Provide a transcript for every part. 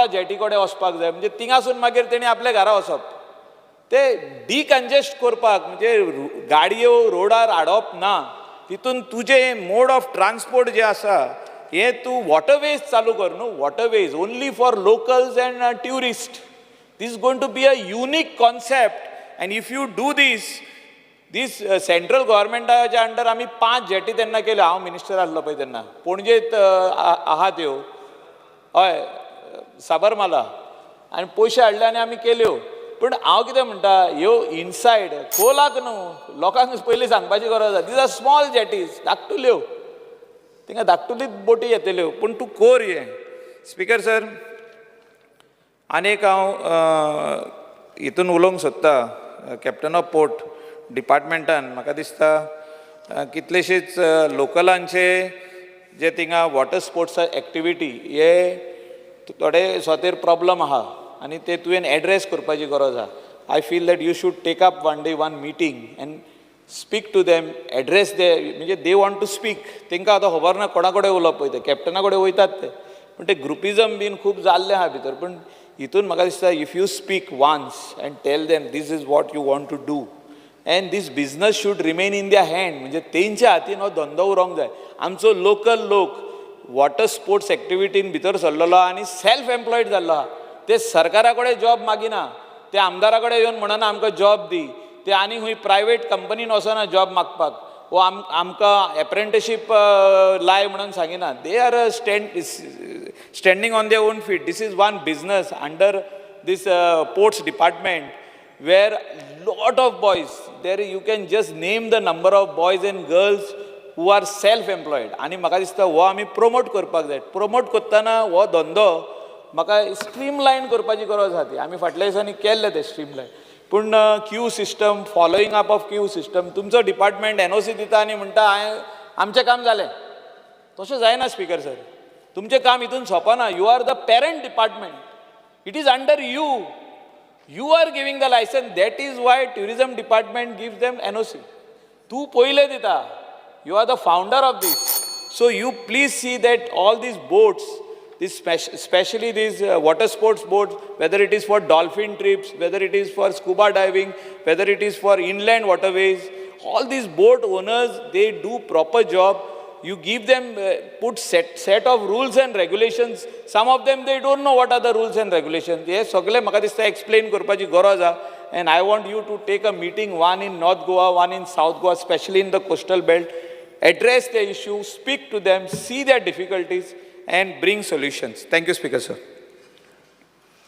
Jetty कडेन वचपाक जाय, म्हणजे थिंगासून मागीर तेणी आपल्या घरा वचप. ते डिकंजेस्ट करपाक म्हणजे गाडयो रोडार हाडप ना, तितून तुजें मोड ऑफ ट्रान्सपोर्ट जे आसा हे तूं वॉटरवेज चालू कर न्हू. Waterways only for locals and tourist. This is going to be a unique concept, and if you do this central गव्हर्मेंटाच्या अंडर आमी पांच जेटी तेन्ना केल्यो. हांव मिनिस्टर आसलो पळय तेन्ना, पणजेत आहा त्यो, हय, साबरमाला, आनी पयशे हाडले आनी आमी केल्यो. पूण हांव कितें म्हणटा, ह्यो इनसायड खोलाक न्हू, लोकांक पयलीं सांगपाची गरज आसा. These are small jetties, धाकटुल्यो, थिंगा धाकटुलीच बोटी येतल्यो, पूण तूं कोर हें. स्पिकर सर, आनी एक हांव हितून उलोवंक सोदता. कॅप्टन ऑफ पोर्ट डिपार्टमेंटान म्हाका दिसता कितलेशेच लोकलांचे जे थिंगा वॉटर स्पोर्ट्स एक्टिविटी हे थोडे सुवातेर प्रॉब्लम आहा आनी ते तुवें एड्रेस करपाची गरज आहा. I feel that you should take up one day one meeting and speak to them, address they, म्हणजे they want to speak. तांकां आतां खबर ना कोणा कडेन उलोवप. पळय, ते कॅप्टना कडेन वयतात ते, पूण ते ग्रुपिजम बीन खूब जाल्लें आहा भितर. पूण हितून म्हाका दिसता, if you speak once and tell them this is what you want to do and this business should remain in their hand, म्हणजे तेंच्या हातीन हो धंदो उरोंक जाय. आमचो लोकल लोक वॉटर स्पोर्ट्स एक्टिविटीन भितर सरलेलो आहा आनी सेल्फ एम्प्लॉयड जाल्लो आहा. ते सरकारा कडेन जॉब मागिना, ते आमदारा कडेन येवन म्हणना आमकां जॉब दी, ते आनी खंय प्रायवेट कंपनीन वचना जॉब मागपाक वो आमकां एप्रेंटिशीप लाय म्हणून सांगिना. They are standing on their own feet. This is one business under this ports department where lot of boys there, you can just name the number of boys and girls who are self employed. आनी म्हाका दिसता हो आमी promote करपाक जाय. Promote करतना हो धंदो म्हाका स्ट्रीमलायन करपाची गरज आहा. ती आमी फाटल्या दिसांनी केल्लें तें स्ट्रीमलायन, पूण queue system, following up of queue system, तुमचो डिपार्टमेंट एनओसी दिता आनी म्हणटा हांवें आमचें काम जालें, तशें जायना. स्पीकर सर, तुमचें काम हितून सोंपना. You are the parent department, it is under you. You are giving the license. That is why tourism department gives them NOC. तूं पयलें दिता. You are the founder of this, so you please see that all these boats, this especially these water sports boats, whether it is for dolphin trips, whether it is for scuba diving, whether it is for inland waterways, all these boat owners, they do proper job. You give them, put set of rules and regulations. Some of them, they don't know what are the rules and regulations. हे सगळे म्हाका दिसता explain करपाची गरज आहा, and I want you to take a meeting, one in North Goa, one in South Goa, specially in the coastal belt. Address the issue, speak to them, see their difficulties and bring solutions. Thank you, Speaker sir.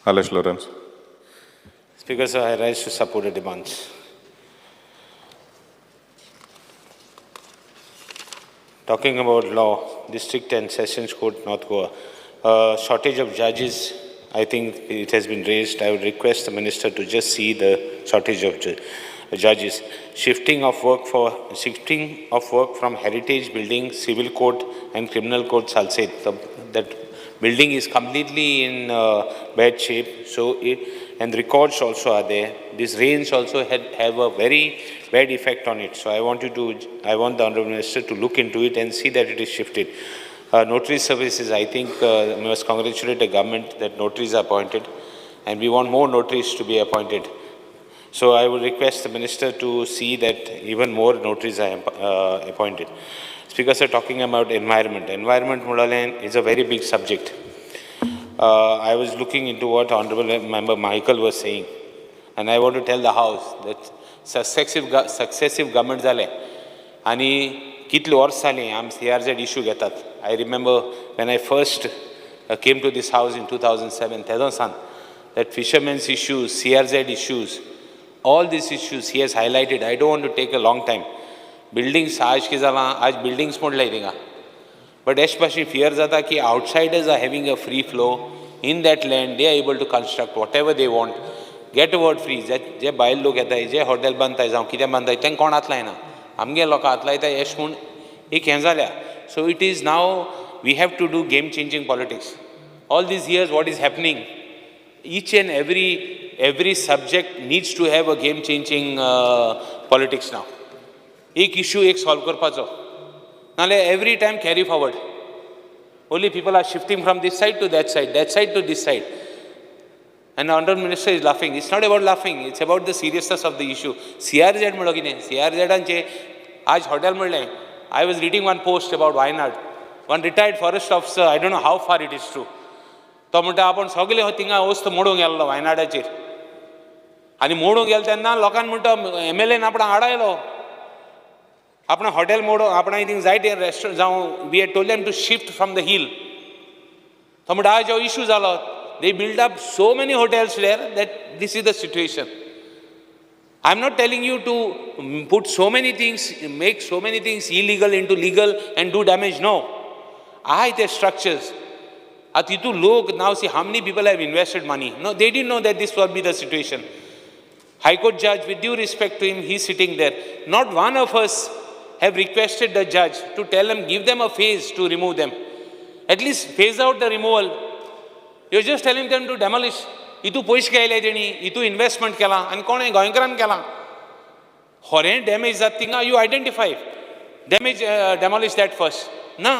Alesh Lawrence. Speaker sir, I rise to support the demands. Talking about law, District and Sessions Court, North Goa, shortage of judges, I think it has been raised. I would request the minister to just see the shortage of judges. Shifting of work from Heritage Building, Civil Court and Criminal Court, Salcete. That building is completely in bad shape, and records also are there. These rains also have a very bad effect on it. So I want the Honorable Minister to look into it and see that it is shifted. Notary services, I think we must congratulate the government that notaries are appointed, and we want more notaries to be appointed. So I would request the minister to see that even more notaries are appointed. Speaker sir, talking about environment. Environment Mudalen is a very big subject. I was looking into what Honorable Member Michael was saying, and I want to tell the House that successive government जाले आनी कितले वर्स जालीं आमी CRZ issue घेतात. I remember when I first came to this house in 2007, तेदों सान that fishermen's issues, CRZ issues, all these issues he has highlighted. I don't want to take a long time. Buildings आज कितें जालां, आज buildings मोडल्याय थिंगा, but एश भाशेन fear जाता की outsiders are having a free flow in that land. They are able to construct whatever they want, get word free. जे जे भायल लोक येताय, जे हॉटेल बांदताय जावं कितें बांदताय, तांकां कोण हात लायना, आमगे लोकां हात लायता एश म्हूण एक हें जाल्या. So it is now we have to do game changing politics. All these years, what is happening, each and every subject needs to have a game changing politics now. एक इशू एक सॉल्व करपाचो, नाल्यार every time carry forward. Only people are shifting from this side to that side, that side to this side. And honourable minister is laughing. It's not about laughing, it's about the seriousness of the issue. CRZ म्हणलो कितें, सीआरझेडांचे आज hotel म्हणलें. I was reading one post about Wayanad, one retired forest officer. I don't know how far it is true. तो म्हणटा आपूण सगळे थिंगा वस्त मोडूंक गेल्लो वायनाडाचेर आनी मोडूंक गेलो तेन्ना लोकांक म्हणटा एमएलएन आपणाक आडायलो, आपण हॉटेल मोडो, आपणाक थिंग जायते रेस्टोरंट जावं, we had told them to shift from the hill. तो म्हणटा आज जो इशू जालो, they build up so many hotels there that this is the situation. I am not telling you to put so many things, make so many things illegal into legal and do damage. No. आहाय ते structures आतां तितू लोक, now see how many people have invested money. No, they didn't know that this will be the situation. High Court judge, with due respect to him, he's sitting there. Not one of us have requested the judge to tell him, give them a phase to remove them. At least phase out the removal. You're just telling them to demolish. इतू पयशे केले तेणी, इतू investment केला आनी कोणें गोंयकारान केला. खरें damage जाता थिंगा you identify damage, demolish that first. ना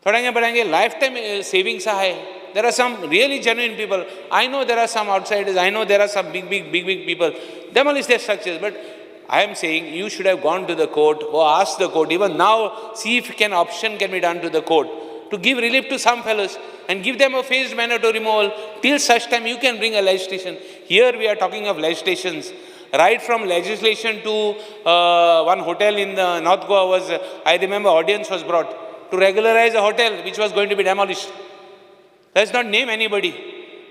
थोड्यांगे बऱ्यांगे लायफ टायम सेविंग्स आहाय. There are some really genuine people. I know there are some outsiders. I know there are some big, big, big, big people. Demolish their structures. But I am saying you should have gone to the court or asked the court. Even now, see if can option can be done to the court to give relief to some fellows and give them a phased manner to removal. Till such time you can bring a legislation. Here we are talking of legislations. Right from legislation to one hotel in the North Goa was, I remember, audience was brought to regularize a hotel which was going to be demolished. Let's not name anybody.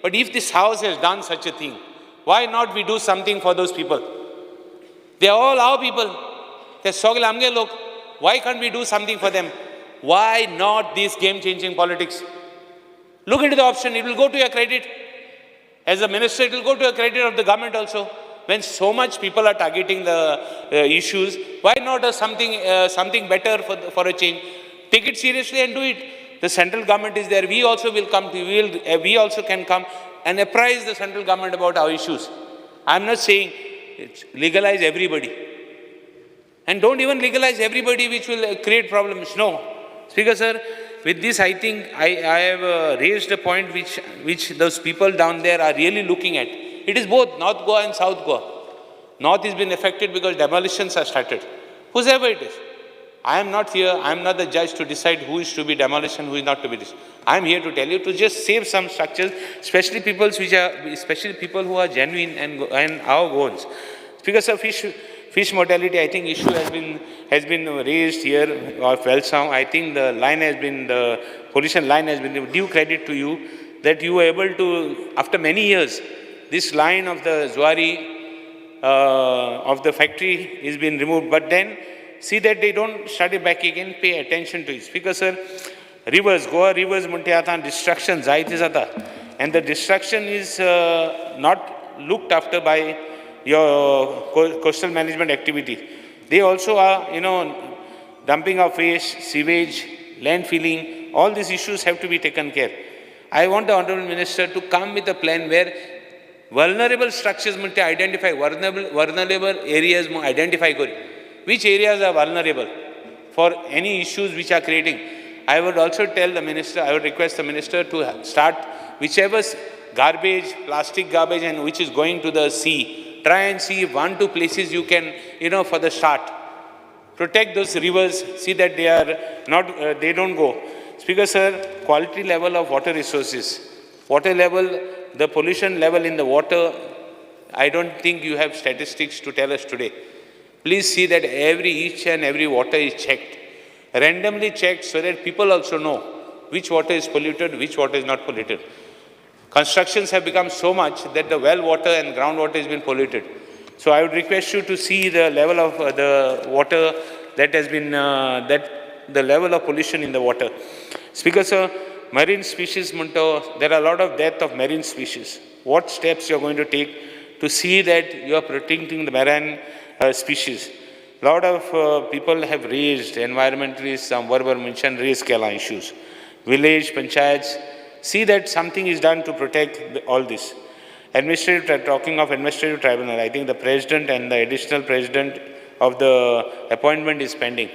But if this house has done such a thing, why not we do something for those people? They are all our people. ते सगळे आमगे लोक. Why can't we do something for them? Why not this game changing politics? Look into the option, it will go to your credit. As a minister, it will go to your credit of the government also. When so much people are targeting the issues, why not a something better for a change? Take it seriously and do it. The central government is there. We also will come to, we will, we also can come and apprise the central government about our issues. I am not saying it's legalize everybody. And don't even legalize everybody, which will create problems. No. Speaker sir, with this I think I have raised a point which those people down there are really looking at. It is both North Goa and South Goa. North has been affected because demolitions are started. Whosoever it is. I am not here, I am not the judge to decide who is to be demolished and who is not to be demolished. I am here to tell you to just save some structures, especially people which are, especially people who are genuine and our ones. Because of fish mortality, I think issue has been raised here of Velsao. I think the line has been, the pollution line has been, due credit to you that you were able to, after many years, this line of the Zuari of the factory is been removed. But then see that they don't start it back again, pay attention to it. Because sir, rivers, Goa rivers म्हणटे आतां destruction जायते जाता. And the destruction is not looked after by your coastal management activity. They also are dumping of waste, sewage, landfilling, all these issues have to be taken care. I want the Honorable Minister to come with a plan where vulnerable structures म्हणटे identify, vulnerable areas identify curry. Which areas are vulnerable for any issues which are creating. I would also tell the minister, I would request the minister to start whichever garbage, plastic garbage and which is going to the sea, try and see 1-2 places you can, for the start. Protect those rivers, see that they are not, they don't go. Speaker sir, quality level of water resources, water level, the pollution level in the water, I don't think you have statistics to tell us today. Please see that each and every water is checked, randomly checked so that people also know which water is polluted, which water is not polluted. Constructions have become so much that the well water and groundwater has been polluted. So I would request you to see the level of the water that has been, that the level of pollution in the water. Speaker sir, marine species, munto, there are a lot of death of marine species. What steps you are going to take to see that you are protecting the marine species? Lot of people have raised, environmentalists, some Barbar mentioned raised Kela issues. Village, panchayats, see that something is done to protect all this. Administrative, talking of administrative tribunal, I think the president and the additional president of the appointment is pending.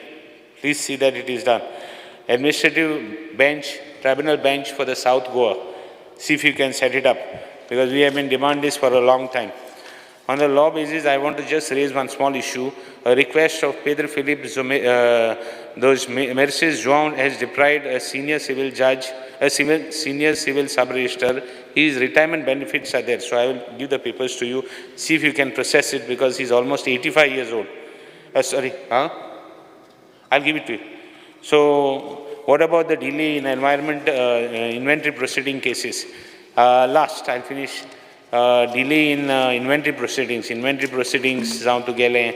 Please see that it is done. Administrative bench, tribunal bench for the South Goa. See if you can set it up. Because we have been demanding this for a long time. On the law basis, I want to just raise one small issue. A request of Pedro Philip those Mercedes João has deprived a senior civil judge, a senior civil sub-registrar. His retirement benefits are there. So I will give the papers to you. See if you can process it because he's almost 85 years old. Sorry, huh? I'll give it to you. So what about the delay in environment inventory proceeding cases? Last, I'll finish. Delay in inventory proceedings. Inventory proceedings जावन तूं गेलें.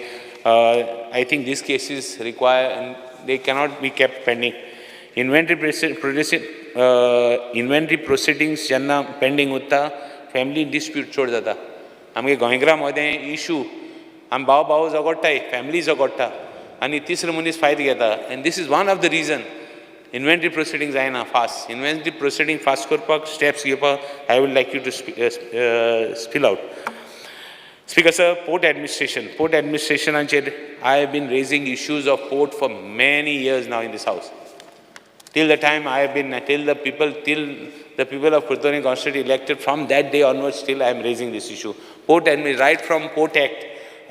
I think these cases require and they cannot be kept pending. Inventory proceedings जेन्ना pending उरता, family dispute चड जाता. आमगे गोंयकारां मदें issue, आम भाव भाव झगडटाय, family झगडटा आनी तिसरो मनीस फायदो घेता. And this is one of the reason. Inventory proceedings जायना fast. Inventory proceeding fast करपाक steps घेवपाक I would like you to spill out. Speaker sir, port administration. Port administration I have been raising issues of port for many years now in this house. Till the time I have been, till the people of Curtorim constituency elected, from that day onwards, still I am raising this issue. Port admin, right from Port Act,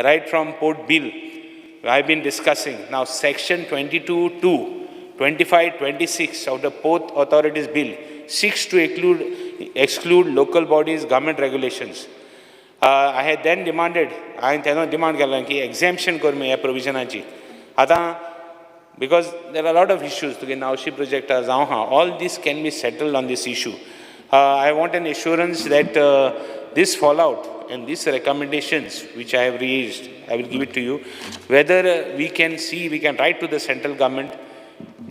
right from Port Bill, I have been discussing. Now section 22(2), 25, 26 of the Port Authorities Bill seeks to exclude local bodies, government regulations. I had then demanded, I had demand केला की exemption कर ह्या provisionaची. आतां because there are a lot of issues, तुगे नावशी project जावं हा, all this can be settled on this issue. I want an assurance that this fallout and these recommendations which I have raised, I will give it to you, whether we can see, we can write to the central government.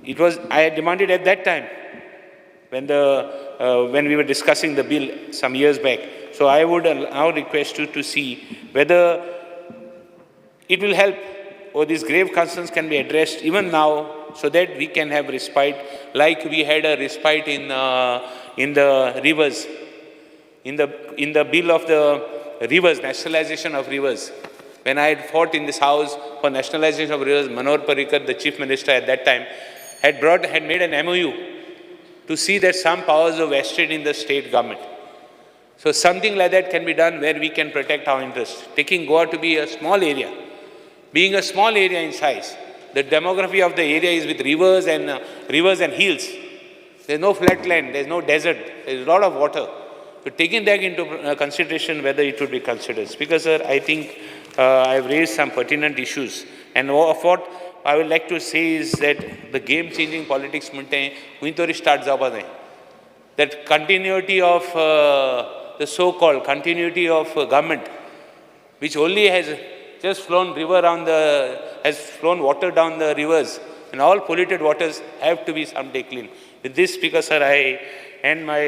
It was, I had demanded at that time when we were discussing the bill some years back. So I would now request you to see whether it will help or these grave concerns can be addressed even now so that we can have respite like we had a respite in the rivers, in the bill of the rivers, nationalization of rivers. When I had fought in this house for nationalization of rivers, Manohar Parrikar, the chief minister at that time, had made an MOU to see that some powers were vested in the state government. So something like that can be done where we can protect our interests. Taking Goa to be a small area, being a small area in size, the demography of the area is with rivers and hills. There's no flat land, there's no desert, there's a lot of water. So taking that into consideration, whether it would be considered. Speaker sir, I think I have raised some pertinent issues. And what I would like to say is that the game-changing politics mante huintori start java nahi. That continuity of the so-called continuity of government, which only has just flown river on the, has flown water down the rivers, and all polluted waters have to be someday clean. With this, Speaker sir, I end my,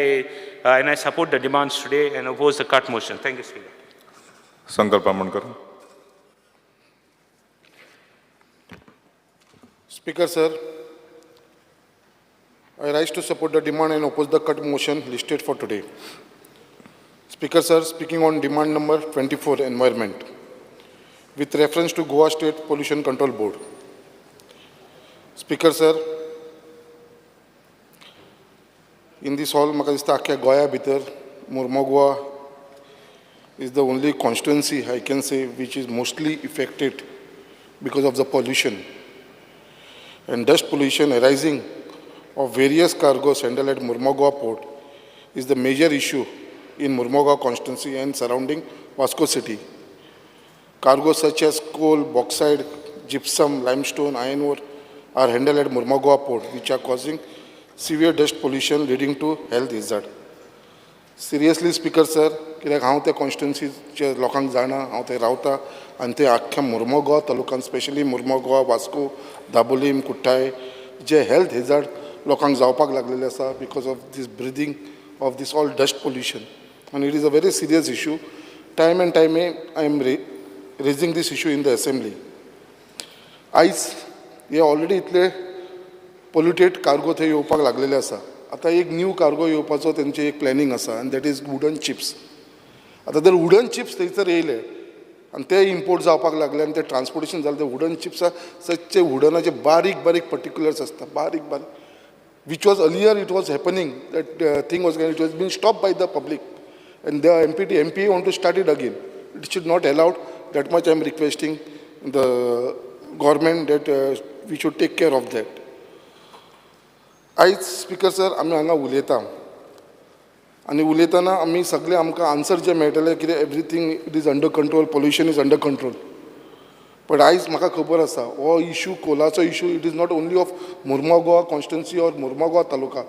and I support the demands today and oppose the cut motion. Thank you, Speaker. Sankalp Amonkar. Speaker sir, I rise to support the demand and oppose the cut motion listed for today. Speaker sir, speaking on demand number 24, environment, with reference to Goa State Pollution Control Board. Speaker sir, in this hall, म्हाका दिसता आख्या गोंया भितर Mormugao is the only constituency I can say which is mostly affected because of the pollution and dust pollution arising of various cargoes handled at Mormugao port is the major issue in Mormugao constituency and surrounding Vasco city. Cargoes such as coal, bauxite, gypsum, limestone, iron ore are handled at Mormugao port, which are causing severe dust pollution leading to health hazard. Seriously, Speaker sir, कित्याक हांव त्या कॉन्स्टिट्युन्सीच्या लोकांक जाणा, हांव थंय रावता आनी ते आख्ख्या मुर्मोगोवा तालुक्यांत, स्पेशली मुर्मोगोवा, वास्को, दाबोलीम, कुट्टाळे जे हेल्थ हेजार्ड लोकांक जावपाक लागलेले आसा because of this breathing of this all dust pollution. आनी it is a very serious issue. Time and time I am raising this issue in the assembly. आयज हे ऑलरेडी इतले पोल्युटेड कार्गो थंय येवपाक लागलेले आसा. आतां एक न्यू कार्गो येवपाचो तेंचे एक प्लॅनिंग आसा आनी that is wooden chips. आतां जर वुडन चिप्स थंयसर येयले आनी ते इम्पोर्ट जावपाक लागले आनी ते ट्रान्सपोर्टेशन जालें, ते वुडन चिप्सां सदचे वुडनाचे बारीक बारीक पर्टिक्युलर्स आसता, बारीक बारीक, which was earlier it was happening, that thing was it was been stop by the public. And the MPT, MPA want to start it again. It should not allowed. That much I am requesting the government that we should take care of that. आयज speaker sir, आमी हांगा उलयता आनी उलयतना आमी सगळे आमकां answer जे मेळटले कितें, everything it is under control, pollution is under control. But आयज म्हाका खबर आसा, हो issue, कोलाचो issue, it is not only of Mormugao constituency or Mormugao taluka.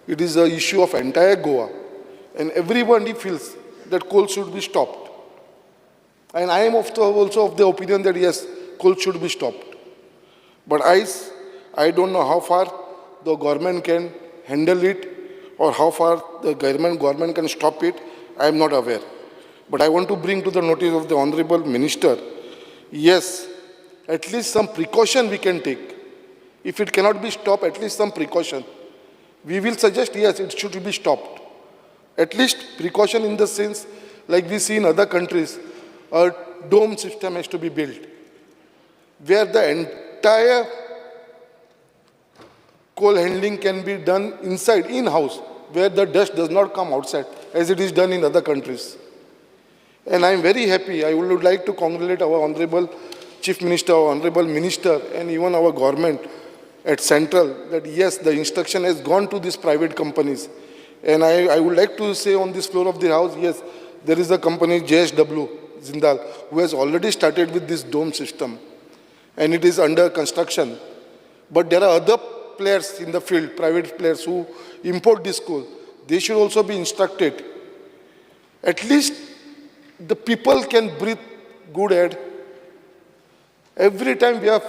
It is a issue of entire Goa, and everybody feels that coal should be stopped. And I am also of the opinion that yes, coal should be stopped. But I don't know how far the government can handle it or how far the government can stop it. I am not aware. But I want to bring to the notice of the Honorable Minister, yes, at least some precaution we can take. If it cannot be stopped, at least some precaution. We will suggest, yes, it should be stopped. At least precaution in the sense, like we see in other countries, a dome system has to be built, where the entire coal handling can be done inside, in-house, where the dust does not come outside, as it is done in other countries. And I am very happy. I would like to congratulate our Honorable Chief Minister, our Honorable Minister, and even our government at Central that yes, the instruction has gone to these private companies. And I would like to say on this floor of the house, yes, there is a company, JSW Jindal, who has already started with this dome system, and it is under construction. But there are other players in the field, private players who import this coal. They should also be instructed. At least the people can breathe good air. Every time we have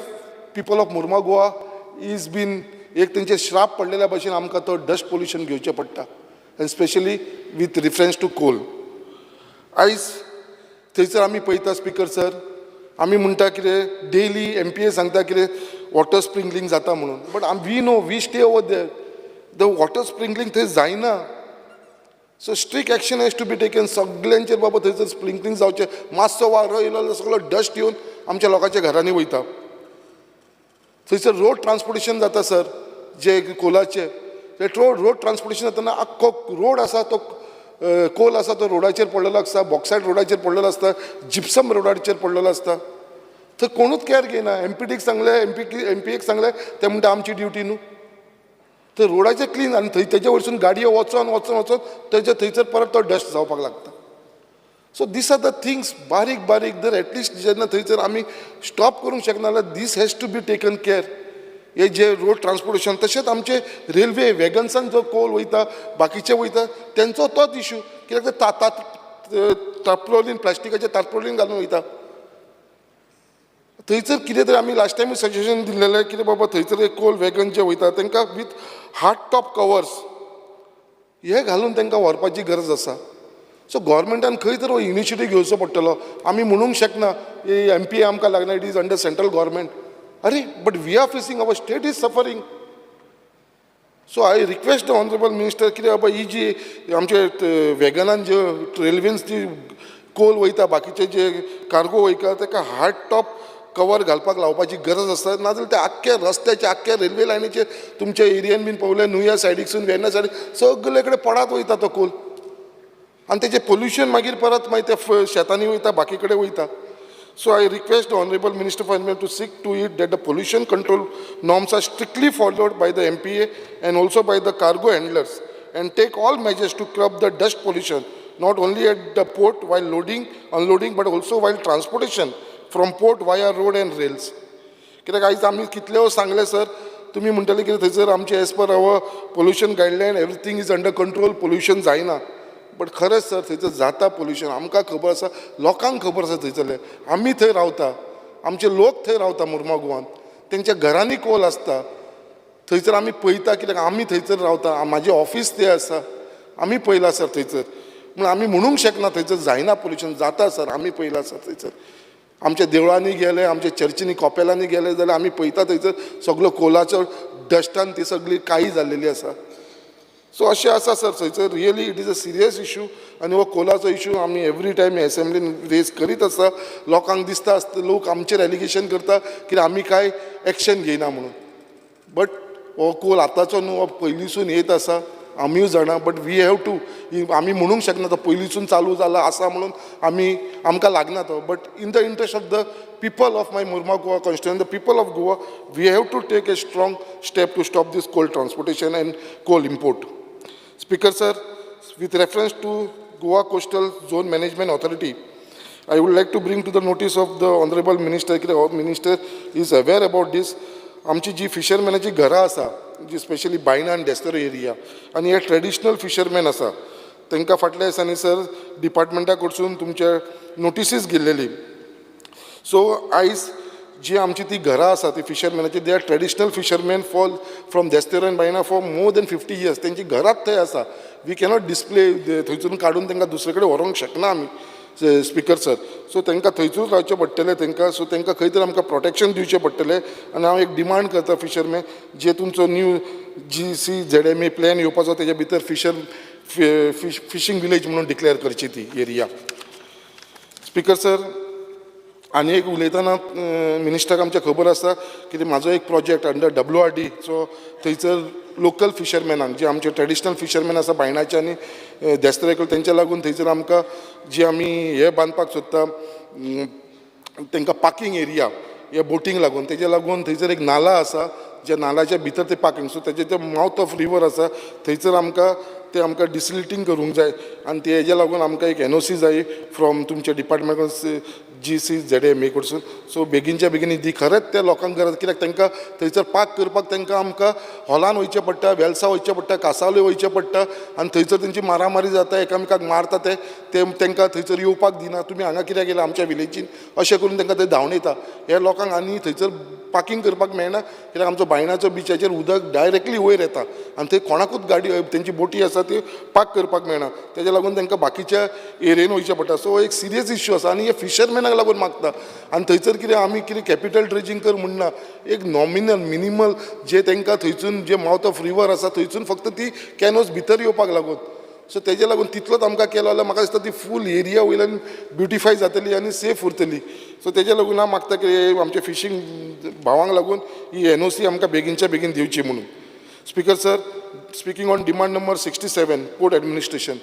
people of Mormugao is been एक तेंचे श्राप पडलेल्या भशेन आमकां तो dust pollution घेवचें पडटा, and specially with reference to coal. आयज थंयसर आमी पळयता, स्पिकर सर, आमी म्हणटा कितें, डेली एमपीए सांगता कितें, वॉटर स्प्रिंकलिंग जाता म्हणून. But we know, we stay over there, the water sprinkling थंय जायना. So strict action has to be taken सगल्यांचेर. बाबा, थंयसर स्प्रिंकलिंग जावचें. मातसो वारो येयलो जाल्यार सगळो डस्ट येवन आमच्या लोकांच्या घरांनी वयता. थंयसर रोड ट्रान्सपोर्टेशन जाता सर, जे कोलाचे ते रोड ट्रान्सपोर्टेशन जातना आख्खो रोड आसा तो, कोल आसा तो रोडाचेर पडलेलो आसता, बॉक्सायट रोडाचेर पडलेलो आसता, जिप्सम रोडाचेर पडलेलो आसता. थंय कोणूच कॅर घेयना. एमपीटीक सांगलें, एमपीएक सांगलें, ते म्हणटा आमची ड्युटी न्हू. थंय रोडाचेर क्लीन आनी थंय तेजे वयरसून गाडयो वचोन वचोन वचोन तेजे थंयसर परत तो डस्ट जावपाक लागता. So these are the things, बारीक बारीक जर एटलिस्ट जेन्ना थंयसर आमी स्टॉप करूंक शकना जाल्यार this has to be taken care. हे जे रोड ट्रान्सपोर्टेशन, तशेंच आमचे रेल्वे वेगन्सान जो कोल वयता, बाकीचे वयता, तेंचो तोच इशू. कित्याक ते तारपोलीन, प्लास्टिकाचे तारपोलीन घालून वयता. थंयसर कितें तरी आमी लास्ट टायम सजेशन दिल्लेलें कितें, बाबा, थंयसर एक कोल वेगन जे वयता तांकां विथ हार्ड टॉप कवर्स हे घालून तांकां व्हरपाची गरज आसा. सो गोवोरमेंटान खंय तर इनिशिएटीव घेवचो पडटलो. आमी म्हणूंक शकना एमपीए आमकां लागना, it is under central government. अरे, but we are facing, our state is suffering. So I request the Honorable Minister कितें बाबा, ही जी आमचे वेगनान जे रेल्वेन जी कोल वयता, बाकीचे जे कार्गो वयता, ताका हार्ड टॉप कवर घालपाक लावपाची गरज आसा. नाजाल्यार ते आख्खे रस्त्याचे, आख्खे रेल्वे लायनीचे, तुमच्या एरियन बीन पळयल्यार नुया सायडीकसून वेर्ना सायडीक सगळे कडेन पडात वयता तो कोल आनी तेजें पोल्युशन मागीर परत मागीर ते शेतांनी वयता, बाकी कडेन वयता. So I request the Honorable Minister for Environment to see to it that the pollution control norms are strictly followed by the MPA and also by the cargo handlers, and take all measures to curb the dust pollution not only at the port while loading, unloading, but also while transportation from port via road and rails. कित्याक आयज आमी कितलें सांगलें sir, तुमी म्हणटले कितें, थंयसर आमचें as per our pollution guideline everything is under control, pollution जायना. बट खरेंच सर, थंयसर जाता पोल्युशन. आमकां खबर आसा, लोकांक खबर आसा. थंयसरले आमी थंय रावता, आमचे लोक थंय रावता मुर्मागोवान, तेंच्या घरांनी कोल आसता. थंयसर आमी पळयता, कित्याक आमी थंयसर रावता, म्हाजें ऑफीस थंय आसा, आमी पळयलां सर थंयसर. म्हूण आमी म्हणूंक शकना थंयसर जायना पोल्युशन. जाता सर, आमी पळयलां सर थंयसर. आमच्या देवळांनी गेले, आमच्या चर्चींनी, कॉपेलांनी गेले जाल्यार आमी पळयता, थंयसर सगलो कोलाचो डस्टान ती सगळी काळी जाल्लेली आसा. सो अशें आसा सर थंयसर. Really, it is a serious issue. आनी हो कोलाचो इशू आमी एवरी टायम एसेंब्लीन रेज करीत आसता. लोकांक दिसता आसता, लोक आमचेर एलिगेशन करता की आमी कांय एक्शन घेयना म्हणून. बट हो कोल आतांचो न्हू, हो पयलींसून येत आसा. आमीय जाणा, बट we have to, आमी म्हणूंक शकना तो पयलींसून चालू जाला आसा म्हणून आमी आमकां लागना तो, but in the interest of the people of my Mormugao constituency, the people of Goa, we have to take a strong step to stop this coal transportation and coal import. Speaker sir, with reference to Goa Coastal Zone Management Authority, I would like to bring to the notice of the Honorable Minister, कित्याक Minister is aware about this. आमची जी फिशरमॅनाची घरां आसा, जी specially Baina आनी Desterro area आनी हे traditional fisherman आसा, तांकां फाटल्या दिसांनी सर डिपार्टमेंटा कडसून तुमचे नोटिसीस गेल्लेली. सो आयज जी आमची ती घरां आसा ती फिशरमॅनाची, they are traditional fisherman fall from Desterro and Baina for more than 50 years. तेंची घरांत थंय आसा. We cannot display, थंयसून काडून तांकां दुसरे कडेन व्हरूंक शकना आमी, स्पिकर सर. सो तांकां थंयसूच रावचें पडटलें तांकां. सो तांकां खंय तरी आमकां प्रोटेक्शन दिवचें पडटलें आनी हांव एक डिमांड करता, फिशरमॅन जे तुमचो new GCZMA plan येवपाचो, तेजे भितर फिशींग विलेज म्हणून डिक्लेअर करची ती एरिया. स्पिकर सर, आनी एक उलयतना मिनिस्टराक आमच्या खबर आसा, कितें म्हाजो एक प्रोजेक्ट अंडर डब्ल्यूआरडी. सो थंयसर लोकल फिशरमॅनांक, जे आमचे ट्रेडिशनल फिशरमॅन आसा बायणाचे आनी देस्तेराक, तेंच्या लागून थंयसर आमकां जी आमी हे बांदपाक सोदता तांकां पार्कींग एरिया हे बोटींक लागून, तेजे लागून थंयसर एक नाला आसा, ज्या नालाच्या भितर ते पार्कींग. सो तेजे ते मावथ ऑफ रिवर आसा, थंयसर आमकां ते आमकां डिसिलिटींग करूंक जाय आनी तेजे लागून आमकां एक एनओसी जाय फ्रॉम तुमच्या डिपार्टमेंट जीसीझेडएमए कडसून. सो बेगीनच्या बेगीन दी, खरेंच त्या लोकांक गरज, कित्याक तांकां थंयसर पार्क करपाक तांकां आमकां हॉलान वयचें पडटा, वेलसा वयचें पडटा, कासावले वयचें पडटा आनी थंयसर तेंची मारामारी जाता, एकामेकाक मारता ते. ते तांकां थंयसर येवपाक दिना, तुमी हांगा कित्याक येयला आमच्या विलेजीन अशें करून तांकां थंय धांवडायता. हे लोकांक आनी थंयसर पार्कींग करपाक मेळना, कित्याक आमचो बायणाचो बिचाचेर उदक डायरेक्टली वयर येता आनी थंय कोणाकूच गाडी, तेंची बोटी आसा ती पार्क करपाक मेळना. तेज्या लागून तांकां बाकीच्या एरियेन वयचें पडटा. सो एक सिरियस इश्यू आसा आनी हे फिशरमॅनाक लागून मागता. आनी थंयसर कितें आमी कितें कॅपिटल ड्रेजींग कर म्हणना, एक नॉमिनल मिनिमल जे तांकां थंयसून जे मावथ ऑफ रिवर आसा थंयसून फक्त ती कॅनोज भितर येवपाक लागून. सो तेजे लागून तितलोच आमकां केलो जाल्यार म्हाका दिसता ती फूल एरिया वयल्यान ब्युटिफाय जातली आनी सेफ उरतली. सो तेजे लागून हांव मागता की आमच्या फिशींग भावांक लागून ही एनओसी आमकां बेगीनच्या बेगीन दिवची म्हणून. Speaker sir, speaking on demand number 67, port administration,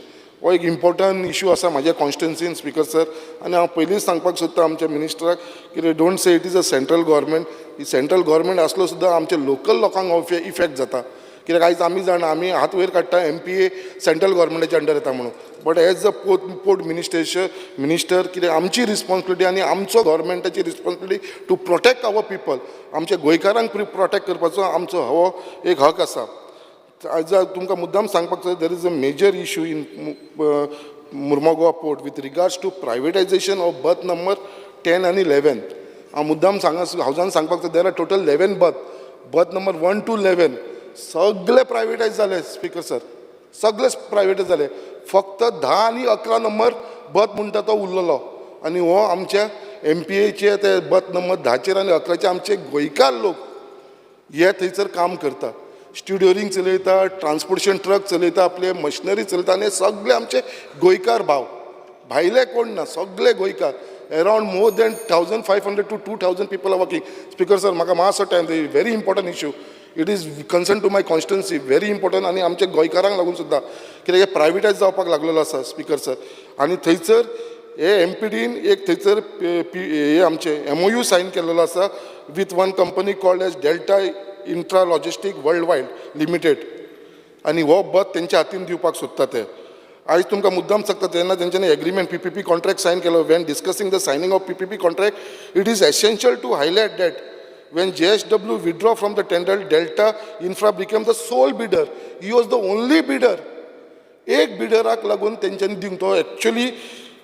हो एक इम्पॉर्टंट इशू आसा म्हाज्या कॉन्स्टिट्युन्सीन, स्पीकर सर. आनी हांव पयलींच सांगपाक सोदता आमच्या मिनिस्टराक की don't say it is a central government. He central government आसलो सुद्दां आमच्या लोकल लोकांक हो इफेक्ट जाता, कित्याक आयज आमी जाणा, आमी हात वयर काडटा एमपीए सेंट्रल गव्हर्मेंटाच्या अंडर येता म्हणून, but as a port minister, कितें आमची रिस्पॉन्सिबिलिटी आनी आमचो गव्हर्मेंटाची responsibility to protect our people. आमच्या गोंयकारांक प्रोटेक्ट करपाचो आमचो हो एक हक आसा. आयज तुमकां मुद्दाम सांगपाक जाय, there is a major issue in Mormugao Port with regards to privatization of berth number 10 आनी 11. हांव मुद्दाम सांगा, हावजान सांगपाक जाय, there are total 11 berth. Berth number 1 to 11 सगळे प्रायवेटायज जाले, स्पीकर सर. सगळे प्रायवेटायज जाले, फक्त 10 आनी 11 नंबर बर्थ म्हणटा तो उरलेलो. आनी हो आमच्या एमपीएचे ते बर्थ नंबर 10चेर आनी 11चेर आमचे गोंयकार लोक हे थंयसर काम करता, स्टिवडोरींग चलयता, ट्रान्सपोर्टेशन ट्रक चलयता, आपले मशिनरी चलयता आनी हे सगळे आमचे गोंयकार भाव, भायले कोण ना, सगळे गोंयकार. Around more than 1500 to 2000 people are working. Speaker sir, म्हाका मातसो time, very important issue, it is concern to my constituency, very important. आनी आमच्या गोंयकारांक लागून सुद्दां, कित्याक हे प्रायवेटायज जावपाक लागलेलो आसा, स्पीकर सर. आनी थंयसर हे एमपीडीन एक थंयसर पी हे आमचे एमओयू सायन केल्लेलो आसा with one company called as Delta Intra Logistic World Wide Limited आनी हो बर्थ तेंच्या हातीन दिवपाक सोदता ते. आयज तुमकां मुद्दाम सांगता, तेन्ना तेंच्यांनी agreement PPP contract sign केलो. When discussing the signing of PPP contract, it is essential to highlight that when JSW withdrew from the tender, Delta Infra became the sole bidder. He was the only bidder. एक बिडराक लागून तेंच्यांनी दिवंक तो actually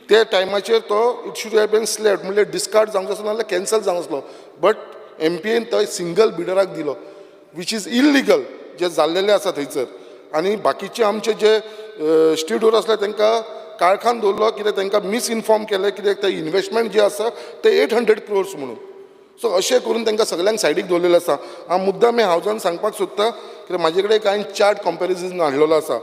त्या टायमाचेर तो it should have been slapped, म्हणल्यार discard जावंक आसलो नाल्यार कॅन्सल जावंक आसलो, बट एमपीएन तो सिंगल बिडराक दिलो, which is illegal जे जाल्लेलें आसा थंयसर. आनी बाकीचे आमचे जे स्टिवडोर आसले तांकां काळखान दवरलो, कित्याक तांकां मिसइन्फॉर्म केलें, कित्याक ते इन्वेस्टमेंट जे आसा ते 800 क्रोर्स म्हणून. सो अशें करून तांकां सगल्यांक सायडीक दवरलेलें आसा. हांव मुद्दाम हें हावजान सांगपाक सोदता, कित्याक म्हाजे कडेन कांय चार्ट कंपेरिजन हाडलेलो आसा,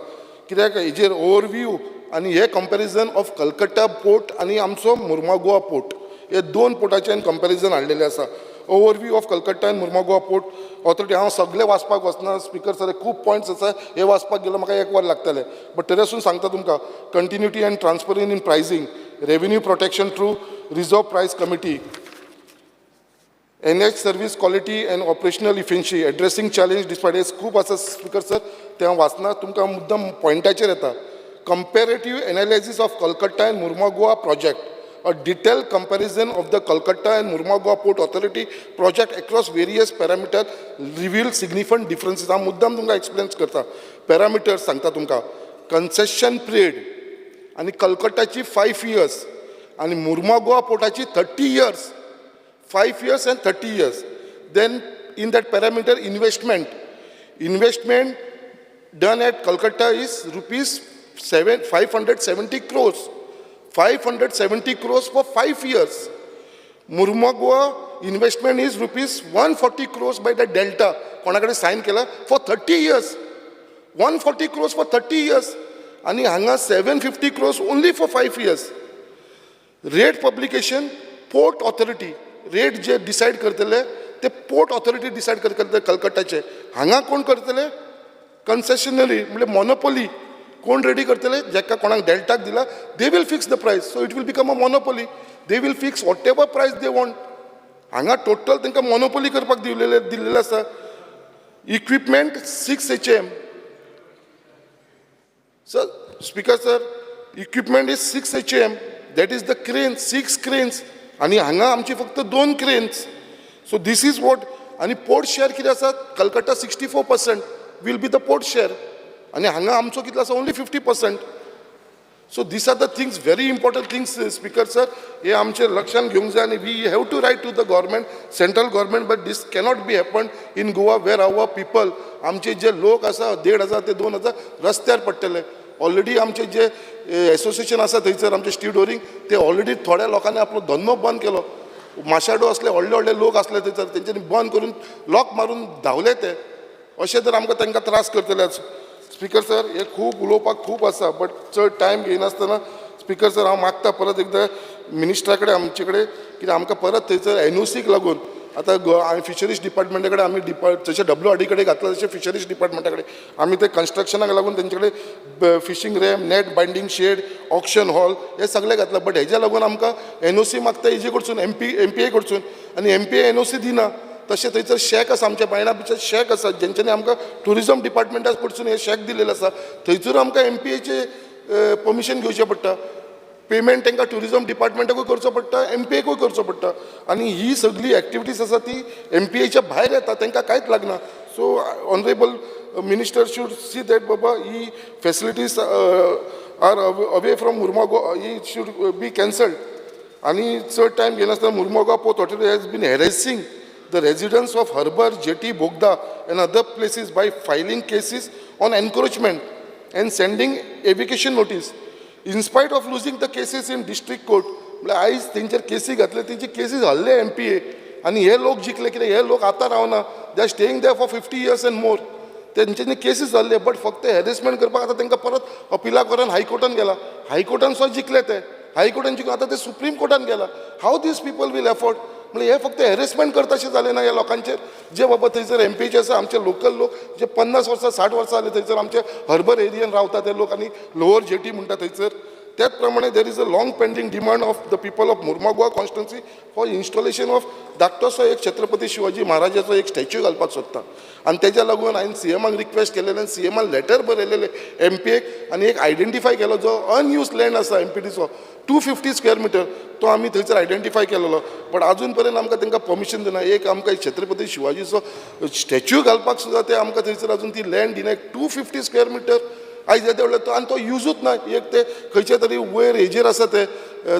कित्याक हेजेर ओवरव्यू आनी हे कंपेरिजन ऑफ कलकत्ता पोर्ट आनी आमचो मुर्मागोवा पोर्ट, हे दोन पोर्टाचें कंपेरिजन हाडलेलें आसा. Overview of Calcutta and Mormugao Port Authority. हांव सगळे वाचपाक वचना स्पीकर सर, खूब पॉयंट्स आसा. हे वाचपाक गेलो म्हाका एक वर लागतलें, बट तरी आसून सांगता तुमकां. Continuity and transparency in pricing, revenue protection through reserve price committee, enhance service quality and operational efficiency, addressing challenge disparities, खूब आसा स्पीकर सर, तें हांव वाचना तुमकां, मुद्दम पॉयंटाचेर येता. Comparative analysis of Calcutta and Mormugao project, a detailed comparison of the Calcutta and Mormugao Port Authority project across various parameter reveal significant differences. हांव मुद्दम तुमकां एक्सप्लेन करता, पॅरामिटर्स सांगता तुमकां. कन्सेशन पिरियड आनी कलकत्ताची 5 इयर्स आनी मुर्मागोवा पोर्टाची 30 years, 5 years and 30 years. Then in that parameter, investment. Investment done at Calcutta is rupees 570 crores. 570 crores for 5 years. Mormugao investment is rupees 140 crores by the Delta. कोणा sign केला for 30 years. 140 crores for 30 years. आणि हांगा 750 crores only for 5 years. Rate publication, port authority rate J decide करतले ते port authority decide करतले कलकत्ताचे. हांगा कोण करतले? कन्सेशनरी म्हणजे मोनोपोली कोण रेडी करतले? जेका कोणाक डेल्टाक दिला, they will fix the price, so it will become a monopoly. They will fix whatever price they want. हांगा टोटल तांकां मोनोपोली करपाक दिल्लेलें आसा. Equipment 6 HM. Sir, speaker sir, equipment is 6 HM, that is the crane, 6 cranes. आनी हांगा आमची फक्त दोन cranes. So this is what. आनी पोर्ट शेअर कितें आसा? Calcutta 64% will be the port share आनी हांगा आमचो कितलो आसा? Only 50%. So these are the things, very important things, speaker sir, हे आमचे लक्षात घेवंक जाय आनी we have to write to the government, central government, but this cannot be happen in Goa where our people, आमचे जे लोक आसा 1500 ते 2000 रस्त्यार पडटले. ऑलरेडी आमचे जे एसोसिएशन आसा थंयसर आमचे स्टिवडोरींग, ते ऑलरेडी थोड्या लोकांनी आपलो धंदो बंद केलो. माशाडो असले व्हडले व्हडले लोक आसले थंयसर, तेंच्यांनी बंद करून लॉक मारून धांवले ते. अशें तर आमकां तांकां त्रास करतले. स्पीकर सर, हे खूब उलोवपाक खूब आसा, बट चड टायम घेयनासतना स्पीकर सर, हांव मागता परत एकदां मिनिस्टरा कडेन आमचे कडेन, कित्याक आमकां परत थंयसर एनओसीक लागून आतां हांवें फिशरीज डिपार्टमेंटा कडेन आमी डिपार्ट जशें डब्ल्यू आर डी कडेन घातला, तशें फिशरीज डिपार्टमेंटा कडेन आमी ते कन्स्ट्रक्शनाक लागून तेंचे कडेन fishing ramp, net binding shed, auction hall हे सगळें घातलां. बट हेज्या लागून आमकां एनओसी मागता हेजे कडसून, एमपीए कडसून, आनी एमपीए एनओसी दिना. तशें थंयसर शॅक आसा, आमच्या बायणा बिचार शॅक आसा, जेंच्यांनी आमकां ट्युरिजम डिपार्टमेंटा कडसून हे शॅक दिलेलें आसा. थंयसर आमकां एमपीएचे परमिशन घेवचें पडटा. पेमेंट तांकां ट्युरिजम डिपार्टमेंटाकूय करचो पडटा, एमपीएकूय करचो पडटा आनी ही सगळी एक्टिविटीज आसा ती एमपीएच्या भायर येता, तांकां कांयच लागना. So honourable minister should see that बाबा ही facilities are away from Mormugao, he should be cancelled. आनी चड टायम घेनासतना, Mormugao Port Authority has been harassing the residents of harbour jetty, Bogda and other places by filing cases on encroachment and sending eviction notice. In spite of losing the cases in district court, म्हळ्यार आयज तेंचेर केसी घातले, तेंचे cases हरले MPa आनी हे लोक जिखले. कित्याक हे लोक आतां रावना, they are staying there for 50 years and more. तेंच्यांनी केसीस जाल्ले, बट फक्त हॅरेसमेंट करपाक आतां तांकां परत अपिला करून हायकोर्टान गेला. हायकोर्टान सुद्दां जिखले ते. हायकोर्टान जिखून आतां ते सुप्रीम कोर्टान गेला. How these people will afford? म्हणजे हे फक्त हॅरेसमेंट करता अशें जालें ना ह्या लोकांचेर, जे बाबा थंयसर एमपीचे आसा, आमचे लोकल लोक जे 50 वर्सां 60 वर्सां जाले थंयसर आमचे हर्बर एरियन रावता ते लोक आनी लोअर जेटी म्हणटा थंयसर. त्याच प्रमाणे there is a long pending demand of the people of Mormugao constituency for installation of धाकटोसो एक छत्रपती शिवाजी महाराजाचो एक स्टॅच्यू घालपाक सोदता आनी तेज्या लागून हांवें सीएमाक रिक्वेस्ट केलेलें आनी सीएमान लेटर बरयलेलें एमपीएक आनी एक आयडेंटिफाय केलो जो अनयूज लँड आसा एमपीटीचो, 250 स्क्वेअर मिटर, तो आमी थंयसर आयडेंटिफाय केलेलो, बट अजून पर्यंत आमकां तांकां परमिशन दिना. एक आमकां छत्रपती शिवाजीचो स्टॅच्यू घालपाक सुद्दां ते आमकां थंयसर अजून ती लँड दिना. 250 स्क्वेअर मिटर आयज येदे व्हडले तो आनी तो युजूच ना. एक ते खंयचे तरी वयर हेजेर आसा, ते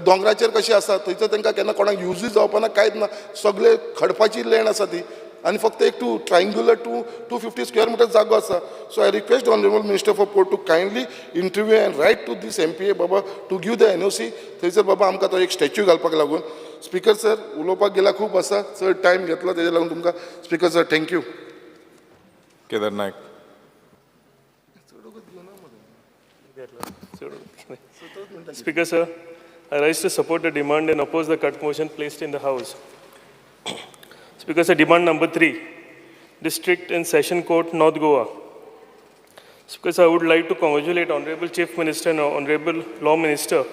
दोंगराचेर कशें आसा थंयसर, तांकां केन्ना कोणाक युजूय जावपा ना, कांयच ना. सगळे खडपाची लँड आसा ती आनी फक्त एक two triangular 250 square meter जागो आसा. So I request honourable minister for port to kindly intervene and write to this MPA Baba to give the NOC थंयसर बाबा आमकां तो एक स्टॅच्यू घालपाक लागून. स्पीकर सर, उलोवपाक गेल्यार खूब आसा, चड टायम घेतलो तेजे लागून तुमकां speaker sir, thank you. Kedar Naik. Speaker, sir, I rise to support the demand and oppose the cut motion placed in the House. Speaker sir, demand number 3, District and Session Court, North Goa. Speaker sir, I would like to congratulate Honorable Chief Minister and Honorable Law Minister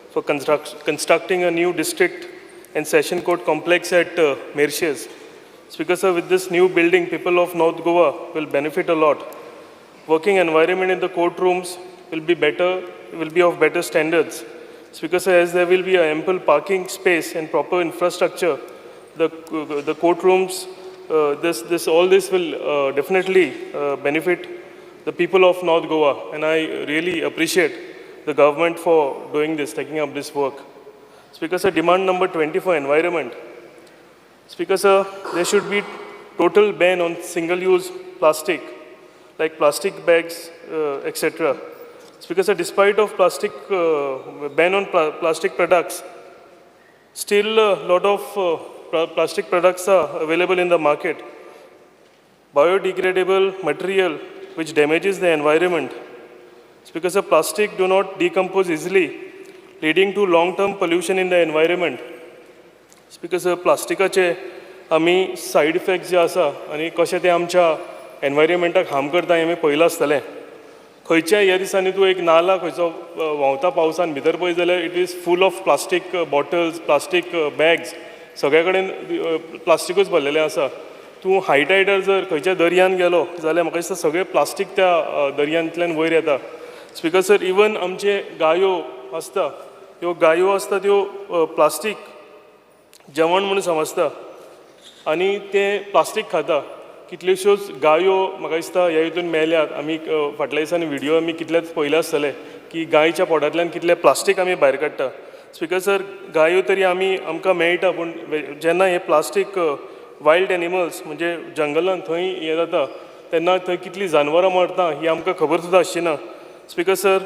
for constructing a new district and session court complex at Merces. Speaker sir, with this new building, people of North Goa will benefit a lot. Working environment in the courtrooms will be better, will be of better standards. Speaker sir, as there will be a ample parking space and proper infrastructure, the courtrooms, all this will definitely benefit the people of North Goa, and I really appreciate the government for doing this, taking up this work. Speaker sir, demand number 24, environment. Speaker sir, there should be total ban on single-use plastic, like plastic bags, etc. Speaker sir, despite of plastic ban on plastic products, still a lot of plastic products are available in the market. Biodegradable material which damages the environment. Speaker sir, plastic do not decompose easily, leading to long-term pollution in the environment. Speaker sir, प्लास्टिकाचे आमी side effects जे आसा आनी कशें ते आमच्या एनवायरमेंटाक harm करता हें आमी पळयलां आसतलें. खंयच्याय ह्या दिसांनी तूं एक नाला खंयचो व्हांवता पावसान भितर पळयत जाल्यार it is full of plastic bottles, plastic bags, सगळे कडेन प्लास्टिकूच भरलेलें आसा. तूं हाय टायडार जर खंयच्या दर्यान गेलो जाल्यार म्हाका दिसता सगळें प्लास्टीक त्या दर्यांतल्यान वयर येता. स्पीकर सर, इवन आमचे गायो आसता, ह्यो गायो आसता त्यो प्लास्टीक जेवण म्हूण समजता आनी तें प्लास्टीक खाता. कितल्योश्योच गायो म्हाका दिसता ह्या हितून मेल्यात. आमी फाटल्या दिसांनी व्हिडियो आमी कितलेच पळयले आसतले की गायच्या पोटांतल्यान कितलें प्लास्टीक आमी भायर काडटा. स्पीकर सर, गायो तरी आमी आमकां मेळटा, पूण जेन्ना हें प्लास्टीक वायल्ड एनिमल्स म्हणजे जंगलान थंय हें जाता तेन्ना थंय कितलीं जानवरां मरता ही आमकां खबर सुद्दां आसची ना. Speaker sir,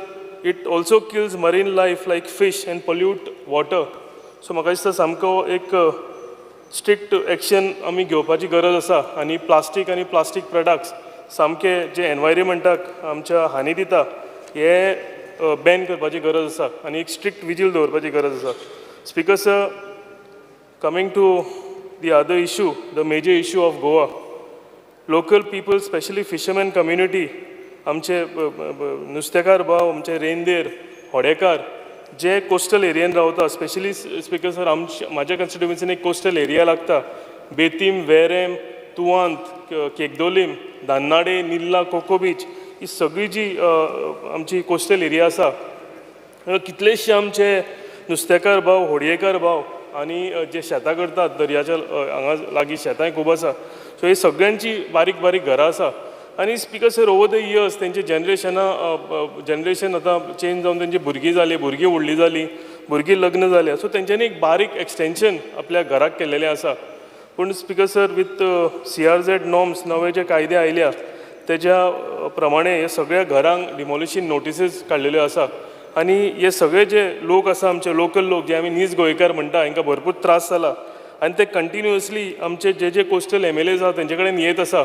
it also kills marine life like fish and pollute water. So म्हाका दिसता सामको एक स्ट्रिक्ट एक्शन आमी घेवपाची गरज आसा आनी प्लास्टीक आनी प्लास्टीक प्रोडक्ट्स सामके जे एनवायरमेंटाक आमच्या हानी दिता हे बॅन करपाची गरज आसा आनी एक स्ट्रिक्ट विजील दवरपाची गरज आसा. Speaker sir, coming to the other issue, the major issue of Goa, local people, specially fisherman community, आमचे नुस्तेकार भाव, आमचे रेंदेर, होडेकार जे कोस्टल एरियेन रावता, स्पेशली स्पीकर सर, आमच्या म्हाज्या कॉन्स्टिट्युएन्सीन एक कोस्टल एरिया लागता, बेतीम, वेरेम, तुवांत, केकदोलीम, धान्नाडे, निल्ला, कोको बीच, ही सगळी जी आमची कोस्टल एरिया आसा, कितलेशे आमचे नुस्तेकार भाव, होडयेकार भाव आनी जे शेतां करतात दर्याच्या हांगा लागीं शेतांय खूब आसा. सो ही सगळ्यांची बारीक बारीक घरां आसा आनी speaker sir, over the years तेंचे जनरेशनां जनरेशन आतां चेंज जावन तेंची भुरगीं जालीं, भुरगीं व्हडलीं जालीं, भुरगीं लग्न जालीं. सो तेंच्यांनी एक बारीक एक्सटेंशन आपल्या घराक केल्लेलें आसा. पूण speaker sir, with CRZ norms, नवे जे कायदे आयल्या तेज्या प्रमाणे हे सगळ्या घरांक डिमोलिशन नोटिसीस काडलेल्यो आसा आनी हे सगळे जे लोक आसा, आमचे लोकल लोक जे आमी नीज गोंयकार म्हणटा, हांकां भरपूर त्रास जाला आनी ते कंटिन्युअसली आमचे जे जे कोस्टल एमएलएज आसा तेंचे कडेन येत आसा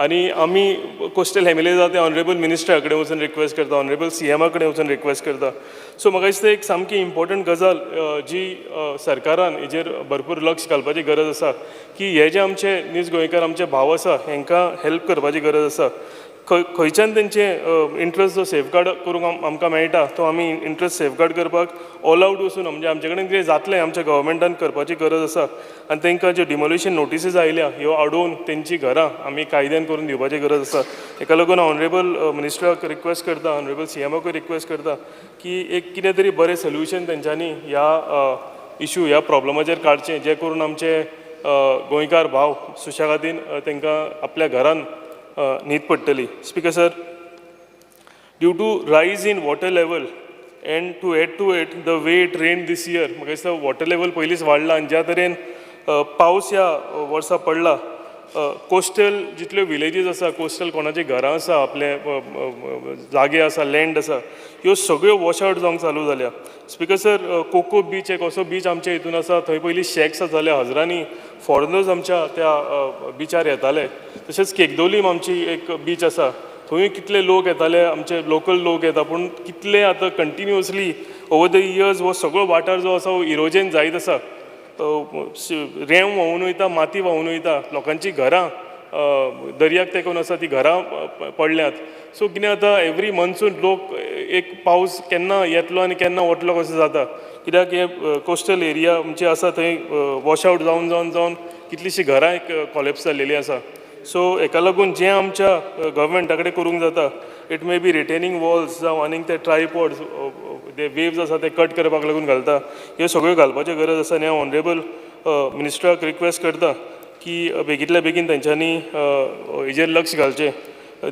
आनी आमी कोस्टल एमएलए आसा ते ऑनरेबल मिनिस्टरा कडेन वचून रिक्वेस्ट करता, ऑनरेबल सीएमा कडेन वचून रिक्वेस्ट करता. सो म्हाका दिसता एक सामकी इम्पोर्टंट गजाल जी सरकारान हेजेर भरपूर लक्ष घालपाची गरज आसा की हे जे आमचे नीज गोंयकार आमचे भाव आसा हेंकां हेल्प करपाची गरज आसा. खंय खंयच्यान तेंचे इंट्रस्ट जो सेफगार्ड करूंक आमकां मेळटा तो आमी इंट्रस्ट सेफगार्ड करपाक ऑल आवट वचून, म्हणजे आमचे कडेन कितें जातलें आमच्या गव्हर्मेंटान करपाची गरज आसा आनी तांकां ज्यो डिमोलिशन नोटिसीस आयल्या ह्यो आडोवन तेंची घरां आमी कायद्यान करून दिवपाची गरज आसा. तेका लागून ऑनरेबल मिनिस्टराक रिक्वेस्ट करता, ऑनरेबल सीएमाकूय रिक्वेस्ट करता की एक कितें तरी बरें सोल्युशन तेंच्यांनी ह्या इशू, ह्या प्रॉब्लमाचेर काडचें, जें करून आमचे गोंयकार भाव सुशेगादीन तांकां आपल्या घरान न्हीद पडटली. Speaker sir, due to rise in water level and to add to it the way it rained this year, म्हाका दिसता वॉटर लेवल पयलींच वाडला आनी ज्या तरेन पावस ह्या वर्सा पडला, कोस्टल जितल्यो विलेजीस आसा, कोस्टल कोणाची घरां आसा, आपले जागे आसा, लँड आसा, ह्यो सगळ्यो वॉश आवट जावंक चालू जाल्या. स्पीकर सर, कोको बीच एक असो बीच आमच्या हितून आसा, थंय पयलीं शॅक्स आसताले, हजरांनी फॉरेनर्स आमच्या त्या बिचार येताले. तशेंच केकदोलीम आमची एक बीच आसा, थंय कितले लोक येताले, आमचे लोकल लोक येता, पूण कितले आतां कंटिन्युअसली ओवर the years हो सगळो वाठार जो आसा हो इरोजन जायत आसा. रेंव व्हांवून वयता, माती व्हांवून वयता, लोकांची घरां दर्याक तेंकून आसा ती घरां पडल्यांत. सो कितें जाता, एवरी मॉन्सून लोक एक पावस केन्ना येतलो आनी केन्ना वतलो कसो जाता, कित्याक हे कोस्टल एरिया आमची आसा थंय वॉश आवट जावन जावन जावन कितलीशीं घरां एक कॉलेप्स जाल्लेलीं आसा. सो हेका लागून जें आमच्या गव्हर्मेंटा कडेन करूंक जाता, it may be retaining walls जावं आनीक ते ट्रायपॉड्स, ते वेव्ज आसा ते कट करपाक लागून घालता, ह्यो सगळ्यो घालपाच्यो गरज आसा. आनी हांव ऑनरेबल मिनिस्टराक रिक्वेस्ट करता की बेगींतल्या बेगीन तेंच्यांनी हेजेर लक्ष घालचें.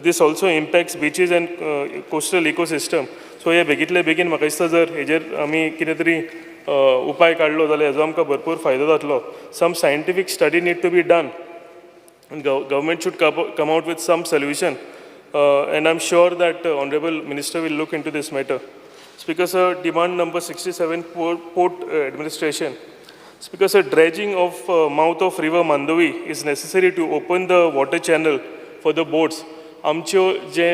This also impacts beaches and coastal ecosystem. So हे बेगींतल्या बेगीन म्हाका दिसता जर हेजेर आमी कितें तरी उपाय काडलो जाल्यार हेजो आमकां भरपूर फायदो जातलो. Some scientific study need to be done. Government should come out with some solution, and I'm sure that honorable minister will look into this matter. Speaker sir, demand number 67, port administration. Speaker sir, dredging of mouth of river Mandovi is necessary to open the water channel for the boats. आमच्यो जे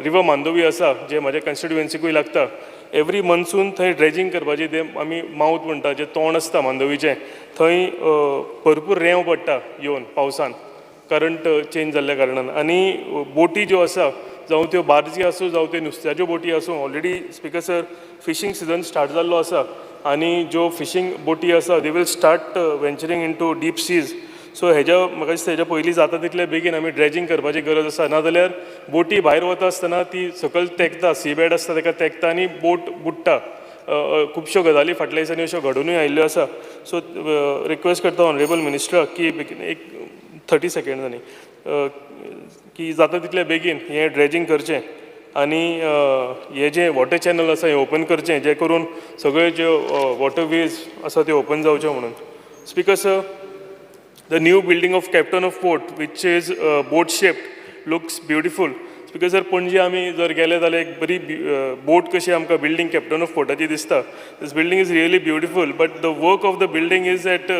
river Mandovi आसा, जे म्हाज्या कॉन्स्टिट्युएन्सीकूय लागता, every monsoon थंय dredging करपाची, ते आमी मावथ म्हणटा, जे तोंड आसता मांडोवीचें, थंय भरपूर रेंव पडटा येवन पावसान, करंट चेंज जाल्ल्या कारणान. आनी बोटी ज्यो आसा, जावं त्यो बार्जी आसूं, जावं त्यो नुस्त्याच्यो बोटी आसूं, already, Speaker sir, fishing season start जाल्लो आसा आनी ज्यो फिशींग बोटी आसा, they will start venturing into deep seas. So हेज्या म्हाका दिसता हेज्या पयलीं जाता तितले बेगीन आमी ड्रेजिंग करपाची गरज आसा. नाजाल्यार बोटी भायर वता आसतना ती सकयल तेंकता, सी बेड आसता तेका तेंकता आनी बोट बुडटा. अ, अ, खुबश्यो गजाली फाटल्या दिसांनी अश्यो घडुनूय आयिल्ल्यो आसा. सो रिक्वेस्ट करता ऑनरेबल मिनिस्टराक की बेगीन, एक 30 सेकेंड्सांनी, की जाता तितले बेगीन हें ड्रेजिंग करचें आनी हे जे वॉटर चॅनल आसा हें ओपन करचें, जे करून सगळे ज्यो वॉटर वेज आसा त्यो ओपन जावच्यो म्हणून. Speaker sir, the new building of Captain of Port, which is boat shaped, looks beautiful. Because sir, Panaji आमी जर गेले जाल्यार एक बरी बोट कशी आमकां बिल्डींग कॅप्टन ऑफ पोर्टाची दिसता. This building is really beautiful, but the work of the building is at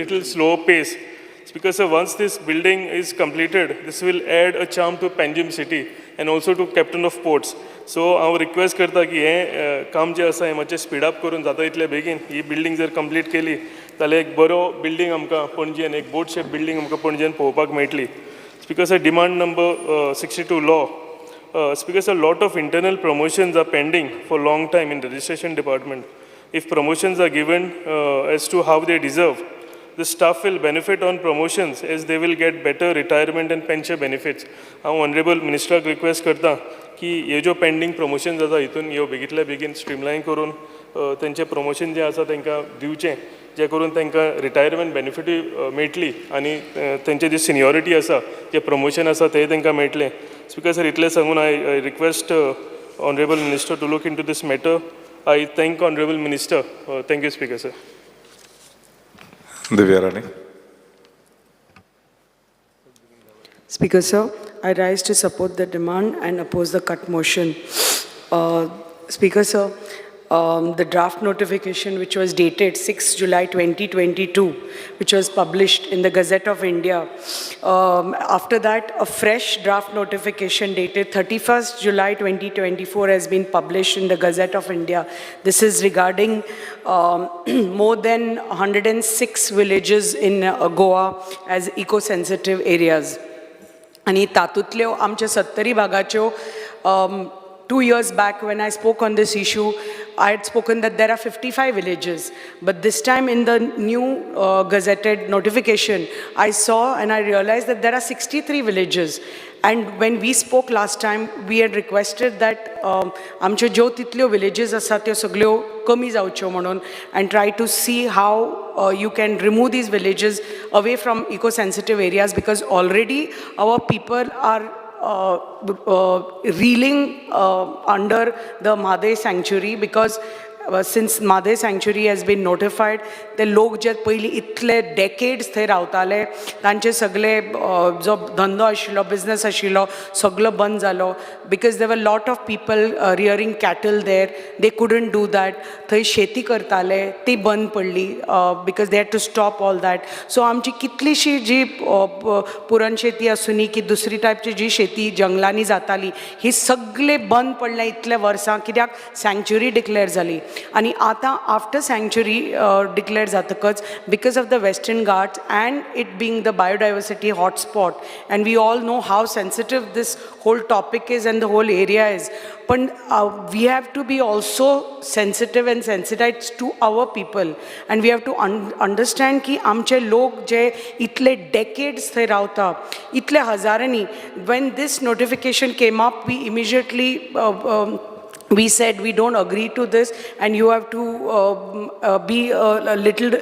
little slow pace. Because sir, once this building is completed, this will add a charm to Panjim city and also to Captain of Ports. So हांव request करता की हें काम जें आसा हें मातशें speed up करून जाता तितले बेगीन ही बिल्डींग जर कंप्लीट केली जाल्यार एक बरो बिल्डींग आमकां पणजेन, एक बोट शेप बिल्डींग आमकां पणजेन पळोवपाक मेळटली. Speaker sir, demand number 62, law. Speaker sir, lot of internal promotions are pending for long time in registration department. If promotions are given as to how they deserve, the staff will benefit on promotions as they will get better retirement and pension benefits. हांव honourable मिनिस्टराक request करता की हे ज्यो pending promotion जाता, हितून ह्यो बेगींतल्या बेगीन स्ट्रीमलायन करून तेंचें प्रमोशन जें आसा तांकां दिवचें, जे करून तांकां रिटायरमेंट बेनिफिटूय मेळटली आनी तेंचे जी सिनियोरिटी आसा, जें प्रमोशन आसा तेंय तांकां मेळटलें. स्पिकर सर, इतलें सांगून I request honourable minister to look into this matter. I thank honourable minister. Thank you, Speaker sir. Divya Rane. Speaker, sir, I rise to support the demand and oppose the cut motion. Speaker, sir, the draft notification which was dated 6 July 2022, which was published in the Gazette of India. After that, a fresh draft notification dated 31st July 2024 has been published in the Gazette of India. This is regarding more than 106 villages in Goa as eco-sensitive areas. आनी तातूंतल्यो आमच्या Sattari भागाच्यो, 2 years back when I spoke on this issue, I had spoken that there are 55 villages. But this time in the new gazetted notification, I saw and I realized that there are 63 villages. And when we spoke last time, we had requested that आमच्यो ज्यो तितल्यो villages आसा त्यो सगल्यो कमी जावच्यो म्हणून and try to see how you can remove these villages away from eco-sensitive areas, because already our people are reeling under the Mhadei sanctuary, because since Mhadei sanctuary has been notified, ते लोक जे पयलीं इतले decades थंय रावताले, तांचे सगळे जो धंदो आशिल्लो, बिजनस आशिल्लो, सगलो बंद जालो, because there were lot of people rearing cattle there. They couldn't do that. थंय शेती करताले ती बंद पडली because they had to stop all that. So आमची कितलीशी जी पुरण शेती आसूनी की दुसरी टायपची जी शेती जंगलांनी जाताली, ही सगळे बंद पडले इतले वर्सां, कित्याक सँक्च्युरी डिक्लेअर जाली. आनी आतां आफ्टर सँक्चुरी डिक्लेअर जातकच, because of the Western Ghats and it being the biodiversity hotspot, and we all know how sensitive this whole topic is and the whole area is, पण we have to be also sensitive and sensitize to our people, and we have to understand की आमचे लोक जे इतले decades थंय रावता, इतले हजारांनी. When this notification came up, we immediately we said we don't agree to this and you have to be a little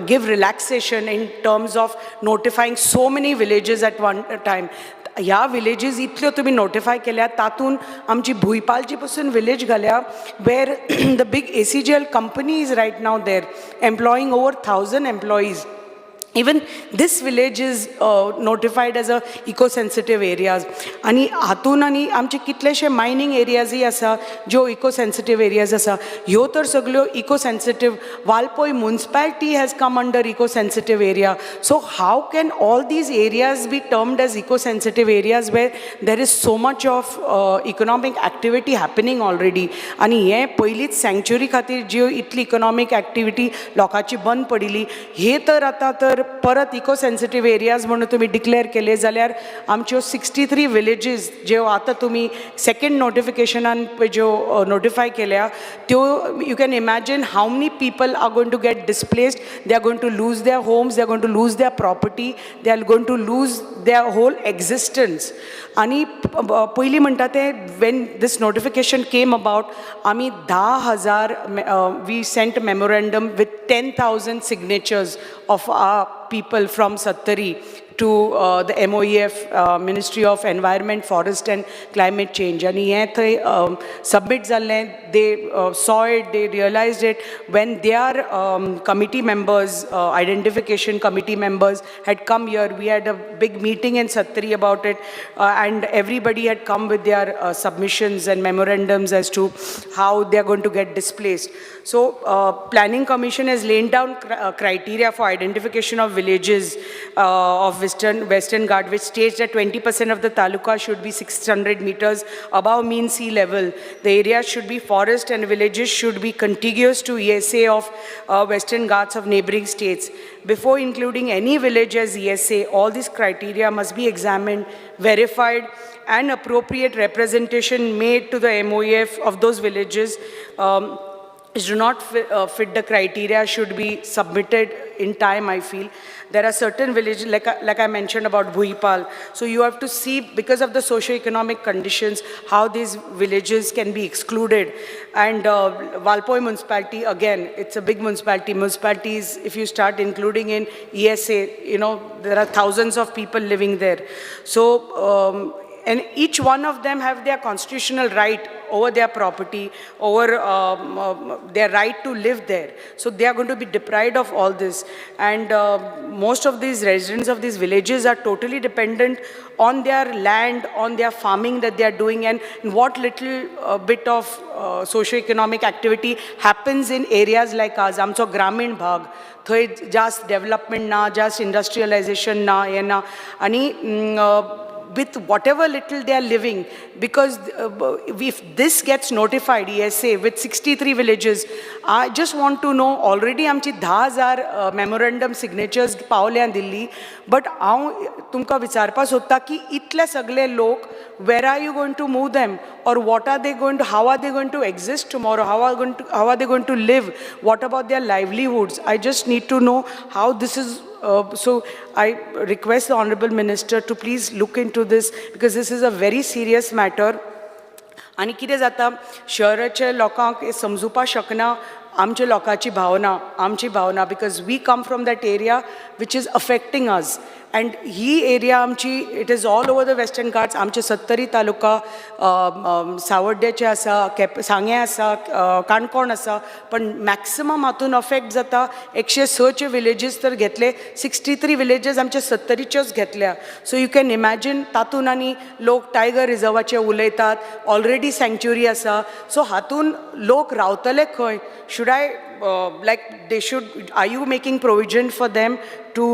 give relaxation in terms of notifying so many villages at one time. ह्या villages इतल्यो तुमी notify केल्या, तातूंत आमची भुंयपालची पसून village घाल्या, where the big ACGL company is right now there, employing over 1,000 employees. Even this village is notified as a eco sensitive areas. आनी हातून आनी आमचे कितलेशे मायनींग एरियाजय आसा, ज्यो इको सेन्सिटीव एरियाज आसा. ह्यो तर सगल्यो eco sensitive. Valpoi municipality has come under eco sensitive area. So how can all these areas be termed as eco sensitive areas where there is so much of economic activity happening already? आनी हें पयलींच sanctuary खातीर ज्यो इतली economic activity लोकांची बंद पडिल्ली, हे तर आतां तर परत इको सेन्सिटीव एरियाज म्हणून तुमी डिक्लेअर केले जाल्यार आमच्यो सिक्स्टी थ्री विलेजीस ज्यो आतां तुमी सेकंड नोटिफिकेशनान पळय ज्यो नोटिफाय केल्या त्यो, you can imagine how many people are going to get displaced. They are going to lose their homes, they are going to lose their property, they are going to lose their whole existence. आनी पयलीं म्हणटा तें, when this notification came about, आमी धा हजार, we sent memorandum with 10,000 signatures of our people from Sattari to the MOEF, Ministry of Environment, Forest and Climate Change. आनी हें थंय सबमीट जाल्लें. They saw it, they realized it when their committee members, identification committee members had come here. We had a big meeting in Sattari about it, and everybody had come with their submissions and memorandums as to how they are going to get displaced. So, Planning Commission has laid down criteria for identification of villages of Western Ghat, which states that 20% of the taluka should be 600 meters above mean sea level. The area should be forest and villages should be contiguous to ESA of Western Ghats of neighboring states. Before including any village as ESA, all these criteria must be examined, verified, and appropriate representation made to the MOEF of those villages which do not fit the criteria should be submitted in time, I feel. There are certain villages, like I mentioned about Bhuipal. So you have to see, because of the socio-economic conditions, how these villages can be excluded. And Valpoi municipality, again, it's a big municipality. Municipalities, if you start including in ESA, there are thousands of people living there. So, and each one of them have their constitutional right over their property, over their right to live there. So they are going to be deprived of all this. And most of these residents of these villages are totally dependent on their land, on their farming that they are doing, and what little bit of socio-economic activity happens in areas like ours. आमचो ग्रामीण भाग, थंय जास्त development ना, जास्त industrialisation ना, हें ना. आनी with whatever little they are living, because if this gets notified, ESA, with 63 villages, I just want to know, already आमची धा हजार memorandum signatures पावल्या दिल्ली, but हांव तुमकां विचारपा सोदता की इतले सगळे लोक, where are you going to move them, or what are they going to, how are they going to exist tomorrow, how are they going to live, what about their livelihoods? I just need to know how this is. So I request the Honorable Minister to please look into this, because this is a very serious matter. आनी कितें जाता, शहराच्या लोकांक हें समजुपाक शकना आमच्या लोकांची भावना, आमची भावना, because we come from that area which is affecting us. And he area आमची, it is all over the Western Ghats. आमचे सत्तरी तालुका, सावड्ड्याचे आसा, केप सांगें आसा, काणकोण आसा, पण मॅक्सिमम हातून अफेक्ट जाता. एकशे सचे विलेजीस तर घेतले, सिक्स्टी थ्री विलेजीस आमचे सत्तरीच्योच घेतल्या. सो you can imagine, तातून आनी लोक टायगर रिजर्वाचे उलयतात, ऑलरेडी सँक्च्युरी आसा. सो हातून लोक रावतले खंय? Should I like they should are you making provision for them? to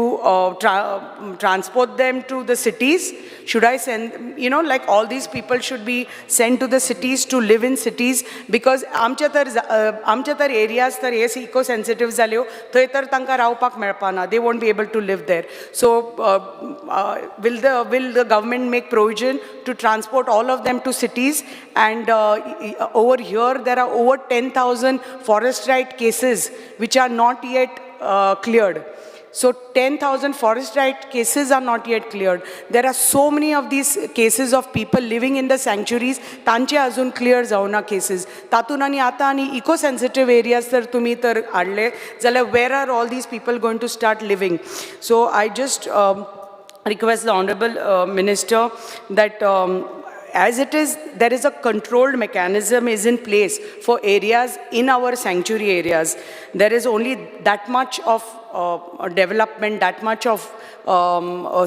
transport them to the cities? Should I send, like all these people should be sent to the cities to live in cities? Because आमचे तर आमचे तर areas तर हे eco sensitive जाल्यो, थंय तर तांकां रावपाक मेळपाना. They won't be able to live there. So will the government make provision to transport all of them to cities? And over here there are over 10,000 forest right cases which are not yet cleared. So 10,000 forest right cases are not yet cleared. There are so many of these cases of people living in the sanctuaries, तांचे अजून clear जावना cases. तातूंत आनी आतां आनी eco sensitive areas तर तुमी तर हाडले जाल्यार where are all these people going to start living? So I just request the honorable minister that as it is, there is a controlled mechanism is in place for areas in our sanctuary areas. There is only that much of development, that much of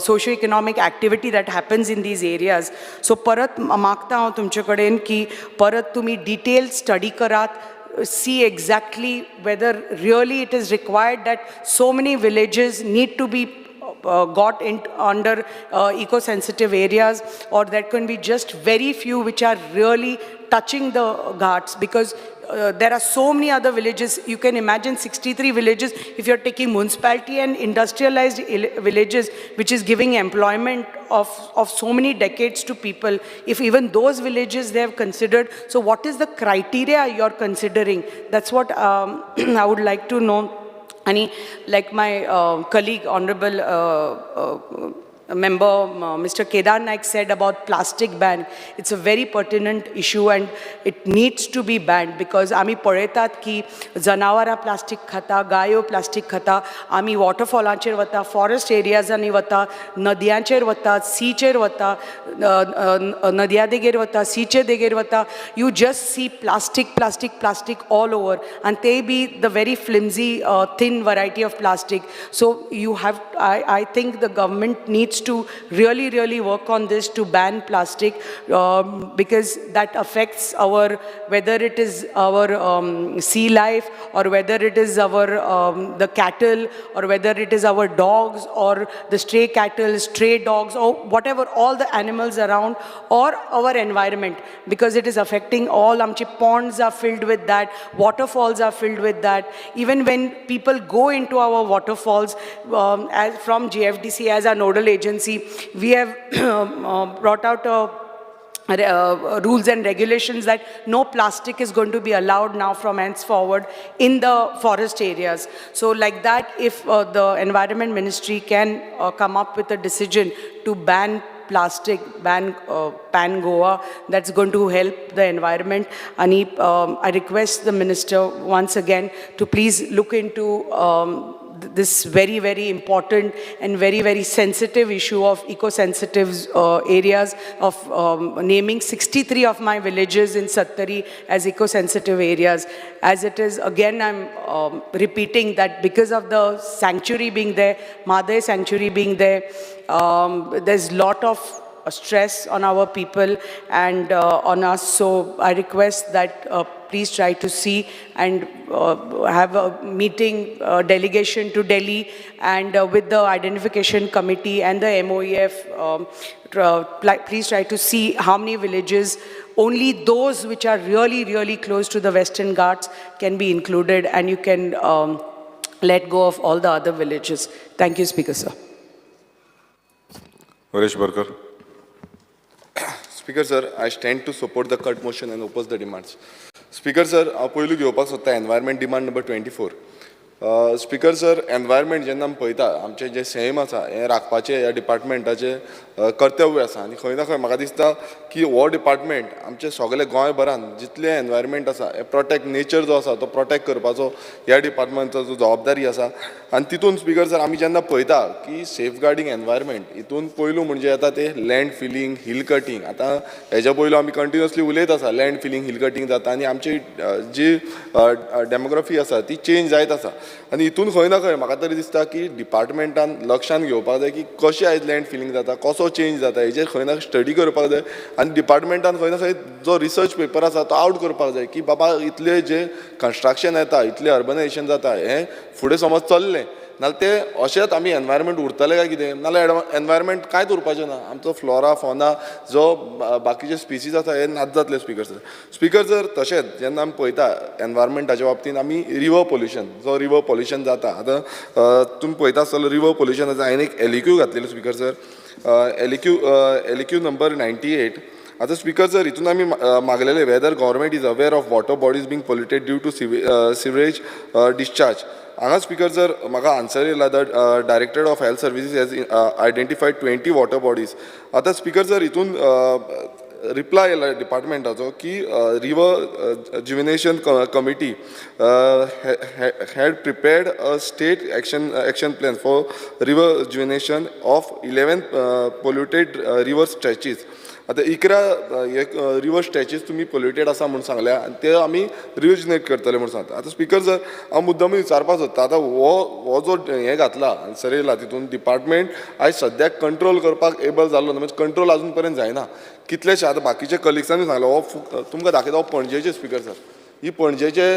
socio-economic activity that happens in these areas. So परत मागता हांव तुमचे कडेन की परत तुमी detail study करात, see exactly whether really it is required that so many villages need to be got in under eco-sensitive areas, or there can be just very few which are really touching the ghats, because there are so many other villages. You can imagine 63 villages if you're taking municipality and industrialized villages, which is giving employment of so many decades to people. If even those villages they have considered, so what is the criteria you're considering? That's what I would like to know. आणि like my colleague, honorable member, Mr. Kedar Naik said about plastic ban, it's a very pertinent issue and it needs to be banned, because आमी पळयतात की जनावरां plastic खाता, गायो plastic खाता. आमी वॉटरफॉलाचेर वता, फॉरेस्ट एरियाजांनी वता, नदयांचेर वता, सीचेर वता, नदया देगेर वता, सीचे देगेर वता, you just see plastic, plastic, plastic all over, and they be the very flimsy, thin variety of plastic. So you have, I think the government needs to really, really work on this to ban plastic because that affects our, whether it is our sea life or whether it is our, the cattle, or whether it is our dogs or the stray cattle, stray dogs, or whatever, all the animals around, or our environment, because it is affecting all. आमचे ponds are filled with that, waterfalls are filled with that. Even when people go into our waterfalls, as from GFDC as our nodal agency, we have brought out a rules and regulations that no plastic is going to be allowed now from henceforward in the forest areas. So like that, if the Environment Ministry can come up with a decision to ban plastic, ban Pan Goa, that's going to help the environment. And I request the minister once again to please look into this very, very important and very, very sensitive issue of eco-sensitive areas, of naming 63 of my villages in Sattari as eco-sensitive areas. As it is, again, I'm repeating that because of the sanctuary being there, Mhadei sanctuary being there, there's lot of stress on our people and on us. So I request that please try to see and have a meeting, delegation to Delhi, and with the identification committee and the MOEF, please try to see how many villages, only those which are really, really close to the Western Ghats can be included, and you can let go of all the other villages. Thank you, Speaker, sir. Haresh Borkar. Speaker sir, I stand to support the cut motion and oppose the demands. Speaker sir, हांव पयलू घेवपाक सोदता environment demand number 24. Speaker sir, environment जेन्ना आमी पळयता, आमचें जें सैम आसा हें राखपाचें ह्या डिपार्टमेंटाचें कर्तव्य आसा. आनी खंय ना खंय म्हाका दिसता की हो डिपार्टमेंट आमचे सगळे गोंयभरान जितलें एनवायरमेंट आसा हें प्रोटेक्ट, नेचर जो आसा तो प्रोटेक्ट करपाचो ह्या डिपार्टमेंटाचो जबाबदारी आसा. आनी तितून स्पीकर सर आमी जेन्ना पळयता की सेफ गार्डींग एनवायरमेंट, हितून पयलू म्हणजे येता ते लँड फिलींग, हिल कटींग. आतां हेज्या पयलू आमी कंटिन्युअसली उलयत आसा, लँड फिलींग, हिल कटींग जाता आनी आमची जी डेमोग्राफी आसा ती चेंज जायत आसा. आनी हितून खंय ना खंय म्हाका तरी दिसता की डिपार्टमेंटान लक्षान घेवपाक जाय की कशें आयज लँड फिलींग जाता, कसो चेंज जाता, हेजेर खंय ना खंय स्टडी करपाक जाय. आनी डिपार्टमेंटान खंय ना खंय जो रिसर्च पेपर आसा तो आवट करपाक जाय की बाबा इतले जे कंस्ट्रक्शन येता, इतलें अर्बनायजेशन जाता, हें फुडें समज चल्लें नाल्यार ते अशेंच आमी एनवायरमेंट उरतले काय कितें, नाल्यार एनवायरमेंट कांयच उरपाचें ना. आमचो फ्लोरा फॉना जो बाकीचे स्पिसीज आसा हे नाच जातले स्पीकर सर. स्पीकर सर, तशेंच जेन्ना आमी पळयता एनवायरमेंटाच्या बाबतींत आमी रिवर पोल्युशन, जो रिवर पोल्युशन जाता, आतां तुमी पळयता आसतलो रिवर पोल्युशन आसा. हांवें एक एलइक्यू घातलेलो speaker sir, LEQ number 98. आतां स्पीकर सर, हितून आमी मागलेले whether government is aware of water bodies being polluted due to sewerage discharge. हांगा स्पीकर सर म्हाका आन्सर येयला, the directorate of health services has identified 20 water bodies. आतां speaker sir, हितून reply येयला डिपार्टमेंटाचो की river rejuvenation committee had prepared a state action plan for river rejuvenation of 11 polluted river stretches. आतां 11 river स्ट्रेचीस तुमी polluted आसा म्हूण सांगल्या आनी ते आमी रिजुनेट करतले म्हूण सांगता. आतां स्पीकर सर, हांव मुद्दमूय विचारपाक सोदता, आतां हो जो हें घातला आन्सर येयला तितून डिपार्टमेंट आयज सद्याक कंट्रोल करपाक एबल जाल्लो ना, म्हणजे कंट्रोल आजून पर्यंत जायना कितलेशे. आतां बाकीचे कलिग्सांनी सांगलो, हो तुमकां दाखयता, हो पणजेचे स्पीकर सर, ही पणजेचे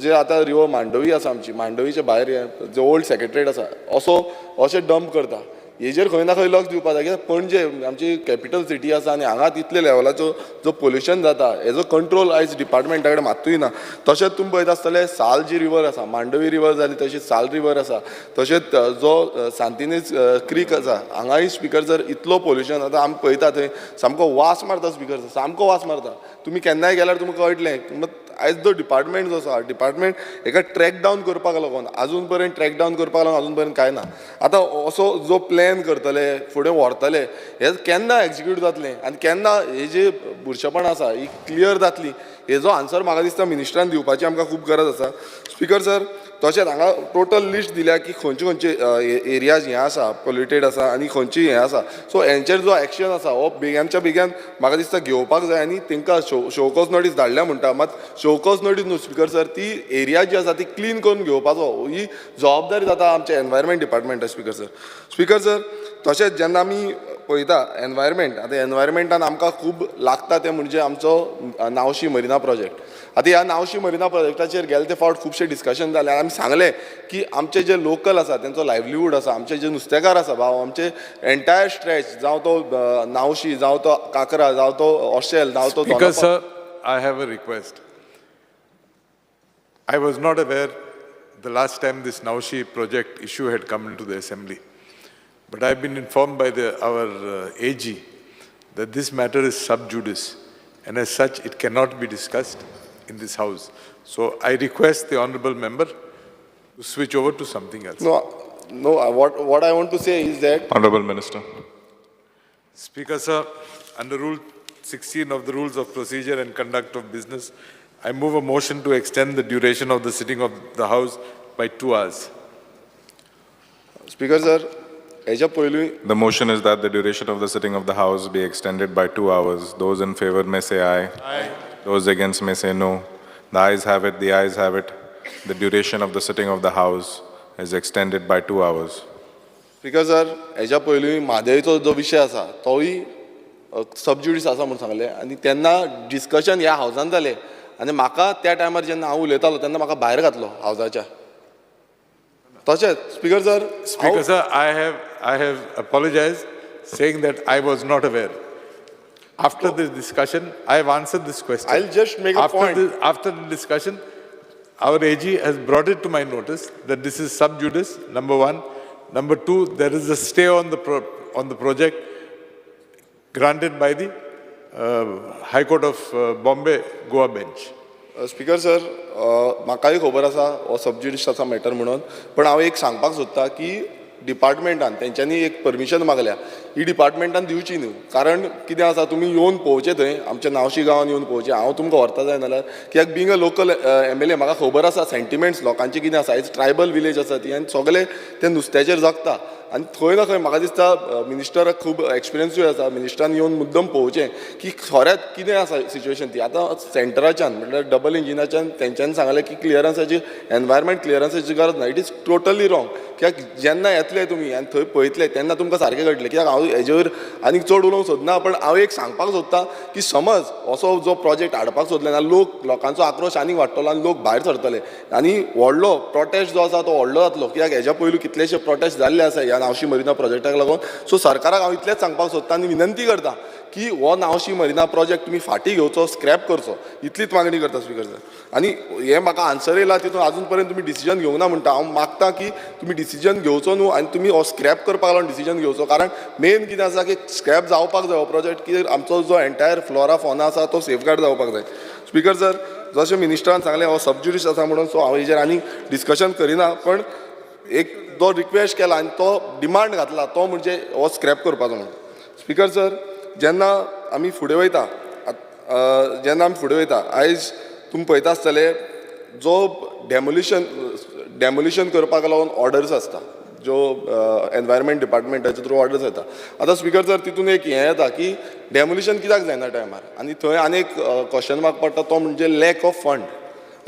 जे आतां रिवर मांडवी आसा आमची, मांडवीचे भायर हे जे ओल्ड सेक्रेटरीट आसा, असो अशें डंप करता. हेजेर खंय ना खंय लक्ष दिवपा जाय, कित्याक पणजे आमची कॅपिटल सिटी आसा आनी हांगा तितले लेवलाचो जो पोल्युशन जाता हेजो कंट्रोल आयज डिपार्टमेंटा कडेन मात्तूय ना. तशेंच तुमी पळयता आसतले साल जी रिवर आसा, मांडवी रिवर जाली, तशीच साल रिवर आसा, तशेंच जो सांतिनेज क्रीक आसा, हांगाय स्पीकर सर इतलो पोल्युशन आतां आमी पळयता, थंय सामको वास मारता स्पीकर सर, सामको वास मारता. तुमी केन्नाय गेल्यार तुमकां कळटलें. आयज जो डिपार्टमेंट जो आसा, डिपार्टमेंट हेका ट्रॅक डावन करपाक लागून आजून पर्यंत ट्रॅक डावन करपाक लागून आजून पर्यंत कांय ना. आतां असो जो प्लॅन करतले, फुडें व्हरतले, हे केन्ना एक्जिक्यूट जातलें आनी केन्ना हे जे बुरशेपण आसा ही क्लियर जातली, हेजो आन्सर म्हाका दिसता मिनिस्टरान दिवपाची आमकां खूब गरज आसा. स्पीकर सर, तशेंच हांगा टोटल लिस्ट दिल्या की खंयचे खंयचे एरियाज हे आसा पोल्युटेड आसा आनी खंयची हे आसा. सो हेंचेर जो एक्शन आसा हो बेग्यानच्या बेग्यान म्हाका दिसता घेवपाक जाय आनी तांकां शोकॉज नोटीस धाडल्या म्हणटा, मात शोकॉज नोटीस न्हू स्पीकर सर, ती एरिया जी आसा ती क्लीन करून घेवपाचो ही जबाबदारी जाता आमच्या एनवायरमेंट डिपार्टमेंटा स्पीकर सर. स्पीकर सर, तशेंच जेन्ना आमी पळयता एनवायरमेंट, आतां एनवायरमेंटान आमकां खूब लागता तें म्हणजे आमचो नावशी मरिना प्रोजेक्ट. आतां ह्या नावशी मरिना प्रोजेक्टाचेर गेले ते फावट खुबशे डिस्कशन जालें आनी आमी सांगलें की आमचे जे लोकल आसा तेंचो लायवलीहूड आसा, आमचे जे नुस्तेकार आसा भाव, आमचे एंटायर स्ट्रेच, जावं तो नावशी, जावं तो काकरा, जावं तो ओशेल, जावं तो Speaker, sir, I have a request. I was not aware the last time this Naushi project issue had come into the assembly. But I've been informed by our AG that this matter is sub judice, and as such it cannot be discussed in this house. So I request the honorable member to switch over to something else. No, no, what I want to say is that... Honorable Minister. Speaker, sir, under Rule 16 of the Rules of Procedure and Conduct of Business, I move a motion to extend the duration of the sitting of the House by 2 hours. Speaker, sir, हेच्या पयलीं The motion is that the duration of the sitting of the House be extended by 2 hours. Those in favor may say aye. Aye. Those against may say no. The ayes have it, the ayes have it. The duration of the sitting of the House is extended by 2 hours. Speaker sir, हेच्या पयलीं म्हादयचो जो विशय आसा तोय सब ज्युडीस आसा म्हूण सांगलें आनी तेन्ना डिस्कशन ह्या हावजान जालें आनी म्हाका त्या टायमार जेन्ना हांव उलयतालो तेन्ना म्हाका भायर घातलो हावजाच्या. तशेंच speaker sir, Speaker sir, I have apologized saying that I was not aware. After this discussion, I have answered this question. I'll just make a point. After the discussion, our AG has brought it to my notice that this is sub judice, number one. Number two, there is a stay on the project granted by the High Court of Bombay Goa bench. Speaker sir, म्हाकाय खबर आसा हो सब ज्युडीस आसा matter म्हणून, पण हांव एक सांगपाक सोदता की डिपार्टमेंटान तेंच्यांनी एक परमिशन मागल्या, ही डिपार्टमेंटान दिवची न्हू. कारण कितें आसा, तुमी येवन पळोवचें थंय आमच्या नावशी गांवान येवन पळोवचें. हांव तुमकां व्हरता जाय नाल्यार, कित्याक being a local MLA म्हाका खबर आसा सेंटिमेंट्स लोकांचे कितें आसा. आयज ट्रायबल विलेज आसा ती आनी सगळे ते नुस्त्याचेर जगता. आनी खंय ना खंय म्हाका दिसता मिनिस्टराक खूब एक्सपिरियन्सूय आसा, मिनिस्टरान येवन मुद्दम पळोवचें की खरेंच कितें आसा सिच्युएशन ती. आतां सेंटराच्यान म्हटल्यार डबल इंजिनाच्यान तेंच्यांनी सांगलें की क्लियरन्साची, एनवायरमेंट क्लियरन्साची गरज ना. It is totally wrong. कित्याक जेन्ना येतले तुमी आनी थंय पळयतले तेन्ना तुमकां सारकें कळटलें. कित्याक हांव हेजेर आनीक चड उलोवंक सोदना, पण हांव एक सांगपाक सोदता की समज असो जो प्रोजेक्ट हाडपाक सोदले ना, लोकांचो आक्रोश आनीक वाडटलो आनी लोक भायर सरतले आनी व्हडलो प्रोटेस्ट जो आसा तो व्हडलो जातलो. कित्याक हेज्या पयलू कितलेशे प्रोटेस्ट जाल्ले आसा ह्या नावशी मरिना प्रोजेक्टाक लागून. सो सरकाराक हांव इतलेंच सांगपाक सोदता आनी विनंती करता की हो नावशी मरिना प्रोजेक्ट तुमी फाटीं घेवचो, स्क्रॅप करचो, इतलीच मागणी करता स्पीकर सर. आनी हें म्हाका आन्सर येयला तितून आजून पर्यंत तुमी डिसिजन घेवंक ना म्हणटा. हांव मागता की तुमी डिसिजन घेवचो न्हू आनी तुमी हो स्क्रॅप करपाक लागून डिसिजन घेवचो, कारण मेन कितें आसा की स्क्रॅप जावपाक जाय हो प्रोजेक्ट, कित्याक आमचो जो एंटायर फ्लोरा फॉना आसा तो सेफगार्ड जावपाक जाय. स्पीकर सर, जशें मिनिस्टरान सांगलें हो सबज्युडीस आसा म्हणून, सो हांव हेजेर आनी डिस्कशन करिना, पण एक जो रिक्वेस्ट केला आनी तो डिमांड घातला तो म्हणजे हो स्क्रॅप करपाचो म्हणून. स्पीकर सर, जेन्ना आमी फुडें वयता, आयज तुमी पळयता आसतले जो डेमोलिशन करपाक लागून ऑर्डर्स आसता, ज्यो एनवायरमेंट डिपार्टमेंटाचे थ्रू ऑर्डर्स येता. आतां स्पीकर सर, तितून एक हें येता की डेमोलिशन कित्याक जायना टायमार, आनी थंय आनी एक क्वेश्चन मार्क पडटा तो म्हणजे लॅक ऑफ फंड.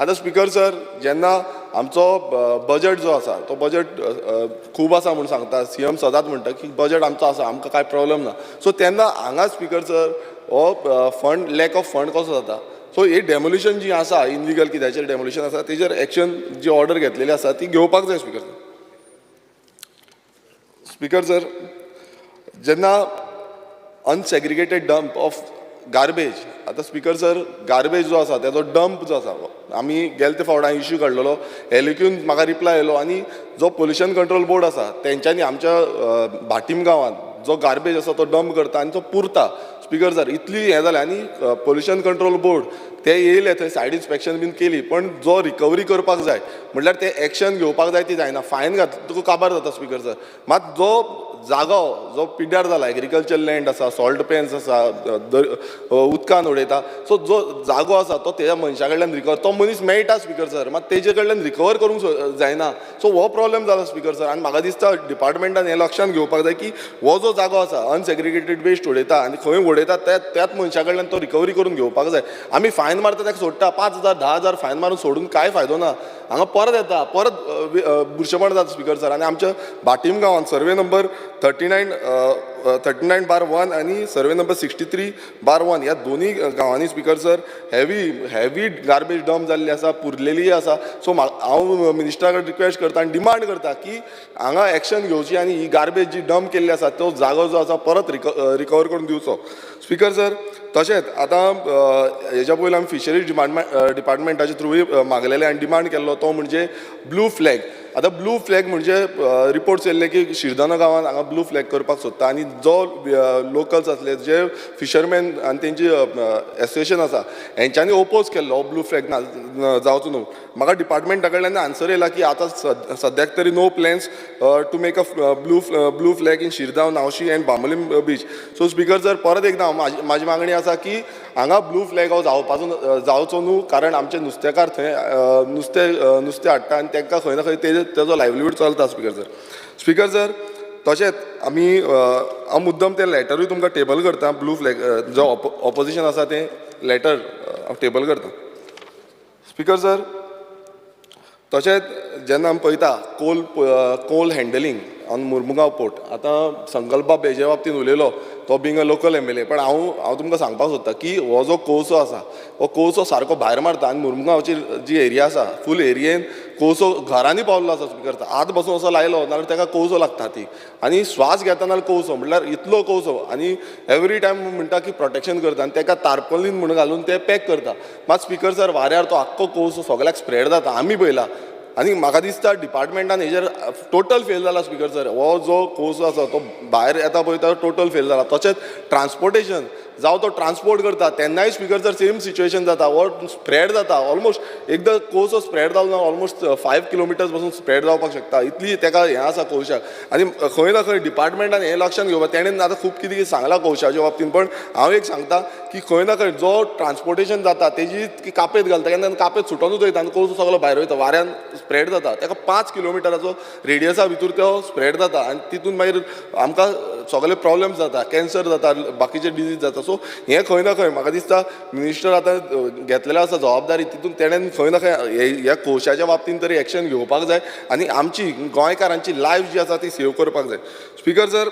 आतां स्पीकर सर, जेन्ना आमचो बजट जो आसा तो बजट खूब आसा म्हूण सांगता, सी एम सदांच म्हणटा की बजट आमचो आसा, आमकां कांय प्रॉब्लम ना. सो तेन्ना हांगा स्पीकर सर हो फंड, लॅक ऑफ फंड कसो जाता? सो ही डेमोलिशन जी आसा इनलिगल कित्याचेर डेमोलिशन आसा तेजेर एक्शन जी ऑर्डर घेतलेली आसा ती घेवपाक जाय स्पीकर सर. स्पीकर सर, जेन्ना अनसेग्रिगेटेड डंप ऑफ गार्बेज, आतां स्पीकर सर गार्बेज जो आसा तेजो डंप जो आसा, आमी गेले ते फावट हांवें इश्यू काडलेलो, एलक्यून म्हाका रिप्लाय आयलो आनी जो पोल्युशन कंट्रोल बोर्ड आसा तेंच्यांनी आमच्या भाटीम गांवांत जो गार्बेज आसा तो डंप करता आनी तो पुरता. स्पीकर सर, इतली हें जालें आनी पोल्युशन कंट्रोल बोर्ड ते येयले थंय सायड इन्स्पेक्शन बीन केली, पण जो रिकवरी करपाक जाय म्हटल्यार ते एक्शन घेवपाक जाय ती जायना, फायन घातला तुका काबार जाता स्पीकर सर. मात जो जागो जो पिड्ड्यार जाला, एग्रीकल्चर लँड आसा, सॉल्ट पॅन्स आसा, उदकान उडयता, सो जो जागो आसा तो तेज्या मनशा कडल्यान रिकवर, तो मनीस मेळटा स्पीकर सर, मात तेजे कडल्यान रिकवर करूंक जायना. सो हो प्रॉब्लम जाला स्पीकर सर. आनी म्हाका दिसता डिपार्टमेंटान हें लक्षांत घेवपाक जाय की हो जो जागो आसा अनसेग्रिगेटेड वेस्ट उडयता आनी खंय उडयता त्याच मनशा कडल्यान तो रिकवरी करून घेवपाक जाय. आमी फायन मारता ताका सोडटा, 5,000 10,000 फायन मारून सोडून कांय फायदो ना, हांगा परत येता, परत बुरशेपण जाता स्पीकर सर. आनी आमच्या भाटीम गांवांत सर्वे नंबर 39/1 आनी सर्वे नंबर 63/1 ह्या दोनूय गांवांनी speaker sir heavy heavy garbage dump जाल्ली आसा, पुरलेली आसा. सो हांव मिनिस्टरा कडेन रिक्वेस्ट करता आनी डिमांड करता की हांगा एक्शन घेवची आनी ही गार्बेज जी डंप केल्ली आसा तो जागो जो आसा परत रिकवर करून दिवचो स्पीकर सर. तशेंच आतां हेज्या पयलीं आमी फिशरीज डिपार्टमेंटाचे थ्रूय मागलेले आनी डिमांड केल्लो तो म्हणजे ब्लू फ्लॅग. आतां ब्लू फ्लॅग म्हणजे रिपोर्ट्स येयल्ले की शिरदोना गांवांत हांगा ब्लू फ्लॅग करपाक सोदता आनी जो लोकल्स आसले जे फिशरमॅन आनी तेंची एसोसिएशन आसा हेंच्यांनी ओपोज केल्लो हो ब्लू फ्लॅग ना जावचो न्हू. म्हाका डिपार्टमेंटा कडल्यान आन्सर येयला की आतां सद्याक तरी no plans to make a blue flag in Shirdao, Navshi and Bambolim beach. So speaker sir, परत एकदां म्हाजी मागणी आसा की हांगा ब्लू फ्लॅग हो जावपाचो जावचो न्हू, कारण आमचे नुस्तेकार थंय नुस्तें हाडटा आनी तांकां खंय ना खंय तेजो लायवलीहूड चलता स्पीकर सर. स्पीकर सर, तशेंच आमी हांव मुद्दम तें लॅटरूय तुमकां टेबल करता, ब्लू फ्लॅग जो ऑपोजिशन आसा तें लॅटर हांव टेबल करता स्पीकर सर. तशेंच जेन्ना आमी पळयता coal handling on Mormugao port, आतां संकल्प बाब हेजे बाबतीन उलयलो तो being a local MLA, पण हांव तुमकां सांगपाक सोदता की हो जो कोळसो आसा हो कोळसो सारको भायर मारता आनी मुरमुगांवची जी एरिया आसा फूल एरियेन कोळसो घरांनी पावल्लो आसा स्पीकर. हात बसून असो लायलो नाल्यार ताका कोळसो लागता ती, आनी श्वास घेता नाल्यार कोळसो, म्हटल्यार इतलो कोळसो. आनी एवरी टायम म्हणटा की प्रोटेक्शन करता आनी ताका तारपोलीन म्हणून घालून ते पॅक करता, मात स्पीकर सर वाऱ्यार तो आख्खो कोळसो सगळ्याक स्प्रेड जाता, आमी पळयला. आनी म्हाका दिसता डिपार्टमेंटान हेजेर टोटल फेल जाला स्पीकर सर. हो जो कोळसो आसा तो भायर येता पळय तो टोटल फेल जाला. तशेंच ट्रान्सपोर्टेशन, जावं तो ट्रान्सपोर्ट करता तेन्नाय स्पीकर सर सेम सिच्युएशन जाता. हो स्प्रेड जाता ऑलमोस्ट, एकदां कोळसो स्प्रेड जालो ना ऑलमोस्ट 5 किलोमिटर्स पासून स्प्रेड जावपाक शकता, इतली तेका हें आसा कोळशाक. आनी खंय ना खंय डिपार्टमेंटान हें लक्षान घेवपाक, तेणेन आतां खूब कितें कितें सांगलां कोळशाच्या बाबतीन, पण हांव एक सांगता की खंय ना खंय जो ट्रान्सपोर्टेशन जाता तेजी कापेत घालता, केन्ना कापेत सुटोनूच वयता आनी कोळसो सगळो भायर वयता, वाऱ्यान स्प्रेड जाता. तेका 5 किलोमिटराचो रेडियसा भितर तो स्प्रेड जाता आनी तितून मागीर आमकां सगळे प्रॉब्लम्स जाता, कॅन्सर जाता, बाकीचे डिजीज जाता. सो हें खंय ना खंय म्हाका दिसता मिनिस्टर आतां घेतलेलें आसा जबाबदारी, तितून तेणेन खंय ना खंय ह्या कोळशाच्या बाबतीन तरी एक्शन घेवपाक जाय आनी आमची गोंयकारांची लायफ जी आसा ती सेव करपाक जाय. स्पीकर सर,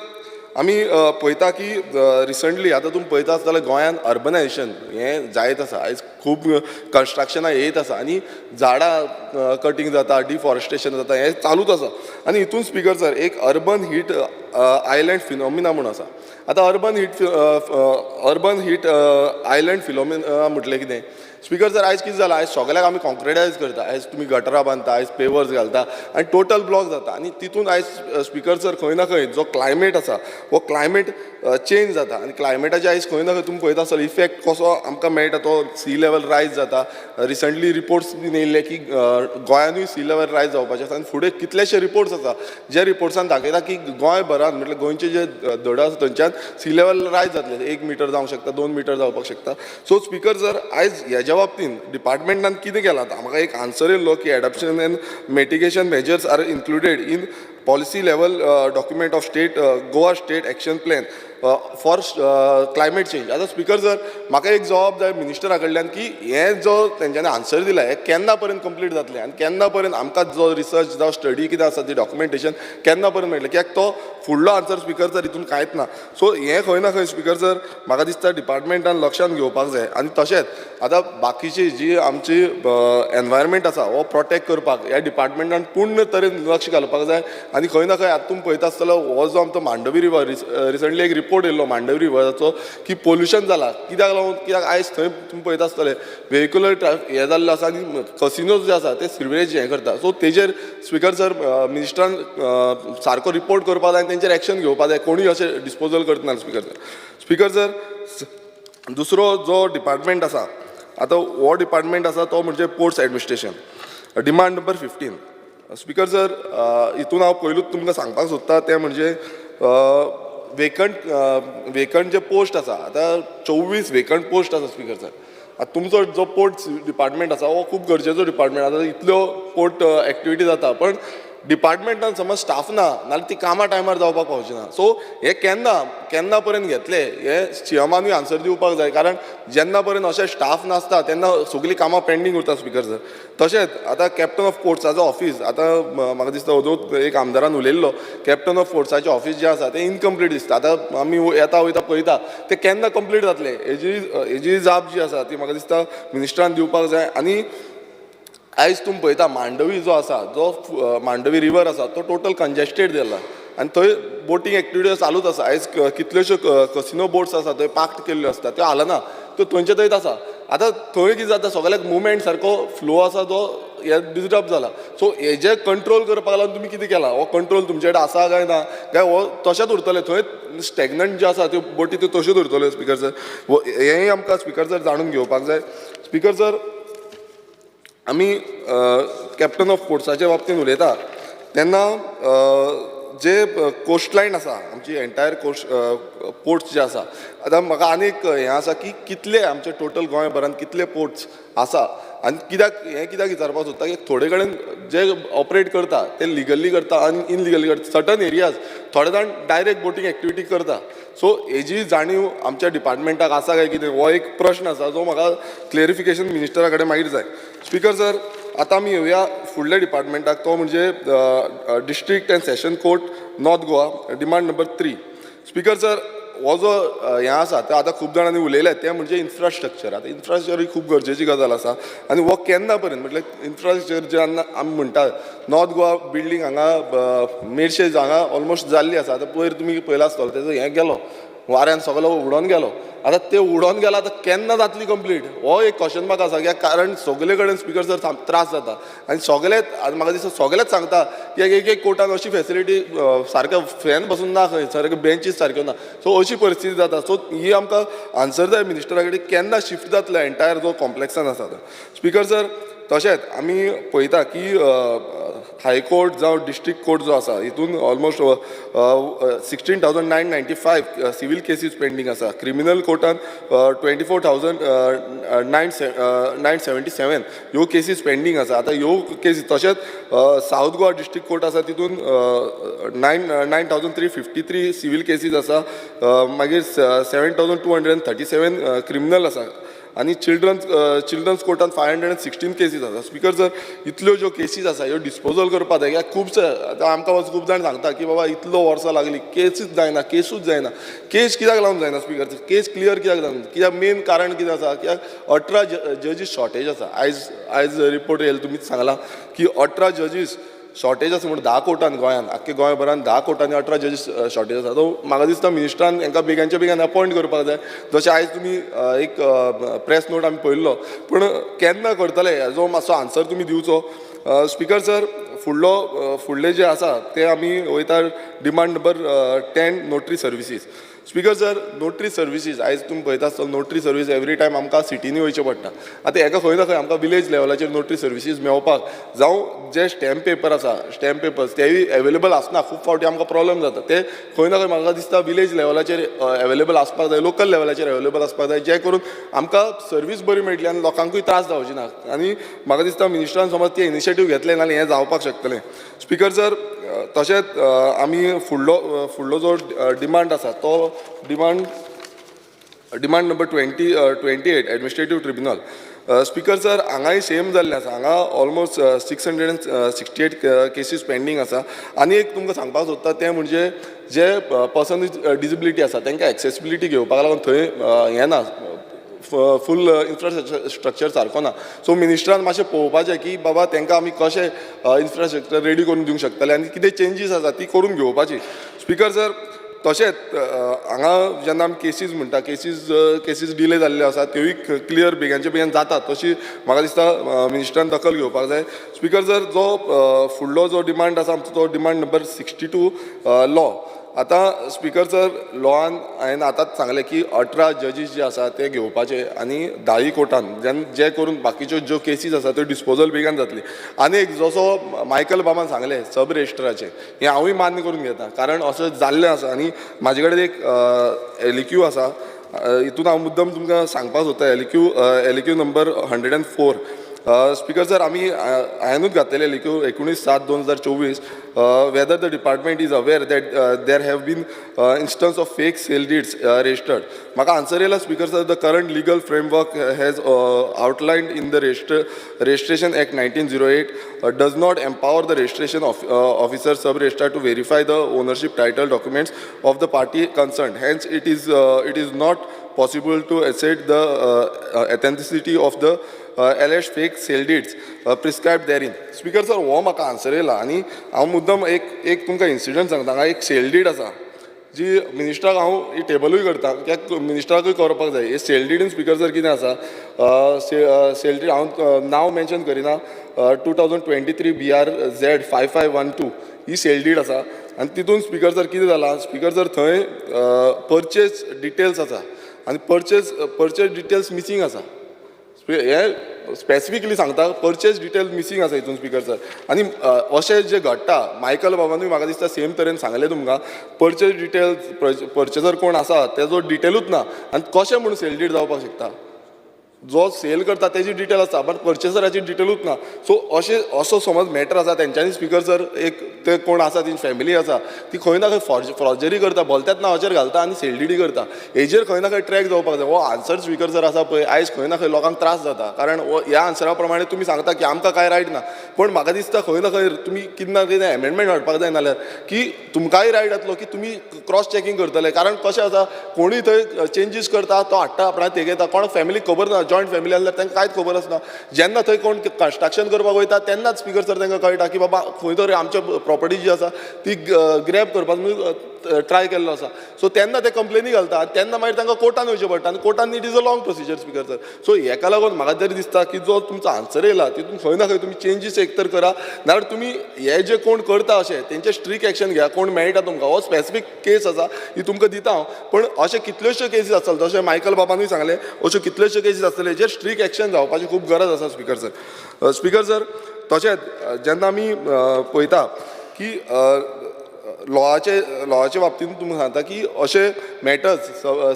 आमी पळयता की रिसंटली आतां तुमी पळयता आसतले गोंयांत अर्बनायजेशन हें जायत आसा, आयज खूब कन्स्ट्रक्शनां येयत आसा आनी झाडां कटींग जाता, डिफॉरेस्टेशन जाता, हें चालूच आसा. आनी हितून स्पीकर सर एक अर्बन हीट आयलँड फिनोमिना म्हूण आसा. आतां अर्बन हीट आयलँड फिनोमिना म्हटलें कितें स्पीकर सर, आयज कितें जालां, आयज सगळ्याक आमी कॉन्क्रिटायज करता, आयज तुमी गटरां बांदता, आयज पेवर्स घालता आनी टोटल ब्लॉक जाता. आनी तितून आयज स्पीकर सर खंय ना खंय जो क्लायमेट आसा हो क्लायमेट चेंज जाता आनी क्लायमेटाचे आयज खंय ना खंय तुमी पळयता आसतले इफेक्ट कसो आमकां मेळटा, तो सी लेवल रायज जाता. रिसंटली रिपोर्ट्स बीन येयल्ले की गोंयानूय सी लेवल रायज जावपाचें आसा आनी फुडें कितलेशे रिपोर्ट्स आसा जे रिपोर्ट्सान दाखयता की गोंयभरान म्हटल्यार गोंयचे जे धडो आसा थंयच्यान सी लेवल रायज जातले, 1 मिटर जावंक शकता, 2 मिटर जावपाक शकता. सो स्पीकर सर, आयज हेज्या बाबतीन डिपार्टमेंटान कितें केलां, म्हाका एक आन्सर येयल्लो की adaptation and mitigation measures are included in policy level document of state Goa state action plan for climate change. आतां स्पीकर सर, म्हाका एक जबाब जाय मिनिस्टरा कडल्यान की हें जो तेंच्यांनी आन्सर दिला हें केन्ना पर्यंत कंप्लीट जातलें आनी केन्ना पर्यंत आमकां जो रिसर्च जावं स्टडी कितें आसा ती डॉक्युमेंटेशन केन्ना पर्यंत मेळटलें, कित्याक तो फुडलो आन्सर स्पीकर सर हितून कांयच ना. सो हें खंय ना खंय स्पीकर सर म्हाका दिसता डिपार्टमेंटान लक्षान घेवपाक जाय. आनी तशेंच आतां बाकीची जी आमची एनवायरमेंट आसा हो प्रोटेक्ट करपाक ह्या डिपार्टमेंटान पूर्ण तरेन लक्ष घालपाक जाय. आनी खंय ना खंय आतां तुमी पळयता आसतलो हो जो आमचो मांडवी रिवर, रिसंटली एक रिपोर्ट येयल्लो मांडवी रिवराचो की पोल्युशन जाला, कित्याक लागून, कित्याक आयज थंय तुमी पळयता आसतले वेहिकुलर ट्रॅफिक हें जाल्लें आसा आनी कसिनोज जे आसा ते सिवरेज हें करता. सो तेजेर स्पीकर सर मिनिस्टरान सारको रिपोर्ट करपाक जाय आनी तेंचेर एक्शन घेवपाक जाय, कोणूय अशें डिस्पोजल करतना. स्पीकर सर, स्पीकर सर दुसरो जो डिपार्टमेंट आसा आतां हो डिपार्टमेंट आसा तो म्हणजे ports administration, demand number 15. Speaker sir, हितून हांव पयलूच तुमकां सांगपाक सोदता तें म्हणजे वेकंट जे पोस्ट आसा, आतां 24 वेकंट पोस्ट आसा स्पीकर सर. आतां तुमचो जो पोर्ट्स डिपार्टमेंट आसा हो खूब गरजेचो डिपार्टमेंट, आतां इतल्यो पोर्ट एक्टिविटी जाता पण डिपार्टमेंटान समज स्टाफ ना नाल्यार ती कामां टायमार जावपाक पावची ना. सो हे केन्ना केन्ना पर्यंत घेतले हे सीएमानूय आन्सर दिवपाक जाय, कारण जेन्ना पर्यंत अशें स्टाफ नासता तेन्ना सगळीं कामां पेंडींग उरता स्पीकर सर. तशेंच आतां कॅप्टन ऑफ पोर्ट्साचो ऑफीस, आतां म्हाका दिसता अदूं एक आमदारान उलयल्लो, कॅप्टन ऑफ पोर्ट्साचें ऑफीस जें आसा तें इनकम्प्लीट दिसता. आतां आमी येता वयता पळयता तें केन्ना कंप्लीट जातलें हेजी जाप जी आसा ती म्हाका दिसता मिनिस्टरान दिवपाक जाय. आनी आयज तुमी पळयता मांडवी जो आसा, जो मांडवी रिवर आसा तो टोटल कंजेस्टेड जाला आनी थंय बोटींग एक्टिविटी चालूच आसा. आयज कितल्योश्यो कसिनो बोट्स आसा थंय पार्क केल्ल्यो आसता, त्यो हालना, त्यो थंयचे थंयच आसा. आतां थंय कितें जाता, सगळ्याक मुवमेंट सारको फ्लो आसा तो हे डिस्टर्ब जाला. सो हेजे कंट्रोल करपाक लागून तुमी कितें केलां, हो कंट्रोल तुमचे कडेन आसा काय ना, काय हो तशेंच उरतलें थंय स्टॅग्नंट ज्यो आसा त्यो बोटी त्यो तश्योच उरतल्यो स्पीकर सर. हेंय आमकां स्पीकर सर जाणून घेवपाक जाय. स्पीकर सर, आमी कॅप्टन ऑफ पोर्ट्साच्या बाबतींत उलयता तेन्ना जे कोस्टलायन आसा आमची एंटायर कोस्ट पोर्ट्स जे आसा, आतां म्हाका आनीक हें आसा की कितले आमचे टोटल गोंयभरान कितले पोर्ट्स आसा आनी कित्याक हें कित्याक विचारपाक सोदता की थोडे कडेन जे ऑपरेट करता ते लिगली करता आनी इनलिगली करता, सर्टन एरियाज थोडे जाण डायरेक्ट बोटींग एक्टिविटी करता. सो हेजी जाणीव आमच्या डिपार्टमेंटाक आसा काय कितें हो एक प्रश्न आसा जो म्हाका क्लेरिफिकेशन मिनिस्टरा कडेन मागीर जाय. स्पीकर सर, आतां आमी येवया फुडल्या डिपार्टमेंटाक, तो म्हणजे district and session court north Goa, demand number 3. Speaker sir, हो जो हें आसा तें आतां खूब जाणांनी उलयलें तें म्हणजे इन्फ्रास्ट्रक्चर. आतां इन्फ्रास्ट्रक्चर ही खूब गरजेची गजाल आसा आनी हो केन्ना पर्यंत म्हटल्यार इन्फ्रास्ट्रक्चर जे आमी म्हणटा नॉर्थ गोवा बिल्डींग हांगा मेरशे हांगा ऑलमोस्ट जाल्ली आसा. आतां पयर तुमी पळयला आसतलो तेजो हें गेलो वाऱ्यान सगलो उडोन गेलो. आतां ते उडोन गेला, आतां केन्ना जातली कंप्लीट हो एक क्वेश्चन मार्क आसा, कित्याक कारण सगले कडेन स्पिकर सर त्रास जाता आनी सगलेच, आनी म्हाका दिसता सगलेच सांगता की एक एक कोर्टान अशी फेसिलिटी, सारकें फॅन बसून ना, खंय सारके बेंचीस सारक्यो ना. सो अशी परिस्थिती जाता. सो ही आमकां आन्सर जाय मिनिस्टरा कडेन, केन्ना शिफ्ट जातलो एंटायर जो कॉम्प्लेक्सान आसा तो. स्पिकर सर, तशेंच आमी पळयता की हायकोर्ट जावं डिस्ट्रिक्ट कोर्ट जो आसा, हितून almost 16,995 civil cases pending आसा. क्रिमिनल कोर्टान 24,977 ह्यो केसीस पेंडींग आसा. आतां ह्यो केसी, तशेंच सावथ गोवा डिस्ट्रिक्ट कोर्ट आसा, तितून 9353 civil cases आसा, मागीर 7237 criminal आसा आनी चिल्ड्रन्स कोर्टान 516 केसीस आसा. स्पिकर सर, इतल्यो ज्यो केसीस आसा ह्यो डिस्पोजल करपाक जाय, कित्याक खुबशे आतां आमकां खूब जाण सांगता की बाबा इतलो वर्सां लागली, केसीच जायना, केसूच जायना. केस कित्याक लागून जायना स्पिकर? केस क्लियर कित्याक जायना? कित्याक मेन कारण कितें आसा? कित्याक 18 जजीस शॉर्टेज आसा. आयज रिपोर्ट येयलो, तुमीच सांगलां की 18 जजीस शॉर्टेज आसा म्हूण 10 कोर्टान गोंयान, आख्खे गोंयभरान 10 कोर्टांनी 18 जजीस शॉर्टेज आसा. सो म्हाका दिसता मिनिस्टरान हांकां बेगानच्या बेगीन अपॉयंट करपाक जाय. जशें आयज तुमी एक प्रेस नोट आमी पळयल्लो, पूण केन्ना करतले हेजो मातसो आन्सर तुमी दिवचो. स्पिकर सर, फुडले जे आसा ते आमी वयता demand number 10, notary services. Speaker sir, notary services आयज तुमी पळयता आसतलो, नोटरी सर्वीस एवरी टायम आमकां सिटींनी वयचें पडटा. आतां हेका खंय ना खंय आमकां विलेज लेवलाचेर नोटरी सर्विसीस मेळपाक जावं, जे स्टॅम्प पेपर आसा, स्टॅम्प पेपर्स तेय एवेलेबल आसना. खूब फावटी आमकां प्रॉब्लम जाता. ते खंय ना खंय म्हाका दिसता विलेज लेवलाचेर एवेलेबल आसपाक जाय, लोकल लेवलाचेर एवेलेबल आसपाक जाय, जे करून आमकां सर्वीस बरी मेळटली आनी लोकांकूय त्रास जावचे ना. आनी म्हाका दिसता मिनिस्टरान समज ते इनिशिएटीव घेतले जाल्यार हें जावपाक शकतलें. स्पिकर सर, तशेंच आमी फुडलो जो डिमांड आसा तो demand number 28, administrative tribunal. Speaker sir, हांगाय सेम जाल्लें आसा. हांगा almost 668 cases pending आसा. आनी एक तुमकां सांगपाक सोदता तें म्हणजे जे पर्सन विथ डिजेबिलिटी आसा तांकां एक्सेसिबिलिटी घेवपाक लागून थंय हें ना, फूल इन्फ्रास्ट्रक्चर सारको ना. सो मिनिस्टरान मातशें पळोवपाचें की बाबा तांकां आमी कशें इन्फ्रास्ट्रक्चर रेडी करून दिवंक शकतले आनी कितें चेंजीस आसा ती करून घेवपाची. स्पिकर सर, तशेंच हांगा जेन्ना आमी केसीस म्हणटा, केसीस डिले जाल्ल्यो आसा, त्योय क्लियर बेगानच्या बेगीन जातात तशी म्हाका दिसता मिनिस्टरान दखल घेवपाक जाय. स्पिकर सर, जो फुडलो जो डिमांड आसा आमचो तो डिमांड नंबर 62, लॉ. आतां स्पिकर सर, लॉआन हांवें आतांच सांगलें की 18 जजीस जे आसा ते घेवपाचे आनी धायी कोर्टान जे करून बाकीच्यो ज्यो केसीस आसा त्यो डिस्पोजल बेगान जातली. आनी एक जसो मायकल बाबान सांगलें सब रजिस्ट्राचें, हें हांवूय मान्य करून घेता, कारण अशें जाल्लें आसा. आनी म्हाजे कडेन एक एलइक्यू आसा, हितून हांव मुद्दम तुमकां सांगपाक सोदता, LAQ number 104. Speaker sir, आमी हांवेनूच घातलेले एलइक्यू 19/7/2024, whether the department is aware that there have been instance of fake sale deeds registered. म्हाका आन्सर येयला speaker sir, the current legal framework has outlined in the Registration Act 1908 does not empower the registration officer, sub registrar to verify the ownership title documents of the party concerned. Hence, it is not possible to assess the authenticity of the alleged fake sale deeds prescribed therein. Speaker sir, हो म्हाका answer येयला. आनी हांव मुद्दम एक एक तुमकां incident सांगता. हांगा एक सेल डीड आसा जी मिनिस्टराक हांव ही टेबलूय करता, कित्याक मिनिस्टराकूय करपाक जाय. हे सेल डीडीन स्पिकर सर कितें आसा, सेल डीड हांव नांव मेन्शन करिना, 2023 BRZ 5512 ही सेल डीड आसा. आनी तितून स्पिकर सर कितें जालां, स्पिकर सर, थंय परचेज डिटेल्स आसा आनी परचेज डिटेल्स मिसींग आसा. हे स्पेसिफिकली सांगता, परचेज डिटेल मिसींग आसा हितून स्पिकर सर. आनी अशें जें घडटा, मायकल बाबानूय म्हाका दिसता सेम तरेन सांगलें तुमकां, परचेज डिटेल्स, पर्चेजर कोण आसा तेजो डिटेलूच ना आनी कशें म्हूण सेल डीड जावपाक शकता? जो सेल करता तेजी डिटेल आसता, बट पर्चेसराची डिटेलूच ना. सो अशें असो समज मॅटर आसा तेंच्यांनी स्पिकर सर, एक ते कोण आसा, तेंची फॅमिली आसा, ती खंय ना खंय फॉर्जरी करता, भलत्याच नांवाचेर घालता आनी सेल डिडी करता. हेजेर खंय ना खंय ट्रॅक जावपाक जाय. हो आन्सर स्पिकर सर आसा पळय, आयज खंय ना खंय लोकांक त्रास जाता, कारण हो ह्या आन्सरा प्रमाणे तुमी सांगता की आमकां कांय रायट ना, पूण म्हाका दिसता खंय ना खंय तुमी कितें ना कितें एमेंडमेंट हाडपाक जाय, नाल्यार की तुमकांय रायट जातलो की तुमी क्रॉस चॅकींग करतले. कारण कशें आसा, कोणूय थंय चेंजीस करता, तो हाडटा आपणाक तेगेता, कोणाक फॅमिलीक खबर ना. जॉयंट फॅमिली आसल्यार तांकां कांयच खबर आसना. जेन्ना थंय कोण कन्स्ट्रक्शन करपाक वयता तेन्नाच स्पिकर सर तांकां कळटा की बाबा खंय तरी आमच्या प्रॉपर्टी जी आसा ती ग्रॅब करपाक. ट्राय केल्लो आसा. सो तेन्ना ते कंप्लेनी घालता आनी तेन्ना मागीर तांकां कोर्टान वयचें पडटा आनी कोर्टान it is a long procedure, Speaker sir. So हेका लागून म्हाका तरी दिसता की जो तुमचो आन्सर येयला तितून खंय ना खंय तुमी चेंजीस एक तर करा, नाजाल्यार तुमी हे जे कोण करता अशें तेंचे स्ट्रीक एक्शन घेया. कोण मेळटा तुमकां, हो स्पेसिफीक केस आसा ही तुमकां दिता हांव, पण अशे कितल्योश्यो केसीस आसतले, जशें मायकल बाबानूय सांगलें, अश्यो कितल्योश्यो केसीस आसतले जेर स्ट्रीक एक्शन जावपाची खूब गरज आसा, स्पीकर सर. स्पीकर सर, तशेंच जेन्ना आमी पळयता की लॉआचे बाबतींत तुमकां सांगता की अशे मॅटर्स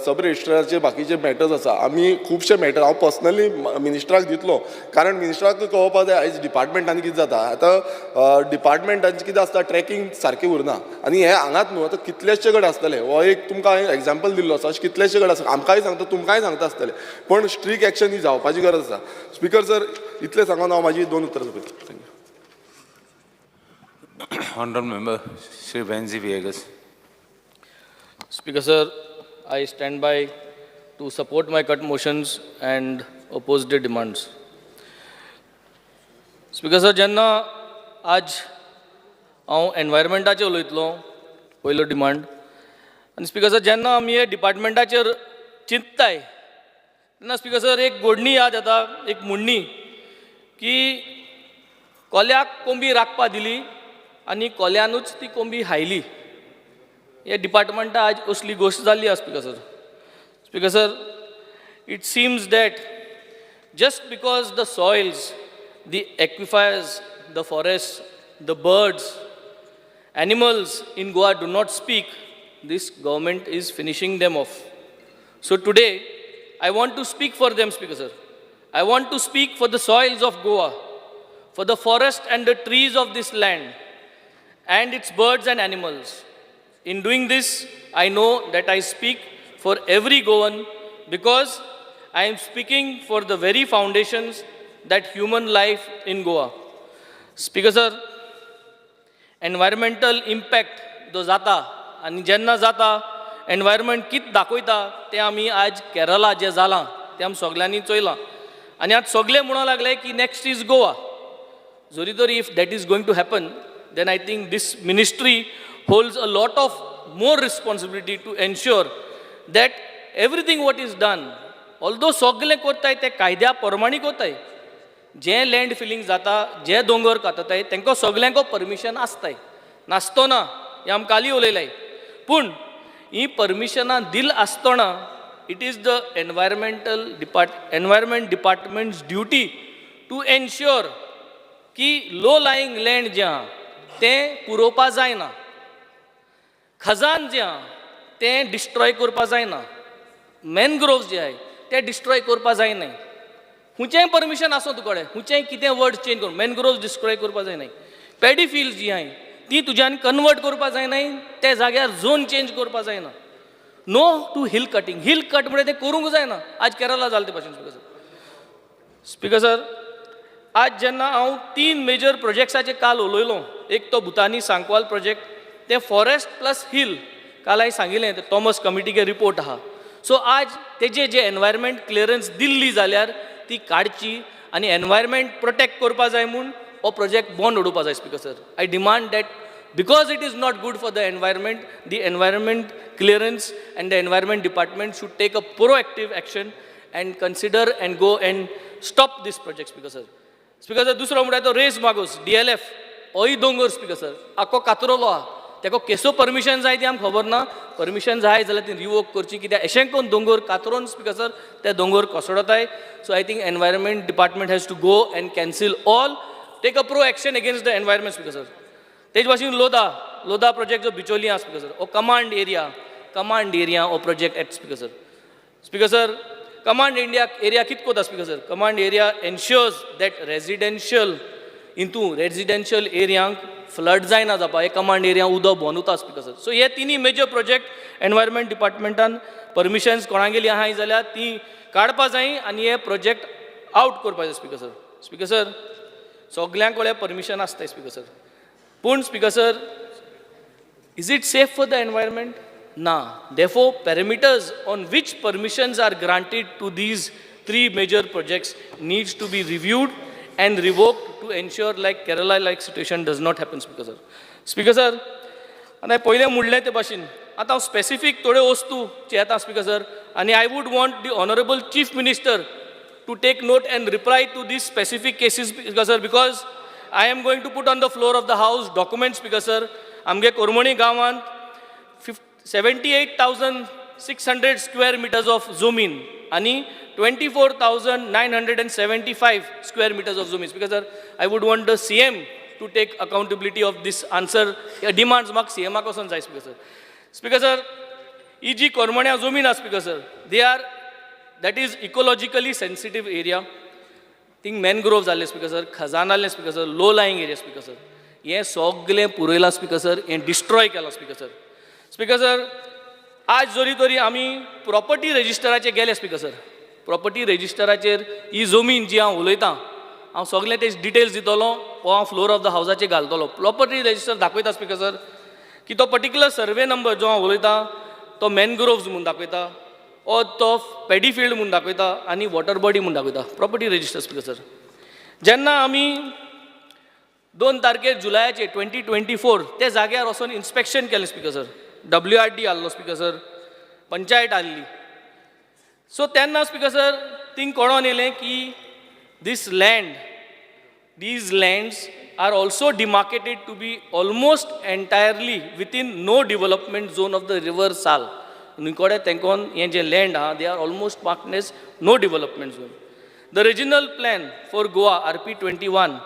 सब रजिस्ट्राचे बाकीचे मॅटर्स आसा, आमी खुबशे मॅटर हांव पर्सनली मिनिस्टराक दितलो, कारण मिनिस्टराक कळोवपा जाय आयज डिपार्टमेंटान कितें जाता. आतां डिपार्टमेंटांचें कितें आसता, ट्रॅकिंग सारकें उरना आनी हें हांगाच न्हू, आतां कितलेशे कडेन आसतलें. हो एक तुमकां हांवें एग्जाम्पल दिल्लो आसा, अशें कितलेशे कडेन आसा, आमकांय सांगता, तुमकांय सांगता आसतलें, पण स्ट्रीक एक्शन ही जावपाची गरज आसा. स्पीकर सर, इतलें सांगून हांव म्हाजी दोन उतरां सोंपयतां. Thank you. Honorable Member, Shri Venzi Viegas. Speaker sir, I stand by to support my cut motions and oppose the demands. Speaker sir, जेन्ना आज हांव एनवायरमेंटाचेर उलयतलो पयलो डिमांड, आनी स्पीकर सर जेन्ना आमी हे डिपार्टमेंटाचेर चिंतताय तेन्ना स्पीकर सर एक गोडणी याद येता, एक म्हणणी की कोल्याक कोंबी राखपा दिली आनी कोल्यानूच ती कोंबी हायली. हे डिपार्टमेंटा आज असली गोश्ट जाल्ली आसा, Speaker sir. Speaker sir, it seems that just because the soils, the aquifers, the forest, the birds, animals in Goa do not speak, this government is finishing them off. So today, I want to speak for them, Speaker sir. I want to speak for the soils of Goa, for the forest and the trees of this land, and its birds and animals. In doing this, I know that I speak for every Goan because I am speaking for the very foundations that human life in Goa. Speaker sir, environmental impact जो जाता आनी जेन्ना जाता environment कित दाखयता तें आमी आज केरला जें जालां तें आमी सगल्यांनी चोयलां आनी आज सगळे म्हणूंक लागले की नेक्स्ट is Goa. जरी तर if that is going to happen, then I think this ministry holds a lot of more responsibility to ensure that everything what is done, although सगळें करताय ते कायद्या प्रमाणे करताय, जें लँड फिलींग जाता, जे दोंगर कातताय, तांकां सगल्यांक परमिशन आसताय, नासतो ना, हें आमी काली उलयलाय. पूण ही परमिशनां दिल आसतना it is the environment department's duty to ensure की लो लाईंग लँड जें आहा तें पुरोवपा जायना, खजान जें आहा तें डिस्ट्रॉय करपा जायना, मॅनग्रोव्स जे आहाय ते डिस्ट्रॉय करपा जायनाय. खंयचेंय परमिशन आसूं तुकडे, खंयचेंय कितें वर्ड चेंज करून मॅनग्रोव्स डिस्ट्रॉय करपा जायनाय. पॅडी फिल्ड्स जी आहाय ती तुज्यान कन्वर्ट करपा जायनाय, ते जाग्यार झोन चेंज करपा जायना. No to hill cutting. Hill cut म्हणजे तें करूंक जायना. आज केरला जालें ते भाशेन. स्पीकर सर, स्पीकर सर, आज जेन्ना हांव तीन मेजर प्रोजेक्ट्साचेर काल उलयलो, एक तो भुतानी सांकवाल प्रोजेक्ट, तें फॉरेस्ट प्लस हिल, काल हांवें सांगिल्लें ते थॉमस कमिटीगे रिपोर्ट आहा. सो आज तेजे जे एनवायरमेंट क्लियरन्स दिल्ली जाल्यार ती काडची आनी एनवायरमेंट प्रोटेक्ट करपा जाय म्हूण हो प्रोजेक्ट बंद उडोवपा जाय. Speaker sir, I demand that because it is not good for the environment, the environment clearance and the environment department should take a proactive action and consider and go and stop this project, Speaker sir. Speaker sir, दुसरो म्हणल्यार तो race Magos DLF, होय दोंगर, speaker sir, आख्खो कातरोलो आहा. तेका केसो permission जाय ती आमकां खबर ना. परमिशन जाय जाल्यार ती रिवोक करची, कित्याक अशें करून दोंगर कातरोन, स्पीकर सर, ते दोंगर कोसळताय. So I think environment department has to go and cancel all, take a pro action against the environment, Speaker sir. तेज भाशेन लोधा लोधा प्रोजेक्ट जो बिचोली आहा, स्पीकर सर, हो कमांड एरिया हो project at, Speaker sir. Speaker sir, command India area कित कोता, Speaker sir? Command area ensures that residential इंतू residential एरियांक फ्लड जायना जावपा, हे कमांड एरिया उदक भोंवन उरता, स्पीकर सर. सो हे तिनूय मेजर प्रोजेक्ट एनवायरमेंट डिपार्टमेंटान परमिशन्स कोणागेली आहाय जाल्यार ती काडपा जाय आनी हे प्रोजेक्ट आउट करपा जाय, स्पीकर सर. स्पीकर सर, सगळ्यां कडेन परमिशन आसता, स्पीकर सर, पूण Speaker sir, is it safe for the environment? Na. Therefore, parameters on which permissions are granted to these three major projects needs to be reviewed and revoked to ensure like Kerala like situation does not happen, Speaker sir. Speaker sir, आनी पयलें म्हणलें ते भाशेन आतां हांव specific थोड्यो वस्तू येता स्पीकर सर आनी I would want the honourable chief minister to take note and reply to these specific cases, Speaker sir, because I am going to put on the floor of the house documents, Speaker sir. आमगे कोरमणी गांवांत 78,600 square meters of जमीन आनी 24,975 square meters of जमीन. Speaker sir, I would want the CM to take accountability of this answer. Demands म्हाका सीएमाक वचोन जाय speaker sir. Speaker sir, ही जी कोरमण्या जमीन आसा speaker sir, they are that is ecologically sensitive area. Thing mangrove जाल्ले speaker sir, Khajan आहले speaker sir, low lying area speaker sir. हें सगलें पुरयलां स्पीकर सर, हें डिस्ट्रॉय केलां स्पीकर सर. स्पीकर सर, आज जरी तरी आमी प्रॉपर्टी रजिस्टराचेर गेले स्पीकर सर, प्रॉपर्टी रजिस्टराचेर ही जमीन जी हांव उलयतां, हांव सगलें ते डिटेल्स दितलो वो हांव फ्लोर ऑफ the हावजाचेर घालतलो. प्रॉपर्टी रजिस्टर दाखयता स्पीकर सर की तो पर्टिक्युलर सर्वे नंबर जो हांव उलयतां तो मॅनग्रोव्स म्हूण दाखयता, ओ तो पेडी फिल्ड म्हूण दाखयता आनी वॉटर बॉडी म्हूण दाखयता प्रॉपर्टी रजिस्टर स्पीकर सर. जेन्ना आमी 2 तारखेर जुलयाचे 2024 ते जाग्यार वचोन इन्स्पेक्शन केलें स्पीकर सर, WRD आहलो स्पीकर सर, पंचायत आहली. सो तेन्ना स्पीकर सर थिंग कळोन येयलें की this land, these lands are also demarcated to be almost entirely within no development zone of the river Sal. न्हंयकोडे तेंकोन हें जें लँड आहा, they are almost marked as no development zone. The regional plan for Goa RP 21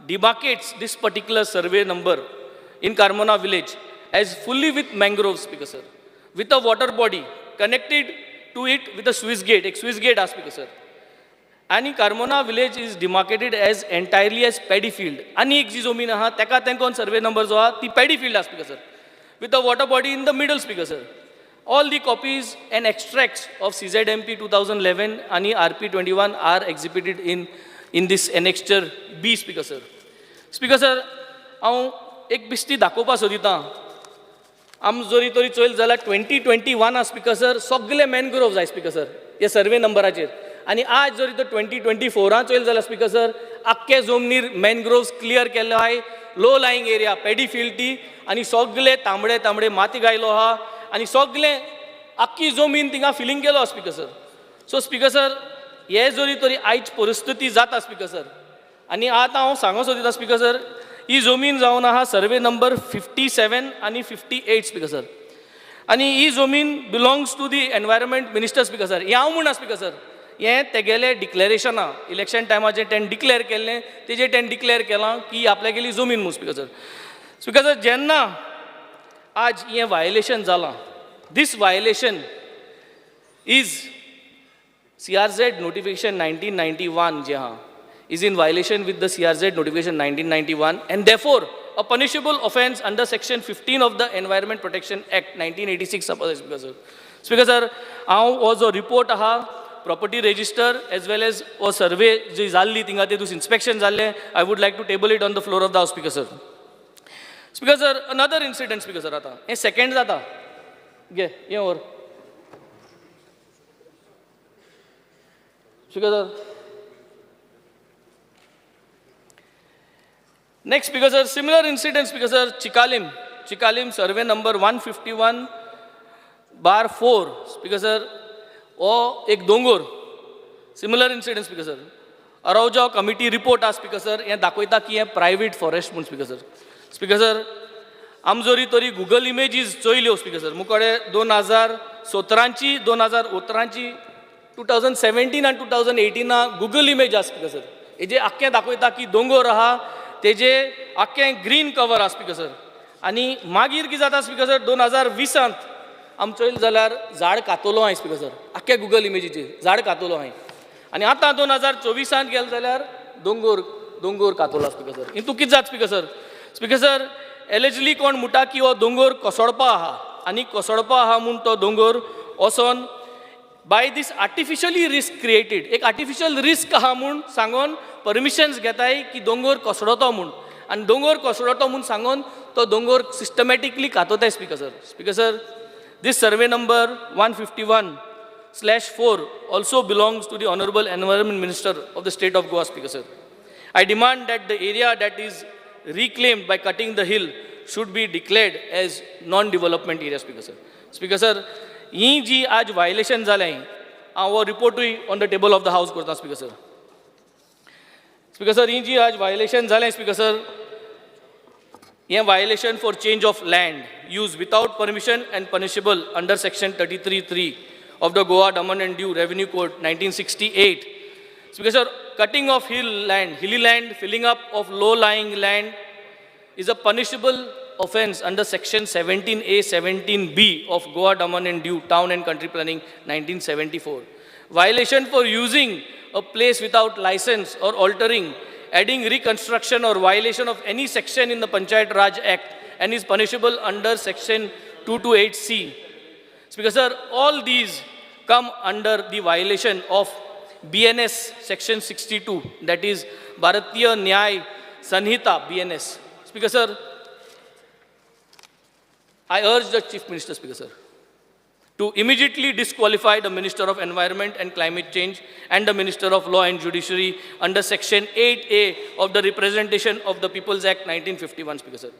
demarcates this particular survey number in Carmona village as fully with mangroves, Speaker sir, with a water body connected to it with a Swiss gate, एक Swiss gate आहा Speaker sir. आनी Carmona village is demarcated as entirely as paddy field. आनी एक जी जमीन आहा तेका तेंकोन survey number जो आहा ती पॅडी फिल्ड आहा speaker sir, with a water body in the middle speaker sir. All the copies and extracts of CZMP 2011 आनी RP 21 are exhibited in this annexure B speaker sir. Speaker sir, हांव एक बिस्ती दाखोवपा सोदितां. आम जरी तरी चोयल जाल्यार 2021 speaker sir सगळे मॅनग्रोव जाय स्पीकर सर हे सर्वे नंबराचेर. आनी आज जरी तर 2024 चोयल जाल्यार स्पीकर सर आख्खे जमनीर मॅनग्रोव्स क्लियर केल्ले आहाय, low lying area paddy field ती, आनी सगळे तांबडे तांबडे माती गायलो आहा आनी सगळे आख्खी जमीन थिंगा फिलींग केलो speaker sir. So speaker sir, हे जरी तरी आयज परिस्थिती जाता स्पीकर सर. आनी आतां हांव सांगो सोदितां स्पीकर सर, ही जमीन जावन आहा सर्वे नंबर 57 आनी 58 स्पीकर सर. आनी ही जमीन belongs to the environment minister speaker sir. हें हांव म्हणना स्पीकर सर, हें तेगेलें डिक्लेरेशन आहा, इलेक्शन टायमाचेर तेणें डिक्लेर केल्लें, तेजेर तेणें डिक्लेर केलां की आपल्यागेली जमीन म्हूण स्पीकर सर. स्पीकर सर, जेन्ना आज हें वायलेशन जालां, this violation is CRZ notification 1991 जे आहा is in violation with the CRZ notification 1991 and therefore a punishable offence under section 15 of the Environment Protection Act 1986. Speaker sir, speaker sir, हांव हो जो report आहा property register as well as हो survey जी जाल्ली थिंगा तेतून इन्स्पेक्शन जाल्लें, I would like to table it on the floor of the house speaker sir. Speaker sir, another incident speaker sir, आतां हें सेकेंड जाता घे हें व्हर speaker sir. Next speaker sir, similar incident speaker sir, Chicalim, Chicalim survey number 151/4 speaker sir, हो एक दोंगोर. Similar incident speaker sir, Araujo committee report आहा speaker sir, हें दाखयता की हें प्रायवेट फॉरेस्ट म्हूण स्पीकर सर. स्पीकर सर, आम जरी तरी गुगल इमेजीस चोयल्यो स्पीकर सर, मुकोडे 2017ची 2018ची 2017 आनी 2018 गुगल इमेज आहा स्पीकर सर. हेजे आख्खें दाखयता की दोंगोर आहा, तेजे आख्खें ग्रीन कवर आहा स्पीकर सर. आनी मागीर कितें जाता स्पीकर सर, 2020 आम चोयल जाल्यार झाड कातोलो आहाय स्पीकर सर, आख्खे गुगल इमेजीचेर झाड कातोलो आहाय. आनी आतां 2024 गेले जाल्यार दोंगोर दोंगोर कातोलो स्पीकर सर. हितून कितें जाता speaker sir, speaker sir allegedly कोण म्हणटा की हो दोंगोर कोसळपा आहा आनी कोसळपा आहा म्हूण तो दोंगोर वचोन by this artificially risk created, एक आर्टिफिशियल रिस्क आहा म्हूण सांगोन परमिशन्स घेताय की दोंगोर कोसळतो म्हूण, आनी दोंगोर कोसळतो म्हूण सांगोन तो दोंगोर systematically कातोताय speaker sir. Speaker sir, this survey number 151/4 also belongs to the honourable environment minister of the state of Goa speaker sir. I demand that the area that is reclaimed by cutting the hill should be declared as non development area. Speaker sir, speaker sir, ही जी आज violation जालें, हांव हो रिपोर्टूय on the table of the house करता. Speaker sir, speaker sir, ही जी आज violation जालें, speaker sir, हें violation for change of land use without permission and punishable under section 33(3) of the Goa Daman and Diu Revenue Code 1968. Speaker sir, cutting of hill land, hilly land, filling up of low lying land is a punishable offence under section 17A, 17B of Goa Daman and Diu Town and Country Planning 1974. Violation for using a place without license or altering, adding, reconstruction or violation of any section in the Panchayat Raj Act and is punishable under section 228C. Speaker sir, all these come under the violation of BNS section 62, that is Bharatiya Nyay Sanhita BNS. Speaker sir, I urge the Chief Minister, Speaker sir, to immediately disqualify the Minister of Environment and Climate Change and the Minister of Law and Judiciary under Section 8A of the Representation of the People's Act 1951, Speaker sir.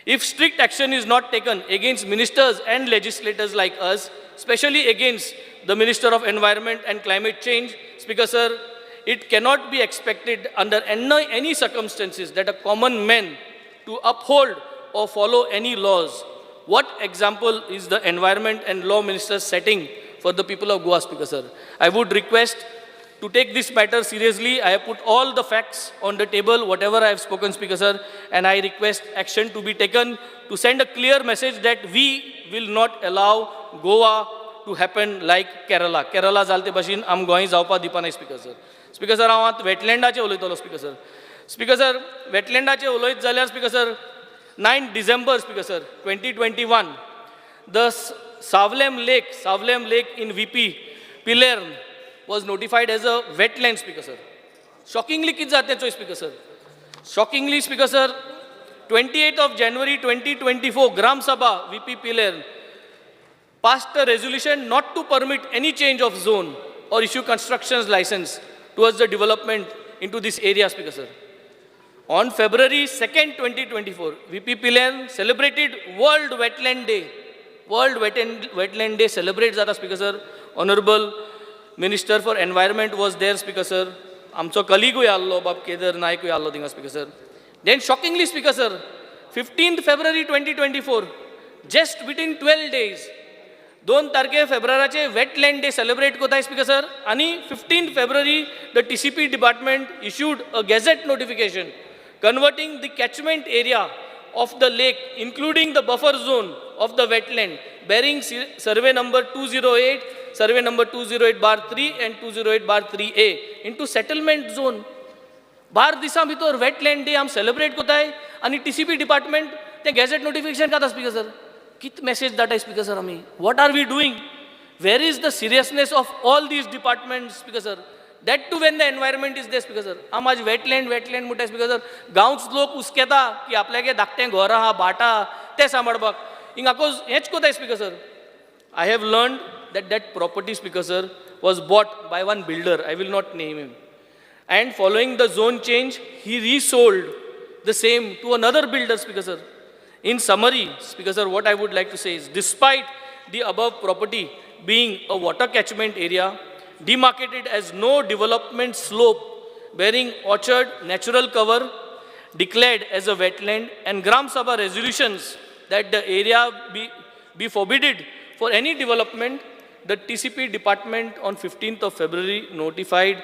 If strict action is not taken against ministers and legislators like us, especially against the Minister of Environment and Climate Change, Speaker sir, it cannot be expected under any circumstances that a common man to uphold or follow any laws. What example is the Environment and Law Minister setting for the people of Goa, Speaker sir? I would request to take this matter seriously. I have put all the facts on the table, whatever I have spoken, Speaker sir, and I request action to be taken to send a clear message that we will not allow Goa to happen like Kerala. Kerala जाल ते भाशेन आम गोंय जावपा दिवपा नाय, speaker sir. Speaker sir, हांव आतां वेटलँडाचें उलयतलो. स्पीकर सर, स्पीकर सर, वेटलँडाचें उलयत जाल्यार, Speaker sir, 9 December, Speaker sir, 2021, the Savlem Lake, Savlem Lake in VP Pilerne was notified as a wetland, Speaker sir. Shockingly, कितें जाता तें चोय, Speaker sir. Shockingly, Speaker sir, 28th of January 2024, Gram Sabha, VP Pilerne, passed a resolution not to permit any change of zone or issue constructions license towards the development into this area, Speaker sir. On February 2nd, 2024, VP Pilerne celebrated World Wetland Day. World Wetland Day celebrate जाता, Speaker sir. Honorable Minister for Environment was there, Speaker sir. आमचो कलिगूय आहलो, बाब केदर नायकूय आहलो थिंगा, Speaker sir. Then shockingly, Speaker sir, 15th February 2024, just within 12 days, 2 तारखे फेब्रुवाराचे wetland day celebrate कोताय, speaker sir, आनी 15 February the TCP department issued a gazette notification converting the catchment area of the lake, including the buffer zone of the wetland, bearing survey number 208, survey number 208/3 and 208/3A into settlement zone. 12 दिसां भितर wetland day आमी celebrate कोताय आनी TCP department तें gazette notification काडटा. Speaker sir, कित message धाडटाय, speaker sir, आमी? What are we doing? Where is the seriousness of all these departments, Speaker sir? That too when the environment is there, Speaker sir. आम आज wetland wetland म्हणटाय, speaker sir. गांवच लोक हुस्केता की आपल्यागे धाकटें घर आहा, भाट आहा, तें सांबाळपाक हिंगा आकोज हेंच कोताय. Speaker sir, I have learned that that property, Speaker sir, was bought by one builder. I will not name him. And following the zone change, he resold the same to another builder, Speaker sir. In summary, Speaker sir, what I would like to say is, despite the above property being a water catchment area, demarcated as no development slope, bearing orchard, natural cover, declared as a wetland, and Gram Sabha resolutions that the area be forbidded for any development, the TCP department on 15th of February notified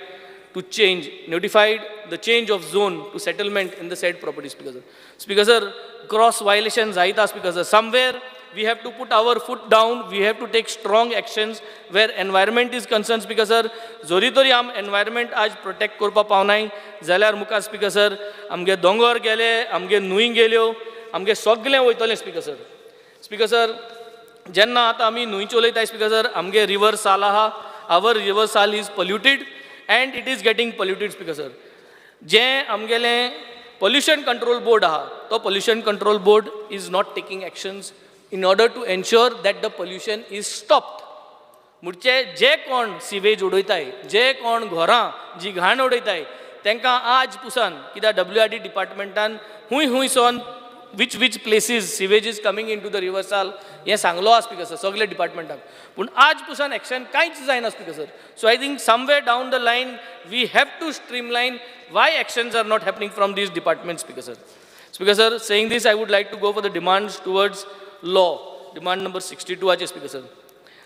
the change of zone to settlement in the said property, Speaker sir. Speaker sir, cross violations जायता, Speaker sir. Somewhere we have to put our foot down, we have to take strong actions where environment is concerned, Speaker sir. जोरी तरी आम environment आज protect करपा पावनाय जाल्यार मुखार, Speaker sir, आमगे दोंगर गेले, आमगे न्हंय गेल्यो, आमगे सगळें वयतलें, Speaker sir. Speaker sir, जेन्ना आतां आमी न्हंयचे उलयताय, स्पीकर सर, आमगे रिवर साल आहा, our river Sal is polluted and it is getting polluted, Speaker sir. जें आमगेलें पोल्युशन कंट्रोल बोर्ड आहा, तो pollution control board is not taking actions in order to ensure that the pollution is stopped. म्हणजे जे कोण sewage उडयताय, जे कोण घरां जी घाण उडयताय, तांकां आज पुसान कित्याक डब्ल्यू आर डी डिपार्टमेंटान हूंय हूंय सोन which places sewage is coming into the river Sal हें सांगलो आहा स्पीकर सर सगळे डिपार्टमेंटाक, पूण आज पसून एक्शन कांयच जायना speaker sir. So I think somewhere down the line we have to streamline why actions are not happening from these department, speaker sir. Speaker sir, saying this I would like to go for the demands towards law, demand number 62 आचे speaker sir.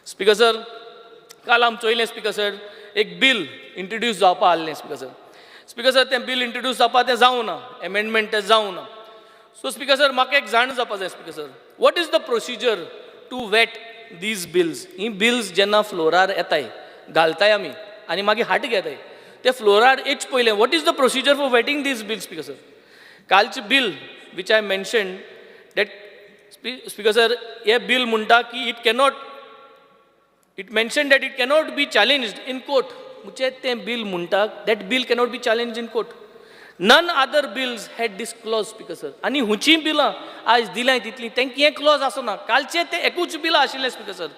Speaker sir, काल आम चोयलें speaker sir, एक bill introduce जावपा आहलें speaker sir. Speaker sir, तें bill introduce जावपा तें जावं ना, एमेंडमेंट तें जावं ना. सो स्पीकर सर, म्हाका एक जाण जावपा जाय speaker sir, what is the procedure to vet these bills? He bills जेन्ना फ्लोरार येताय, घालताय आमी आनी मागीर हाट घेताय, ते फ्लोरार येच पयलें what is the procedure for vetting these bills, speaker sir? कालचें bill which I mention that, speaker sir, हें बील म्हणटा की it cannot, it mention that it cannot be challenged in court. म्हणजे तें बील म्हणटा that bill cannot be challenge in court. None other bills had this clause, speaker sir. आनी हुंची बिलां आयज दिल्याय तितलीं तांकां हें क्लॉज आसना. कालचें तें एकूच बिलां आशिल्लें speaker sir.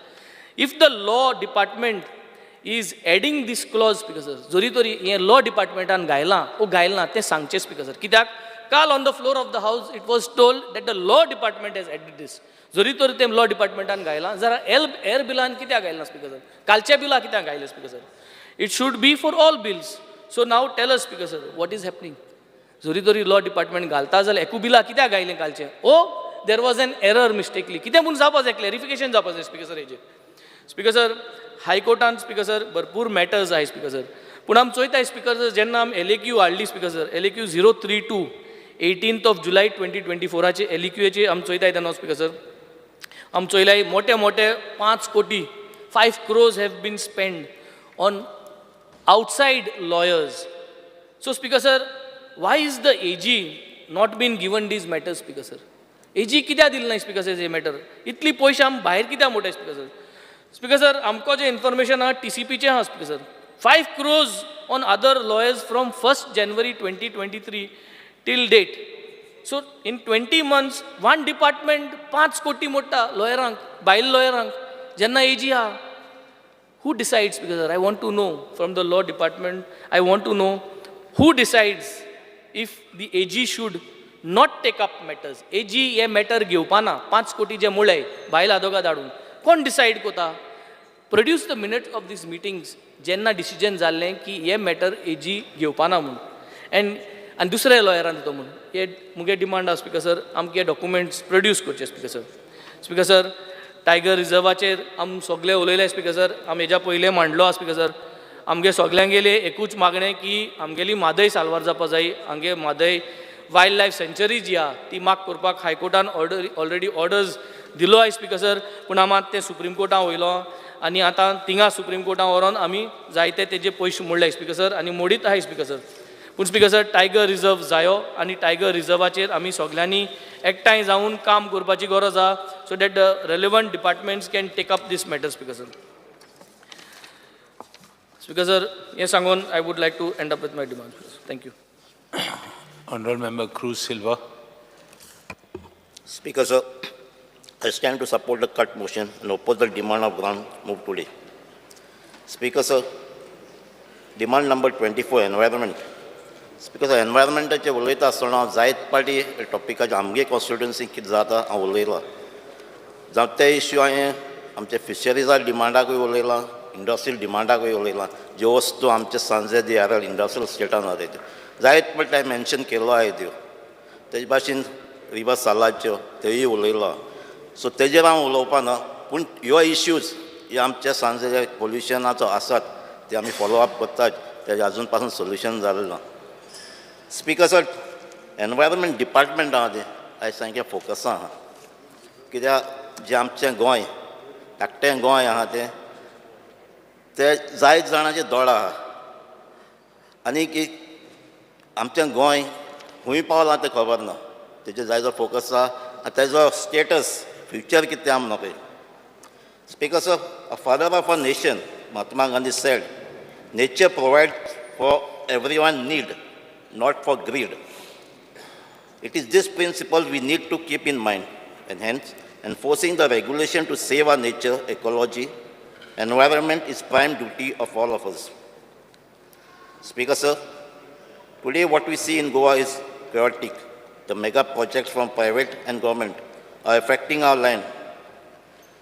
If the law department is adding this clause, speaker sir, जरी तरी हें लॉ डिपार्टमेंटान घायलां ओ घायलां तें सांगचें स्पीकर सर, कित्याक काल on the floor of the house it was told that the law department has added this. जरी तर तें लॉ डिपार्टमेंटान घायलां जाल्यार एल हेर बिलान कित्याक घायलां स्पीकर सर? कालच्या बिलां कित्याक घायलें speaker sir? It should be for all bills. So now tell us, speaker sir, what is happening? जरी तरी लॉ डिपार्टमेंट घालता जाल्यार एकू बिलां कित्याक घायलें कालचें? Oh there was an error mistakenly कितें म्हूण जावपा जाय, क्लॅरिफिकेशन जावपा जाय स्पीकर सर हेजेर. स्पीकर सर, हायकोर्टान स्पीकर सर भरपूर मॅटर्स आहाय स्पीकर सर, पूण आमी चोयताय स्पीकर सर, जेन्ना आमी LAQ हाडली speaker sir, LAQ 032 18th of July 2024 एलएक्यूचे आमी चोयताय तेन्ना स्पीकर सर, आमी चोयलाय मोटे मोटे 5 कोटी 5 crores have been spend on outside lawyers. So speaker sir, why is the AG not been given these matters, speaker sir? AG कित्याक दिलें ना स्पीकर सर हे मॅटर? इतली पयशे आमी भायर कित्याक मोडटाय स्पीकर सर? स्पीकर सर, आमकां जें इन्फॉर्मेशन आहा टीसीपीचें आहा speaker sir, 5 crores on other lawyers from 1st January 2023 till date. So in 20 months one department 5 कोटी मोडटा लॉयरांक, भायल लॉयरांक, जेन्ना एजी आहा. Who decides, speaker sir? I want to know from the law department, I want to know who decides if the AG should not take up matters. AG हे matter घेवपा ना, 5 कोटी जे मुळे भायल आदोगाद धाडून कोण डिसायड कोता? Produce the minute of these meetings जेन्ना डिसिजन जाल्लें की हे मॅटर एजी घेवपा ना म्हूण, एंड आनी दुसऱ्या लॉयरान दितो म्हूण. हे मुगे डिमांड आसा स्पीकर सर, आमकां हे डॉक्युमेंट्स प्रोड्यूस करचे speaker sir. Speaker sir, tiger रिजर्वाचेर आम सगळे उलयले स्पीकर सर, आमी हेज्या पयलें मांडलो आसा स्पीकर सर. आमगे सगल्यांगेलें एकूच मागणें की आमगेली म्हादय साल्वार जावपा जाय. आमगे म्हादय वायल्ड लायफ सँच्युरी जी आहा ती माग करपाक हायकोर्टान ऑर्डर ऑलरेडी ऑर्डर्स दिलो आहा स्पीकर सर, पूण आमी आतां तें सुप्रीम कोर्टान वयलो आनी आतां थिंगा सुप्रीम कोर्टान व्हरोन आमी जायते तेजे पयशे मोडले स्पीकर सर आनी मोडीत आहाय स्पीकर सर. पूण स्पीकर सर, टायगर रिजर्व जायो आनी टायगर रिजर्वाचेर आमी सगल्यांनी एकठांय जावन काम करपाची गरज आहा, so that the relevant departments can take up this matter, speaker sir. Speaker sir, हें सांगून I would like to end up with my demand. Thank you. Honorable Member Cruz Silva. Speaker sir, I stand to support the cut motion and oppose the demand of grant moved today. Speaker sir, demand number 24, environment. Speaker sir, environmentaचे उलयता आसतना हांव जायत पाटी टॉपिकाचे आमगे constituency कितें जाता हांव उलयलां. जावं ते इश्यू हांवें आमचे फिशरीजा डिमांडाकूय उलयलां, इंडस्ट्रियल डिमांडाकूय उलयलां, ज्यो वस्तू आमचे सांजे दी आर इंडस्ट्रियल स्टेटान जाता त्यो जायत पाटी हांवें मेन्शन केल्लो आहाय त्यो. तेजे भाशेन रिवर सालाच्यो तेय उलयलो. सो तेजेर हांव उलोवपा ना, पूण ह्यो इश्यूज हे आमच्या सांजे पोल्युशनाचो आसात ते आमी फॉलो अप करतात, तेजें आजून पासून सोल्युशन जालें ना. स्पीकर सर, एनवायरमेंट डिपार्टमेंट आहा तें आयज सामकें फोकसां आहा, कित्याक जें आमचें गोंय धाकटें गोंय आहा तें ते जायत जाणांचे दोळ आहा आनी की आमचें गोंय खूंय पावलां तें खबर ना. तेजेर जायतो फोकस आहा आनी तेजो स्टेटस फ्युचर कितें तें आमी नकळी. Speaker sir, a father of a nation, Mahatma Gandhi said, nature provide for everyone need, not for greed. It is this principle we need to keep in mind, and hence enforcing the regulation to save our nature, ecology, environment is prime duty of all of us. Speaker sir, today what we see in Goa is chaotic. The mega projects from private and government are affecting our land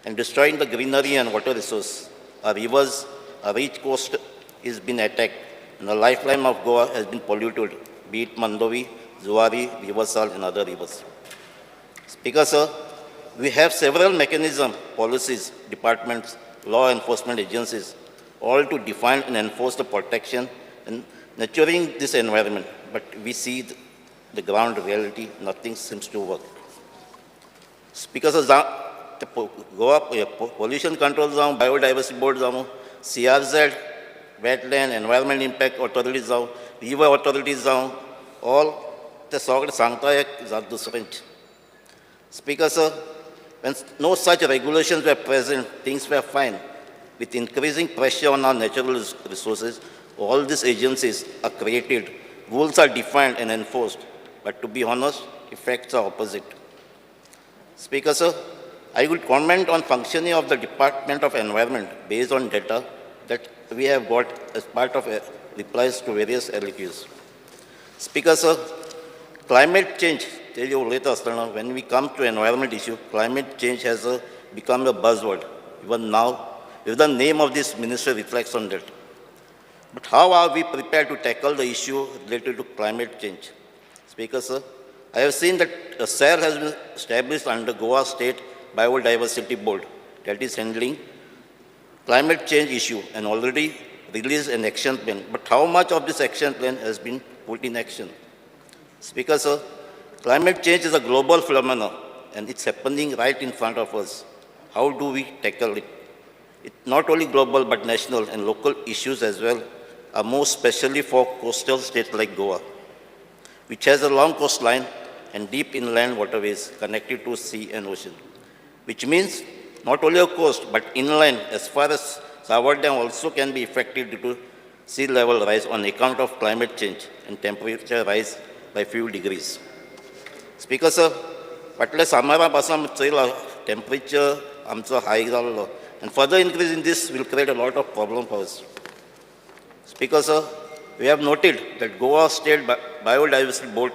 and destroying the greenery and water resource. Our rivers, our rich coast is being attacked, and the lifeline of Goa has been polluted, be it Mandovi, Zuari, River Sal, and other rivers. Speaker, sir, we have several mechanisms, policies, departments, law enforcement agencies, all to define and enforce the protection and nurturing this environment. But we see the ground reality, nothing seems to work. Speaker, sir, Goa pollution control जावं, biodiversity board जावं, CRZ, wetland, environment impact authority जावं, river authority जावं, all ते सगळे सांगता एक जात दुसरेंच. Speaker, sir, when no such regulations were present, things were fine. With increasing pressure on our natural resources, all these agencies are created, rules are defined and enforced. But to be honest, effects are opposite. Speaker, sir, I would comment on functioning of the Department of Environment based on data that we have got as part of replies to various LQs. Speaker, sir, climate change, tell you later, आसतना, when we come to environment issue, climate change has become a buzzword. Even now, if the name of this minister reflects on that. But how are we prepared to tackle the issue related to climate change? Speaker, sir, I have seen that a cell has been established under Goa State Biodiversity Board that is handling climate change issue and already released an action plan. But how much of this action plan has been put in action? Speaker, sir, climate change is a global phenomenon and it's happening right in front of us. How do we tackle it? It's not only global but national and local issues as well, are more especially for coastal states like Goa, which has a long coastline and deep inland waterways connected to sea and ocean, which means not only a coast but inland as far as Savordem also can be affected due to sea level rise on account of climate change and temperature rise by few degrees. Speaker sir, फाटल्या सामारा पासून चोयला temperature आमचो हाय जाल्लो and further increase in this will create a lot of problem for us. Speaker sir, we have noted that Goa State Biodiversity Board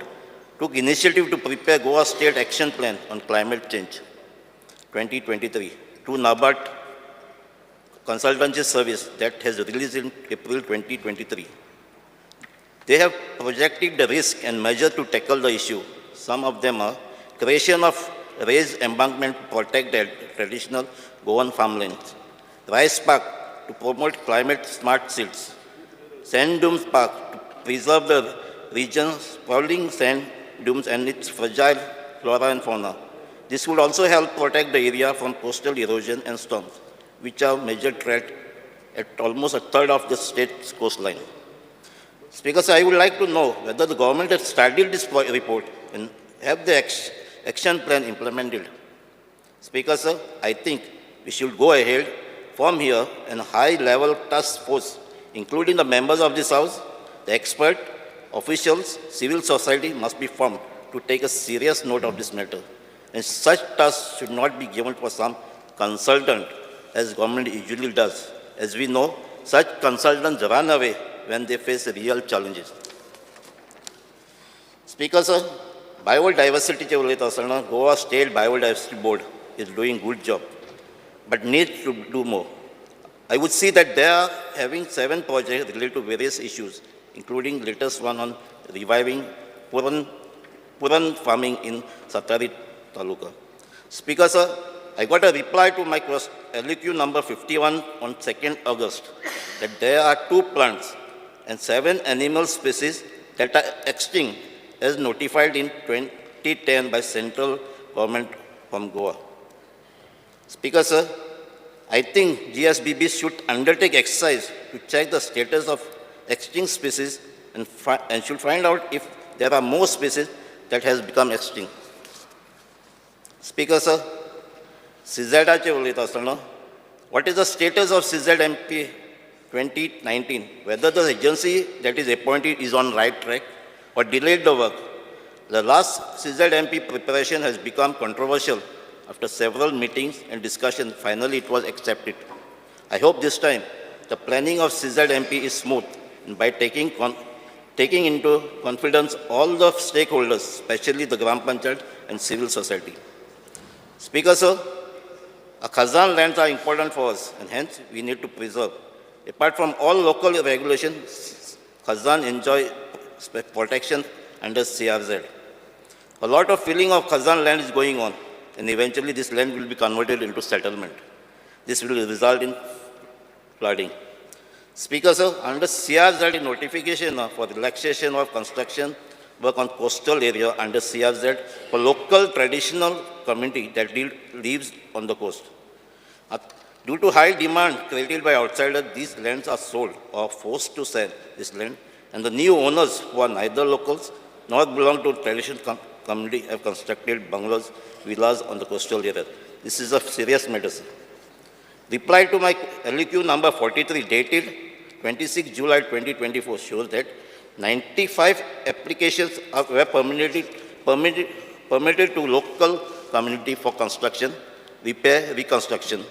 took initiative to prepare Goa State Action Plan on Climate Change 2023 to NABARD Consultancy Service that has released in April 2023. They have projected the risk and measure to tackle the issue. Some of them are creation of raised embankment to protect the traditional Goan farmlands, rice park to promote climate smart seeds, sand dunes park to preserve the region's sprawling sand dunes and its fragile flora and fauna. This would also help protect the area from coastal erosion and storms, which are major threat at almost a third of the state's coastline. Speaker, sir, I would like to know whether the government has studied this report and have the action plan implemented. Speaker, sir, I think we should go ahead from here and high-level task force, including the members of this House, the expert, officials, civil society must be formed to take a serious note of this matter. And such tasks should not be given for some consultant, as government usually does. As we know, such consultants run away when they face real challenges. Speaker, sir, biodiversity उलयता आसतना Goa State Biodiversity Board is doing good job, but needs to do more. I would see that they are having 7 projects related to various issues, including latest one on reviving Puran farming in Satari Taluka. Speaker, sir, I got a reply to my question, LQ number 51 on 2nd August, that there are 2 plants and 7 animal species that are extinct as notified in 2010 by central government from Goa. Speaker, sir, I think GSBB should undertake exercise to check the status of extinct species and should find out if there are more species that has become extinct. Speaker, sir, CZAचे उलयता आसतना, what is the status of CZMP 2019? Whether the agency that is appointed is on right track or delayed the work. The last CZMP preparation has become controversial after several meetings and discussions. Finally, it was accepted. I hope this time the planning of CZMP is smooth, and by taking taking into confidence all the stakeholders, especially the Gram Panchayat and civil society. Speaker, sir, our Khazan lands are important for us and hence we need to preserve. Apart from all local regulations, Khazan enjoy protection under CRZ. A lot of filling of Khazan land is going on and eventually this land will be converted into settlement. This will result in flooding. Speaker, sir, under CRZ notification for relaxation of construction work on coastal area under CRZ for local traditional community that lives on the coast. Due to high demand created by outsiders, these lands are sold or forced to sell this land, and the new owners who are neither locals nor belong to traditional community have constructed bungalows, villas on the coastal area. This is a serious matter, sir. Reply to my LEQ number 43 dated 26 July 2024 shows that 95 applications were permitted to local community for construction, repair, reconstruction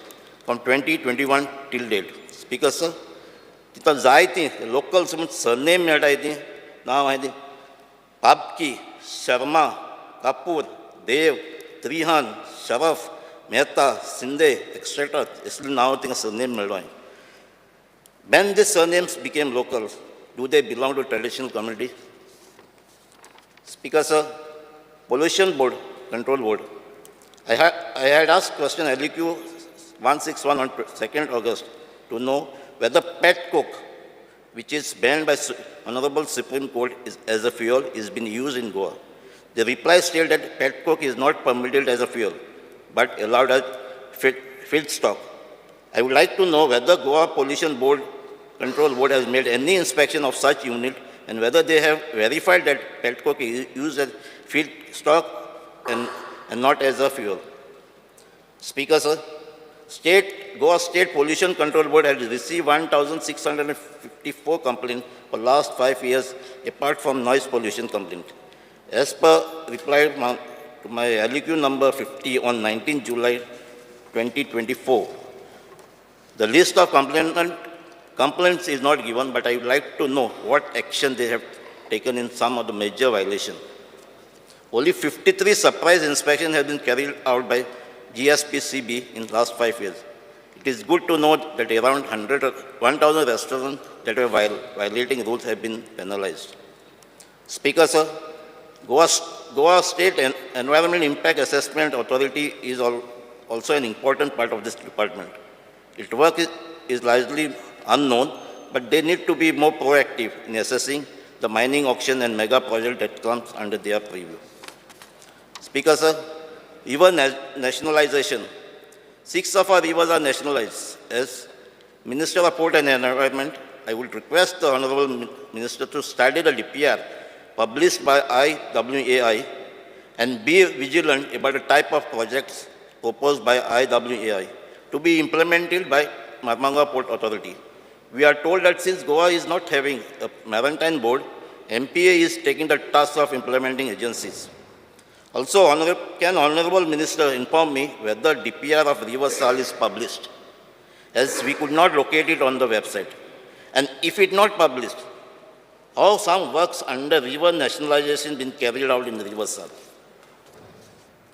from 2021 till date. Speaker, sir, तिथं जायतीं locals म्हूण surname मेळटा ती नांव आहाय ती पापकी, शर्मा, कापूर, देव, त्रिहान, शरफ, मेहता, सिंदे, एक्सेट्रा असली नांव तिंगा सरनेम मेळ्ळो हांवें. When these surnames became local, do they belong to traditional community? Speaker, sir, Pollution Board, Control Board. I had asked question LEQ 161 on 2nd August to know whether pet coke, which is banned by Honorable Supreme Court as a fuel, is being used in Goa. The reply stated that pet coke is not permitted as a fuel, but allowed as feedstock. I would like to know whether Goa Pollution Board Control Board has made any inspection of such unit and whether they have verified that pet coke is used as feedstock and not as a fuel. Speaker, sir, Goa State Pollution Control Board has received 1,654 complaints for last 5 years, apart from noise pollution complaint. As per reply to my LEQ number 50 on 19 July 2024, the list of complaints is not given, but I would like to know what action they have taken in some of the major violations. Only 53 surprise inspections have been carried out by GSPCB in the last 5 years. It is good to note that around 1,000 restaurants that were violating rules have been penalized. Speaker, sir, Goa State Environment Impact Assessment Authority is also an important part of this department. Its work is largely unknown, but they need to be more proactive in assessing the mining auction and mega project that comes under their purview. Speaker, sir, even nationalization, 6 of our rivers are nationalized. As Minister of Port and Environment, I would request the Honorable Minister to study the DPR published by IWAI and be vigilant about the type of projects proposed by IWAI to be implemented by Marmagao Port Authority. We are told that since Goa is not having a maritime board, MPA is taking the task of implementing agencies. Also, can Honorable Minister inform me whether DPR of River Sal is published, as we could not locate it on the website? And if it not published, how some works under river nationalization been carried out in River Sal?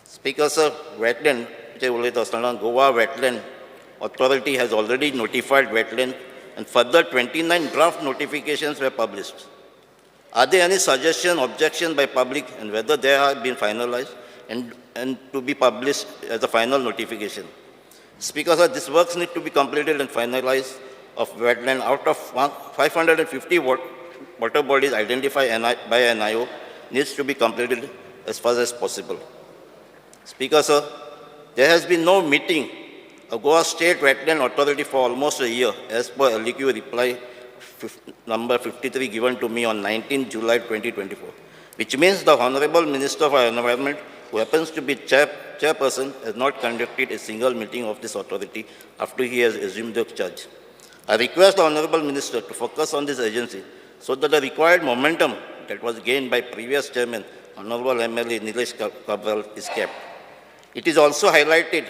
Speaker, sir, wetland, जे उलयता आसतना Goa Wetland Authority has already notified wetland and further 29 draft notifications were published. Are there any suggestion, objection by public and whether they have been finalized and to be published as a final notification? Speaker, sir, these works need to be completed and finalized of wetland out of 550 water bodies identified by NIO needs to be completed as fast as possible. Speaker, sir, there has been no meeting of Goa State Wetland Authority for almost a year as per LEQ reply number 53 given to me on 19 July 2024, which means the Honorable Minister for Environment, who happens to be chairperson, has not conducted a single meeting of this authority after he has assumed the charge. I request the Honorable Minister to focus on this agency so that the required momentum that was gained by previous chairman, Honorable MLA Nilesh Cabral, is kept. It is also highlighted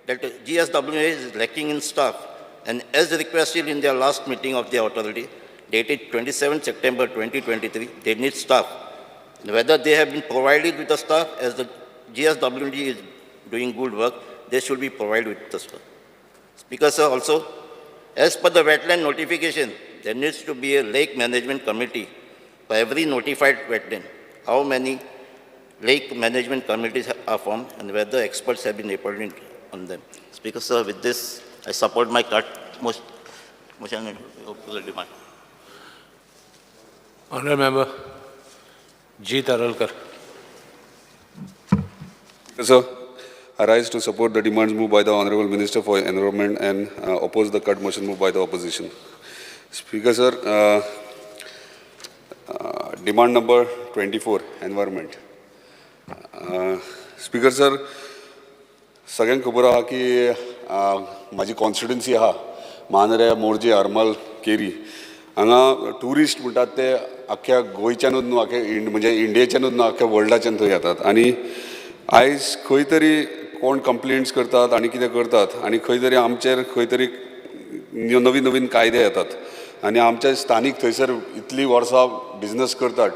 that GSWA is lacking in staff, and as requested in their last meeting of the authority, dated 27 September 2023, they need staff. And whether they have been provided with the staff, as the GSWD is doing good work, they should be provided with the staff. Speaker, sir, also, as per the wetland notification, there needs to be a lake management committee for every notified wetland. How many lake management committees are formed and whether experts have been appointed on them? Speaker, sir, with this, I support my cut motion and oppose the demand. Honourable member G Tarlekar. Sir, I rise to support the demands moved by the Honorable Minister for Environment and oppose the cut motion moved by the opposition. Speaker, sir, demand number 24, environment. Speaker, sir, सगळ्यांक खबर आहा की म्हाजी constituency आहा मांद्रे, मोरजे, हरमल, केरी. हांगा tourist म्हणटात ते आख्ख्या गोंयच्यानूच न्हू, आख्या म्हणजे इंडियेच्यानूच न्हू, आख्ख्या वर्ल्डाच्यान थंय येतात. आनी आयज खंय तरी कोण कंप्लेंट्स करतात आनी कितें करतात आनी खंय तरी आमचेर खंय तरी नवीन नवीन कायदे येतात आनी आमचे स्थानीक थंयसर इतलीं वर्सां बिजनस करतात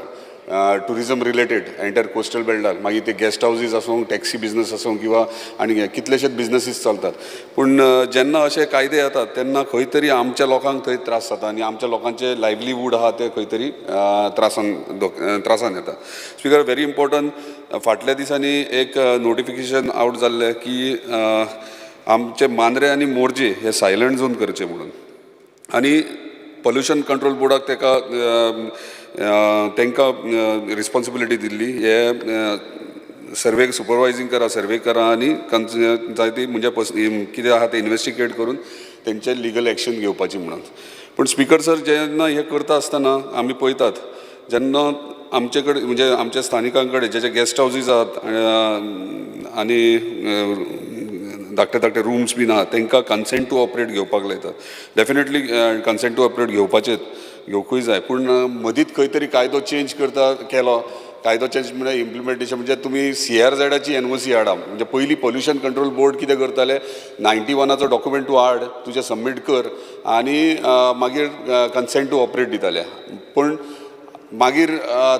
ट्युरिजम रिलेटेड एंटायर कोस्टल बेल्टाक, मागीर ते गेस्ट हावजीस आसूं, टॅक्सी बिजनस आसूं किंवा आनी कितलेशेच बिजनसीस चलतात. पूण जेन्ना अशे कायदे येतात तेन्ना खंय तरी आमच्या लोकांक थंय त्रास जाता आनी आमच्या लोकांचे लायवलीवूड आहा ते खंय तरी त्रासान येता. स्पिकर, व्हेरी इम्पोर्टंट, फाटल्या दिसांनी एक नोटिफिकेशन आवट जाल्लें की आमचे मांद्रे आनी मोरजे हे सायलंट झोन करचे म्हणून आनी पोल्युशन कंट्रोल बोर्डाक तेका तांकां रिस्पोन्सिबिलिटी दिल्ली हे सर्वे सुपरवायजींग करा, सर्वे करा आनी जाय ती म्हणजे कितें आहा तें इन्वेस्टिगेट करून तेंचेर लिगल एक्शन घेवपाची म्हणून. पूण स्पिकर सर, जेन्ना हें करता आसतना आमी पळयतात जेन्ना आमचे कडेन म्हणजे आमच्या स्थानिकां कडेन जे जे गेस्ट हावजीस आहात आनी धाकटे धाकटे रुम्स बीन आहा तांकां कन्सेंट टू ऑपरेट घेवपाक लायतात. डेफिनेटली कन्सेंट टू ऑपरेट घेवपाचेच, घेवकूय जाय. पूण मदींच खंय तरी कायदो चेंज करता केलो, कायदो चेंज म्हळ्यार इम्प्लिमेंटेशन म्हणजे तुमी सीआरझेडाची एनओसी हाडा. म्हणजे पयलीं पोल्युशन कंट्रोल बोर्ड कितें करताले, 91 डॉक्युमेंट तूं हाड, तुजें सबमीट कर आनी मागीर कन्सेंट टू ऑपरेट दिताले. पूण मागीर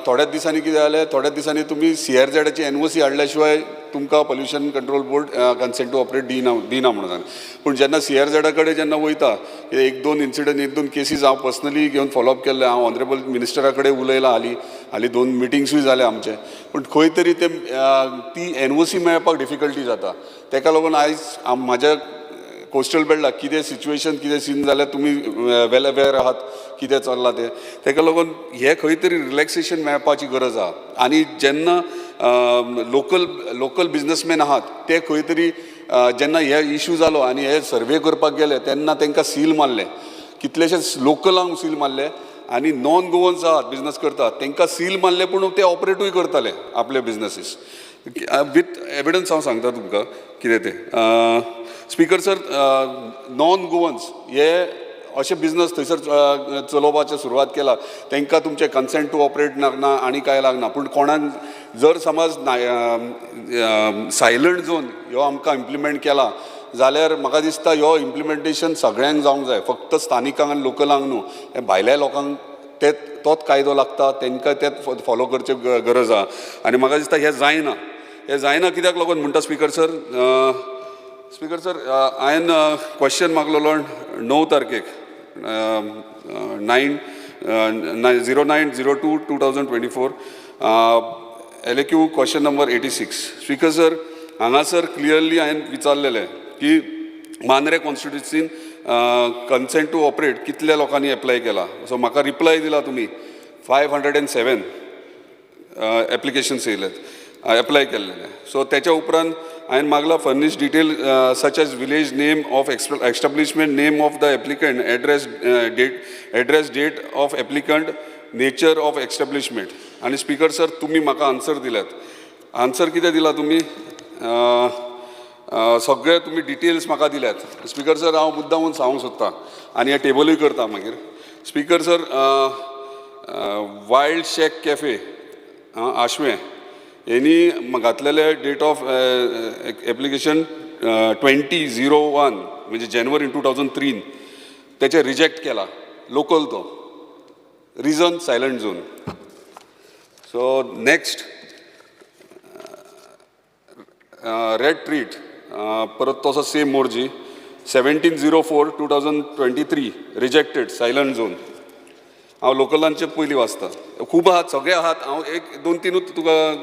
थोड्याच दिसांनी कितें जालें, थोड्याच दिसांनी तुमी सीआरझेडाची एनओसी हाडल्या शिवाय तुमकां pollution control board consent to operate दिना म्हणून सांगलें. पूण जेन्ना सीआरझेडा कडेन जेन्ना वयता, एक दोन इन्सिडंट, एक दोन केसीस हांव पर्सनली घेवन फॉलोअप केल्ले, हांव ऑनरेबल मिनिस्टरा कडेन उलयलां, हालीं हालीं दोन मिटिंग्सूय जाले आमचे. पूण खंय तरी ते ती एनओसी मेळपाक डिफिकल्टी जाता. तेका लागून आयज म्हाज्या कोस्टल बेल्टाक कितें सिच्युएशन, कितें सीन जाल्यार तुमी वेल अवेर आहात कितें चल्लां तें. तेका लागून हें खंय तरी रिलॅक्सेशन मेळपाची गरज आहा. आनी जेन्ना लोकल लोकल बिजनसमॅन आहात ते खंय तरी जेन्ना हे इशू जालो आनी हे सर्वे करपाक गेले तेन्ना तांकां सील मारले, कितलेशेच लोकलांक सील मारले आनी नॉन गोवन्स आहात बिजनस करतात तांकां सील मारले, पूण ते ऑपरेटूय करताले आपले बिजनसीस विथ एविडन्स. हांव सांगता तुमकां कितें तें. स्पिकर सर, नॉन गोवन्स हे अशे बिजनस थंयसर चलोवपाचें सुरवात केला, तांकां तुमचें कन्सेंट टू ऑपरेट लागना आनी कांय लागना. पूण कोणाक जर समज सायलंट झोन ह्यो आमकां इम्प्लिमेंट केला जाल्यार म्हाका दिसता ह्यो इम्प्लिमेंटेशन सगळ्यांक जावंक जाय, फक्त स्थानिकांक आनी लोकलांक न्हू, हे भायल्या लोकांक ते तोच कायदो लागता, तांकां तेच फॉलो करचे गरज आहा. आनी म्हाका दिसता हें जायना, हें जायना कित्याक लागून म्हणटा स्पिकर सर, स्पिकर सर हांवें क्वेश्चन मागलेलो 9 तारखेक 9 09/02/2024, LAQ question number 86. Speaker sir, हांगासर क्लियरली हांवें विचारलेलें की मांद्रे कॉन्स्टिट्युन्सीन कन्सेंट टू ऑपरेट कितल्या लोकांनी एप्लाय केला. सो म्हाका रिप्लाय दिला तुमी 507 एप्लिकेशन्स येयल्यात, एप्लाय केल्लेले. सो तेच्या उपरांत हांवें मागला furnish detail such as village name of establishment, name of the applicant, address, date, address, date of applicant, nature of establishment. आनी स्पिकर सर, तुमी म्हाका आन्सर दिल्यात. आन्सर कितें दिला तुमी, सगळे तुमी डिटेल्स म्हाका दिल्यात. स्पिकर सर, हांव मुद्दामून सांगूंक सोदतां आनी हें टेबलूय करता मागीर. Speaker sir, wild shack cafe आशवें हेणी घातलेले date of application 20/01, म्हणजे जानेवारी 2003, तेचे रिजेक्ट केला. लोकल तो Reason silent zone. So next red treat परत तसो same Morjim 17/04/2023 rejected silent zone. हांव लोकलांचे पयलीं वाचता, खूब आहात, सगळे आहात, हांव एक दोन तिनूच तुका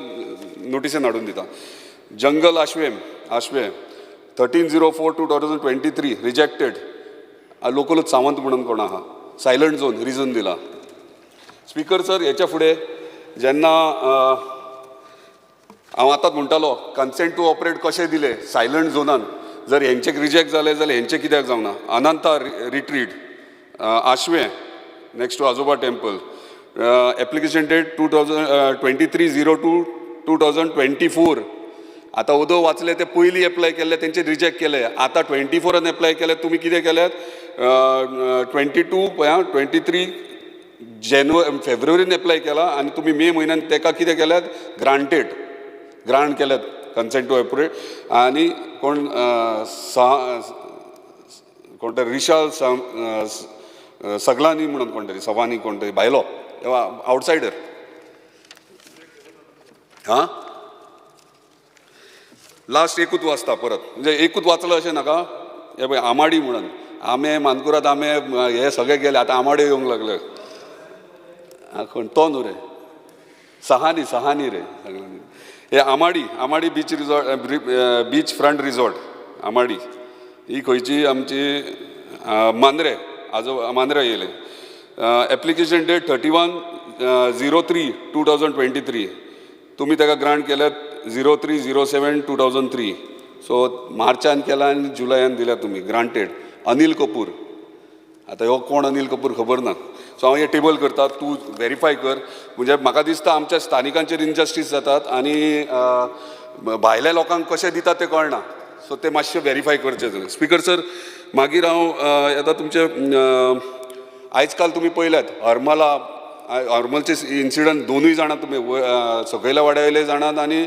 नोटिसेन हाडून दिता. जंगल आशवेम आशवे 13/04/2023 rejected. लोकलूच सावंत म्हणून कोण आहा, सायलंट झोन रिजन दिला. स्पीकर सर, हेच्या फुडें जेन्ना हांव आतांच म्हणटालो कन्सेंट टू ऑपरेट कशें दिलें सायलंट झोनान, जर हेंचे रिजेक्ट जाले जाल्यार हेंचे कित्याक जावना? अनंता retreat Ashwem next to Ajoba temple, application date 2023-02-2024. आतां ओदो वाचले ते पयलीं एप्लाय केल्ले तेंचे रिजेक्ट केले, आतां 24 एप्लाय केले, तुमी कितें केल्यात 22 23 जानेवारी फेब्रुवारीन एप्लाय केला आनी तुमी मे म्हयन्यान तेका कितें केल्यात ग्रांटेड ग्रांट केल्यात कन्सेंट टू ऑपरेट. आनी कोण कोण तरी रिशाल सगलानी म्हणून कोण तरी सवानी कोण तरी भायलो आवटसायडर. हां, लास्ट एकूच वाचता परत, म्हणजे एकूच वाचलं अशें नाका. हे पळय आमाडी म्हणून आमे मानकुराद आमे हे सगळे गेले, आतां आमाडे येवंक लागले. कोण तो न्हू रे, सहानी सहानी रे. हे आमाडी, आमाडी beach resort, beach front resort आमाडी, ही खंयची आमची मांद्रे, आजो मांद्रे येयले. Application date 31/03/2023, तुमी ताका ग्रांट केल्यात 03/07/2003. सो मार्चान केला आनी जुलयान दिल्या तुमी ग्रांटेड. अनिल कपूर, आतां हो कोण अनिल कपूर खबर ना. सो हांव हें टेबल करता, तूं वेरीफाय कर. म्हणजे म्हाका दिसता आमच्या स्थानिकांचेर इनजस्टीस जातात आनी भायल्या लोकांक कशें दितात तें कळना. सो तें मातशें वेरीफाय करचें तुवें. स्पीकर सर, मागीर हांव येता तुमचे. आयज काल तुमी पळयल्यात हरमला, हरमलचे इन्सिडंट दोनूय जाणां तुमी, सकयल्या वाड्या वयले जाणात आनी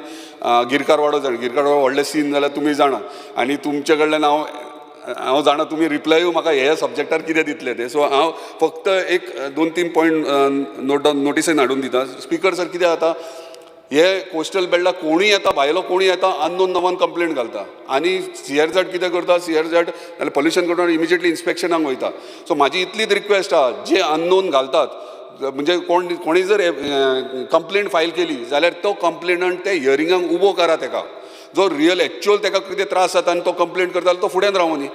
गिरकार वाडो जाणा, गिरकार वाडो व्हडलें सीन जाल्यार तुमी जाणा. आनी तुमचे कडल्यान हांव जाणा तुमी रिप्लायूय म्हाका ह्या सब्जॅक्टार कितें दितले ते. सो हांव फक्त एक दोन तीन पॉयंट नोट डावन नोटिसेन हाडून दिता. स्पीकर सर, कितें जाता, हे कोस्टल बेल्टाक कोणूय येता, भायलो कोणूय येता, अननोन नांवान कंप्लेन घालता आनी सीआरझॅड कितें करता, सीआरझॅड नाल्यार पोल्युशन कंट्रोल इमिजिएटली इन्स्पेक्शनाक वयता. सो म्हाजी इतलीच रिक्वेस्ट आहा, जे अननोन घालतात म्हणजे कोण कोणी जर कंप्लेन फायल केली जाल्यार तो कंप्लेनंट ते हियरिंगाक उबो करा तेका, जो रियल एक्चुअल तेका कितें त्रास जाता आनी तो कंप्लेन करता जाल्यार तो फुड्यान रावनी.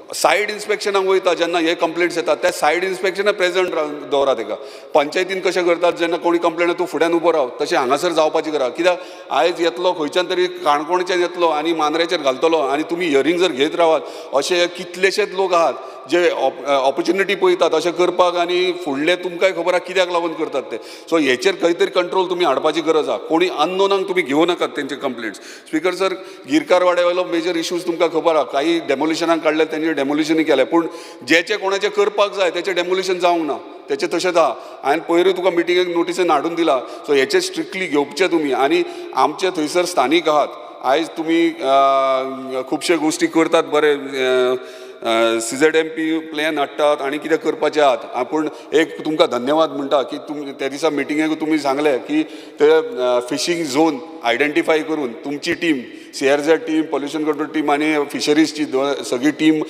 सायड इन्स्पेक्शनाक वयता जेन्ना हे कंप्लेंट्स येतात त्या सायड इन्स्पेक्शनाक प्रेजंट दवरा तेका. पंचायतीन कशें करतात, जेन्ना कोणी कंप्लेन तूं फुड्यान उबो राव, तशें हांगासर जावपाची करा. कित्याक आयज येतलो खंयच्यान तरी काणकोणच्यान येतलो आनी मांद्रेचेर घालतलो आनी तुमी हियरींग जर घेत रावात, अशे कितलेशेच लोक आहात जे ऑपॉर्च्युनिटी पळयतात अशें करपाक आनी फुडले तुमकांय खबर आहा कित्याक लागून करतात ते. सो हेचेर खंय तरी कंट्रोल तुमी हाडपाची गरज आहा. कोणी अननोनांक तुमी घेवं नाकात तेंचे कंप्लेंट्स. स्पीकर सर, गिरकार वाड्या वयलो मेजर इश्यूज तुमकां खबर आहा, काही डेमोलिशनाक काडले तेंचे डेमोलिशनूय केलें, पूण जेचे कोणाचें करपाक जाय तेचें डेमोलिशन जावंक ना, तेचें तशेंच आहा. हांवें पयरूय तुका मिटिंगेक नोटिसीन हाडून दिला. सो हेचेर स्ट्रिक्टली घेवचें तुमी. आनी आमचे थंयसर स्थानीक आहात, आयज तुमी खुबशे गोश्टी करतात बरे, CZMP plan हाडटात आनी कितें करपाचें आहात. पूण एक तुमकां धन्यवाद म्हणटा की तुमी त्या दिसा मिटिंगेक तुमी सांगलें की ते फिशींग झोन आयडेंटिफाय करून तुमची team, CRZ team, pollution control team आनी फिशरीजची सगळी टीम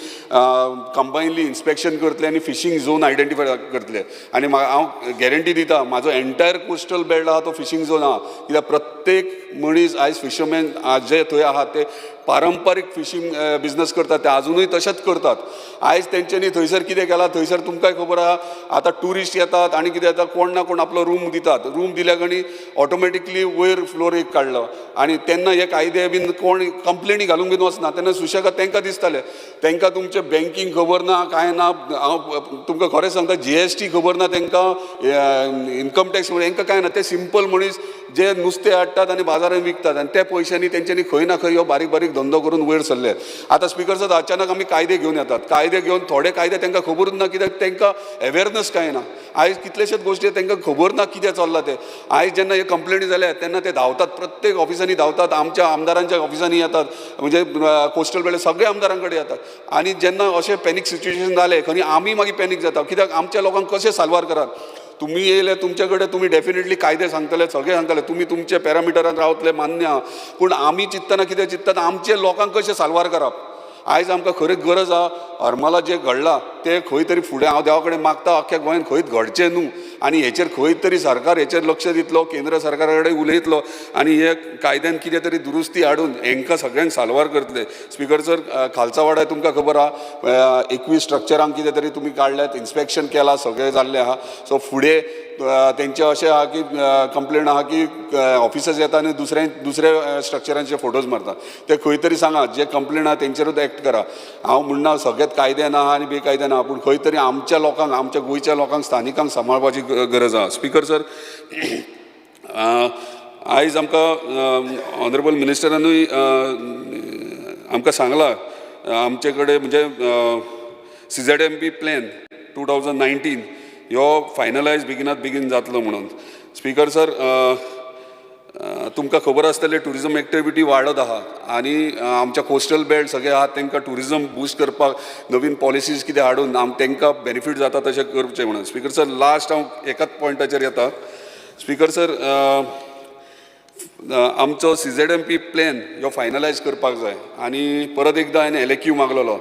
कंबायनली इन्स्पेक्शन करतले आनी फिशींग झोन आयडेंटिफाय करतले. आनी हांव गॅरंटी दिता म्हाजो एंटायर कोस्टल बेल्ट आहा तो फिशींग झोन आहा, कित्याक प्रत्येक मनीस आयज फिशरमॅन जे थंय आहात ते पारंपारीक फिशींग बिजनस करतात, ते आजुनूय तशेंच करतात. आयज तेंच्यांनी थंयसर कितें केलां, थंयसर तुमकांय खबर आहा आतां ट्युरिस्ट येतात आनी कितें जाता, कोण ना कोण आपलो रूम दितात, रूम दिल्या कणी ऑटोमॅटिकली वयर फ्लोर एक काडलो आनी तेन्ना हे कायदे बीन कोण कंप्लेनी घालूंक बीन वचना, तेन्ना सुशेगाद तांकां दिसतालें, तांकां तुमचें बँकींग खबर ना, कांय ना. हांव तुमकां खरें सांगता, GST खबर ना तांकां, इनकम टॅक्स तांकां कांय ना. ते सिंपल मनीस जे नुस्तें हाडटात आनी बाजारांत विकतात आनी त्या पयशांनी तेंच्यांनी खंय ना खंय हो बारीक बारीक धंदो करून वयर सरले. आतां स्पीकर सर, अचानक आमी कायदे घेवन येतात, कायदे घेवन थोडे कायदे तांकां खबरूच ना, कित्याक तांकां अवेरनस कांय ना. आयज कितलेशेच गोश्टी तांकां खबर ना कितें चल्लां तें. आयज जेन्ना हे कंप्लेनी जाल्या तेन्ना ते धांवतात, प्रत्येक ऑफिसांनी धांवतात, आमच्या आमदारांच्या ऑफिसांनी येतात, म्हणजे कोस्टल बेल्ट सगळ्या आमदारां कडेन येतात. आनी जेन्ना अशें पॅनीक सिच्युएशन जालें खंय आमी मागीर पॅनीक जाता, कित्याक आमच्या लोकांक कशें साल्वार करात. तुमी येयले तुमचे कडेन, तुमी डेफिनेटली कायदे सांगतले, सगळे सांगतले, तुमी तुमचे पॅरामिटरान रावतले, मान्य आहा. पूण आमी चिंत्तना कितें चिंत्तात, आमचे लोकांक कशें साल्वार करप. आयज आमकां खरी गरज आहा. हरमला जें घडलां तें खंय तरी फुडें हांव देवा कडेन मागता, अख्ख्या गोंयांत खंयच घडचें न्हू. आनी हेचेर खंय तरी सरकार हेचेर लक्ष दितलो, केंद्र सरकारा कडेन उलयतलो आनी हे कायद्यान कितें तरी दुरुस्ती हाडून हेंकां सगळ्यांक साल्वार करतले. स्पिकर सर, खालचा वाड्यार तुमकां खबर आहा, 21 स्ट्रक्चरांक कितें तरी तुमी काडल्यात, इन्स्पेक्शन केलां, सगळें जाल्लें आहा. सो फुडें तेंचें अशें आहा की कंप्लेन आहा की ऑफिसर्स येता आनी दुसरे दुसरे स्ट्रक्चरांचे फोटोज मारता. ते खंय तरी सांगा, जे कंप्लेन आहा तेंचेरूच एक्ट करा. हांव म्हणना सगळेच कायदे ना आनी बेकायदे ना, पूण खंय तरी आमच्या लोकांक, आमच्या गोंयच्या लोकांक, स्थानिकांक सांबाळपाची गरज आहा. स्पिकर सर, आयज आमकां ऑनरेबल मिनिस्टरानूय आमकां सांगलां, आमचे कडेन म्हणजे CZMP plan 2019 ह्यो फायनलायज बेगिनात बेगीन जातलो म्हणून. स्पिकर सर, तुमकां खबर आसतलें, ट्युरिजम एक्टिविटी वाडत आहा आनी आमच्या कोस्टल बेल्ट सगळे आहात, तांकां ट्युरिजम बुस्ट करपाक नवीन पॉलिसीज कितें हाडून आम तांकां बेनिफीट जाता तशें करचें म्हणून. स्पिकर सर, लास्ट हांव एकाच पॉयंटाचेर येता. स्पिकर सर, आमचो सीझेडएमपी प्लॅन ह्यो फायनलायज करपाक जाय आनी परत एकदां हांवें एलएक्यू मागलेलो,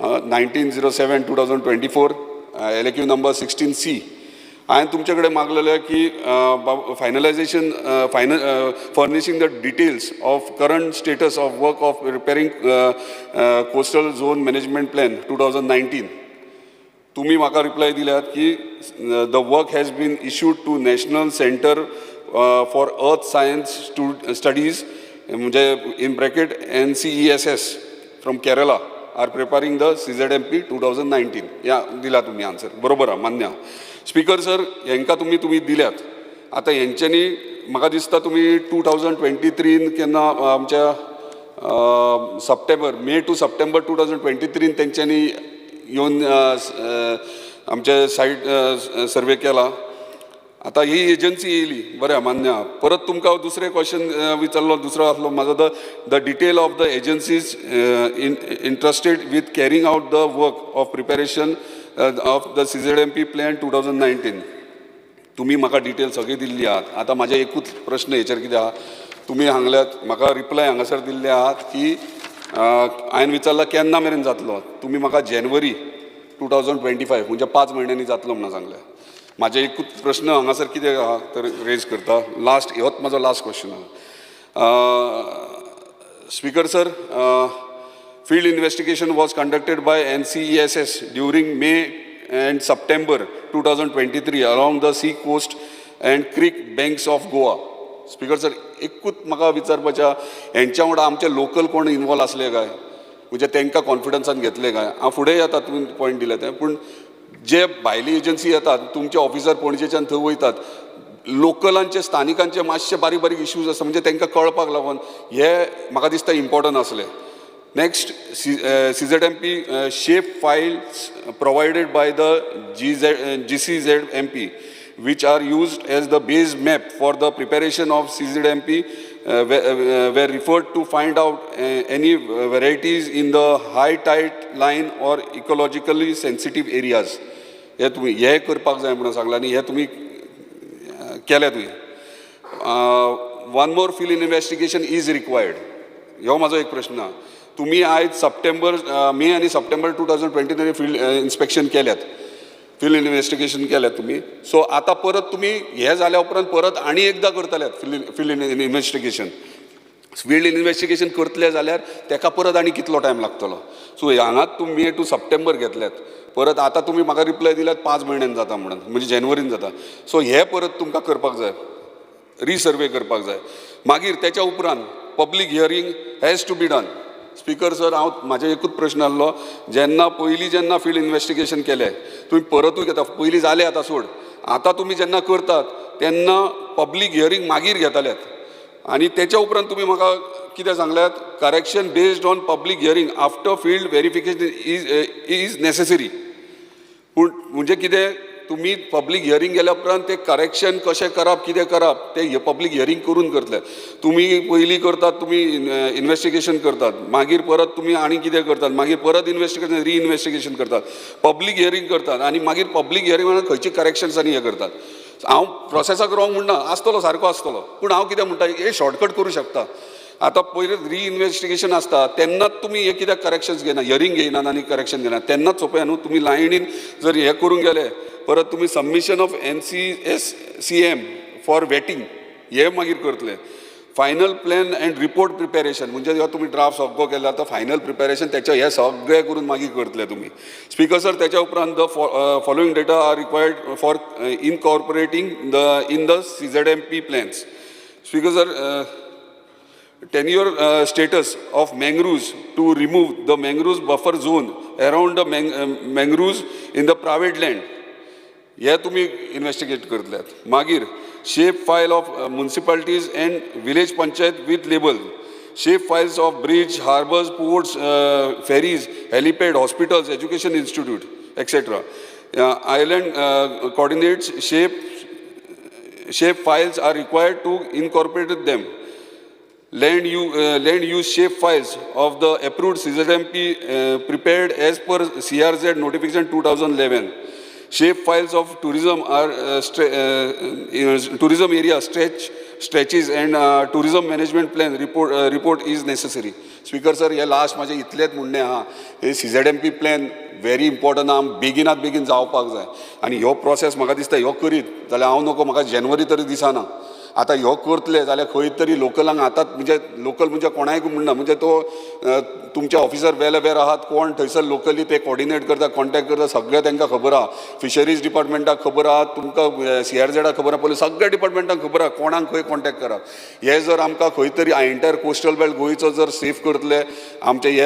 19/07/2024, LAQ number 16C. हांवें तुमचे कडेन मागलेलें की finalization final furnishing the details of current status of work of preparing coastal zone management plan 2019. तुमी म्हाका रिप्लाय दिल्यात की the work has been issued to National Centre for Earth Science Studies, म्हणजे in bracket NCESS, from Kerala are preparing the CZMP 2019. या दिला तुमी answer, बरोबर आहा, मान्य आहा. स्पिकर सर, हेंकां तुमी दिल्यात. आतां हेंच्यांनी म्हाका दिसता तुमी 2023 केन्ना आमच्या सप्टेंबर, May to September 2023 तेंच्यांनी येवन आमचे सायट सर्वे केला. आतां ही एजन्सी येयली, बरें मान्य आहा. परत तुमकां हांव दुसरें क्वेश्चन विचारलो, दुसरो आसलो म्हाजो, the detail of the agencies in interested with carrying out the work of preparation of the CZMP plan 2019. तुमी म्हाका डिटेल सगळी दिल्ली आहात. आतां म्हाजे एकूच प्रश्न हेचेर कितें आहा, तुमी सांगल्यात म्हाका, रिप्लाय हांगासर दिल्ले आहात की हांवें विचारलां केन्ना मेरेन जातलो, तुमी म्हाका जानेवारी 2025, म्हणजे 5 म्हयन्यांनी जातलो म्हणून सांगलें. म्हाजे एकूच प्रश्न हांगासर कितें आहा तर रेज करता, लास्ट, होच म्हाजो लास्ट क्वेश्चन आहा. Speaker sir, field investigation was conducted by NCESS during May and September 2023 along the sea coast and creek banks of Goa. Speaker sir, एकूच म्हाका विचारपाचें आहा, हेंच्या वांगडा आमचे लोकल कोण इनवॉल्व आसले काय, म्हणजे तांकां कॉन्फिडन्सान घेतले काय? हांव फुडें येता, तुमी पॉयंट दिले ते. पूण जे भायली एजन्सी येतात, तुमचे ऑफिसर पणजेच्यान थंय वयतात, लोकलांचे, स्थानिकांचे मातशे बारीक बारीक इश्यूज आसा, म्हणजे तांकां कळपाक लागून हे म्हाका दिसता इम्पॉर्टंट आसलें. Next, CZMP shape files provided by the GCZMP, which are used as the base map for the preparation of CZMP, were referred to find out any varieties in the high tide line or ecologically sensitive areas. हे तुमी हे करपाक जाय म्हणून सांगलां आनी हे तुमी केले तुवें. One more field investigation is required, ह्यो म्हाजो एक प्रश्न आहा. तुमी आयज सप्टेंबर, मे आनी सप्टेंबर 2023 field inspection केल्यात, फिल्ड इन्वेस्टिगेशन केल्यात तुमी. सो आतां परत तुमी हे जाल्या उपरांत परत आनी एकदां करतले field investigation. Field investigation करतले जाल्यार तेका परत आनी कितलो टायम लागतलो? सो हांगात तुमी मे टू सप्टेंबर घेतल्यात, परत आतां तुमी म्हाका रिप्लाय दिल्यात 5 म्हयन्यान जाता म्हणून, म्हणजे जानेवारीन जाता. सो हे परत तुमकां करपाक जाय, रिसर्वे करपाक जाय. मागीर तेच्या उपरांत public hearing has to be done. Speaker sir, हांव म्हाजे एकूच प्रश्न आहलो, जेन्ना पयलीं जेन्ना फिल्ड इन्वेस्टिगेशन केलें तुमी, परतूय घेता, पयलीं जालें, आतां सोड, आतां तुमी जेन्ना करतात तेन्ना पब्लीक हियरींग मागीर घेताल्यात आनी तेच्या उपरांत तुमी म्हाका कितें सांगल्यात, correction based on public hearing after field verification is necessary. पूण म्हणजे कितें तुमी तुमी पब्लीक हियरींग गेल्या उपरांत ते करेक्शन कशें करप, कितें करप तें पब्लीक हियरींग करून करतले. तुमी पयलीं करतात, तुमी इन्वेस्टिगेशन करतात, मागीर परत तुमी आनी कितें करतात, मागीर परत इन्वेस्टिगेशन, रिइन्वेस्टिगेशन करतात, पब्लीक हियरींग करतात आनी मागीर पब्लीक हियरींग खंयची करेक्शन्स आनी हें करतात. हांव प्रोसेसाक रॉंग म्हणना, आसतलो सारको आसतलो, पूण हांव कितें म्हणटा, हे शॉर्टकट करूं शकता. आतां पयलीं रिइन्वेस्टिगेशन आसता तेन्नाच तुमी हे कित्याक करेक्शन्स घेयना, हियरींग घेयनात आनी करेक्शन घेयनात तेन्नाच? सोंपें न्हू, तुमी लायनीन जर हें करूंक गेले परत तुमी submission of NCSCM for vetting हे मागीर करतले, final plan and report preparation, म्हणजे जेन्ना तुमी ड्राफ्ट सगळो केला तो फायनल प्रिपेरेशन तेचे हे सगळे करून मागीर करतले तुमी. स्पिकर सर, तेच्या उपरांत the following data are required for incorporating the in the CZMP plans. Speaker sir, tenure status of mangroves to remove the mangroves buffer zone around the mangroves in the private land, हे तुमी investigate करतले. मागीर shape file of municipalities and village panchayat with label, shape files of bridge, harbours, ports, ferries, helipad, hospitals, education institute, etcetera. Island coordinates shape files are required to incorporate them. Land use shape files of the approved CZMP prepared as per CRZ notification 2011. Shape files of tourism are tourism area stretches and tourism management plan report is necessary. Speaker sir, हे last म्हाजें इतलेंच म्हणणें आहा, हे CZMP plan very important आहा, बेगिनात बेगीन जावपाक जाय आनी ह्यो प्रोसेस म्हाका दिसता ह्यो करीत जाल्यार हांव नको, म्हाका जेनवरी तरी दिसना. आतां ह्यो करतले जाल्यार खंय तरी लोकलांक आतां, म्हणजे लोकल म्हणजे कोणायक म्हणना, म्हणजे तो तुमचे ऑफिसर वेल अवेर आहात, कोण थंयसर लोकली ते कॉर्डिनेट करता, कॉन्टेक्ट करता, सगळें तांकां खबर आहा. फिशरीज डिपार्टमेंटाक खबर आहा, तुमकां सीआरझेडाक खबर आहा, पयलीं सगळ्या डिपार्टमेंटाक खबर आहा कोणाक खंय कॉन्टेक्ट करप. हे जर आमकां खंय तरी एंटायर कोस्टल बेल्ट गोंयचो जर सेफ करतले, आमचे हे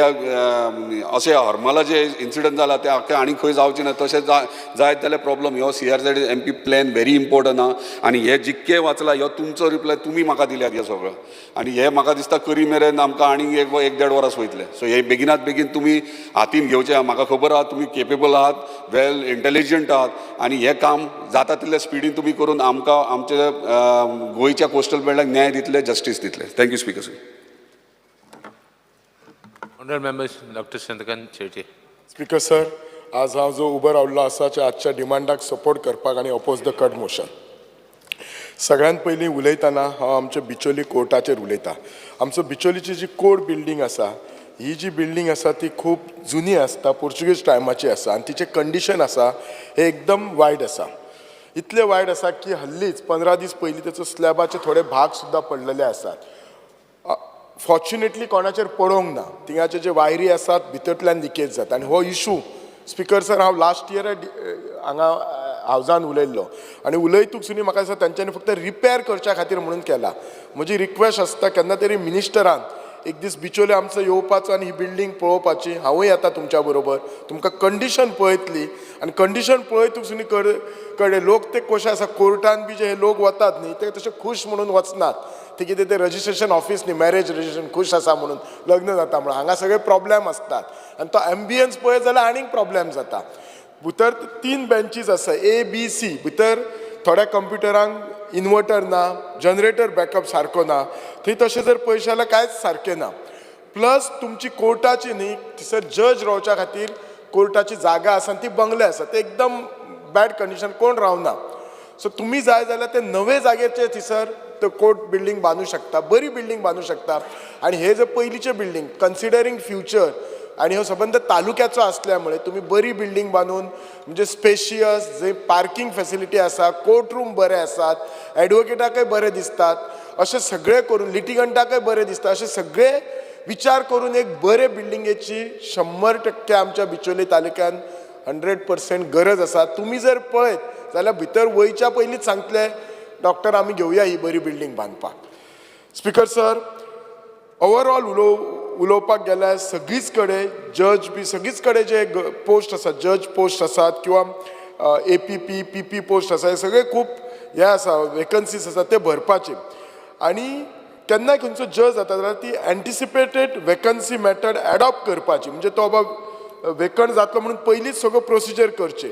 अशें हरमला जे इन्सिडंट जाला ते आख्खे आनी खंय जावचे ना, तशें जायत जाल्यार प्रॉब्लम. ह्यो CRZ MP plan very important आहा आनी हे जितके वाचला, ह्यो तुमचो रिप्लाय तुमी म्हाका दिल्यात हे सगळो आनी हे म्हाका दिसता करी मेरेन आमकां आनीक एक एक देड वरां वयतले. सो हे बेगिनात बेगीन तुमी हातीन घेवचें. म्हाका खबर आहा तुमी केपेबल आहात, वेल इंटेलिजंट आहात आनी हें काम जाता तितले स्पिडीन तुमी करून आमकां आमच्या गोंयच्या कोस्टल बेल्टाक न्याय दितले, जस्टीस दितले. Thank you, Speaker sir. Honorable members, Dr. Chandrakant Shetye. Speaker sir, आज हांव जो उबो रावल्लो आसा ते आजच्या डिमांडाक सपोर्ट करपाक आनी अपोज the cut motion. सगळ्यांत पयलीं उलयतना हांव आमच्या बिचोली कोर्टाचेर उलयतां. आमचो बिचोलीची जी कोर्ट बिल्डींग आसा, ही जी बिल्डींग आसा ती खूब जुनी आसता, पोर्चुगीज टायमाची आसा आनी तिचें कंडिशन आसा हें एकदम वायट आसा. इतलें वायट आसा की हल्लीच 15 दीस पयलीं तेचो स्लॅबाचे थोडे भाग सुद्दां पडलेले आसात. फॉर्च्युनेटली कोणाचेर पडोंक ना. थिंगाचे जे वायरी आसात भितरल्यान लिकेज जाता आनी हो इशू, स्पिकर सर, हांव लास्ट इयर हांगा हावजान उलयल्लो आनी उलयतूच सुनी म्हाका दिसता तेंच्यांनी फक्त रिपेर करच्या खातीर म्हणून केला. म्हजी रिक्वेस्ट आसता, केन्ना तरी मिनिस्टरान एक दीस बिचोले आमचो येवपाचो आनी ही बिल्डींग पळोवपाची. हांवूय येता तुमच्या बरोबर, तुमकां कंडिशन पळयतली आनी कंडिशन पळयतूच सुनी कडेन लोक ते कशे आसा, कोर्टान बी जे हे लोक वतात न्ही, ते तशे खूश म्हणून वचनात. ते कितें ते रजिस्ट्रेशन ऑफिस न्ही, मॅरेज रजिस्ट्रेशन, खूश आसा म्हणून लग्न जाता म्हणून. हांगा सगळे प्रॉब्लेम आसतात आनी तो एम्बियन्स पळयत जाल्यार आनीक प्रॉब्लेम जाता. भितर तीन बेंचीस आसा, ए बी सी. भितर थोड्या कंप्युटरांक इन्वर्टर ना, जनरेटर बॅकअप सारको ना थंय. तशें जर पळयशे जाल्यार कांयच सारकें ना. प्लस तुमची कोर्टाची न्ही, थंयसर जज रावच्या खातीर कोर्टाची जागा आसा आनी ती बंगले आसा, ते एकदम बॅड कंडिशन, कोण रावना. सो तुमी जाय जाल्यार ते नवे जागेचे थंयसर तो कोर्ट बिल्डींग बांदू शकता, बरी बिल्डींग बांदू शकता. आनी हे जे पयलींचे बिल्डींग, कन्सिडरींग फ्युचर आनी हो सबंद तालुक्याचो आसल्या मुळे तुमी बरी बिल्डींग बांदून, म्हणजे स्पेशियस, जंय पार्कींग फेसिलिटी आसा, कोर्ट रूम बरे आसात, एडवोकेटाकय बरें दिसतात, अशें सगळें करून लिटिगंटाकय बरें दिसता, अशें सगळें विचार करून एक बरे बिल्डिंगेची 100% आमच्या बिचोली तालुक्यान 100% गरज आसा. तुमी जर पळयत जाल्यार भितर वयच्या पयलींच सांगतले, डॉक्टर, आमी घेवया ही बरी बिल्डींग बांदपाक. स्पिकर सर, ओवरऑल उलोवपाक गेल्यार सगळीच कडेन जज बी सगळीच कडेन जे पोस्ट आसात, जज पोस्ट आसात किंवा एपीपी, पीपी पोस्ट आसा, हे सगळे खूब हे आसा, वेकन्सीज आसा ते भरपाचे. आनी केन्नाय खंयचो जज जाता जाल्यार ती एन्टिसिपेटेड वेकन्सी मेथड एडॉप्ट करपाची, म्हणजे तो बाबा वेकंट जातलो म्हणून पयलींच सगळो प्रोसिजर करचे.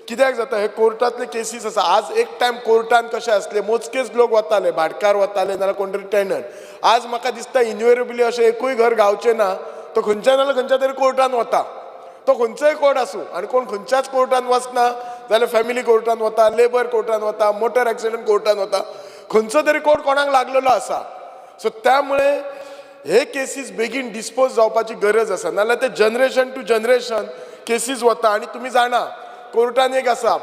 कित्याक जाता हे कोर्टांतले केसीस आसा. आज एक टायम कोर्टान कशें आसले, मोजकेच लोक वताले, भाटकार वताले नाजाल्यार कोण तरी टेनंट. आज म्हाका दिसता इनवेरेबली अशें एकूय घर गावचें ना तो खंयच्या नाजाल्यार खंयच्या तरी कोर्टान वता, तो खंयचोय कोर्ट आसूं. आनी कोण खंयच्याच कोर्टान वचना जाल्यार फॅमिली कोर्टान वता, लेबर कोर्टान वता, मोटर एक्सिडंट कोर्टान वता, खंयचो तरी कोर्ट कोणाक लागलेलो आसा. सो त्यामुळे हे केसीस बेगीन डिस्पोज जावपाची गरज आसा, नाजाल्यार ते जनरेशन टू जनरेशन केसीस वता. आनी तुमी जाणा कोर्टान एक आसा,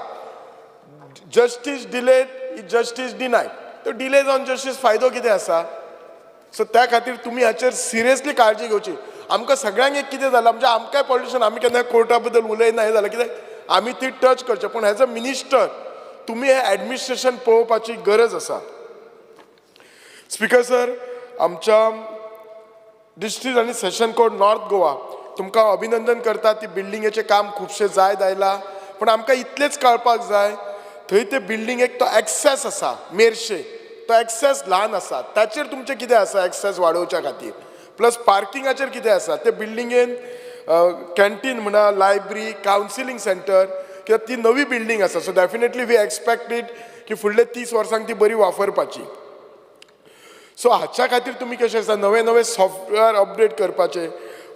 justice delayed is justice denied. तो डिले जावन जस्टीस फायदो कितें आसा? सो त्या खातीर तुमी हाचेर सिरियसली काळजी घेवची. आमकां सगळ्यांक एक कितें जालां म्हणजे आमकांय पॉलिटिशन आमी केन्ना कोर्टा बद्दल उलयना, हें जालां कित्याक आमी ती टच करचें, पूण एज अ मिनिस्टर तुमी हें एडमिनिस्ट्रेशन पळोवपाची गरज आसा. स्पिकर सर, आमच्या डिस्ट्रिक्ट आनी सेशन कोर्ट नॉर्थ गोवा तुमकां अभिनंदन करता. ती बिल्डिंगेचें काम खुबशें जायत आयलां, पूण आमकां इतलेंच कळपाक जाय थंय ते बिल्डिंगेक तो एक्सेस आसा मेरशे, तो एक्सेस ल्हान आसा, ताचेर तुमचें कितें आसा एक्सेस वाडोवच्या खातीर, प्लस पार्किंगाचेर कितें आसा, ते बिल्डिंगेन कॅन्टीन म्हणा, लायब्ररी, कावन्सिलींग सेंटर, कित्याक ती नवी बिल्डींग आसा. So definitely we expect it की फुडले 30 वर्सांक ती बरी वापरपाची. सो हाच्या खातीर तुमी कशें आसा नवे नवे सॉफ्टवेअर अपडेट करपाचे,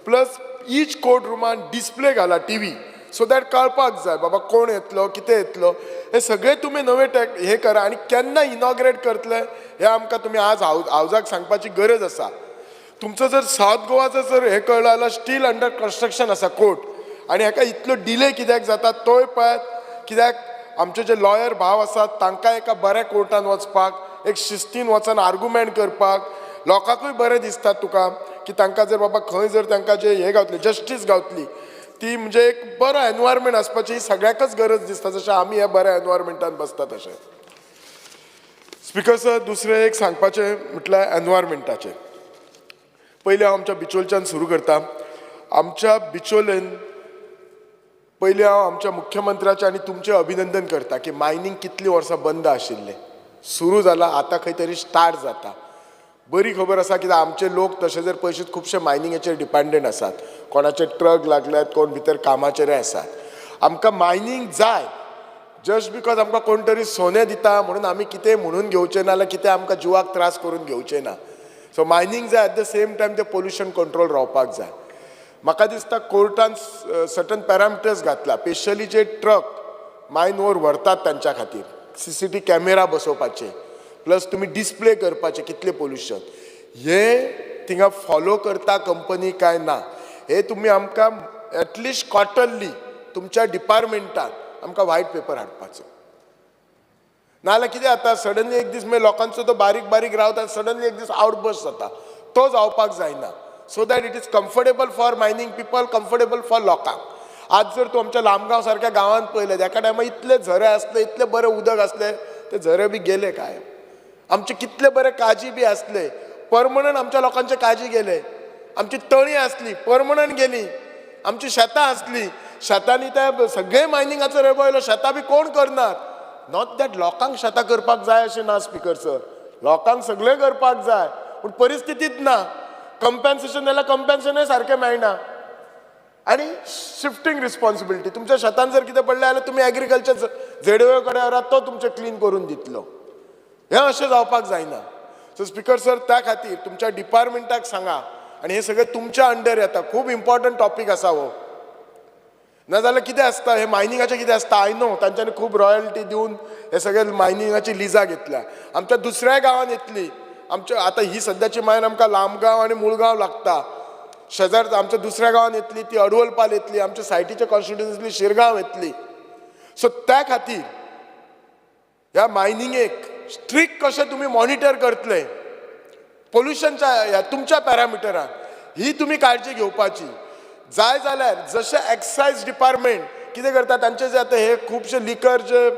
प्लस ईच कोर्ट रुमान डिस्प्ले घाला टीवी, सो that कळपाक जाय बाबा कोण येतलो कितें येतलो, हे सगळे तुमी नवे टॅक हे करा. आनी केन्ना इनॉग्रेट करतले हें आमकां तुमी आज हावजाक सांगपाची गरज आसा. तुमचो जर सावथ गोवाचो जर हें कळ्ळो जाल्यार स्टील अंडर कन्स्ट्रक्शन आसा कोर्ट, आनी हाका इतलो डिले कित्याक जाता तोय पळयात, कित्याक आमचे जे लॉयर भाव आसात तांकां एका बऱ्या कोर्टान वचपाक, एक शिस्तीन वचून आर्गुमेंट करपाक लोकांकूय बरें दिसता तुका की तांकां जर बाबा खंय जर तांकां जे हें गावतलें, जस्टीस गावतली, ती म्हणजे एक बरो एनवायरमेंट आसपाची ही सगळ्याकच गरज दिसता, जशें आमी ह्या बऱ्या एनवायरमेंटान बसता तशें. स्पिकर सर, दुसरें एक सांगपाचें म्हटल्यार एनवायरमेंटाचें. पयलीं हांव आमच्या बिचोलच्यान सुरू करता. आमच्या बिचोलेन पयलीं हांव आमच्या मुख्यमंत्र्याचें आनी तुमचें अभिनंदन करता की मायनींग कितलीं वर्सां बंद आशिल्लें, सुरू जालां, आतां खंय तरी स्टार्ट जाता. बरी खबर आसा कित्याक आमचे लोक तशें जर पळयशीत खुबशे मायनिंगेचेर डिपेंडंट आसात, कोणाचे ट्रक लागल्यात, कोण भितर कामाचेरय आसात. आमकां मायनींग जाय, जस्ट because आमकां कोण तरी सोनें दिता म्हणून आमी कितें म्हणून घेवचें ना, जाल्यार कितें आमकां जिवाक त्रास करून घेवचें ना. सो मायनींग जाय, एट the same time तें पोल्युशन कंट्रोल रावपाक जाय. म्हाका दिसता कोर्टान सर्टन पॅरामिटर्स घातला, स्पेशली जे ट्रक मायन ओर व्हरतात तांच्या खातीर CCTV camera बसोवपाचे, प्लस तुमी डिस्प्ले करपाचे कितलें पोल्युशन हे थिंगा फॉलो करता कंपनी काय ना, हे तुमी आमकां एटलिस्ट क्वॉर्टरली तुमच्या डिपार्टमेंटान आमकां व्हायट पेपर हाडपाचो. नाजाल्यार कितें जाता सडनली एक दीस मागीर लोकांचो तो बारीक बारीक रावता, सडनली एक दीस आवटबर्स्ट जाता, तो जावपाक जायना. So that it is comfortable for mining people, comfortable for लोकांक. आज जर तूं आमच्या लामगांव सारक्या गांवांत पळयलें, एका टायमार इतले झरे आसले, इतले बरें उदक आसलें, ते झरे बी गेले काय. आमचे कितले बरे काजी बी आसले, परमनंट आमच्या लोकांचे काजी गेले. आमची तळी आसली, परमनंट गेली. आमची शेतां आसली, शेतांनी ते सगळे मायनिंगाचो रेबो आयलो, शेतां बी कोण करनात. Not that लोकांक शेतां करपाक जाय अशें ना स्पिकर सर, लोकांक सगळें करपाक जाय, पूण परिस्थितीच ना. कंपेन्सेशन जाल्यार कंपेन्सेशनय सारकें मेळना. आनी शिफ्टींग रिस्पॉन्सिबिलिटी, तुमच्या शेतान जर कितें पडलें जाल्यार तुमी एग्रीकल्चर झेडवे कडेन व्हरात, तो तुमचें क्लीन करून दितलो. हें अशें जावपाक जायना. सो स्पिकर सर, त्या खातीर तुमच्या डिपार्टमेंटाक सांगा, आनी हें सगळें तुमच्या अंडर येता, खूब इम्पॉर्टंट टॉपीक आसा हो. नाजाल्यार कितें आसता, हें मायनिंगाचें कितें आसता, I know तांच्यांनी खूब रॉयल्टी दिवन हे सगळे मायनिंगाची लिजां घेतल्या. आमच्या दुसऱ्याय गांवांत येतली, आमच्या आतां ही सद्याची मायन आमकां लामगांव आनी मुळगांव लागता, शेजार आमच्या दुसऱ्या गांवांत येतली, ती अडवलपाल येतली, आमच्या सायटीच्या कॉन्स्टिट्युन्सींतली शिरगांव येतली. सो त्या खातीर ह्या मायनिंगेक स्ट्रिक्ट कशें तुमी मॉनिटर करतले पोल्युशनच्या ह्या तुमच्या पॅरामिटरान, ही तुमी काळजी घेवपाची. जाय जाल्यार जशें एक्सायज डिपार्टमेंट कितें करता, तांचे जे आतां हे खुबशे लिकर जे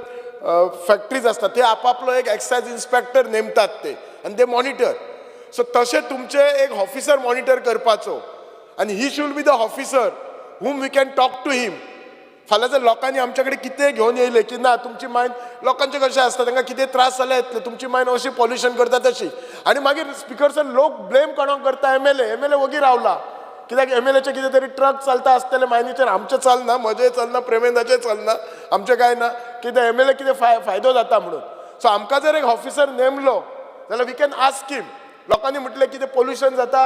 फॅक्ट्रीज आसता ते आपापलो एक एक्सायज इन्स्पेक्टर नेमतात ते, आनी ते मॉनिटर. सो तशें तुमचे एक ऑफिसर मॉनिटर करपाचो, आनी he should be the officer whom we can talk to him. फाल्यां जर लोकांनी आमच्या कडेन कितेंय घेवन येयलें की ना तुमची मायन, लोकांचें कशें आसता तांकां कितें त्रास जाल्यार येतले, तुमची मायन अशी पॉल्युशन करता तशी, आनी मागीर स्पिकर सर लोक ब्लेम कोणाक करता, एमएलए, एमएलए वगी रावला. कित्याक एम एल एचे कितें तरी ट्रक चलता आसतले मायनीचेर, आमचें चलना, म्हजें चलना, प्रेमेंदाचें चलना, आमचें कांय ना, कितें एम एल ए कितें फायदो जाता म्हणून. सो आमकां जर एक ऑफिसर नेमलो जाल्यार we can ask him. लोकांनी म्हटलें कितें पोल्युशन जाता,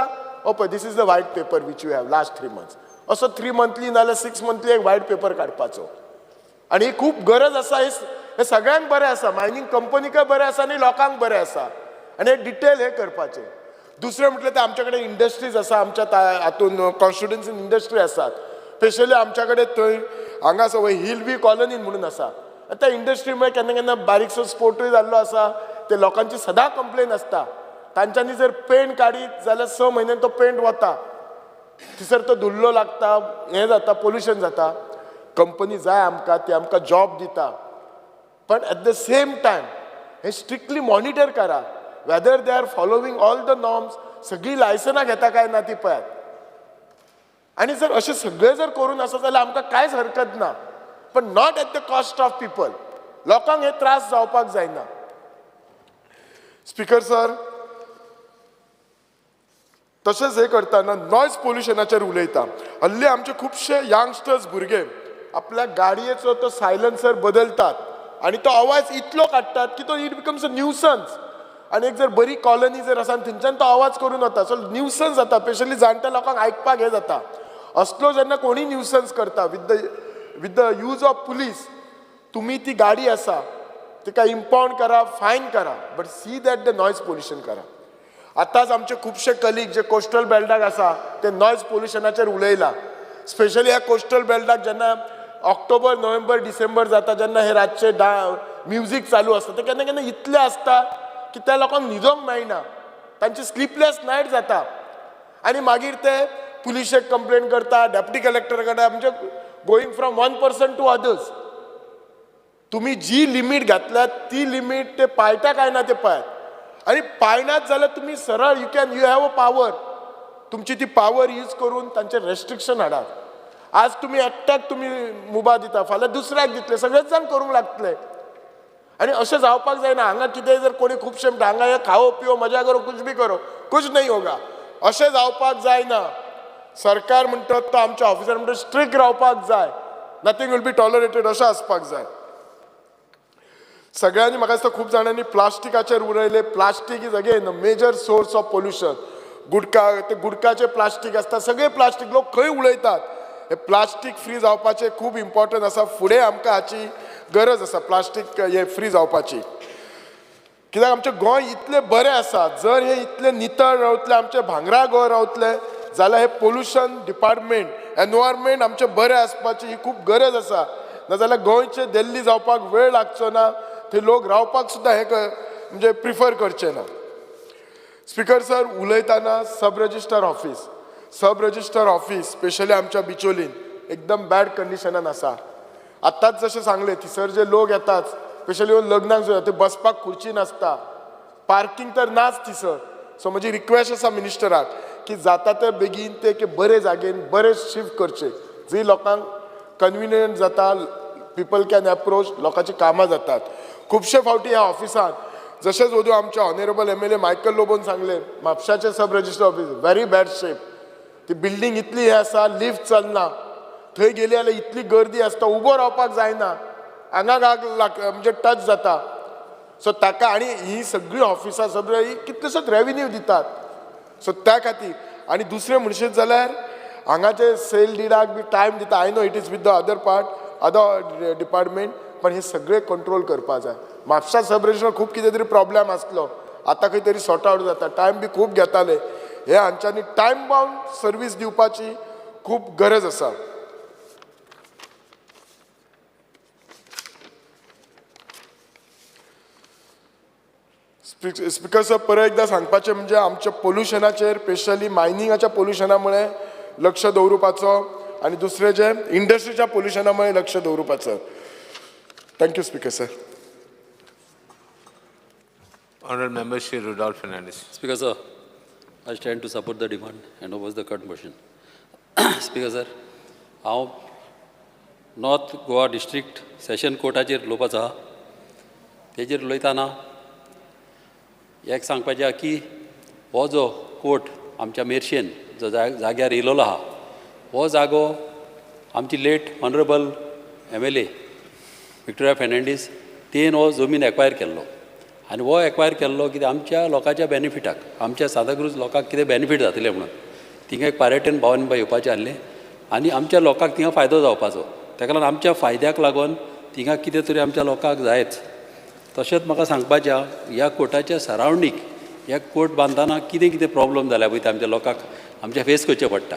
ओ पळय this is the white paper which you have last 3 months, असो 3 मंथली नाजाल्यार 6 मंथली एक व्हायट पेपर काडपाचो. आनी ही खूब गरज आसा, हे सगळ्यांक बरें आसा, मायनींग कंपनीकय बरें आसा आनी लोकांक बरें आसा, आनी हे डिटेल हे करपाचें. दुसरें म्हटलें तें आमच्या कडेन इंडस्ट्रीज आसा, आमच्या हातून कॉन्स्टिट्युन्सीन इंडस्ट्री आसात, स्पेशली आमच्या कडेन थंय हांगा आसा वय हिल we कॉलनीन म्हणून आसा. त्या इंडस्ट्री मुळे केन्ना केन्ना बारीकसो स्पोर्टूय जाल्लो आसा, ते लोकांची सदां कंप्लेन आसता. तांच्यांनी जर पेंट काडीत जाल्यार 6 म्हयन्यान तो पेंट वता, थंयसर तो धुल्लो लागता, हें जाता, पोल्युशन जाता. कंपनी जाय आमकां, ती आमकां जॉब दिता, पण एट the same time हे स्ट्रिक्टली मॉनिटर करा whether they are following all the norms, सगळीं लायसनां घेता काय ना ती पळयात. आनी जर अशें सगळें जर करून आसा जाल्यार आमकां कांयच हरकत ना, पण not at the cost of people, लोकांक हे त्रास जावपाक जायना. स्पीकर सर, तशेंच हें करतना नॉयज पोल्युशनाचेर उलयता. हल्ली आमचे खुबशे यंगस्टर्स भुरगे आपल्या गाडयेचो तो सायलन्सर बदलतात आनी तो आवाज इतलो काडटात की तो it becomes a nuisance. आनी एक जर बरी कॉलनी जर आसा आनी थंयच्यान तो आवाज करून वता, सो न्यूसन्स जाता, स्पेशली जाणट्या लोकांक आयकपाक हें जाता. असलो जेन्ना कोणी न्यूसन्स करता with the use of police, तुमी ती गाडी आसा तिका इम्पावंड करा, फायन करा, but see that the noise pollution करा. आतांच आमचे खुबशे कलीग जे कोस्टल बेल्टाक आसा ते नॉयज पोल्युशनाचेर उलयला. स्पेशली ह्या कोस्टल बेल्टाक जेन्ना ऑक्टोबर नोव्हेंबर डिसेंबर जाता, जेन्ना हे रातचे म्युजीक चालू आसता, ते केन्ना केन्ना इतले आसता की त्या लोकांक न्हिदोंक मेळना, तांची स्लिपलेस नायट जाता. आनी मागीर ते पुलिशेक कंप्लेन करता, डेप्युटी कलेक्टर कडेन, म्हणजे going from one person to others. तुमी जी लिमीट घातल्या ती लिमीट ते पाळटा काय ना ते पळयात, आनी पाळनात जाल्यार तुमी सरळ you have a power, तुमची ती पावर यूज करून तांचेर रेस्ट्रिक्शन हाडात. आज तुमी एकट्याक तुमी मुबा दिता, फाल्यां दुसऱ्याक दितले, सगळेच जाण करूंक लागतले. आनी अशें जावपाक जायना. हांगा कितेंय जर कोणी खुबशे म्हणटा हांगा हे खाओ पियो मजा करो कुछ भी करो कुछ नहीं होगा, अशें जावपाक जायना. सरकार म्हणटात तो आमच्या ऑफिसर म्हणटा स्ट्रिक्ट रावपाक जाय, नथींग will be tolerated अशें आसपाक जाय. सगळ्यांनी म्हाका दिसता खूब जाणांनी प्लास्टिकाचेर उलयले. Plastic is again a major source of pollution. Gutka, ते गुडकाचे प्लास्टीक आसता, सगळे प्लास्टीक लोक खंय उडयतात. हे प्लास्टीक फ्री जावपाचें खूब इम्पॉर्टंट आसा, फुडें आमकां हाची गरज आसा प्लास्टीक हे फ्री जावपाची. कित्याक आमचें गोंय इतलें बरें आसा, जर हे इतलें नितळ रावतलें, आमचें भांगरा गोंय रावतलें जाल्यार हे पोल्युशन डिपार्टमेंट एनवायरमेंट आमचें बरें आसपाची ही खूब गरज आसा. नाजाल्यार गोंयचें दिल्ली जावपाक वेळ लागचो ना, थंय लोक रावपाक सुद्दां हें म्हणजे प्रिफर करचे ना. स्पीकर सर, उलयतना sub registrar office, sub registrar office specially आमच्या बिचोलीन एकदम बॅड कंडिशनान आसा. आत्ताच जशें सांगलें, थंयसर जे लोक येतात स्पेशली लग्नाक जो ते बसपाक खुर्ची नासता, पार्कींग तर नाच थंयसर. सो म्हजी रिक्वेस्ट आसा मिनिस्टराक की जाता ते बेगीन ते एक बरे जागेन बरे शिफ्ट करचे, जी लोकांक कन्विनियंट जाता, पिपल can approach, लोकांची कामां जातात. खुबशे फावटी ह्या ऑफिसांत जशेंच वधू आमच्या ऑनरेबल MLA Michael लोबोन सांगलें, म्हापशाचें sub register office very bad shape, ती बिल्डींग इतली हें आसा, लिफ्ट चलना, थंय गेली जाल्यार इतली गर्दी आसता, उबो रावपाक जायना, आंगाक आग म्हणजे टच जाता. सो ताका आनी ही सगळीं ऑफिसां सगळीं ही कितलेशेच रेविन्यू दितात, सो त्या खातीर. आनी दुसरें म्हणशीत जाल्यार हांगाचे सेल डिडाक बी टायम दिता, I know it is with the other part other department, पण हे सगळे कंट्रोल करपा जाय. म्हापशा सब रजिस्टर खूब कितें तरी प्रॉब्लेम आसलो, आतां खंय तरी सॉर्ट आवट जाता, टायम बी खूब घेताले. हे हांच्यांनी टायम बाउंड सर्वीस दिवपाची खूब गरज आसा. स्पीकर सर, परत एकदां सांगपाचें म्हणजे आमच्या पोल्युशनाचेर स्पेशली मायनिंगाच्या पोल्युशना मुळे लक्ष दवरुपाचो आनी दुसरें जें इंडस्ट्रीच्या पोल्युशना मुळे लक्ष दवरुपाचो. Thank you speaker sir. Honourable Member Shri Rudolph Fernandes. Speaker sir, I stand to support the demand and oppose the cut motion. Speaker sir, हांव नॉर्थ गोवा डिस्ट्रिक्ट सेशन कोर्टाचेर उलोवपाचो आहा. तेजेर उलयतना एक सांगपाचें आहा की हो जो कोर्ट आमच्या मेरशेन जो जाग्यार येयलेलो आहा हो जागो आमची late honourable MLA Victoria Fernandes तेन हो जमीन एक्वायर केल्लो आनी हो एक्वायर केल्लो कित्याक आमच्या लोकांच्या बेनिफिटाक, आमच्या सांताक्रूज लोकांक कितें बेनिफीट जातलें म्हणून. थिंगा एक पर्यटन भवन येवपाचें आसलें आनी आमच्या लोकांक थिंगा फायदो जावपाचो, ताका लागून आमच्या फायद्याक लागून थिंगा कितें तरी आमच्या लोकांक जायच. तशेंच म्हाका सांगपाचें आहा ह्या कोर्टाच्या सरावंडींग ह्या कोर्ट बांदतना कितें कितें प्रॉब्लम जाल्या पळय ते आमच्या लोकांक आमच्या फेस करचें पडटा.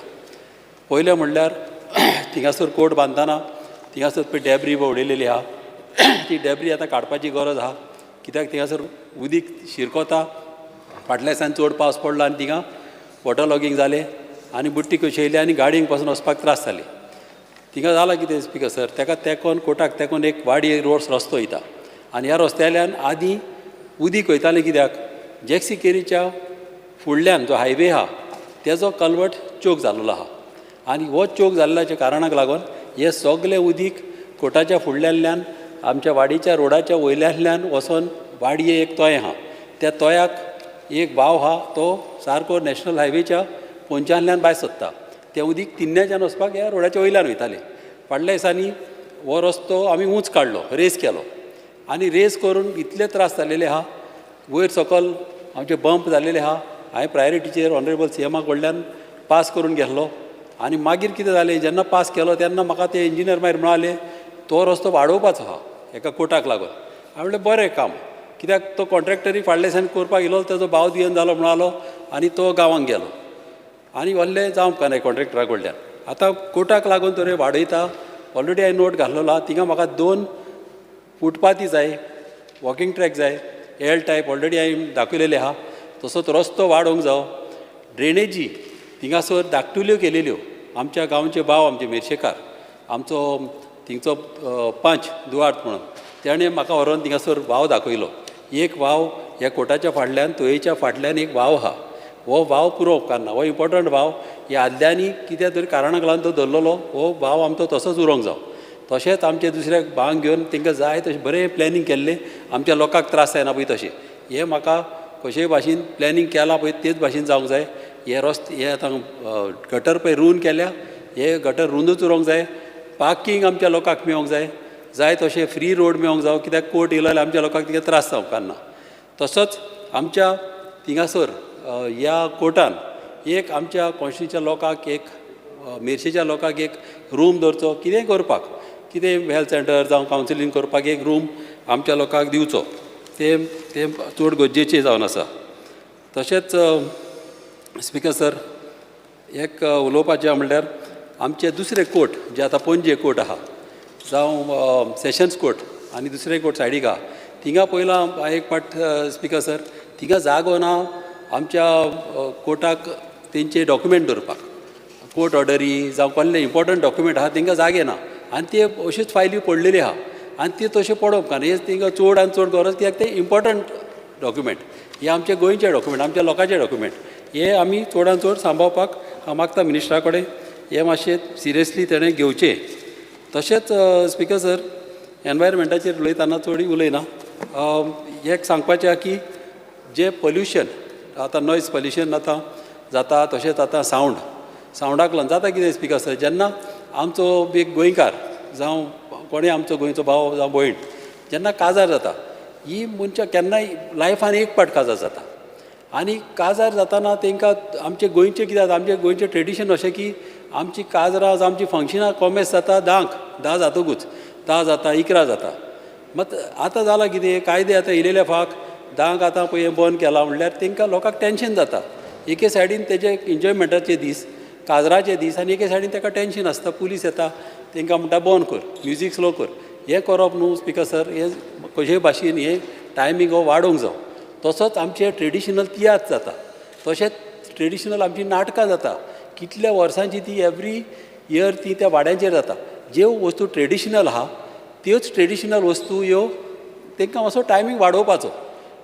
पयलें म्हणल्यार थिंगासर कोर्ट बांदतना थिंगासर पळय डेब्री उडयलेली आहा, ती डेब्री आतां काडपाची गरज आहा कित्याक थिंगासर उदीक शिरकोता. फाटल्या दिसान चड पावस पडलो आनी थिंगा वॉटर लॉगींग जालें आनी बुट्टी कशी येयली आनी गाडयेक पासून वचपाक त्रास जाले. थिंगा जालां कितें स्पिकर सर, ताका तेंकोन कोर्टाक तेंकोन एक वाडी रोड रस्तो वयता आनी ह्या रस्त्याल्यान आदीं उदीक वयतालें कित्याक जॅक्सी केरीच्या फुडल्यान जो हायवे आहा तेजो कलवट चोक जाल्लो आहा आनी हो चोक जाल्ल्याच्या कारणाक लागून हे सगलें उदीक कोर्टाच्या फुडल्यांतल्यान आमच्या वाडीच्या रोडाच्या वयल्यांतल्यान वचोन वाडये एक तोय आहा त्या तोयाक एक वाव आहा तो सारको नॅशनल हायवेच्या पोंच्यातल्यान भायर सोदता. तें उदीक तिन्न्याच्यान वचपाक ह्या रोडाच्या वयल्यान वयतालें. फाटल्या दिसांनी हो रस्तो आमी उंच काडलो, रेस केलो आनी रेस करून इतले त्रास जालेले आहा, वयर सकल आमचे बंप जालेले आहा. हांवें प्रायोरिटीचेर ऑनरेबल सीएमा कडल्यान पास करून घेतलो आनी मागीर कितें जालें, जेन्ना पास केलो तेन्ना म्हाका ते इंजिनियर मागीर म्हणाले तो रस्तो वाडोवपाचो आहा एका कोर्टाक लागून. हांवें म्हणलें बरें काम, कित्याक तो कॉन्ट्रेक्टरी फाटल्या दिसांनी करपाक येयलो तेजो भाव दुयेन जालो म्हणालो आनी तो गांवांक गेलो आनी व्हडलें जावंक ना कॉन्ट्रेक्टरा कडल्यान. आतां कोर्टाक लागून तर वाडयता, ऑलरेडी हांवें नोट घातलेलो आहा. थिंगा म्हाका 2 फुटपाथी जाय, वॉकिंग ट्रॅक जाय, एल टायप ऑलरेडी हांवें दाखयलेले आहा. तसोच रस्तो वाडोवंक जावो, ड्रेनेजी थिंगासर धाकटुल्यो केलेल्यो आमच्या गांवचे भाव आमचे मिरशेकार आमचो थिंगचो पंच दुवार्त म्हणून तेणें म्हाका व्हरोन थिंगासर वाव दाखयलो. एक वाव ह्या कोर्टाच्या फाटल्यान तोयेच्या फाटल्यान एक वाव आहा, हो वाव पुरो उपकारना, हो इम्पोर्टंट वाव. ह्या आदल्यांनी कित्या तरी कारणाक लागून तो धरलेलो हो वाव आमचो तसोच उरोंक जावो. तशेंच आमचे दुसऱ्या भावांक घेवन तांकां जाय तशें बरें प्लॅनिंग केल्लें, आमच्या लोकांक त्रास जायना पळय तशें हें म्हाका कशेय भाशेन प्लॅनिंग केलां पळय तेच भाशेन जावंक जाय. हे रस्ते हे आतां गटर पळय रूंद केल्या, हे गटर रुंदूच उरोंक जाय. पार्किंग आमच्या लोकांक मेळोंक जाय, जाय तशें फ्री रोड मेळोंक जावो कित्याक कोर्ट येयलो जाल्यार आमच्या लोकांक तितके त्रास जावंक ना. तसोच आमच्या थिंगासर ह्या कोर्टान एक आमच्या कॉन्स्टिट्युएन्सीच्या लोकांक एक मिरशेच्या लोकांक एक रूम दवरचो, कितेंय करपाक, कितें हेल्थ सेंटर जावं कावन्सिलींग करपाक एक रूम आमच्या लोकांक दिवचो, तें तें चड गरजेचें जावन आसा. तशेंच स्पिकर सर एक उलोवपाचें म्हणल्यार आमचे दुसरे कोर्ट जे आतां पणजे कोर्ट आहा जावं सेशन्स कोर्ट आनी दुसरे कोर्ट सायडीक आहा, थिंगा पयलां एक पाट स्पिकर सर थिंगा जागो ना आमच्या कोर्टाक तेंचे डॉक्युमेंट दवरपाक, कोर्ट ऑर्डरी जावं कसले इम्पोर्टंट डॉक्युमेंट आहा तेंकां जागे ना आनी ते अश्योच फायली पडलेली आहा आनी ते तशें पडोवंक ना. हे तेंकां चड आनी चड गरज कित्याक ते इम्पोर्टंट डॉक्युमेंट, हे आमचे गोंयचे डॉक्युमेंट, आमच्या लोकांचे डॉक्युमेंट, हे आमी चडान चड सांबाळपाक हांव मागता मिनिस्टरा कडेन, हे मातशें सिरियसली तेणें घेवचें. तशेंच स्पिकर सर एनवायरमेंटाचेर उलयतना चड उलयना, एक सांगपाचें आहा की जें पोल्युशन आतां नॉयज पोल्युशन आतां जाता, तशेंच आतां सावंड सावंडाक लागून जाता कितें स्पिकर सर, जेन्ना आमचो एक गोंयकार जावं कोणूय आमचो गोंयचो भाव जावं भयण जेन्ना काजार जाता, ही मनशां केन्नाय लायफान एक पाट काजार जाता आनी काजार जाताना तांकां आमचें गोंयचें कितें जाता, आमचें गोंयचें ट्रेडिशन अशें की आमची काजरां जावं आमची फंक्शनां कोमेस जाता 10क, 10 जातकूच 10 जाता 11 जाता. मात आतां जालां कितें कायदे आतां येयलेले फाक 10क आतां पळय बंद केलां म्हणल्यार तांकां लोकांक टेंशन जाता. एके सायडीन तेजे एन्जॉयमेंटाचे दीस, काजराचे दीस आनी एके सायडीन ताका टेंशन आसता, पुलीस येता तांकां म्हणटा बंद कर, म्युजीक स्लो कर. हें करप न्हू स्पिकर सर, हें कशेय भाशेन हें टायमींग हो वाडोवंक जावो. तसोच आमचे ट्रेडिशनल तियात्र जाता, तशेंच ट्रेडिशनल आमची नाटकां जाता, कितल्या वर्सांची ती एवरी इयर ती त्या वाड्यांचेर जाता. ज्यो वस्तू ट्रेडिशनल आहा त्योच ट्रेडिशनल वस्तू ह्यो तांकां मातसो टायमींग वाडोवपाचो.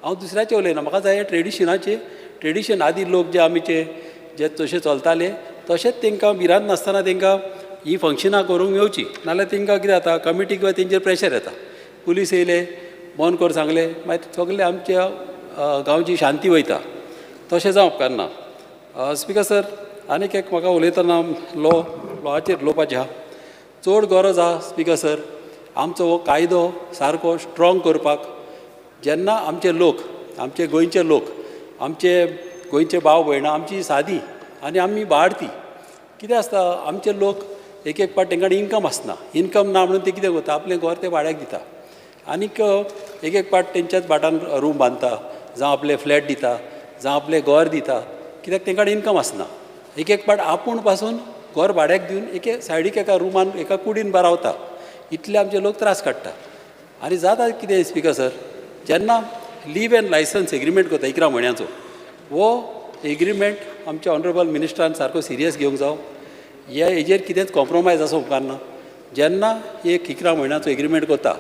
हांव दुसऱ्याचें उलयना, म्हाका जाय ट्रेडिशनाचे ट्रेडिशन आदी लोक जे आमचे जे तशे चलताले तशेंच तांकां भिरांत नासतना तांकां ही फंक्शनां करूंक मेवची, नाल्यार तांकां कितें जाता कमिटी किंवा तेंचेर प्रेशर येता, पुलीस येयले बंद कर सांगले मागीर सगळे आमच्या गांवची शांती वयता, तशें जावंक उपकारना. स्पिकर सर आनीक एक म्हाका उलयतना लॉआचेर उलोवपाचें आहा. चड गरज आहा स्पीकर सर आमचो हो कायदो सारको स्ट्रोंग करपाक. जेन्ना आमचे लोक, आमचे गोंयचे लोक, आमचे गोंयचे भाव भयणां आमची सादी आनी आमी बाळती कितें आसता, आमचे लोक एक एक पाट तेंकां इनकम आसना, इनकम ना म्हणून ते कितें करता, आपलें घर ते भाड्याक दिता आनीक एक एक पाट तेंच्याच भाटान रूम बांदता, जावं आपलें फ्लॅट दिता, जावं आपलें घर दिता, कित्याक तेंकां इनकम आसना. एक एक पाट आपूण पासून घर भाड्याक दिवन एके सायडीक एका रुमान एका कुडीन रावता. इतले आमचे लोक त्रास काडटा. आनी जाता कितें स्पीकर सर, जेन्ना लीव एंड लायसन्स एग्रीमेंट करता 11 म्हयन्याचो, हो एग्रीमेंट आमच्या ऑनरेबल मिनिस्टरान सारको सिरियस घेवंक जावो. ह्या हेजेर कितेंच कॉम्प्रोमायज आसूं उपकारना. जेन्ना एक 11 म्हयन्याचो एग्रीमेंट करता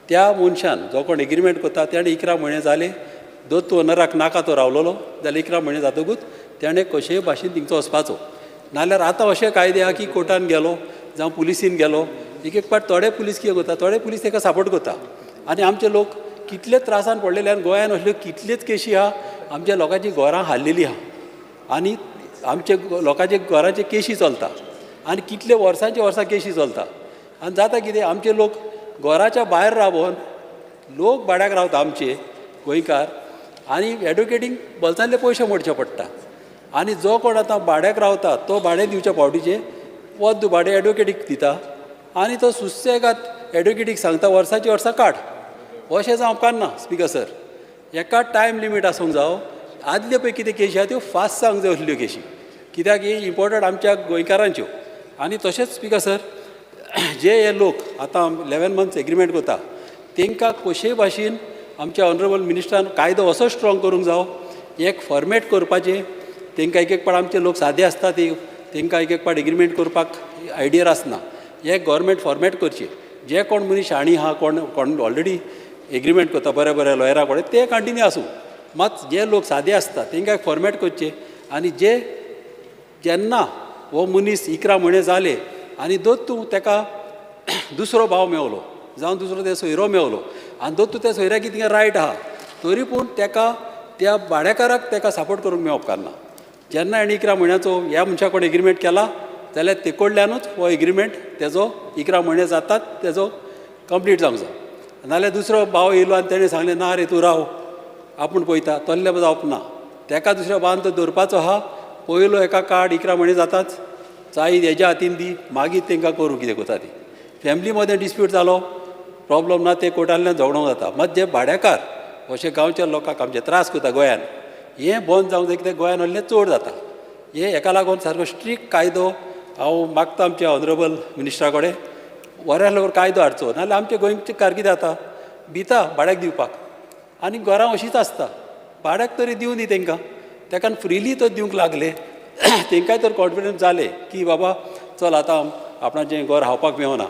त्या मनशान जो कोण एग्रीमेंट करता तेणें 11 म्हयने जाले दोत ओनराक नाका तो रावलोलो जाल्यार 11 म्हयने जातकूच तेणें कशेय भाशेन थिंगचो वचपाचो. नाल्यार आतां अशे कायदे आहा की कोर्टान गेलो जावं पुलिसीन गेलो, एक एक पाट थोडे पुलीस कितें करता, थोडे पुलीस ताका सपोर्ट करता. आनी आमचे लोक कितले त्रासान पडलेले आनी गोंयान असल्यो कितल्योच केशी आहा, आमच्या लोकांची घरां हाडलेली आहा आनी आमचे लोकांचे घराचे केशी चलता आनी कितले वर्सांची वर्सां केशी चलता. आनी जाता कितें, आमचे लोक घराच्या भायर रावन लोक भाड्याक रावता आमचे गोंयकार आनी एडवोकेटींग बोल्सांतले पयशे मोडचे पडटा. आनी जो कोण आतां भाड्याक रावता तो भाडें दिवच्या फावटीचें वद्द भाडें एडवोकेटीक दिता आनी तो सुसेगाद एडवोकेटीक सांगता वर्साची वर्सां काड. अशें जावं उपकारना स्पीकर सर. एका टायम लिमीट आसूंक जावो. आदल्यो पळय कितें केशी आहा त्यो फास्ट जावंक जाय असल्यो केशी, कित्याक ही इम्पोर्टंट आमच्या गोंयकारांच्यो. आनी तशेंच स्पीकर सर जे हे लोक आतां 11 मंथ्स एग्रीमेंट करता तांकां कशेय भाशेन आमच्या ऑनरेबल मिनिस्टरान कायदो असो स्ट्रोंग करूंक जावो, एक फॉर्मेट करपाचें. तांकां एक एक पाट आमचे लोक सादे आसता ते तांकां एक एक पाट एग्रीमेंट करपाक आयडिया आसना. एक गव्हर्मेंट फॉर्मेट करचें, जे कोण मनीस शाणी आहा, कोण कोण ऑलरेडी एग्रीमेंट करता बऱ्या बऱ्या लॉयरा कडेन ते कंटिन्यू आसूं, मात जे लोक सादे आसता तांकां एक फॉर्मेट करचें. आनी जे जेन्ना हो मनीस 11 म्हयने जाले आनी दोत तूं ताका दुसरो भाव मेवलो जावं दुसरो ते सोयरो मेवलो आनी दोत तूं त्या सोयऱ्याक कितें रायट आहा तरी पूण ताका त्या भाडेकाराक ताका सपोर्ट करूंक मेळप उपकारना. जेन्ना हेणें 11 म्हयन्याचो ह्या मनशा कडेन एग्रीमेंट केला जाल्यार ते कडल्यानूच हो एग्रीमेंट तेजो 11 म्हयने जातात तेजो कंप्लीट जावंक जाय. नाल्यार दुसरो भाव येयलो आनी तेणें सांगलें ना रे तूं राव आपूण पळयता, तसलें जावप ना. ताका दुसऱ्या भावान तो दवरपाचो आहा, पयलो एका कार्ड 11 म्हयने जाताच चाय हेज्या हातीन दी, मागीर तांकां करूं कितें करता ती. फॅमिली मदें डिस्प्यूट जालो प्रॉब्लम ना, ते कोर्टांतल्यान झगडोंक जाता. मात जे भाडेकार अशे गांवच्या लोकांक आमचे त्रास करता गोंयान, हें बंद जावंक जाय कित्याक गोंयान असलें चड जाता. हें हेका लागून सारको स्ट्रिक्ट कायदो हांव मागता आमच्या ऑनरेबल मिनिस्टरा कडेन, बऱ्या लवकर कायदो हाडचो. नाजाल्यार आमचे गोंयचे कार कितें जाता, भिता भाड्याक दिवपाक आनी घरां अशींच आसता. भाड्याक तरी दिवं दी तांकां, ताका फ्रिली तर दिवंक लागले तांकांय तर कॉन्फिडन्स जालें की बाबा चल आतां आपणाचें घर खावपाक मेवना,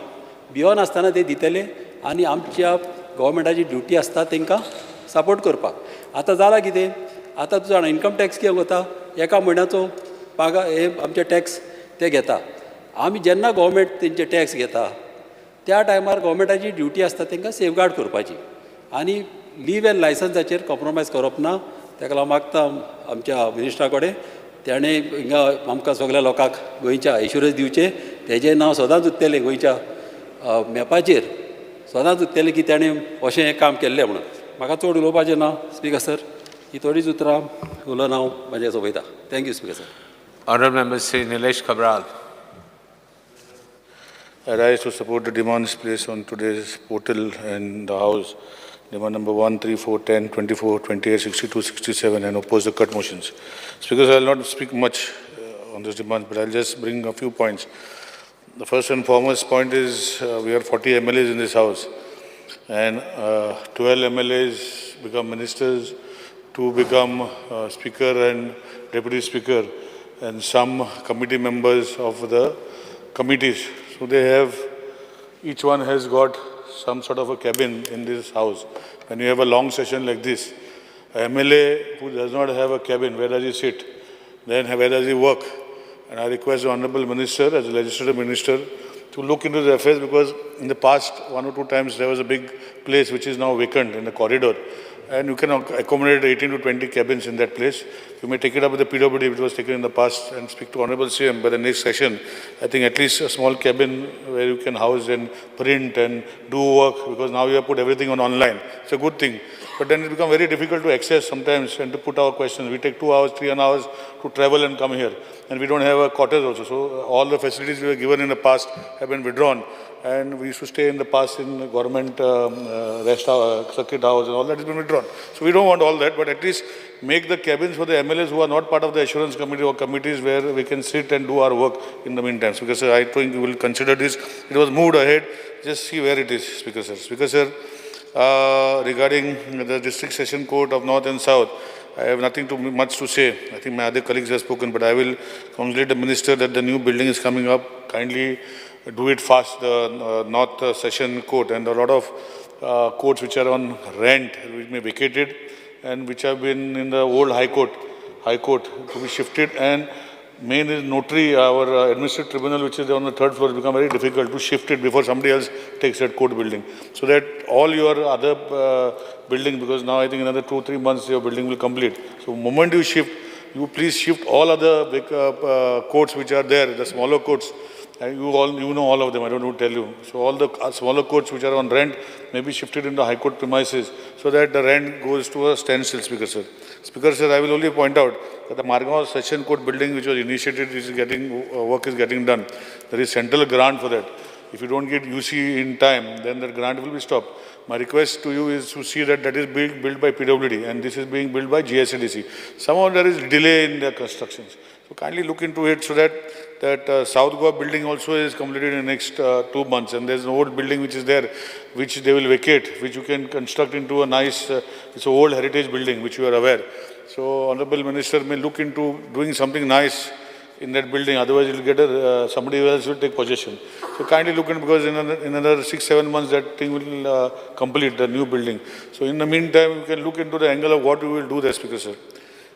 भियोनासतना ते दितले. आनी आमच्या गव्हर्मेंटाची ड्युटी आसता तांकां सपोर्ट करपाक. आतां जालां कितें, आतां तूं जाणा इनकम टॅक्स कितें करता, एका म्हयन्याचो पागा हे आमचे टॅक्स ते घेता. आमी जेन्ना गव्हर्मेंट तेंचे टॅक्स घेता त्या टायमार गव्हर्मेंटाची ड्युटी आसता तांकां सेफगार्ड करपाची आनी लीव एंड लायसन्साचेर कॉम्प्रोमायज करप ना. ताका लागून मागता आमच्या मिनिस्टरा कडेन तेणें हिंगा आमकां सगल्या लोकांक गोंयच्या एश्युरन्स दिवचें. तेजें नांव सदांच उरतलें गोंयच्या मॅपाचेर, सदांच उरतलें की तेणें अशें हें काम केल्लें म्हणून. म्हाका चड उलोवपाचें ना स्पीकर सर, ही थोडीच उतरां उलोवन हांव म्हाजें सोंपयता. Thank you speaker sir. Honorable Member Sri Nilesh Cabral. I rise to support the demands placed on today's portal in the House. Demand number 1, 3, 4, 10, 24, 28, 62, 67, and oppose the cut motions. Speaker, I will not speak much on this demand, but I'll just bring a few points. The first and foremost point is we are 40 MLAs in this House, and 12 MLAs become ministers, 2 become Speaker and Deputy Speaker, and some committee members of the committees. So they have, each one has got some sort of a cabin in this house. When you have a long session like this, a MLA who does not have a cabin, where does he sit? Then where does he work? And I request the Honorable Minister, as a legislative minister, to look into the affairs, because in the past 1 or 2 times there was a big place which is now vacant in the corridor. And you can accommodate 18 to 20 cabins in that place. You may take it up with the PWD, which was taken in the past, and speak to Honorable CM by the next session. I think at least a small cabin where you can house and print and do work, because now you have put everything on online. It's a good thing. But then it becomes very difficult to access sometimes and to put our questions. We take 2 hours, 3 hours to travel and come here. And we don't have a quarters also. So all the facilities we were given in the past have been withdrawn. And we used to stay in the past in the government rest house, circuit house and all that has been withdrawn. So we don't want all that, but at least make the cabins for the MLAs who are not part of the assurance committee or committees where we can sit and do our work in the meantime. Speaker sir, I think we will consider this. It was moved ahead. Just see where it is, Speaker sir. Speaker sir, regarding the district session court of North and South, I have nothing too much to say. I think my other colleagues have spoken, but I will congratulate the minister that the new building is coming up. Kindly do it fast, the North Session Court, and a lot of courts which are on rent, which may be vacated, and which have been in the old High Court to be shifted. And main is notary, our administrative tribunal, which is on the third floor, has become very difficult to shift it before somebody else takes that court building. So that all your other building, because now I think another 2-3 months your building will complete. So moment you shift, you please shift all other big, courts which are there, the smaller courts. You know all of them, I don't want to tell you. So all the smaller courts which are on rent may be shifted into High Court premises so that the rent goes to a standstill, Speaker sir. Speaker sir, I will only point out that the Margao Session Court building which was initiated, is getting, work is getting done. There is central grant for that. If you don't get UC in time, then that grant will be stopped. My request to you is to see that that is being built by PWD and this is being built by GSADC. Somehow there is delay in the constructions. So kindly look into it so that that South Goa building also is completed in the next 2 months, and there's an old building which is there, which they will vacate, which you can construct into a nice, it's an old heritage building, which you are aware. So Honorable Minister may look into doing something nice in that building, otherwise you'll get a, somebody else will take possession. So kindly look into, because in another 6-7 months that thing will complete the new building. So in the meantime, you can look into the angle of what we will do there, Speaker sir.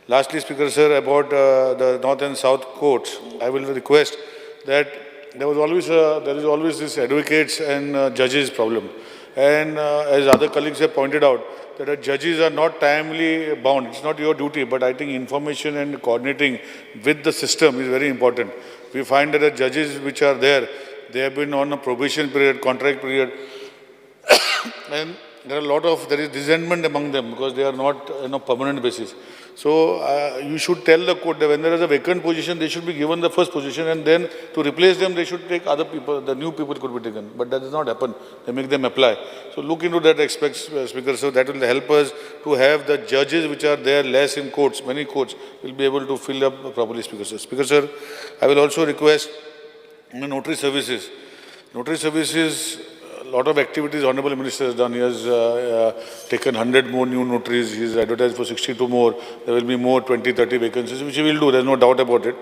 Lastly, Speaker sir, about the North and South courts, I will request that there was always there is always this advocates and judges problem. And as other colleagues have pointed out, that the judges are not timely bound. It's not your duty, but I think information and coordinating with the system is very important. We find that the judges which are there, they have been on a probation period, contract period, and there are a lot of, there is resentment among them because they are not on a permanent basis. So you should tell the court that when there is a vacant position, they should be given the first position, and then to replace them, they should take other people, the new people could be taken. But that does not happen. They make them apply. So look into that aspect, Speaker. So that will help us to have the judges which are there less in courts, many courts will be able to fill up properly, Speaker sir. Speaker sir, I will also request notary services. Notary services, a lot of activities Honorable Minister has done. He has taken 100 more new notaries. He has advertised for 62 more. There will be more 20, 30 vacancies, which he will do. There is no doubt about it.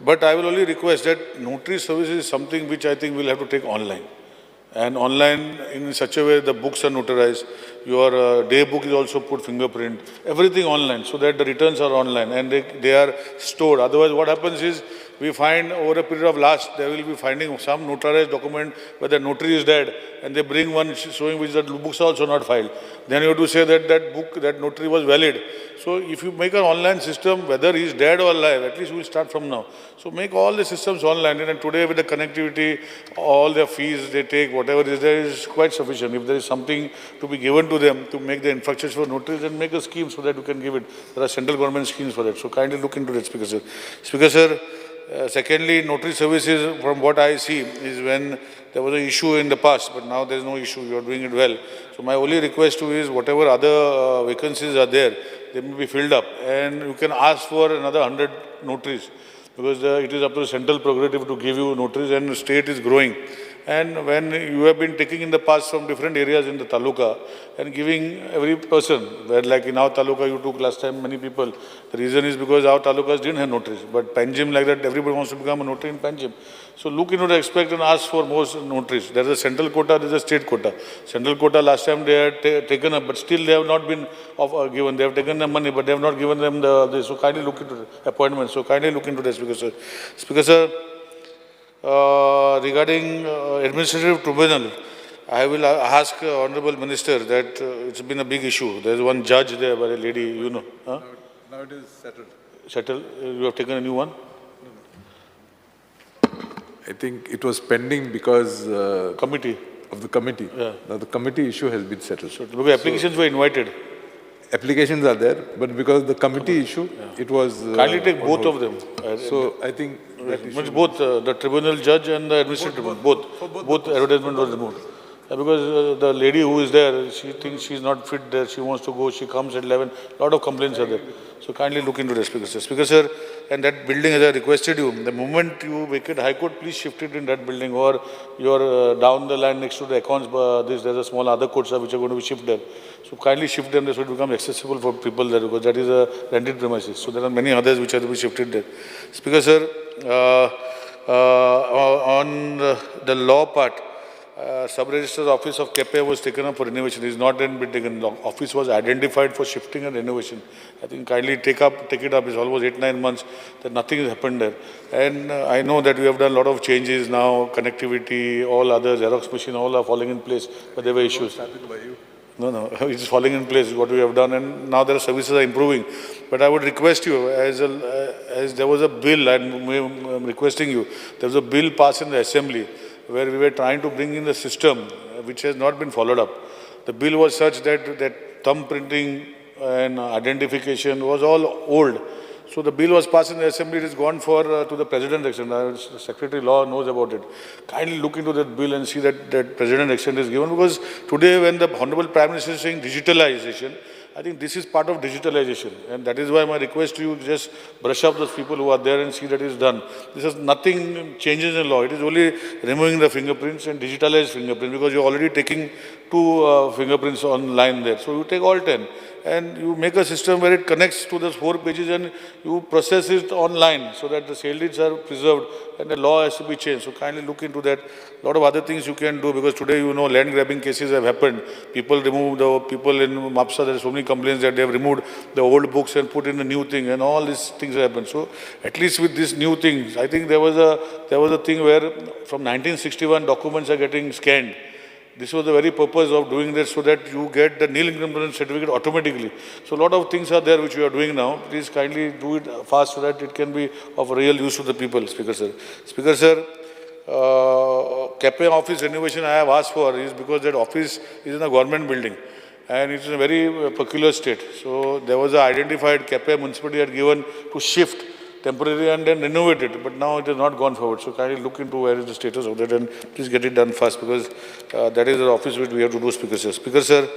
But I will only request that notary services is something which I think we'll have to take online. And online in such a way the books are notarized. Your day book is also put fingerprint. Everything online so that the returns are online and they are stored. Otherwise what happens is we find over a period of last, they will be finding some notarized document where the notary is dead and they bring one showing which the books are also not filed. Then you have to say that that book, that notary was valid. So if you make an online system, whether he is dead or alive, at least we will start from now. So make all the systems online, and today with the connectivity, all the fees they take, whatever is there is quite sufficient. If there is something to be given to them to make the infrastructure for notaries, then make a scheme so that you can give it. There are central government schemes for that. So kindly look into that, Speaker sir. Speaker sir, secondly, notary services, from what I see, is when there was an issue in the past, but now there is no issue, you are doing it well. So my only request to you is whatever other vacancies are there, they may be filled up, and you can ask for another 100 notaries, because it is up to the central prerogative to give you notaries, and the state is growing. And when you have been taking in the past from different areas in the taluka and giving every person, where like in our taluka you took last time many people, the reason is because our talukas didn't have notaries, but Panjim like that, everybody wants to become a notary in Panjim. So look into the aspect and ask for more notaries. There is a central quota, there is a state quota. Central quota last time they had taken up, but still they have not been given. They have taken the money, but they have not given them the so kindly look into the appointment. So kindly look into this, Speaker sir. Speaker sir, regarding administrative tribunal, I will ask Honorable Minister that it's been a big issue. There's one judge there by a lady, you know. Huh? Now it is settled. Settled? You have taken a new one? I think it was pending because committee of the committee. Yeah. Now the committee issue has been settled. So, because applications were invited. Applications are there, but because the committee issue, it was. Kindly take on both hold. of them. So I think that issue. Both the tribunal judge and the administrative tribunal, both advertisement was removed. Because the lady who is there, she thinks she's not fit there, she wants to go, she comes at 11, lot of complaints are there. So kindly look into this, Speaker sir. Speaker sir, and that building, as I requested you, the moment you vacate High Court, please shift it in that building, or you're down the line next to the accounts, there's a small other courts which are going to be shifted there. So kindly shift them, so it becomes accessible for people there, because that is a rented premises. So there are many others which are to be shifted there. Speaker sir, on the law part, Sub-Registrar's Office of Quepem was taken up for renovation. It is not been taken. The office was identified for shifting and renovation. I think kindly take it up. It's almost 8-9 months that nothing has happened there. And I know that we have done a lot of changes now, connectivity, all other Xerox machine, all are falling in place, but there were issues. Started by you. No, it's falling in place what we have done, and now their services are improving. But I would request you, as there was a bill, I'm requesting you, there was a bill passed in the assembly where we were trying to bring in the system which has not been followed up. The bill was such that thumb printing and identification was all old. So the bill was passed in the assembly, it is gone for to the President's extent. The Secretary Law knows about it. Kindly look into that bill and see that that President's extent is given, because today when the Honorable Prime Minister is saying digitalization, I think this is part of digitalization, and that is why my request to you, just brush up those people who are there and see that it is done. This is nothing changes in law. It is only removing the fingerprints and digitalized fingerprints, because you are already taking 2 fingerprints online there. So you take all 10 and you make a system where it connects to those 4 pages and you process it online so that the sale deeds are preserved and the law has to be changed. So kindly look into that. A lot of other things you can do, because today, you know, land grabbing cases have happened. People remove the people in Mapsa, there are so many complaints that they have removed the old books and put in a new thing, and all these things happen. So at least with these new things, I think there was a thing where from 1961 documents are getting scanned. This was the very purpose of doing this, so that you get the nil encumbrance certificate automatically. So a lot of things are there which we are doing now. Please kindly do it fast so that it can be of real use to the people, Speaker sir. Speaker sir, Quepem office renovation I have asked for is because that office is in a government building and it's in a very peculiar state. So there was an identified Quepem municipality had given to shift temporarily and then renovate it, but now it has not gone forward. So kindly look into where is the status of that and please get it done fast, because that is the office which we have to do, Speaker sir. Speaker sir,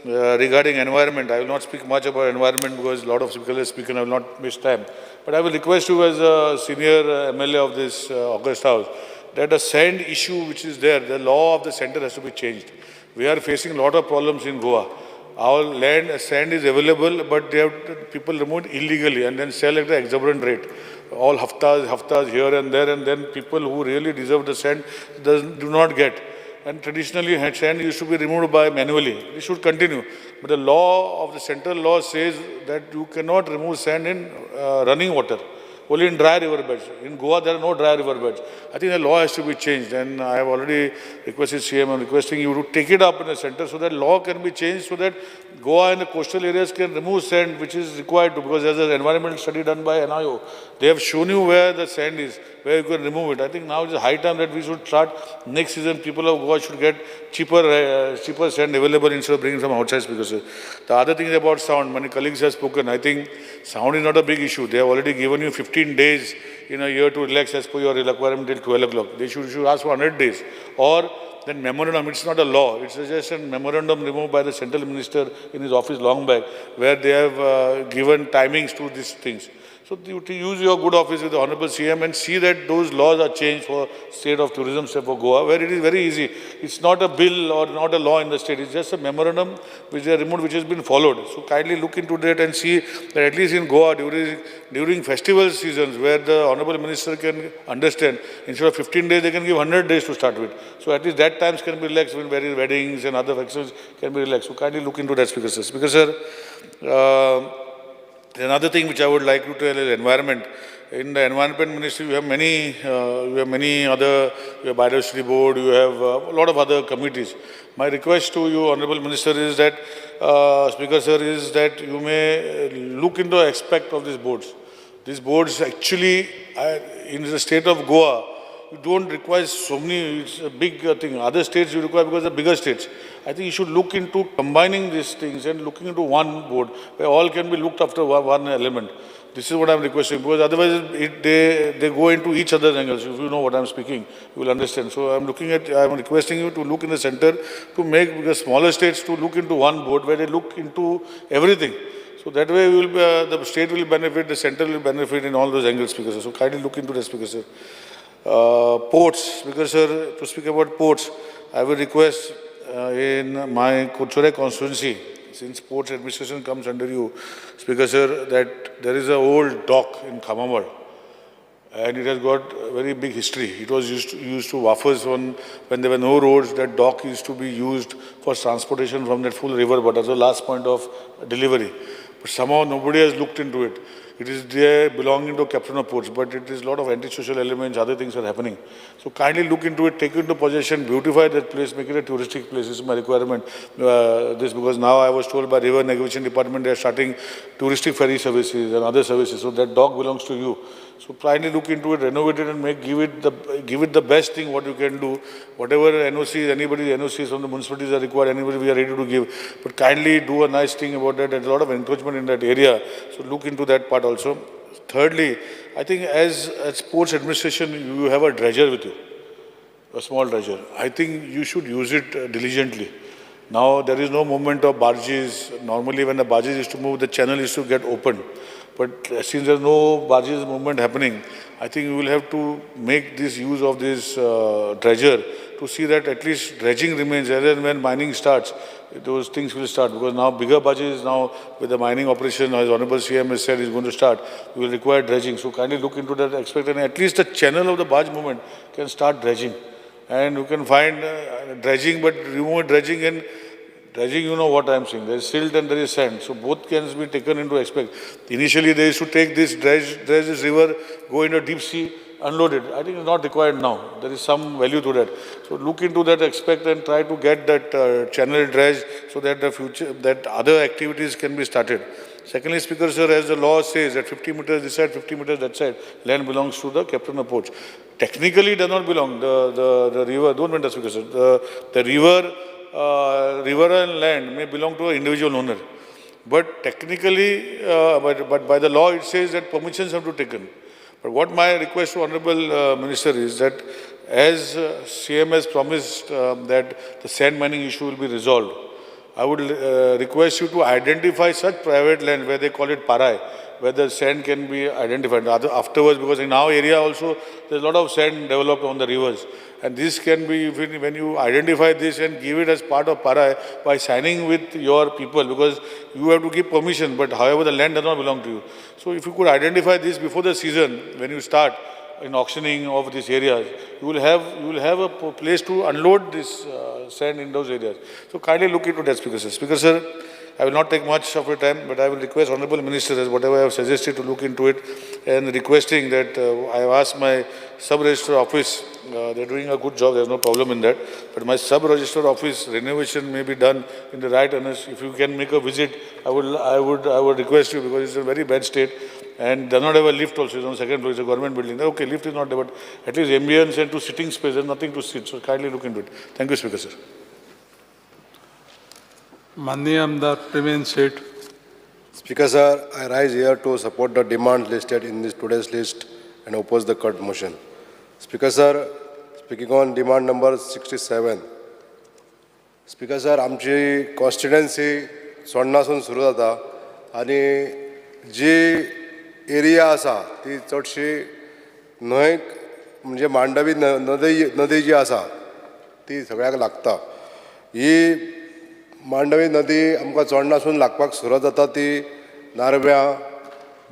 regarding environment, I will not speak much about environment because a lot of speakers have spoken, I will not waste time. But I will request you as a senior MLA of this august house, that the sand issue which is there, the law of the center has to be changed. We are facing a lot of problems in Goa. Our land, sand is available, but they have people removed illegally and then sell at the exorbitant rate. All haftas here and there, and then people who really deserve the sand do not get. And traditionally, sand used to be removed by manually. It should continue. But the law of the central law says that you cannot remove sand in running water, only in dry river beds. In Goa, there are no dry river beds. I think the law has to be changed, and I have already requested CM, I'm requesting you to take it up in the center so that law can be changed so that Goa and the coastal areas can remove sand, which is required to, because there's an environmental study done by NIO. They have shown you where the sand is, where you can remove it. I think now it's high time that we should start next season. People of Goa should get cheaper sand available instead of bringing from outside. Because the other thing is about sound. Many colleagues have spoken. I think sound is not a big issue. They have already given you 15 days in a year to relax as per your requirement till 12 o'clock. They should ask for 100 days. Or then memorandum, it's not a law, it's just a memorandum removed by the central minister in his office long back, where they have given timings to these things. So to use your good office with the Honorable CM and see that those laws are changed for state of tourism, say for Goa, where it is very easy. It's not a bill or not a law in the state, it's just a memorandum which they removed, which has been followed. So kindly look into that and see that at least in Goa during festival seasons where the Honorable Minister can understand, instead of 15 days, they can give 100 days to start with. So at least that times can be relaxed when various weddings and other festivals can be relaxed. So kindly look into that, Speaker sir. Speaker sir, another thing which I would like to tell is environment. In the Environment Ministry, you have many other, you have Biodiversity Board, you have a lot of other committees. My request to you, Honorable Minister, is that, Speaker sir, is that you may look into the aspect of these boards. These boards actually, in the state of Goa, you don't require so many, it's a big thing. Other states you require because they're bigger states. I think you should look into combining these things and looking into one board where all can be looked after one element. This is what I'm requesting, because otherwise they go into each other's angles. If you know what I'm speaking, you will understand. So I'm requesting you to look in the center to make the smaller states to look into one board where they look into everything. So that way we will be, the state will benefit, the center will benefit in all those angles, Speaker sir. So kindly look into this, Speaker sir. Ports, Speaker sir, to speak about ports, I will request in my Curchorem constituency, since ports administration comes under you, Speaker sir, that there is an old dock in Khamamar, and it has got a very big history. It was used to wafers when there were no roads. That dock used to be used for transportation from that full river, but as the last point of delivery. But somehow nobody has looked into it. It is there belonging to Captain of Ports, but it is a lot of antisocial elements, other things are happening. So kindly look into it, take it into possession, beautify that place, make it a touristic place. This is my requirement. This because now I was told by River Navigation Department they are starting touristic ferry services and other services. So that dock belongs to you. So kindly look into it, renovate it, and give it the best thing what you can do. Whatever NOCs, anybody NOCs from the municipalities are required, anybody we are ready to give. But kindly do a nice thing about that. There's a lot of encroachment in that area. So look into that part also. Thirdly, I think as sports administration, you have a dredger with you, a small dredger. I think you should use it diligently. Now there is no movement of barges. Normally when the barges used to move, the channel used to get opened. But since there is no barges movement happening, I think we will have to make this use of this dredger to see that at least dredging remains. Rather than when mining starts, those things will start. Because now bigger barges, now with the mining operation, as Honorable CM has said, is going to start, we will require dredging. So kindly look into that aspect, and at least the channel of the barge movement can start dredging. And you can find dredging, but remove dredging and dredging, you know what I am saying. There is silt and there is sand. So both can be taken into aspect. Initially, they used to take this dredge this river, go into deep sea, unload it. I think it's not required now. There is some value to that. So look into that aspect and try to get that channel dredged so that the future, that other activities can be started. Secondly, Speaker sir, as the law says that 50 meters this side, 50 meters that side, land belongs to the captain of ports. Technically, it does not belong. The river, don't wait, Speaker sir. The river, river and land may belong to an individual owner. But technically, but by the law, it says that permissions have to be taken. But what my request to Honorable Minister is that as CM has promised that the sand mining issue will be resolved, I would request you to identify such private land where they call it parai, where the sand can be identified. Afterwards, because in our area also, there's a lot of sand developed on the rivers. And this can be, when you identify this and give it as part of parai by signing with your people, because you have to give permission, but however, the land does not belong to you. So if you could identify this before the season, when you start in auctioning of these areas, you will have a place to unload this sand in those areas. So kindly look into that, Speaker sir. Speaker sir, I will not take much of your time, but I will request Honorable Minister, as whatever I have suggested, to look into it, and requesting that I have asked my sub-registrar office, they are doing a good job, there is no problem in that, but my sub-registrar office renovation may be done in the right earnest. If you can make a visit, I would request you, because it's a very bad state and does not have a lift also. It's on second floor, it's a government building. Okay, lift is not there, but at least ambience and to sitting space, there's nothing to sit. So kindly look into it. Thank you, Speaker sir. Manya Amdar Premendra Seth. Speaker sir, I rise here to support the demand listed in this today's list and oppose the cut motion. Speaker sir, speaking on demand number 67. Speaker sir, आमची constituency चोडणासून सुरू जाता आनी जी area आसा ती चडशी न्हंयक म्हणजे मांडवी नदी जी आसा ती सगळ्याक लागता. ही मांडवी नदी आमकां चोडणासून लागपाक सुरवात जाता ती नारव्यां,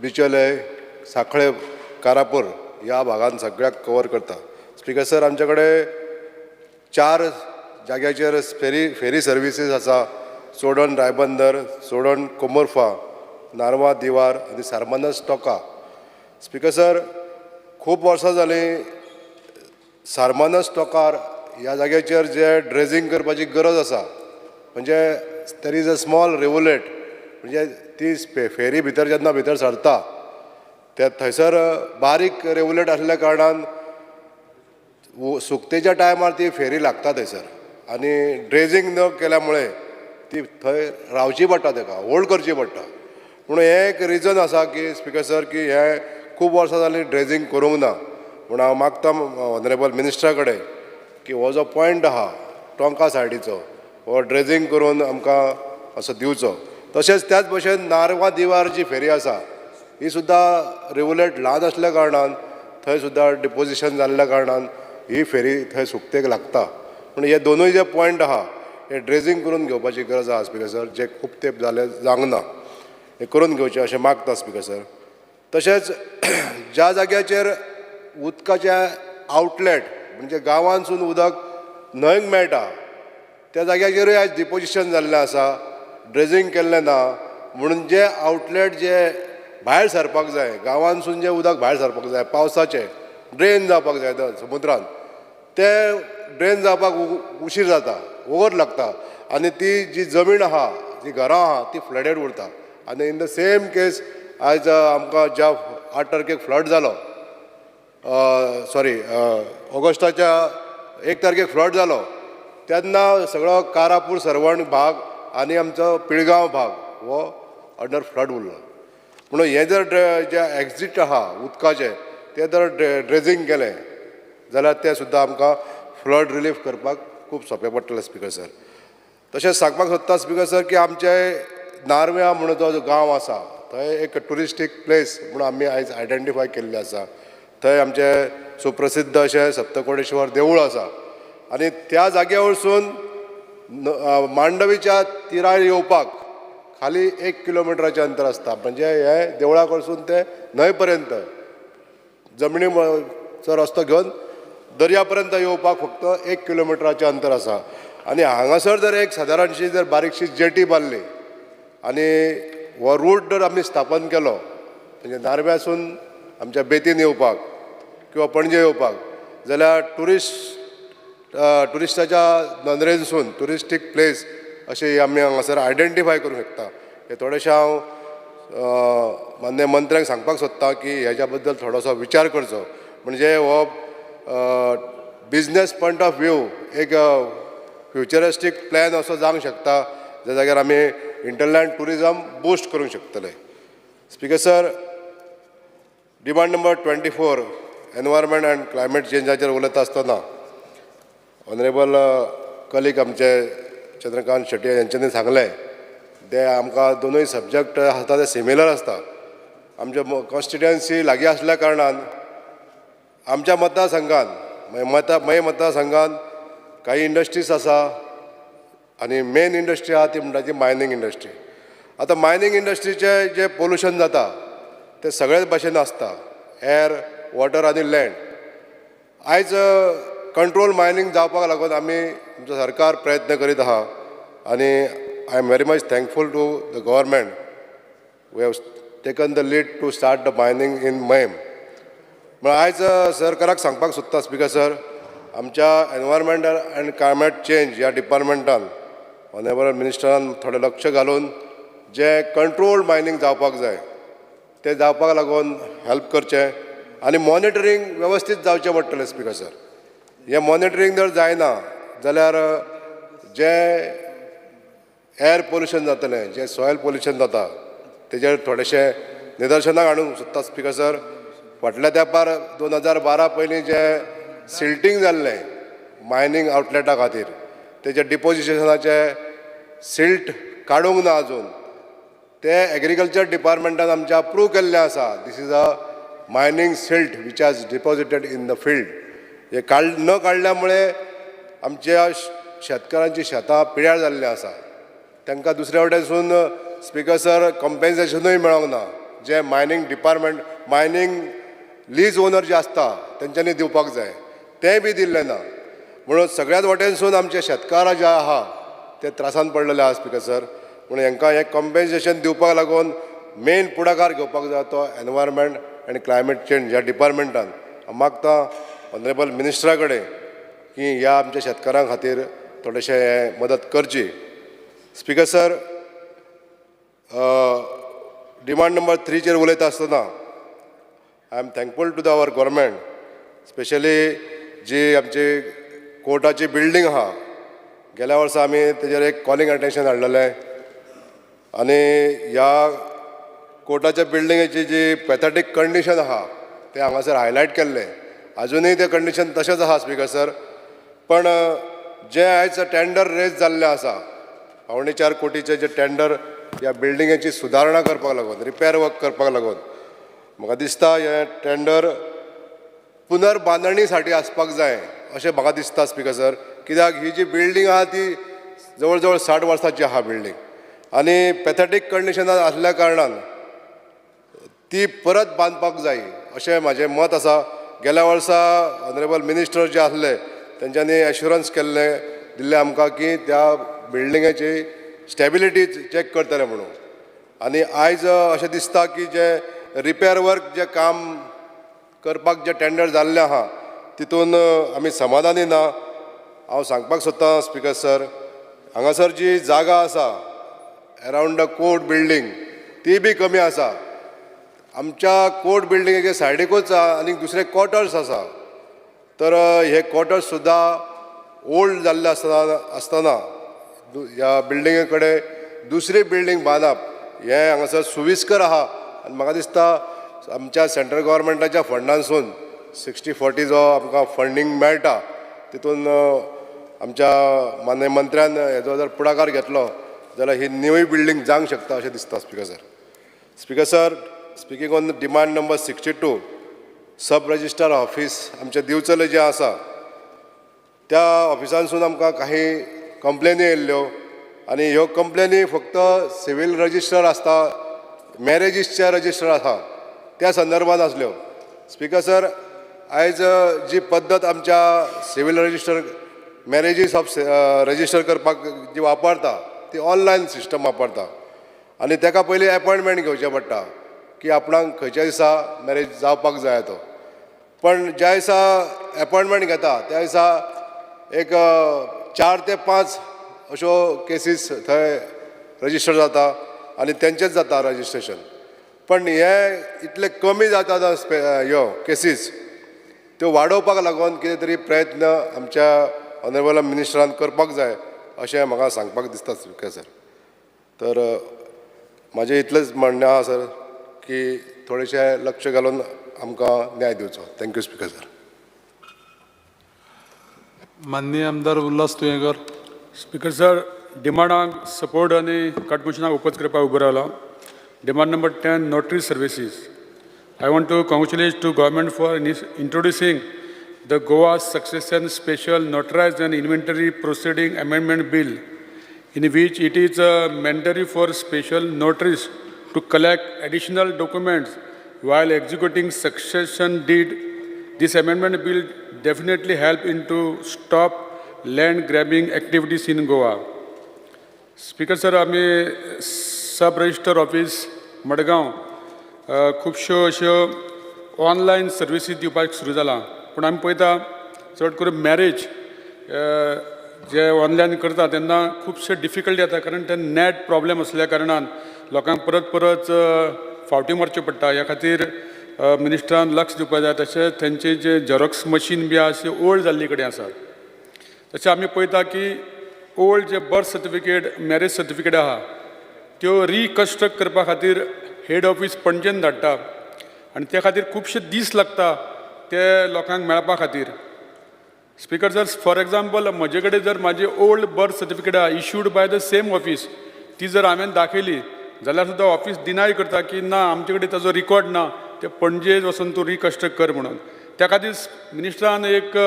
बिचोले, सांखळे, कारापूर ह्या भागान सगळ्याक कवर करता. स्पीकर सर, आमचे कडेन 4 जाग्याचेर फेरी सर्विसीस आसा. चोडण रायबंदर, चोडण कोमोरफा, नारवा दिवार आनी सारमानस टोका. स्पिकर सर, खूब वर्सां जालीं सारमानस टोकार ह्या जाग्याचेर जे ड्रेजींग करपाची गरज आसा, म्हणजे there is a small rivulet, म्हणजे ती फेरी भितर जेन्ना भितर सरता ते थंयसर बारीक रेवुलेट आसल्या कारणान सुकतेच्या टायमार ती फेरी लागता थंयसर आनी ड्रेजींग न केल्या मुळे ती थंय रावची पडटा, ताका होल्ड करची पडटा. पूण हें एक रिजन आसा की स्पिकर सर की हें खूब वर्सां जालीं ड्रेजींग करूंक ना. पूण हांव मागता ऑनरेबल मिनिस्टरा कडेन की हो जो पॉयंट आहा टोंका सायडीचो हो ड्रेजींग करून आमकां असो दिवचो. तशेंच त्याच भशेन नारवा दिवार जी फेरी आसा ही सुद्दां रेवुलेट ल्हान आसल्या कारणान थंय सुद्दां डिपोजिशन जाल्ल्या कारणान ही फेरी थंय सुकतेक लागता. पूण हे दोनूय जे पॉयंट आहा हे ड्रेजींग करून घेवपाची गरज आहा स्पिकर सर, जे खूब तेंप जाले जावंक ना, हे करून घेवचें अशें मागता स्पिकर सर. तशेंच ज्या जाग्याचेर उदकाचें आवटलेट म्हणजे गांवांतसून उदक न्हंयक मेळटा त्या जाग्याचेरूय आयज डिपोजिशन जाल्लें आसा, ड्रेजींग केल्लें ना, म्हणून जे आवटलेट जे भायर सरपाक जाय, गांवांतसून जें उदक भायर सरपाक जाय पावसाचें ड्रेन जावपाक जाय समुद्रान, तें ड्रेन जावपाक उशीर जाता, वोगोत लागता आनी ती जी जमीन आहा, जी घरां आहा ती फ्लडेड उरता. आनी इन the same केस आयज आमकां ज्या 8 तारखेक फ्लड जालो, सॉरी ऑगस्टाच्या 1 तारखेक फ्लड जालो तेन्ना सगळो कारापूर सर्वण भाग आनी आमचो पिळगांव भाग हो अंडर फ्लड उरलो. म्हणून हें जर जे एक्झीट आहा उदकाचें तें जर ड्रेजींग केलें जाल्यार तें सुद्दां आमकां फ्लड रिलीफ करपाक खूब सोंपें पडटलें स्पिकर सर. तशेंच सांगपाक सोदता स्पिकर सर की आमचे नार्व्या म्हणून जो गांव आसा थंय एक ट्युरिस्टीक प्लेस म्हणून आमी आयज आयडेंटिफाय केल्लें आसा. थंय आमचें सुप्रसिद्ध अशें सप्तकोटेश्वर देवूळ आसा आनी त्या जाग्या वरसून मांडवीच्या तिरार येवपाक खाली 1 किलोमिटराचें अंतर आसता, म्हणजे हे देवळा कडसून ते न्हंय पर्यंत जमनीचो रस्तो घेवन दर्या पर्यंत येवपाक फक्त 1 किलोमिटराचें अंतर आसा. आनी हांगासर जर एक सादारणशी जर बारीकशी जेटी बांदली आनी हो रूट जर आमी स्थापन केलो म्हणजे नार्व्यासून आमच्या बेतीन येवपाक किंवा पणजे येवपाक जाल्यार ट्युरिस्टाच्या नदरेनसून ट्युरिस्टीक प्लेस अशें आमी हांगासर आयडेंटिफाय करूंक शकता. हें थोडेशें हांव मान्य मंत्र्यांक सांगपाक सोदता की हेज्या बद्दल थोडोसो विचार करचो, म्हणजे हो बिजनेस पॉयंट ऑफ व्यू एक फ्युचरिस्टीक प्लॅन असो जावंक शकता ज्या जाग्यार आमी इंटरलँड ट्युरिजम बूस्ट करूंक शकतले. Speaker sir, demand number 24 environment and climate चेंजाचेर उलयता आसतना ऑनरेबल कलीग आमचे चंद्रकांत शेट्टी हेंच्यांनी सांगलें ते आमकां दोनूय सब्जॅक्ट आसता ते सिमिलर आसता. आमच्या कॉन्स्टिट्युएन्सी लागीं आसल्या कारणान आमच्या मतदारसंघान मय मतदारसंघान काही इंडस्ट्रीज आसा आनी मेन इंडस्ट्री आहा ती म्हणटा ती मायनींग इंडस्ट्री. आतां मायनींग इंडस्ट्रीचें जें पोल्युशन जाता तें सगळेच भाशेन आसता, एअर, वॉटर आनी लँड. आयज कंट्रोल मायनींग जावपाक लागून आमी आमचो सरकार प्रयत्न करीत आहा आनी I am very much thankful to the government we have taken the lead to start the mining in Mayem. म्हण आयज सरकाराक सांगपाक सोदता स्पिकर सर, आमच्या एनवायरमेंटल अँड क्लायमेट चेंज ह्या डिपार्टमेंटान ऑनरेबल मिनिस्टरान थोडें लक्ष घालून जें कंट्रोल मायनींग जावपाक जाय तें जावपाक लागून हेल्प करचें आनी मॉनिटरींग वेवस्थीत जावचें पडटलें स्पिकर सर. हें मॉनिटरींग जर जायना जाल्यार जें एअर पोल्युशन जातलें, जें सॉयल पोल्युशन जाता तेजेर थोडेशें निदर्शनाक हाडूंक सोदता स्पिकर सर. फाटल्या तेंपार 2012 पयलीं जें सिल्टींग जाल्लें मायनींग आवटलेटा खातीर तेजें डिपोजिशनाचें सिल्ट काडूंक ना आजून, तें एग्रीकल्चर डिपार्टमेंटान आमच्या अप्रूव केल्लें आसा. This is a mining silt which has deposited in the field. हें न काडल्या मुळे आमच्या शेतकारांची शेतां पिड्यार जाल्लीं आसा. तांकां दुसऱ्या वटेनसून स्पिकर सर कंपेन्सेशनूय मेळोंक ना, जें mining department mining lease owner जे आसता तेंच्यांनी दिवपाक जाय तेंय बी दिल्लें ना. म्हणून सगळ्याच वटेनसून आमचे शेतकार जे आहा ते त्रासान पडलेले आहा स्पिकर सर. पूण हेंकां हें कंपेन्सेशन दिवपाक लागून मेन पुढाकार घेवपाक जाय तो एनवायरमेंट And climate change ह्या डिपार्टमेंटान हांव मागता ऑनरेबल मिनिस्टरा कडेन की ह्या आमच्या शेतकारां खातीर थोडेशें मदत करची. स्पिकर सर, डिमांड नंबर 3चेर उलयता आसतना I am thankful to the our government, specially जी आमची कोर्टाची बिल्डींग आहा, गेल्या वर्सा आमी तेजेर एक कॉलिंग अटेन्शन हाडलेलें आनी ह्या कोर्टाच्या बिल्डिंगेची जी पॅथेटीक कंडिशन आहा तें हांगासर हायलायट केल्लें. आजुनूय तें कंडिशन तशेंच आहा स्पिकर सर, पण जें आयज टेंडर रेज जाल्लें आसा 3.75 कोटीचें जें टेंडर ह्या बिल्डिंगेची सुदारणा करपाक लागून, रिपेर वर्क करपाक लागून, म्हाका दिसता हें टेंडर पुनर्बांदणी साठी आसपाक जाय अशें म्हाका दिसता स्पिकर सर. कित्याक ही जी बिल्डींग आहा ती जवळ जवळ 60 वर्सांची आहा बिल्डींग आनी पॅथेटीक कंडिशनान आसल्या कारणान ती परत बांदपाक जाय अशें म्हाजें मत आसा. गेल्या वर्सा ऑनरेबल मिनिस्टर जे आसले तेंच्यांनी एश्युरन्स केल्लें दिल्लें आमकां की त्या बिल्डिंगेची स्टेबिलिटी चॅक करतले म्हणून, आनी आयज अशें दिसता की जे रिपेर वर्क जें काम करपाक जें टेंडर जाल्लें आहा तितून आमी समाधानी ना. हांव सांगपाक सोदतां स्पिकर सर, हांगासर जी जागा आसा अरावंड the court building ती बी कमी आसा. आमच्या कोर्ट बिल्डिंगेच्या सायडीकूच आनीक दुसरे क्वॉर्टर्स आसा, तर हे क्वॉर्टर्स सुद्दां ओल्ड जाल्ले आसतना ह्या बिल्डिंगे कडेन दुसरी बिल्डींग बांदप हें हांगासर सुविस्कर आहा. आनी म्हाका दिसता आमच्या सेंट्रल गव्हर्मेंटाच्या फंडांसून 60-40 जो आमकां फंडींग मेळटा तितून आमच्या माननीय मंत्र्यान हेजो जर पुढाकार घेतलो जाल्यार ही न्यूय बिल्डींग जावंक शकता अशें दिसता speaker sir. Speaker sir, speaking on demand number 62, sub registrar office आमच्या दिवचले जें आसा त्या ऑफिसांसून आमकां काही कंप्लेनी येयल्ल्यो आनी ह्यो कंप्लेनी फक्त सिवील रजिस्टर आसता, मॅरेजीसचे रजिस्टर आसा त्या संदर्भात आसल्यो. स्पिकर सर, आयज जी पद्दत आमच्या civil register marriages of register करपाक जी वापरता ती ऑनलायन सिस्टम वापरता आनी ताका पयलीं एपॉयंटमेंट घेवचें पडटा की आपणाक खंयच्या दिसा मॅरेज जावपाक जाय तो. पण ज्या दिसा एपॉयंटमेंट घेता त्या दिसा एक 4 ते 5 अश्यो केसीस थंय रजिस्टर जाता आनी तेंचेच जाता रजिस्ट्रेशन. पण हे इतले कमी जाता ह्यो केसीस त्यो वाडोवपाक लागून कितें तरी प्रयत्न आमच्या ऑनरेबल मिनिस्टरान करपाक जाय अशें म्हाका सांगपाक दिसता स्पिकर सर. तर म्हाजें इतलेंच म्हणणें आहा सर की थोडेशें लक्ष घालून आमकां न्याय दिवचो. Thank you speaker sir. माननीय आमदार Ulhas Tuyenkar. Speaker sir, डिमांडांक support आनी कट मोशनाक ओपोज करपाक उबो रावला. Demand number 10, notary services. I want to congratulate to government for introducing the Goa Succession Special Notarized and Inventory Proceeding Amendment Bill, in which it is mandatory for special notaries to collect additional documents while executing succession deed. This amendment bill definitely help in to stop land grabbing activities in Goa. Speaker sir, आमी सब register office Madgaon खुबश्यो अश्यो online services दिवपाक सुरू जालां, पूण आमी पळयता चड करून मॅरेज जे ऑनलायन करता तेन्ना खुबशे डिफिकल्टी येता, कारण ते नॅट प्रॉब्लेम आसल्या कारणान लोकांक परत परत फावटी मारच्यो पडटा. ह्या खातीर मिनिस्टरान लक्ष दिवपाक जाय. तशेंच तेंचे जे झेरोक्स मशीन बी आसा ते ओल्ड जाल्ले कडेन आसा. तशें आमी पळयता की ओल्ड जे बर्थ सर्टिफिकेट, मॅरेज सर्टिफिकेट आहा त्यो रिकन्स्ट्रक्ट करपा खातीर हेड ऑफीस पणजेन धाडटा आनी त्या खातीर खुबशे दीस लागता ते लोकांक मेळपा खातीर. स्पिकर सर, फॉर एग्जाम्पल म्हजे कडेन जर म्हाजी ओल्ड बर्थ सर्टिफिकेट आहा issued by the same office, ती जर हांवें दाखयली जाल्यार सुद्दां ऑफीस डिनाय करता की ना आमचे कडेन ताजो रिकॉर्ड ना, ते पणजे वचून तूं रिकन्स्ट्रक्ट कर म्हणून. त्या खातीर मिनिस्टरान एक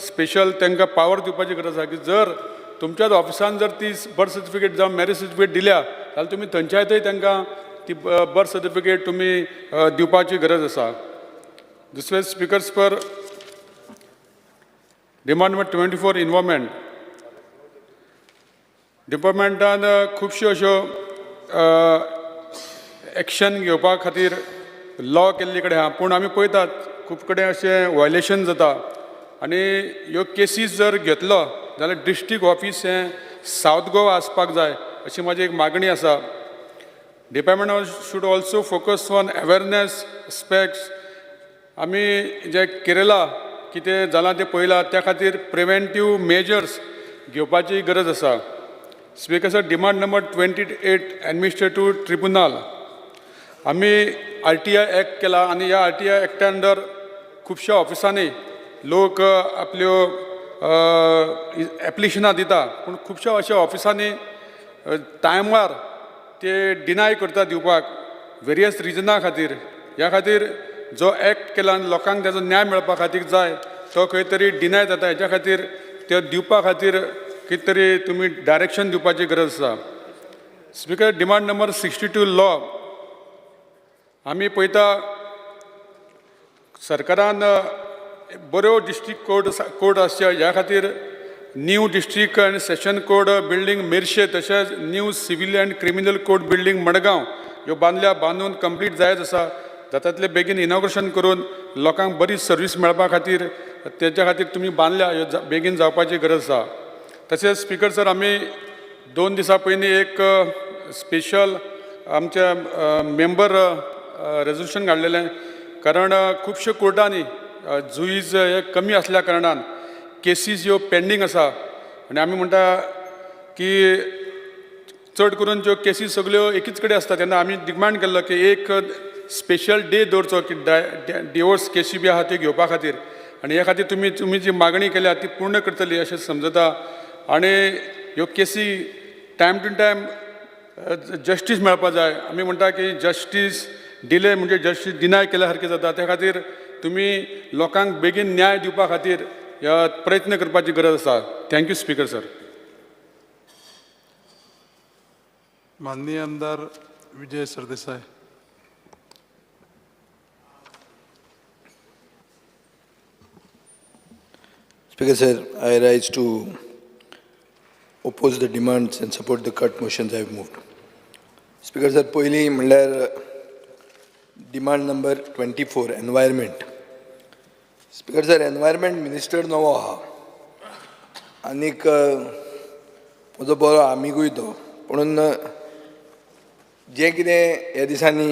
स्पेशल तांकां पावर दिवपाची गरज आसा की जर तुमच्याच ऑफिसान जर ती बर्थ सर्टिफिकेट जावं मॅरेज सर्टिफिकेट दिल्या जाल्यार तुमी थंयच्या थंय तांकां ती बर्थ सर्टिफिकेट तुमी दिवपाची गरज आसा. दुसरें speaker sir, demand number 24, environment डिपार्टमेंटान खुबश्यो अश्यो एक्शन घेवपा खातीर लॉ केल्ले कडेन आहा, पूण आमी पळयतात खूब कडेन अशें वायलेशन जाता. आनी ह्यो केसीस जर घेतलो जाल्यार डिस्ट्रीक्ट ऑफीस हें सावथ गोवा आसपाक जाय अशी म्हाजी एक मागणी आसा. Department should also focus on awareness aspects. आमी जे केरला कितें जालां तें पळयलां, त्या खातीर प्रिवेंटीव मेजर्स घेवपाची गरज आसा. Speaker sir, demand number 28, administrative tribunal. आमी आरटीआय एक्ट केला आनी ह्या आरटीआय एक्टा अंडर खुबश्या ऑफिसांनी लोक आपल्यो एप्लिकेशनां दिता, पूण खुबश्या अशा ऑफिसांनी टायमार ते डिनाय करता दिवपाक वेरियस रिजना खातीर. ह्या खातीर जो एक्ट केला आनी लोकांक ताजो न्याय मेळपा खातीर जाय तो खंय तरी डिनाय जाता. हेच्या खातीर ते दिवपा खातीर कितें तरी तुमी डायरेक्शन दिवपाची गरज आसा. Speaker, demand number 62, law. आमी पळयता सरकारान बऱ्यो डिस्ट्रीक्ट कोर्ट आसच्या ह्या खातीर new district and session court building Merces, तशेंच new civil and criminal court building Madgaon ह्यो बांदल्या, बांदून कंप्लीट जायत आसा. जाता बेगीन इनॉग्रेशन करून लोकांक बरी सर्वीस मेळपा खातीर तेच्या खातीर तुमी बांदल्या, ह्यो बेगीन जावपाची गरज आसा. तशेंच स्पीकर सर, आमी 2 दिसां पयलीं एक स्पेशल आमच्या मेंबर रेजोल्युशन काडलेलें, कारण खुबश्या कोर्टांनी जुईज हे कमी आसल्या कारणान केसीस ह्यो पेंडींग आसा. आनी आमी म्हणटा की चड करून ज्यो केसी सगल्यो एकीच कडेन आसता, तेन्ना आमी डिमांड केल्लो की एक स्पेशल डे दवरचो की डिवोर्स केसी बी आहा त्यो घेवपा खातीर. आनी ह्या खातीर तुमी तुमी जी मागणी केल्या ती पूर्ण करतली अशें समजता. आनी ह्यो केसी टायम टू टायम जस्टीस मेळपा जाय. आमी म्हणटा की जस्टीस डिले म्हणजे जस्टीस डिनाय केल्या सारकें जाता. त्या खातीर तुमी लोकांक बेगीन न्याय दिवपा खातीर प्रयत्न करपाची गरज आसा. Thank you speaker sir. माननीय आमदार Vijay Sardesai. Speaker sir, I rise to oppose the demands and support the cut motions I have moved. Speaker sir, पयलीं म्हणल्यार demand number 24, environment. Speaker sir, environment minister नवो आहा आनीक म्हजो बरो आमिगूय तो, पुणून जें कितें ह्या दिसांनी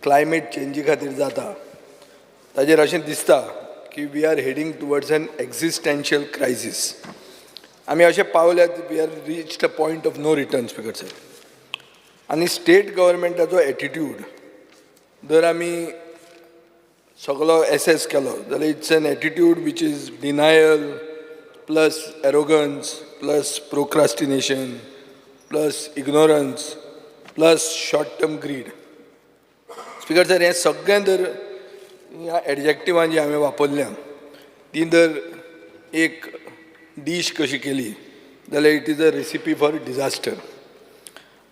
क्लायमेट चेंजी खातीर जाता ताजेर अशें दिसता की we are heading towards an existential crisis. आमी अशें पावल्यात, we are reached a point of no return. Speaker sir, आनी स्टेट गव्हर्मेंटाचो एटिट्यूड जर आमी सगलो एसेस केलो जाल्यार it's an attitude which is denial plus arrogance plus procrastination plus ignorance plus short term greed. Speaker sir, हें सगळें जर ह्या एडजेक्टिवां जी हांवें वापरल्या ती जर एक डीश कशी केली जाल्यार it is a recipe for disaster.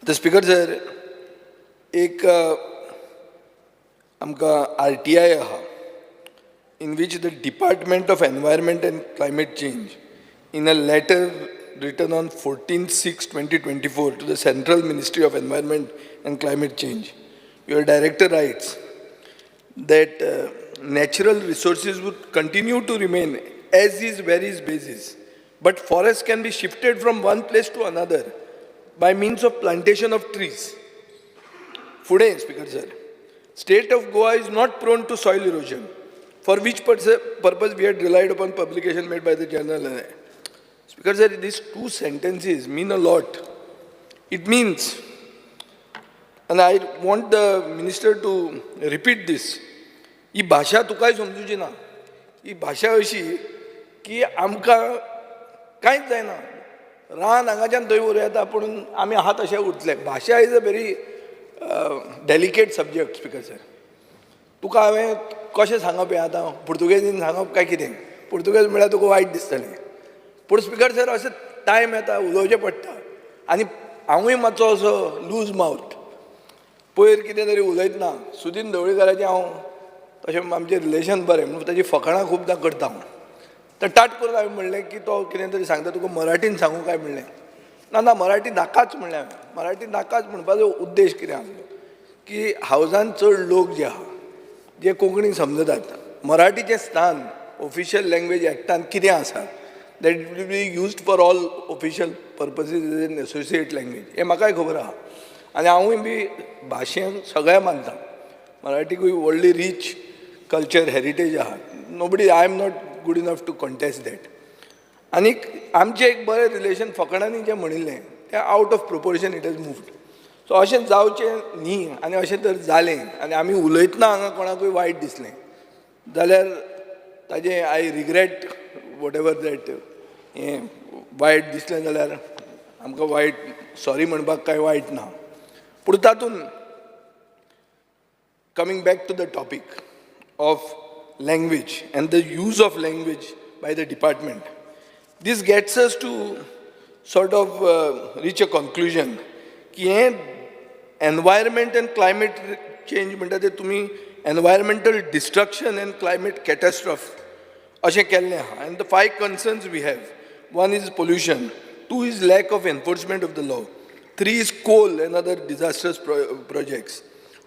आतां स्पीकर सर, एक आमकां आरटीआय आहा in which the department of environment and climate change in a letter written on 14/6/2024 to the Central Ministry of Environment and Climate Change, your director writes that natural resources would continue to remain as is where is basis, but forests can be shifted from one place to another by means of plantation of trees. Fude, Speaker sir, state of Goa is not prone to soil erosion, for which purpose we had relied upon publication made by the General. Speaker sir, these two sentences mean a lot. It means, and I want the minister to repeat this, ही भाशा तुकाय समजूची ना. ही भाशा अशी की आमकां कांयच जायना, रान हांगाच्यान थंय व्हरूं येता, पूण आमी आहा तशें उरतले. भाशा is a very delicate subject. Speaker sir, तुका हांवें कशें सांगप हें आतां, पुर्तुगेजीन सांगप काय कितें? पुर्तुगेज म्हळ्यार तुका वायट दिसतलें, पूण स्पीकर सर अशें टायम येता उलोवचें पडटा. आनी हांवूय मातसो असो लूज मावथ, पयर कितें तरी उलयतना सुदीन ढवळीकाराचें हांव तशें आमचें रिलेशन बरें म्हणून ताची फकाणां खुबदां करता हांव. तर ताट करून हांवें म्हणलें की तो कितें तरी सांगता, तुका मराठीन सांगूं काय म्हणलें. ना ना, मराठी नाकाच म्हणलें हांवें. मराठी नाकाच म्हणपाचो उद्देश कितें आसलो की हावजान चड लोक जे आहा जे कोंकणी समजतात, मराठीचें स्थान ऑफिशियल लँग्वेज एक्टान कितें आसा, that it will be used for all official purposes as an associate language, हें म्हाकाय खबर आहा. आनी हांवूय बी भाशेन सगळें मानता. मराठीकूय व्हडली रीच कल्चर हेरिटेज आहा. Nobody, I am not good enough to contest that. आनीक आमचें एक बरें रिलेशन फकाणांनी जें म्हणिल्लें तें out of proportion it has moved. So अशें जावचें न्ही, आनी अशें तर जालें आनी आमी उलयतना हांगा कोणाकूय वायट दिसलें जाल्यार ताजें I regret whatever that. हें वायट दिसलें जाल्यार आमकां वायट सॉरी म्हणपाक कांय वायट ना. पूण तातूंत coming back to the topic of language and the use of language by the department, this gets us to sort of reach a conclusion की हें एनवायरमेंट एंड क्लायमेट चेंज म्हणटा ते तुमी environmental destruction and climate catastrophe अशें केल्लें आहा. And the 5 concerns we have, 1 is pollution, 2 is lack of enforcement of the law, 3 is coal and other disastrous projects,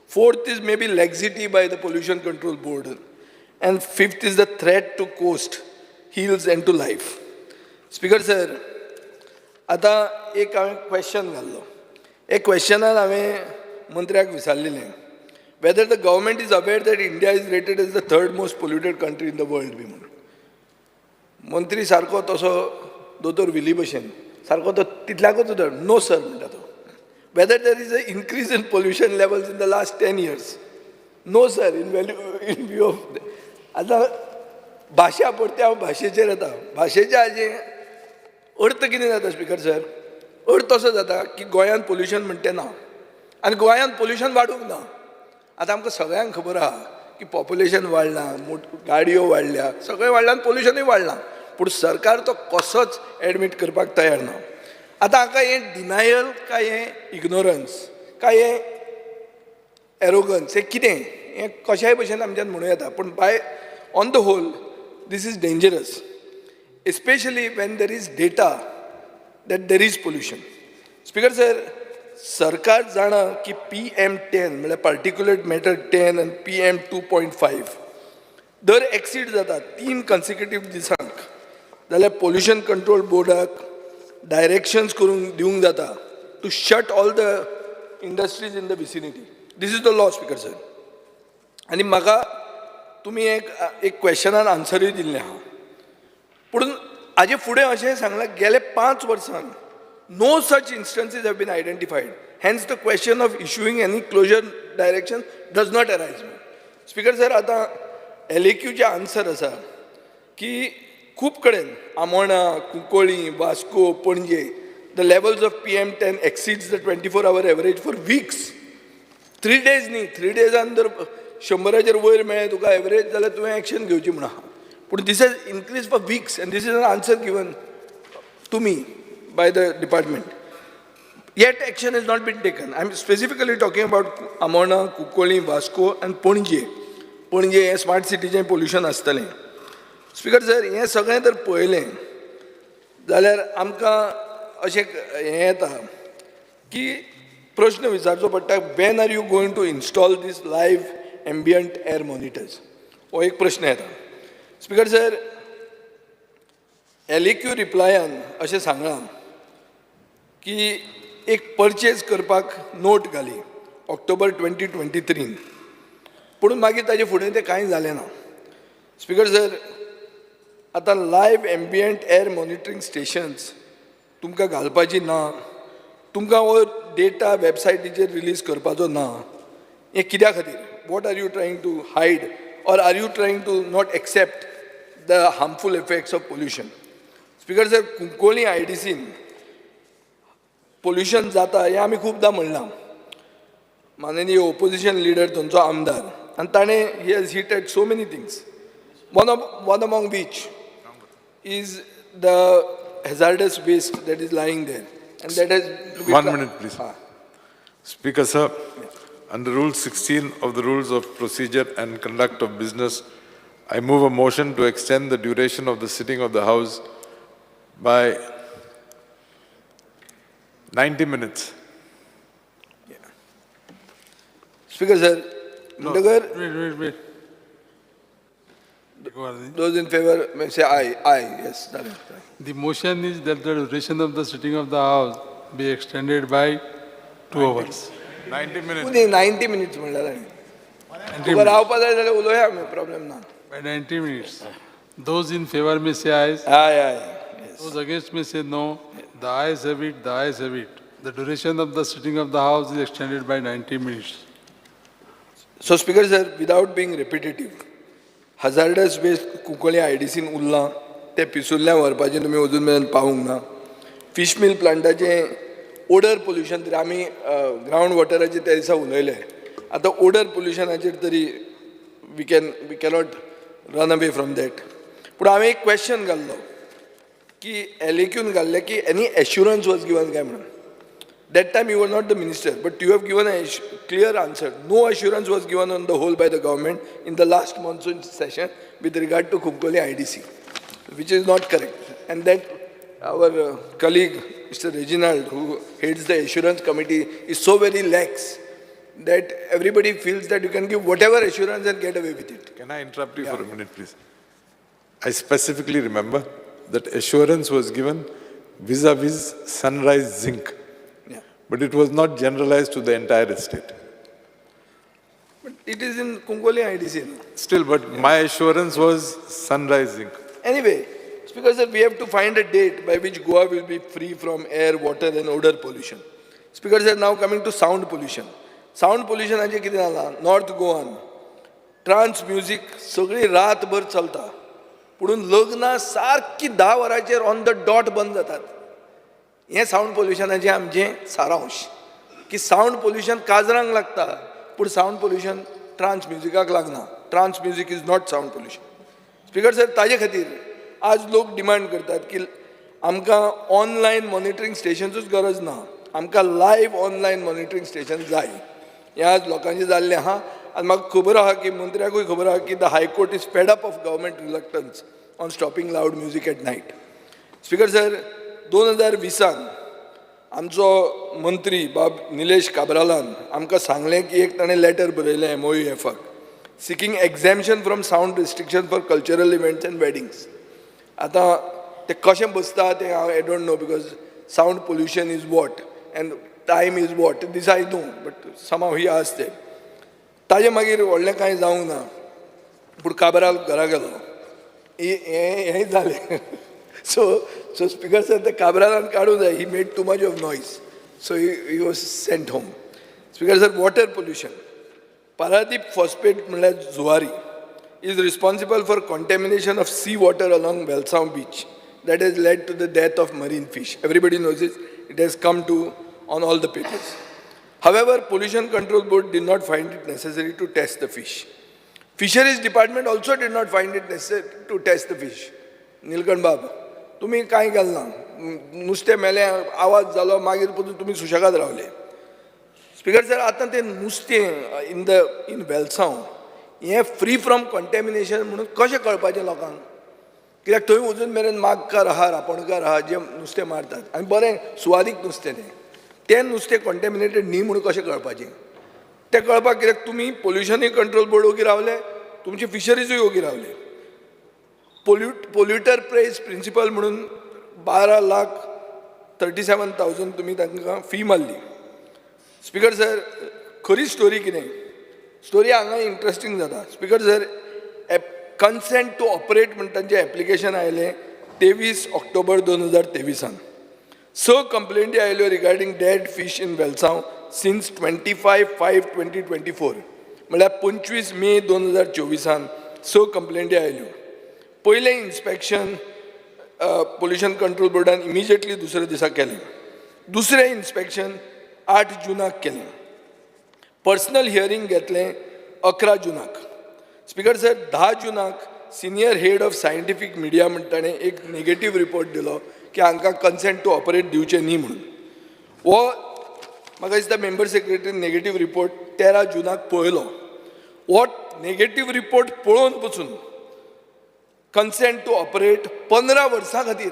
4th is maybe laxity by the Pollution Control Board, and 5th is the threat to coast, hills and to life. Speaker sir, आतां एक हांवें question घाल्लो. एक क्वेश्चनान हांवें मंत्र्याक विचारलेलें whether the government is aware that India is rated as the 3rd most polluted country in the world बी म्हणून. मंत्री सारको तसो दोतोर विली भशेन सारको तो तितल्याकूच उतर, नो सर म्हणटा तो. Whether there is an increase in pollution levels in the last 10 years, no sir, in value in view of. आतां भाशा परती हांव भाशेचेर येता. भाशेच्या हाजें अर्थ कितें जाता स्पीकर सर, अर्थ असो जाता की गोंयांत पोल्युशन म्हणटे ना आनी गोंयांत पोल्युशन वाडूंक ना. आतां आमकां सगळ्यांक खबर आहा की पॉप्युलेशन वाडलां, गाडयो वाडल्या, सगळें वाडलां आनी पोल्युशनूय वाडलां, पूण सरकार तो कसोच एडमीट करपाक तयार ना. आतां हाका हें डिनायल काय हें इग्नोरन्स काय हें एरोगन्स, हें कितें, हें कशाय भशेन आमच्यान म्हणूं येता. पूण by on the whole this is dangerous, especially when there is data that there is pollution. Speaker sir, सरकार जाणा की PM10 म्हळ्यार पार्टिक्युलेट मॅटर 10 आनी PM2.5 दर एक्सीड जाता 3 कन्सिक्युटीव दिसांक जाल्यार पोल्युशन कंट्रोल बोर्डाक डायरेक्शन्स करूंक दिवंक जाता to shut all the industries in the vicinity. This is the law speaker sir. आनी म्हाका तुमी एक क्वेश्चनान आन्सरूय दिल्लें आहा. पूण हाजे फुडें अशें सांगलां गेले 5 वर्सांक no such instances have been identified, hence the question of issuing any closure direction does not arise. Speaker sir, आतां LAQचें आन्सर आसा की खूब कडेन Amona, Cuncolim, Vasco, Panaji the levels of PM10 exceeds the 24-hour average for weeks. 3 days न्ही, 3 डेजान जर 100 वयर मेळ्ळें तुका एवरेज जाल्यार तुवें एक्शन घेवची म्हूण आहा. पूण this has increase for weeks and this is an answer given to me by the department. Yet action has not been taken. I am specifically talking about Amona, Cuncolim, Vasco and Panaji. Panaji हें smart सिटीचें pollution आसतलें. Speaker sir, हें सगळें जर पळयलें जाल्यार आमकां अशें हें येता की प्रश्न विचारचो पडटा, when are you going to install this live ambient air monitors, हो एक प्रश्न येता. स्पीकर सर, LAQ रिप्लायान अशें सांगलां की एक परचेज करपाक नोट घाली ऑक्टोबर 2023, पूण मागीर ताजे फुडें तें कांय जालें ना. स्पीकर सर, आतां live ambient air monitoring stations तुमकां घालपाची ना, तुमकां हो डेटा वेबसायटीचेर रिलीज करपाचो ना, हें कित्या खातीर? What are you trying to hide or are you trying to not accept the harmful effects of pollution? Speaker sir, Cuncolim IDCन pollution जाता हें आमी खुबदां म्हणलां. माननीय ओपोजिशन लिडर थंयचो आमदार आनी ताणें he has hited so many things, one among which is the hazardous waste that is lying there and that has 1 minute please. Speaker sir, under Rule 16 of the Rules of Procedure and Conduct of Business, I move a motion to extend the duration of the sitting of the House by 90 minutes. Yeah. Speaker sir, no, wait. Those in favour may say aye. Aye, yes. The motion is that the duration of the sitting of the House be extended by 2 hours. 90 minutes. 90 minutes म्हणल्यार ताणें. तुका रावपा जाय जाल्यार उलोवया आमी, problem ना. By 90 minutes. Those in favor may say ayes. Aye, aye. Yes. Those against may say no. The ayes have it, the ayes have it. The duration of the sitting of the House is extended by 90 minutes. So, Speaker sir, without being repetitive, hazardous waste Cuncolim आयडीसीन उरलां तें पिसुर्ल्यां व्हरपाचें तुमी अजून मेरेन पावूंक ना. Fish मिल प्लांटाचें order pollution तरी आमी ग्रावंड वॉटराचेर त्या दिसा उलयले. आतां ओडर पोल्युशनाचेर तरी we cannot run away from that. पूण हांवें एक क्वेश्चन घाल्लो की LAQन घाल्लें की एनी एश्युरन्स वॉज given काय म्हणून. That time you were not the minister, but you have given a clear answer. No assurance was given on the whole by the government in the last monsoon session with regard to Cuncolim IDC, which is not correct. And that our colleague, Mr. Reginald, who heads the assurance committee, is so very lax that everybody feels that you can give whatever assurance and get away with it. Can I interrupt you for a minute, please? I specifically remember that assurance was given vis-a-vis Sunrise Zinc. Yeah. But it was not generalized to the entire estate. But it is in Cuncolim IDC. No? Still, but my assurance was Sunrise Zinc. Anyway, Speaker sir, we have to find a date by which Goa will be free from air, water and odor pollution. Speaker sir, now coming to sound pollution. Sound pollution हाचें कितें जालां, north गोवान trans music सगळी रातभर चलता, पुणून लग्नां सारकी 10 वरांचेर ऑन the dot बंद जातात. हें सावंड पोल्युशनाचें आमचें सारांश की सावंड पोल्युशन काजरांक लागता, पूण सावंड पोल्युशन ट्रान्स म्युजिकाक लागना. Trance music is not sound pollution. Speaker sir, ताजे खातीर आज लोक डिमांड करतात की आमकां ऑनलायन मॉनिटरींग स्टेशनचूच गरज ना, आमकां लायव्ह ऑनलायन मॉनिटरींग स्टेशन जाय. हें आज लोकांचें जाल्लें आहा आनी म्हाका खबर आहा की मंत्र्याकूय खबर आहा की the high court is fed up of government reluctance on stopping loud music at night. Speaker sir, 2020 आमचो मंत्री बाब निलेश काब्रालान आमकां सांगलें की एक ताणें लेटर बरयलें MOUFाक seeking exemption from sound restriction for cultural events and weddings. आतां तें कशें बसता तें हांव I don't know, because sound pollution is what and time is what, this I know, but somehow he asked that. ताजें मागीर व्हडलें कांय जावंक ना, पूण काब्राल घरा गेलो, हें जालें. So speaker sir, ते काब्रालान काडूंक जाय. He made too much of noise, so he was sent home. Speaker sir, water pollution, Paradip phosphate म्हणल्यार Zuari is responsible for contamination of sea water along Velsao beach that has led to the death of marine fish. Everybody knows it. It has come to on all the papers. However, Pollution Control Board did not find it necessary to test the fish. Fisheries Department also did not find it necessary to test the fish. Nilkanth बाब, तुमी कांय केलें ना, नुस्तें मेलें, आवाज जालो, मागीर पसून तुमी सुशेगाद रावले. स्पीकर सर, आतां तें नुस्तें इन the in Velsao हें फ्री फ्रॉम कॉन्टेमिनेशन म्हणून कशें कळपाचें लोकांक? कित्याक थंय वचून मेरेन मागकार आहा, रापणकार आहा, जे नुस्तें मारतात आनी बरें सुवादीक नुस्तें तें, तें नुस्तें कॉन्टेमिनेटेड न्ही म्हणून कशें कळपाचें? तें कळपाक कित्याक तुमी पोल्युशनूय कंट्रोल बोर्ड ओगी रावले, तुमची फिशरीजूय ओगी रावले. पोल्युटर प्रेज प्रिंसिपल म्हणून 12,37,000 तुमी तांकां फी मारली. स्पीकर सर, खरी स्टोरी कितें? स्टोरी हांगा इंट्रस्टींग जाता. Speaker sir, consent to operate म्हण तांचें एप्लिकेशन आयलें 23 ऑक्टोबर 2023. 6 कंप्लेंटी आयल्यो regarding dead fish in Velsao since 25/5/2024, म्हणल्यार 25 मे 2024 6 कंप्लेंटी आयल्यो. पयलें इन्स्पेक्शन पोल्युशन कंट्रोल बोर्डान इमिजिएटली दुसऱ्या दिसा केलें. दुसरें इन्स्पेक्शन 8 जुनाक केलें. पर्सनल हियरींग घेतलें 11 जुनाक. स्पीकर सर, 10 जुनाक senior head of scientific media म्हण ताणें एक नेगेटीव रिपोर्ट दिलो की हांकां कन्सेंट टू ऑपरेट दिवचें न्ही म्हणून. हो म्हाका दिसता मेंबर सेक्रेटरीन नेगेटीव रिपोर्ट 13 जुनाक पळयलो. हो नेगेटीव रिपोर्ट पळोवन पसून कन्सेंट टू ऑपरेट 15 वर्सां खातीर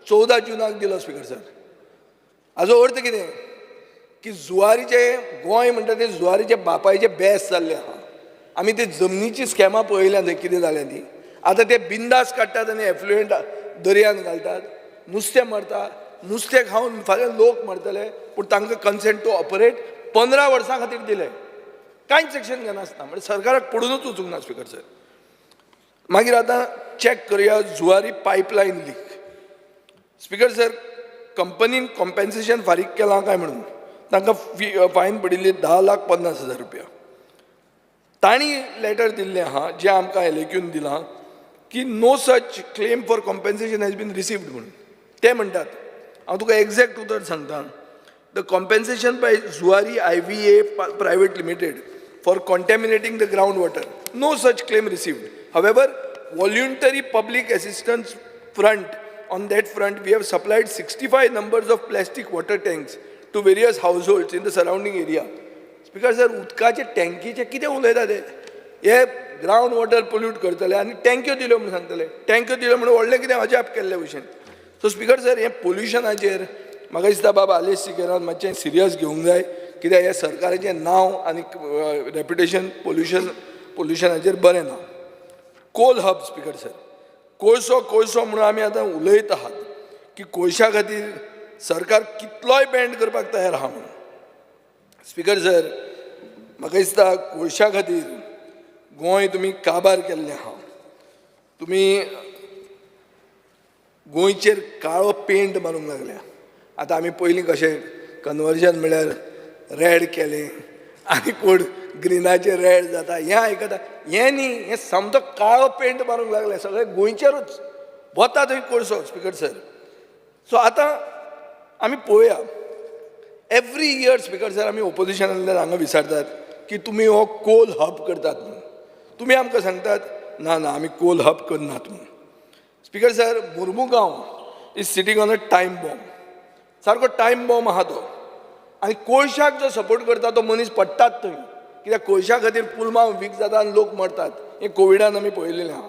14 जुनाक दिलो. स्पीकर सर, हाजो अर्थ कितें की जुवारीचें गोंय म्हणटा तें जुवारीच्या बापायचें बेस जाल्लें आहा. आमी ते जमनीची स्कॅमां पळयल्या थंय कितें जाल्या ती. आतां ते बिंदास काडटात आनी एफ्लुएंट दर्यान घालतात. नुस्तें मरता, नुस्तें खावन फाल्यां लोक मरतले, पूण तांकां कन्सेंट टू ऑपरेट 15 वर्सां खातीर दिलें. कांयच एक्शन घेनासतना, म्हणजे सरकाराक पडुनूच वचूंक ना स्पीकर सर. मागीर आतां चॅक करुया Zuari pipeline leak. Speaker sir, कंपनीन कॉम्पेन्सेशन फारीक केलां काय म्हणून तांकां फायन पडिल्ली 10,50,000 रुपया. तांणी लेटर दिल्लें आहा, जें आमकां एलएक्यून दिलां की no such claim for compensation has been received म्हणून ते म्हणटात. हांव तुका एग्जॅक्ट उतर सांगता. The compensation by Zuari IVA Private Limited for contaminating the ground water, no such claim received. However, voluntary public assistance front, on that front we have supplied 65 numbers of plastic water tanks to various households in the surrounding area. Speaker sir, उदकाचे टँकीचे कितें उलयता ते? हे ground water pollute करतले आनी टँक्यो दिल्यो म्हणून सांगतले. टँक्यो दिल्यो म्हणून व्हडलें कितें अजाप केल्ले भशेन. सो स्पीकर सर, हें पोल्युशनाचेर म्हाका दिसता बाबा आलेश सिकेरान मातशें सिरियस घेवंक जाय, कित्याक हें सरकाराचें नांव आनी रेप्युटेशन पोल्युशनाचेर बरें ना. कोल हब स्पीकर सर, कोळसो कोळसो म्हणून आमी आतां उलयत आहात की कोळशा खातीर सरकार कितलोय बँड करपाक तयार आहा म्हणून. स्पीकर सर, म्हाका दिसता कोळशा खातीर गोंय तुमी काबार केल्लें आहा. तुमी गोंयचेर काळो पेंट मारूंक लागल्या. आतां आमी पयलीं कशें कन्वर्जन म्हळ्यार रेड केलें आनी कोण ग्रिनाचेर रेड जाता हें आयकता, हें न्ही, हें सामको काळो पेंट मारूंक लागले सगळे गोंयचेरूच वता थंय कोळसो. स्पीकर सर, सो आतां आमी पळोवया. एवरी इयर स्पीकर सर, आमी ओपोजिशनांतल्यान हांगा विचारतात की तुमी हो कोल हब करतात म्हणून. तुमी आमकां सांगतात ना ना आमी कोल हब करनात म्हणून. Speaker sir, Mormugao is sitting on a time bomb. सारको टायम बॉम्ब आहा तो. आनी कोळशाक जो सपोर्ट करता तो मनीस पडटात थंय, कित्याक कोळशा खातीर पुलमांव वीक जाता आनी लोक मरतात, हें कोविडान आमी पळयलेलें आहा.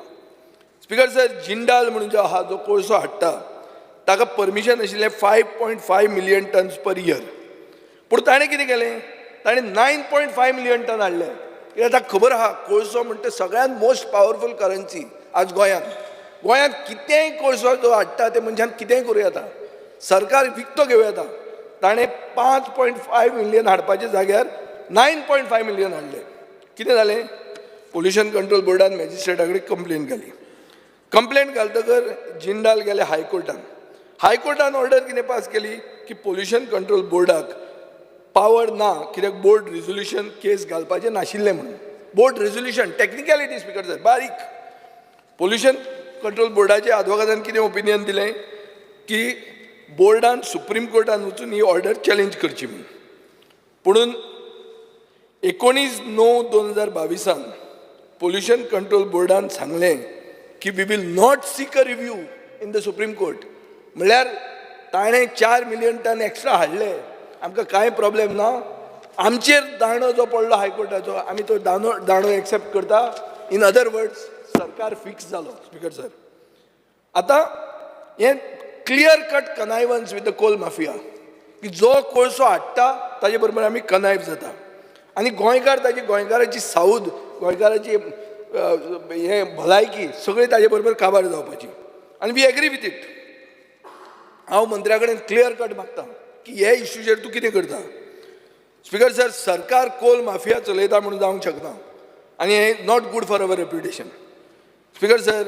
स्पीकर सर, जिंदाल म्हणून जो आहा, जो कोळसो हाडटा, ताका परमिशन आशिल्लें 5.5 million tons per year. पूण ताणें कितें केलें, ताणें 9.5 मिलियन टन हाडलें. कित्याक ताका खबर आहा कोळसो म्हणटा सगळ्यांत मोस्ट पावरफूल करन्सी आज गोंयांत. गोंयांत कितेंय कोळसो जो हाडटा ते मनशान कितेंय करूं येता, सरकार विकतो घेवं येता. ताणें 5.5 मिलियन हाडपाच्या जाग्यार 9.5 मिलियन हाडले. कितें जालें, पोल्युशन कंट्रोल बोर्डान मॅजिस्ट्रेटा कडेन कंप्लेन घाली. कंप्लेन घालतकर जिंदाल गेले हायकोर्टान. हायकोर्टान ऑर्डर कितें पास केली की पोल्युशन कंट्रोल बोर्डाक पावर ना, कित्याक बोर्ड रिजोल्युशन केस घालपाचें नाशिल्लें म्हणून. Board resolution technicality speaker sir बारीक. पोल्युशन कंट्रोल बोर्डाचे आदवोगादान कितें ओपिनियन दिलें की बोर्डान सुप्रीम कोर्टान वचून ही ऑर्डर चॅलेंज करची म्हणून. पुणून 19/9/2022 पोल्युशन कंट्रोल बोर्डान सांगलें की we will not seek a review in the Supreme Court. म्हणल्यार ताणें 4 मिलियन टन एक्स्ट्रा हाडले, आमकां कांय प्रॉब्लेम ना. आमचेर दांडो जो पडलो हायकोर्टाचो, आमी तो दांडो एक्सेप्ट करता. इन अदर वर्ड्स, सरकार फिक्स जालो. स्पीकर सर, आतां हें clear cut connivance with the coal mafia की जो कोळसो हाडटा ताजे बरोबर आमी कनायव जाता आनी गोंयकार ताजी, गोंयकाराची साऊद, गोंयकाराची हें भलायकी सगळी ताजे बरोबर काबार जावपाची आनी we agree with it. हांव मंत्र्या कडेन क्लियर कट मागता की हे इश्यूचेर तूं कितें करता. स्पीकर सर, सरकार कोल माफिया चलयता म्हणून जावंक शकना आनी हें not good for our reputation. Speaker sir,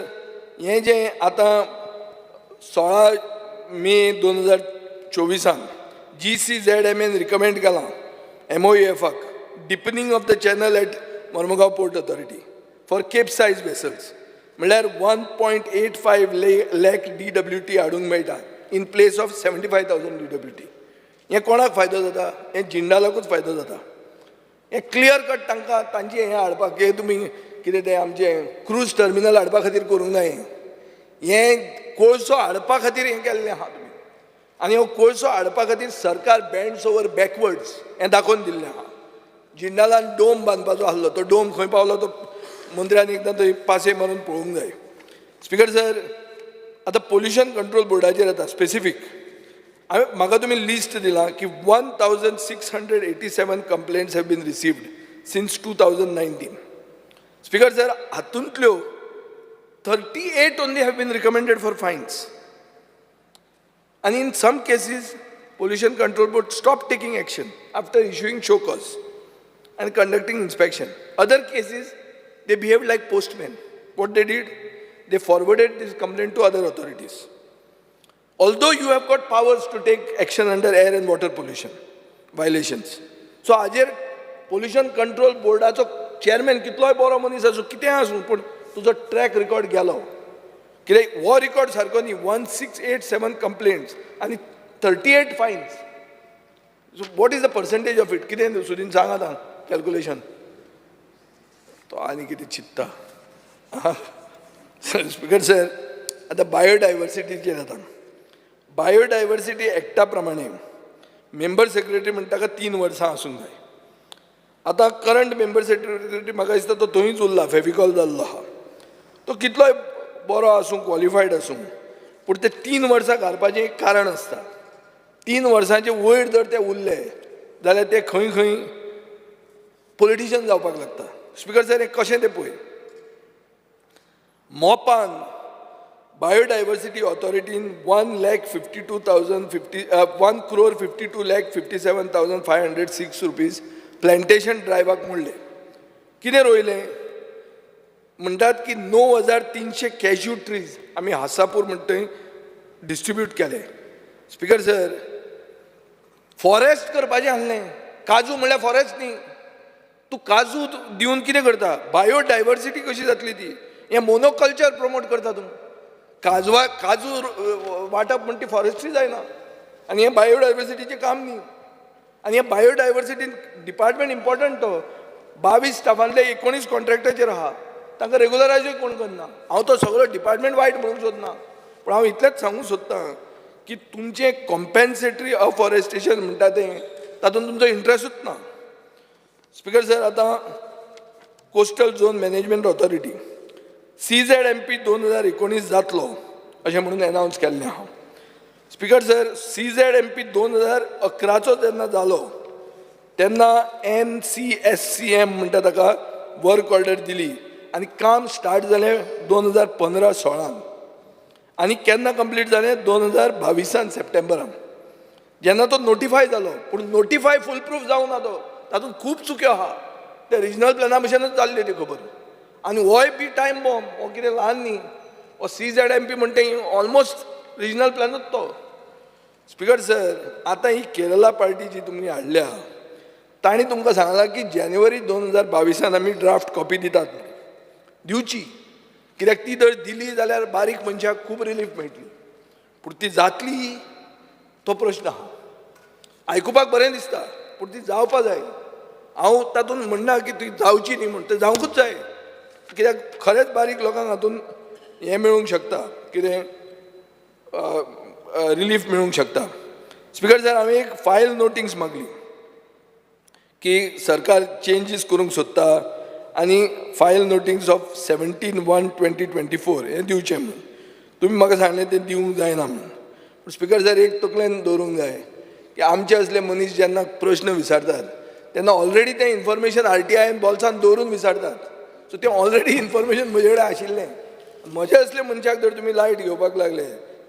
हें जें आतां 16 मे 2024 GCZMA recommend केलां एमओएफाक deepening of the channel at Mormugao Port Authority for capesize vessels, म्हणल्यार 1.85 lakh DWT हाडूंक मेळटा in place of 75,000 DWT. हें कोणाक फायदो जाता? हें जिंदालाकूच फायदो जाता. हें क्लियर कट तांकां तांची हें हाडपाक, हें तुमी कितें तें आमचें क्रूज टर्मिनल हाडपा खातीर करूंक ना. हें हें कोळसो हाडपा खातीर हें केल्लें आहा तुमी आनी हो कोळसो हाडपा खातीर सरकार बेंड्स ओवर बॅकवर्ड्स हें दाखोवन दिल्लें आहा. जिंदालान डोम बांदपाचो आसलो, तो डोम खंय पावलो तो मंत्र्यान एकदां थंय पासय मारून पळोवंक जाय. स्पीकर सर, आतां पोल्युशन कंट्रोल बोर्डाचेर येता स्पेसिफीक. हांवें म्हाका तुमी लिस्ट दिलां की 1687 complaints have been received since 2019. Speaker sir, हातूंतल्यो 38 only have been recommended for fines. And in some cases, Pollution Control Board stopped taking action after issuing show cause and conducting inspection. Other cases, they behaved like postmen. What they did, they forwarded this complaint to other authorities. Although you have got powers to take action under air and water pollution violations. So हाजेर pollution control बोर्डाचो chairman कितलोय बरो मनीस आसूं, कितेंय आसूं, पूण तुजो track record गेलो. कित्याक हो रिकॉर्ड सारको न्ही. 1687 कंप्लेंट्स आनी 38 fines. So what is the percentage of it? कितें सुदीन सांग आतां कॅल्कुलेशन. तो आनी कितें चिंत्ता. स्पिकर सर, आतां बायोडायवर्सिटीचेर आतां बायोडायवर्सिटी एक्टा प्रमाणे मेंबर सेक्रेटरी म्हणटा ताका 3 वर्सां आसूंक जाय. आतां करंट मेंबर सेक्रेटरी म्हाका दिसता तो थंयच उरला, फेविकॉल जाल्लो आहा. तो कितलोय बरो आसूं, क्वॉलिफायड आसूं, पूण ते 3 वर्सां घालपाचें एक कारण आसता. 3 वर्सांचे वयर जर ते उरले जाल्यार ते खंय खंय पॉलिटिशियन जावपाक लागता. स्पिकर सर, हें कशें तें पळय. मोपान बायोडायवर्सिटी ऑथॉरिटीन 1,52,57,506 रुपीज प्लांटेशन ड्रायव्हाक मोडले. कितें रोयलें म्हणटात की 9,300 कॅज्यू ट्रीज आमी हासापूर म्हणटा थंय डिस्ट्रिब्यूट केले. स्पिकर सर, फॉरेस्ट करपाचें आसलें. काजू म्हणल्यार फॉरेस्ट न्ही. तूं काजू दिवन कितें करता? बायोडायवर्सिटी कशी जातली ती? हें मोनोकल्चर प्रमोट करता तूं. काजू वांटप म्हण ती फॉरेस्ट्री जायना आनी हें बायोडायवर्सिटीचें काम न्ही. आनी हें बायोडायवर्सिटी डिपार्टमेंट इम्पॉर्टंट. तो 22 स्टाफांतले 19 कॉन्ट्रॅक्टाचेर आहा, तांकां रेगुलरायजूय कोण करना. हांव तो सगळो डिपार्टमेंट वायट म्हणूंक सोदना, पूण हांव इतलेंच सांगूंक सोदतां की तुमचें कॉम्पेन्सेटरी अफॉरेस्टेशन म्हणटा तें तातूंत तुमचो इंट्रस्टूच ना. स्पिकर सर, आतां coastal zone management authority CZMP 2019 जातलो अशें म्हणून एनावन्स केल्लें आहा. स्पिकर सर, CZMP 2011 जेन्ना जालो तेन्ना NCSCM म्हणटा ताका वर्क ऑर्डर दिली आनी काम स्टार्ट जालें 2015-16 आनी केन्ना कंप्लीट जालें 2022 सप्टेंबरान जेन्ना तो नोटिफाय जालो. पूण नोटिफाय फूल प्रूफ जावंक ना, तो तातूंत खूब चुक्यो आहा. ते रिजनल प्लॅना भशेनूच जाल्ली ती खबर. आनी होय बी टायम बॉम्ब, हो कितें ल्हान न्ही. हो CZMP म्हणटा ऑलमोस्ट रिजनल प्लॅनूच तो. स्पिकर सर, आतां ही केरला पार्टी जी तुमी हाडल्या तांणी तुमकां सांगलां की जानेवारी 2022 आमी ड्राफ्ट कॉपी दितात. दिवची, कित्याक ती जर दिली जाल्यार बारीक मनशाक खूब रिलीफ मेळटली. पूण ती जातली तो प्रश्न आहा. आयकुपाक बरें दिसता पूण ती जावपा जाय. हांव तातूंत म्हणना की ती जावची न्ही म्हूण, तें जावंकूच जाय. कित्याक खरेंच बारीक लोकांक हातूंत हें मेळूंक शकता, कितें रिलीफ मेळूंक शकता. स्पिकर सर, हांवें एक फायल नोटिंग्स मागली की सरकार चेंजीस करूंक सोदता आनी फायल नोटिंग्स ऑफ 17/1/2024 हें दिवचें म्हणून. तुमी म्हाका सांगलें तें दिवंक जायना म्हणून. पूण स्पिकर सर, एक तकलेन दवरूंक जाय की आमचे असले मनीस जेन्ना प्रश्न विचारतात तेन्ना ऑलरेडी तें इन्फॉर्मेशन RTI बोल्सान दवरून विचारतात. सो तें ऑलरेडी इन्फॉर्मेशन म्हजे कडेन आशिल्लें. म्हजे असले मनशाक जर तुमी लायट घेवपाक लागले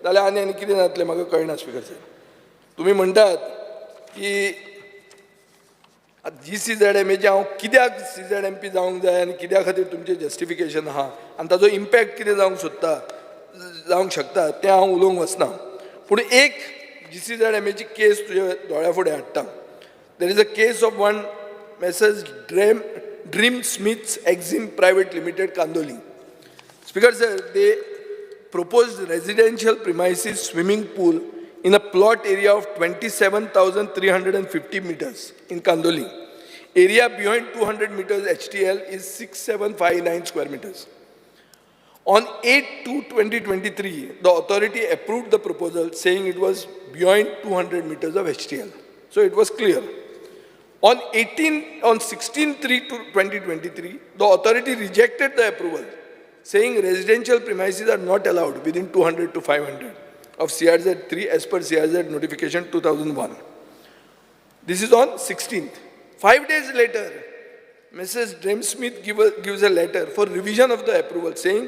जाल्यार आनी आनी कितें जातलें म्हाका कळना. स्पिकर सर, तुमी म्हणटात की GCZMAचें हांव कित्याक CZMP जावंक जाय आनी कित्या खातीर तुमचें जस्टिफिकेशन आहा आनी ताचो इम्पॅक्ट कितें जावंक सोदता, जावंक शकता तें हांव उलोवंक वचना. पूण एक GCZMAची केस तुज्या दोळ्या फुडें हाडटा. There is a case of one Messrs Dream Smiths Exim Private Limited, Candolim. Speaker sir, they proposed residential premises swimming pool in a plot area of 27,350 meters in Kandoli. Area behind 200 meters HTL is 6759 square meters. On 8/2/2023, the authority approved the proposal saying it was beyond 200 meters of HTL. So it was clear. On 16/3/2023, the authority rejected the approval, saying residential premises are not allowed within 200 to 500 of CRZ 3 as per CRZ notification 2001. This is on 16th. 5 days later, Mrs. Dreamsmith gives a letter for revision of the approval saying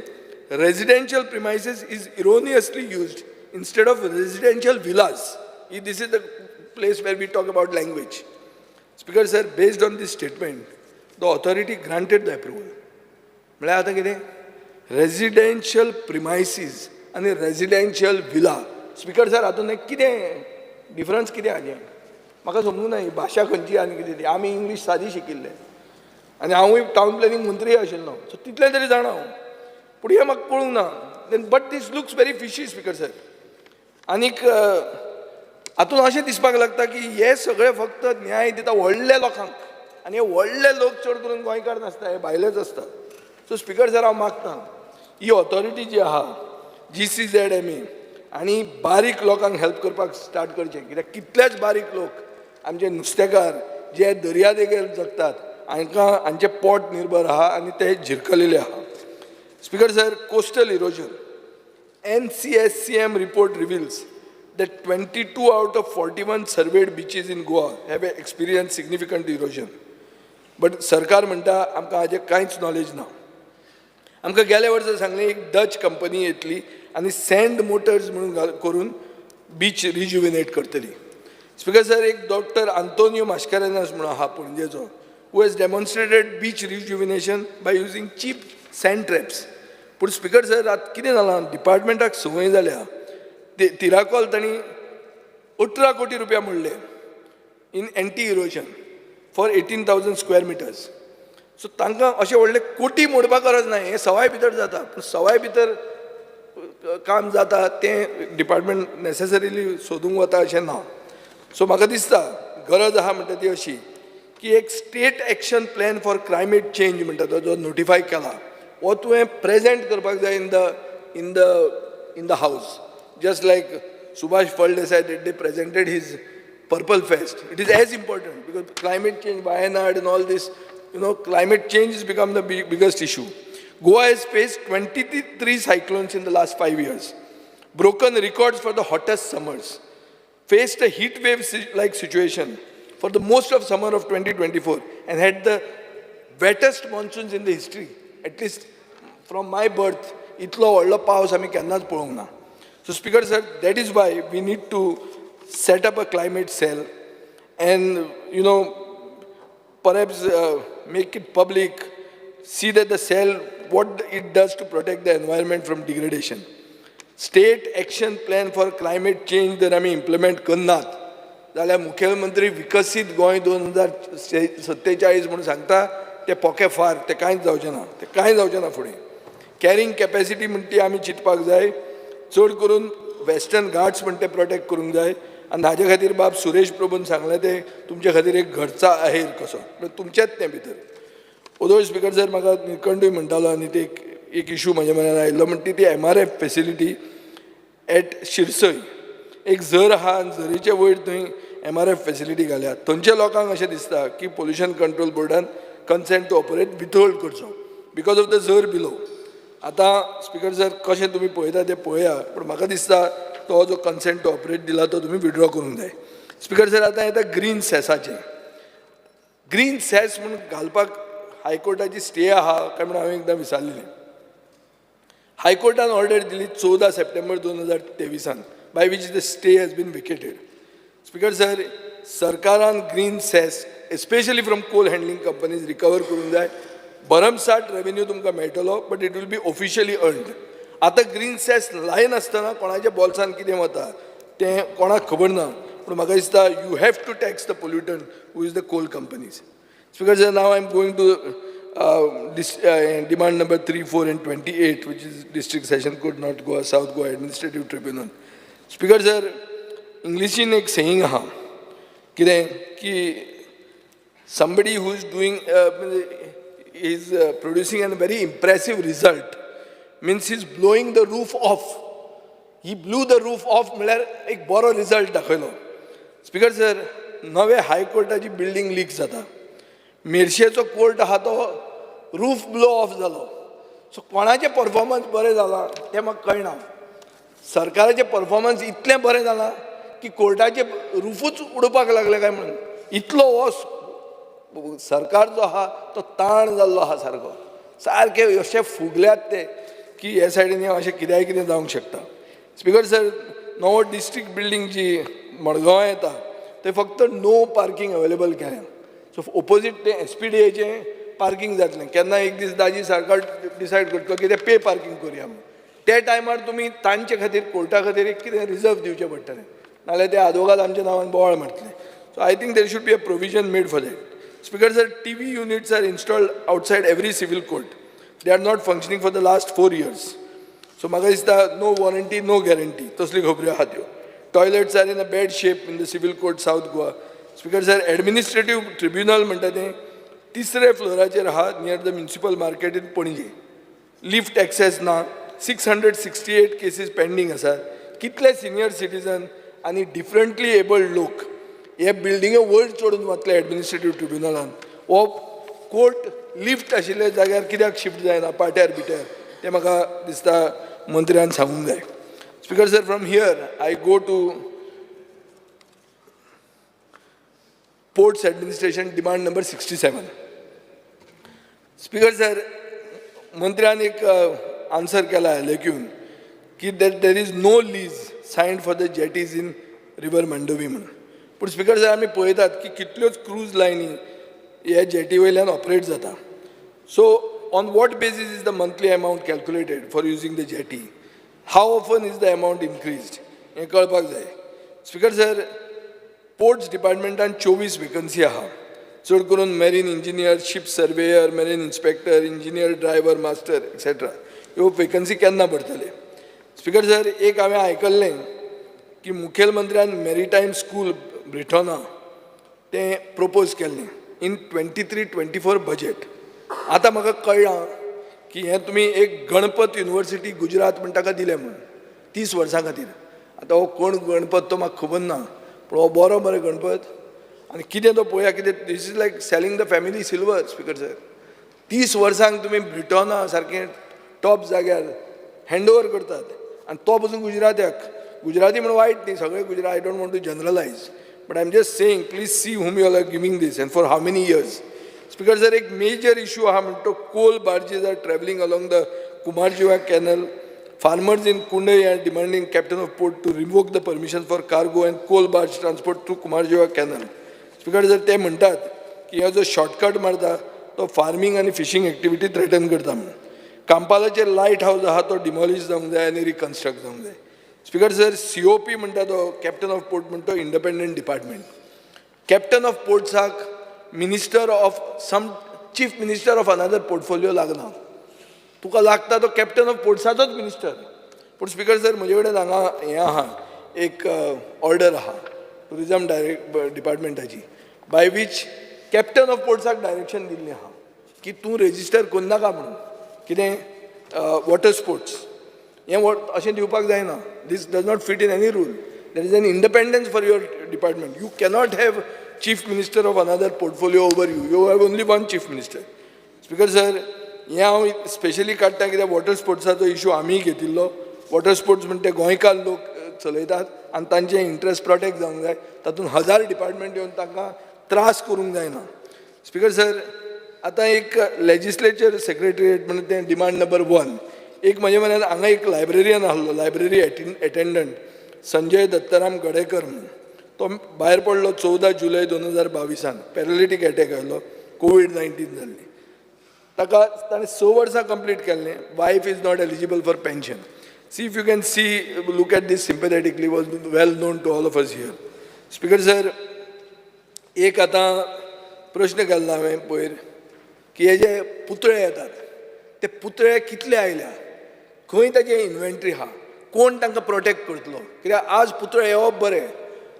residential premises is erroneously used instead of residential villas. This is the place where we talk about language. Speaker sir, based on this statement, the authority granted the approval. म्हळ्यार आतां कितें, residential premises आनी residential villa. Speaker sir, हातूंत एक कितें difference कितें हाजें म्हाका समजूंक ना. ही भाशा खंयची आनी कितें ती. आमी इंग्लीश सादी शिकिल्ले आनी हांवूय टावन प्लॅनिंग मंत्रीय आशिल्लो, सो तितलें तरी जाणा हांव, पूण हें म्हाका कळूंक ना. But this looks very fishy, Speaker sir. आनीक हातूंत अशें दिसपाक लागता की हे सगळे फक्त न्याय दिता व्हडल्या लोकांक, आनी हे व्हडले लोक चड करून गोंयकार नासता, हे भायलेच आसता. सो स्पीकर सर, हांव मागता ही ऑथॉरिटी जी आहा GCZMA आनी बारीक लोकांक हेल्प करपाक स्टार्ट करचें, कित्याक कितलेच बारीक लोक आमचे नुस्तेकार जे दर्यादेगेर जगतात हांकां हांचें पोट निर्भर आहा आनी ते झिरकलेले आहा. Speaker sir, coastal erosion, NCSCM report reveals that 22 out of 41 surveyed beaches in Goa have experienced significant erosion. But सरकार म्हणटा आमकां हाजें कांयच नॉलेज ना. आमकां गेल्या वर्सा सांगलें एक डच कंपनी येतली आनी सँड मोटर्स म्हणून घाल करून बीच रिज्युविनेट करतली. स्पीकर सर, एक डॉक्टर आंतोनियो मास्कारेनास म्हणून आहा पणजेचो, who has demonstrated beach rejuvenation by using cheap sand traps. पूण स्पीकर सर, आतां कितें जालां, डिपार्टमेंटाक संवय जाल्या. ते तिराकोल तांणी 18 कोटी रुपया मोडले in anti erosion for 18,000 square meters. So तांकां अशे व्हडले कोटी मोडपाक गरज ना, हें सवाय भितर जाता. पूण सवाय भितर काम जाता तें डिपार्टमेंट नॅसेसरीली सोदूंक वता अशें ना. सो म्हाका दिसता गरज आहा म्हणटा ती अशी की एक state action plan for climate change म्हणटा तो जो नोटिफाय केला हो तुवें प्रेजेंट करपाक जाय in the house, just like Subhash Phaldesai that day presented his Purple Fest. It is as important because climate change, Wayanad and all this, climate change has become the biggest issue. Goa has faced 23 cyclones in the last 5 years, broken records for the hottest summers, faced a heat wave like situation for the most of summer of 2024, and had the wettest monsoons in the history. At least from my birth, इतलो व्हडलो पावस आमी केन्नाच पळोवंक ना. So Speaker sir, that is why we need to set up a climate cell and perhaps make it public, see that the cell, what it does to protect the environment from degradation. State action plan for climate change जर आमी implement करनात जाल्यार मुखेलमंत्री विकसीत गोंय 2047 म्हणून सांगता ते पोके फार, ते कांयच जावचें ना, ते कांय जावचें ना फुडें. कॅरिंग कॅपॅसिटी म्हणटा ती आमी चिंतपाक जाय, चड करून वेस्टर्न घाट्स म्हणटा ते प्रोटेक्ट करूंक जाय. आनी हाजे खातीर बाब सुरेश प्रभून सांगलें तें तुमचे खातीर एक घरचा आहेर कसो, म्हणल्यार तुमचेंच तें भितर. ओदोळ स्पीकर सर, म्हाका निळकंठूय म्हणटालो आनी ते एक इशू म्हज्या मनान आयिल्लो म्हणटा ती MRF facility at Shirsai. एक झर आहा आनी झरीचे वयर थंय एमआरएफ फेसिलिटी घाल्या. थंयच्या लोकांक अशें दिसता की पोल्युशन कंट्रोल बोर्डान कन्सेंट टू ऑपरेट विथहोल्ड करचो because of the झर बिलो. आतां स्पीकर सर, कशें तुमी पळयता तें पळया, पूण म्हाका दिसता तो जो कन्सेंट टू ऑपरेट दिला तो तुमी विड्रॉ करूंक जाय. स्पीकर सर, आतां येता ग्रीन सॅसाचें. ग्रीन सॅस म्हूण घालपाक हायकोर्टाची स्टे आहा काय म्हणून हांवें एकदां विचारलेलें. हायकोर्टान ऑर्डर दिली 14 सप्टेंबर 2023आन, by which the stay has been vacated. Speaker sir, सरकारान green cess, especially from coal handling companies, recover करूंक जाय. भरमसाठ रेवेन्यू तुमकां मेळटलो, but it will be officially earned. आतां ग्रीन सॅस लायनासतना कोणाच्या बोल्सान कितें वता तें कोणाक खबर ना, पूण म्हाका दिसता you have to tax the pollutant, who is the coal companies. Speaker sir, now I am going to this demand number 3, 4 and 28, which is District Session Court, North Goa, South Goa Administrative Tribunal. Speaker sir, इंग्लिशीन एक saying आहा कितें की somebody who is doing is producing a very impressive result means he's blowing the roof off. He blew the roof off म्हळ्यार एक बरो result दाखयलो. Speaker sir, नवे हायकोर्टाची बिल्डींग लीक जाता, मेरशेचो कोर्ट आहा तो रूफ ब्लो ऑफ जालो. सो कोणाचें परफॉर्मन्स बरें जालां तें म्हाका कळना. सरकाराचें परफॉर्मन्स इतलें बरें जालां की कोर्टाचे रुफूच उडोवपाक लागले काय म्हणून, इतलो हो सरकार जो आहा तो ताण जाल्लो आहा सारको, सारके अशे फुगल्यात ते. की हे सायडीन अशें कित्याय कितें जावंक शकता. स्पीकर सर, नवो डिस्ट्रिक्ट बिल्डींग जी मडगांवां येता ते फक्त नो पार्कींग अवेलेबल केलें. सो ओपोजीट तें SPDAचें पार्कींग जातलें. केन्ना एक दीस दाजी सरकार डिसायड करतलो की तें पे पार्कींग करुया म्हणून. त्या टायमार तुमी तांचे खातीर कोर्टा खातीर एक कितें रिजर्व दिवचें पडटलें, नाल्यार ते आदवोगाद आमच्या नांवान बोवाळ मारतले. So I think there should be a provision made for that. Speaker sir, TV units are installed outside every civil court. They are not functioning for the last 4 years. So म्हाका दिसता no warranty no guarantee तसली खबऱ्यो आहा त्यो. Toilets are in a bad shape in the civil court South Goa. Speaker sir, administrative tribunal म्हणटा तें तिसऱ्या फ्लोराचेर आहा, near the municipal market in Panaji. Lift access ना. 668 केसीस पेंडींग आसात. कितले सिनियर सिटीजन आनी डिफरंटली एबल्ड लोक हे बिल्डिंगे वयर चडून वतले एडमिनिस्ट्रेटीव ट्रिब्युनलान. हो कोर्ट लिफ्ट आशिल्ल्या जाग्यार कित्याक शिफ्ट जायना पाट्यार बिट्यार, तें म्हाका दिसता मंत्र्यान सांगूंक जाय. Speaker sir, from here I go to ports administration demand number 67. Speaker sir, मंत्र्यान एक आन्सर केला लेखून की that there is no lease signed for the jetties in river Mandovi म्हणून. पूण स्पीकर सर, आमी पळयतात की कितल्योच क्रूज लायनी ह्या जेटी वयल्यान ऑपरेट जाता. So on what basis is the monthly amount calculated for using the jetty? How often is the amount increased? हें कळपाक जाय. स्पीकर सर, पोर्ट्स डिपार्टमेंटान 24 वेकन्सी आहा, चड करून marine engineer, ship surveyor, marine inspector, engineer, driver, master etcetera. ह्यो vacancy केन्ना भरतले? Speaker sir, एक हांवें आयकल्लें की मुखेलमंत्र्यान मेरीटायम स्कूल ब्रिटोना तें प्रपोज केल्लें इन 23-24 बजेट. आतां म्हाका कळ्ळां की हें तुमी एक गणपत युनिवर्सिटी गुजरात म्हण ताका दिलें म्हूण 30 वर्सां खातीर. आतां हो कोण गणपत तो म्हाका खबर ना, पूण हो बरो मरे गणपत आनी कितें तो पळोवया कितें. This is like selling the family silver. Speaker sir, 30 वर्सांक तुमी ब्रिटोना सारकें टॉप जाग्यार हँड ओवर करतात आनी तो पसून गुजरात्याक. गुजराती म्हण वायट न्ही, सगळे Gujarat, I don't want to generalize, but I am just saying please see whom you are giving this and for how many years. Speaker sir, एक मेजर इशू आहा म्हणटा तो coal barges are travelling along the Cumbarjua canal. Farmers in Kundai are demanding captain of port to revoke the permission for cargo and coal barge transport through Cumbarjua canal. Speaker sir, ते म्हणटात की हो जो shortcut मारता तो farming आनी fishing activity threaten करता म्हणून. कांपालाचेर लायट हावज आहा तो डिमॉलिश जावंक जाय आनी रिकन्स्ट्रक्ट जावंक जाय. स्पीकर सर, COP म्हणटा तो कॅप्टन ऑफ पोर्ट म्हणटा तो इंडिपेंडंट डिपार्टमेंट. कॅप्टन ऑफ पोर्ट्साक minister of some chief minister of another portfolio लागना, तुका लागता तो कॅप्टन ऑफ पोर्ट्साचोच मिनिस्टर. पूण स्पीकर सर, म्हजे कडेन हांगा हें आहा, एक ऑर्डर आहा टुरिजम डायरेक्ट डिपार्टमेंटाची, बाय which captain of पोर्ट्साक डायरेक्शन दिल्लें आहा की तूं रेजिस्टर करनाका म्हणून कितें वॉटर स्पोर्ट्स हें अशें दिवपाक जायना. This does not fit in any rule. There is an independence for your department. You cannot have chief minister of another portfolio over you. You have only one chief minister. Speaker sir, हें हांव specially काडटा कित्याक water स्पोर्ट्साचो issue आमीय घेतिल्लो. Water sports म्हणटा ते गोंयकार लोक चलयतात आनी तांचे इंट्रस्ट प्रोटेक्ट जावंक जाय. तातूंत हजार डिपार्टमेंट येवन तांकां त्रास करूंक जायना. स्पीकर सर, आतां एक लेजिस्लेचर सेक्रेटरिएट म्हणून तें डिमांड नंबर 1. एक म्हज्या मनान हांगा एक लायब्ररियन आहलो, लायब्ररी एटेंडंट संजय दत्ताराम गडेकर म्हणून. तो भायर पडलो 14 जुलय 2022 पॅरालिटीक एटॅक आयलो, कोवीड-19 जाल्ली ताका. ताणें 6 वर्सां कंप्लीट केल्लें. Wife is not eligible for pension. See if you can see, look at this sympathetically, was well known to all of us here. Speaker sir, एक आतां प्रश्न केल्लो हांवें पयर की हे जे पुतळे येतात ते पुतळे कितले आयल्या, खंय ताजे इन्व्हेंट्री आहा, कोण तांकां प्रोटेक्ट करतलो? कित्याक आज पुतळे येवप बरें,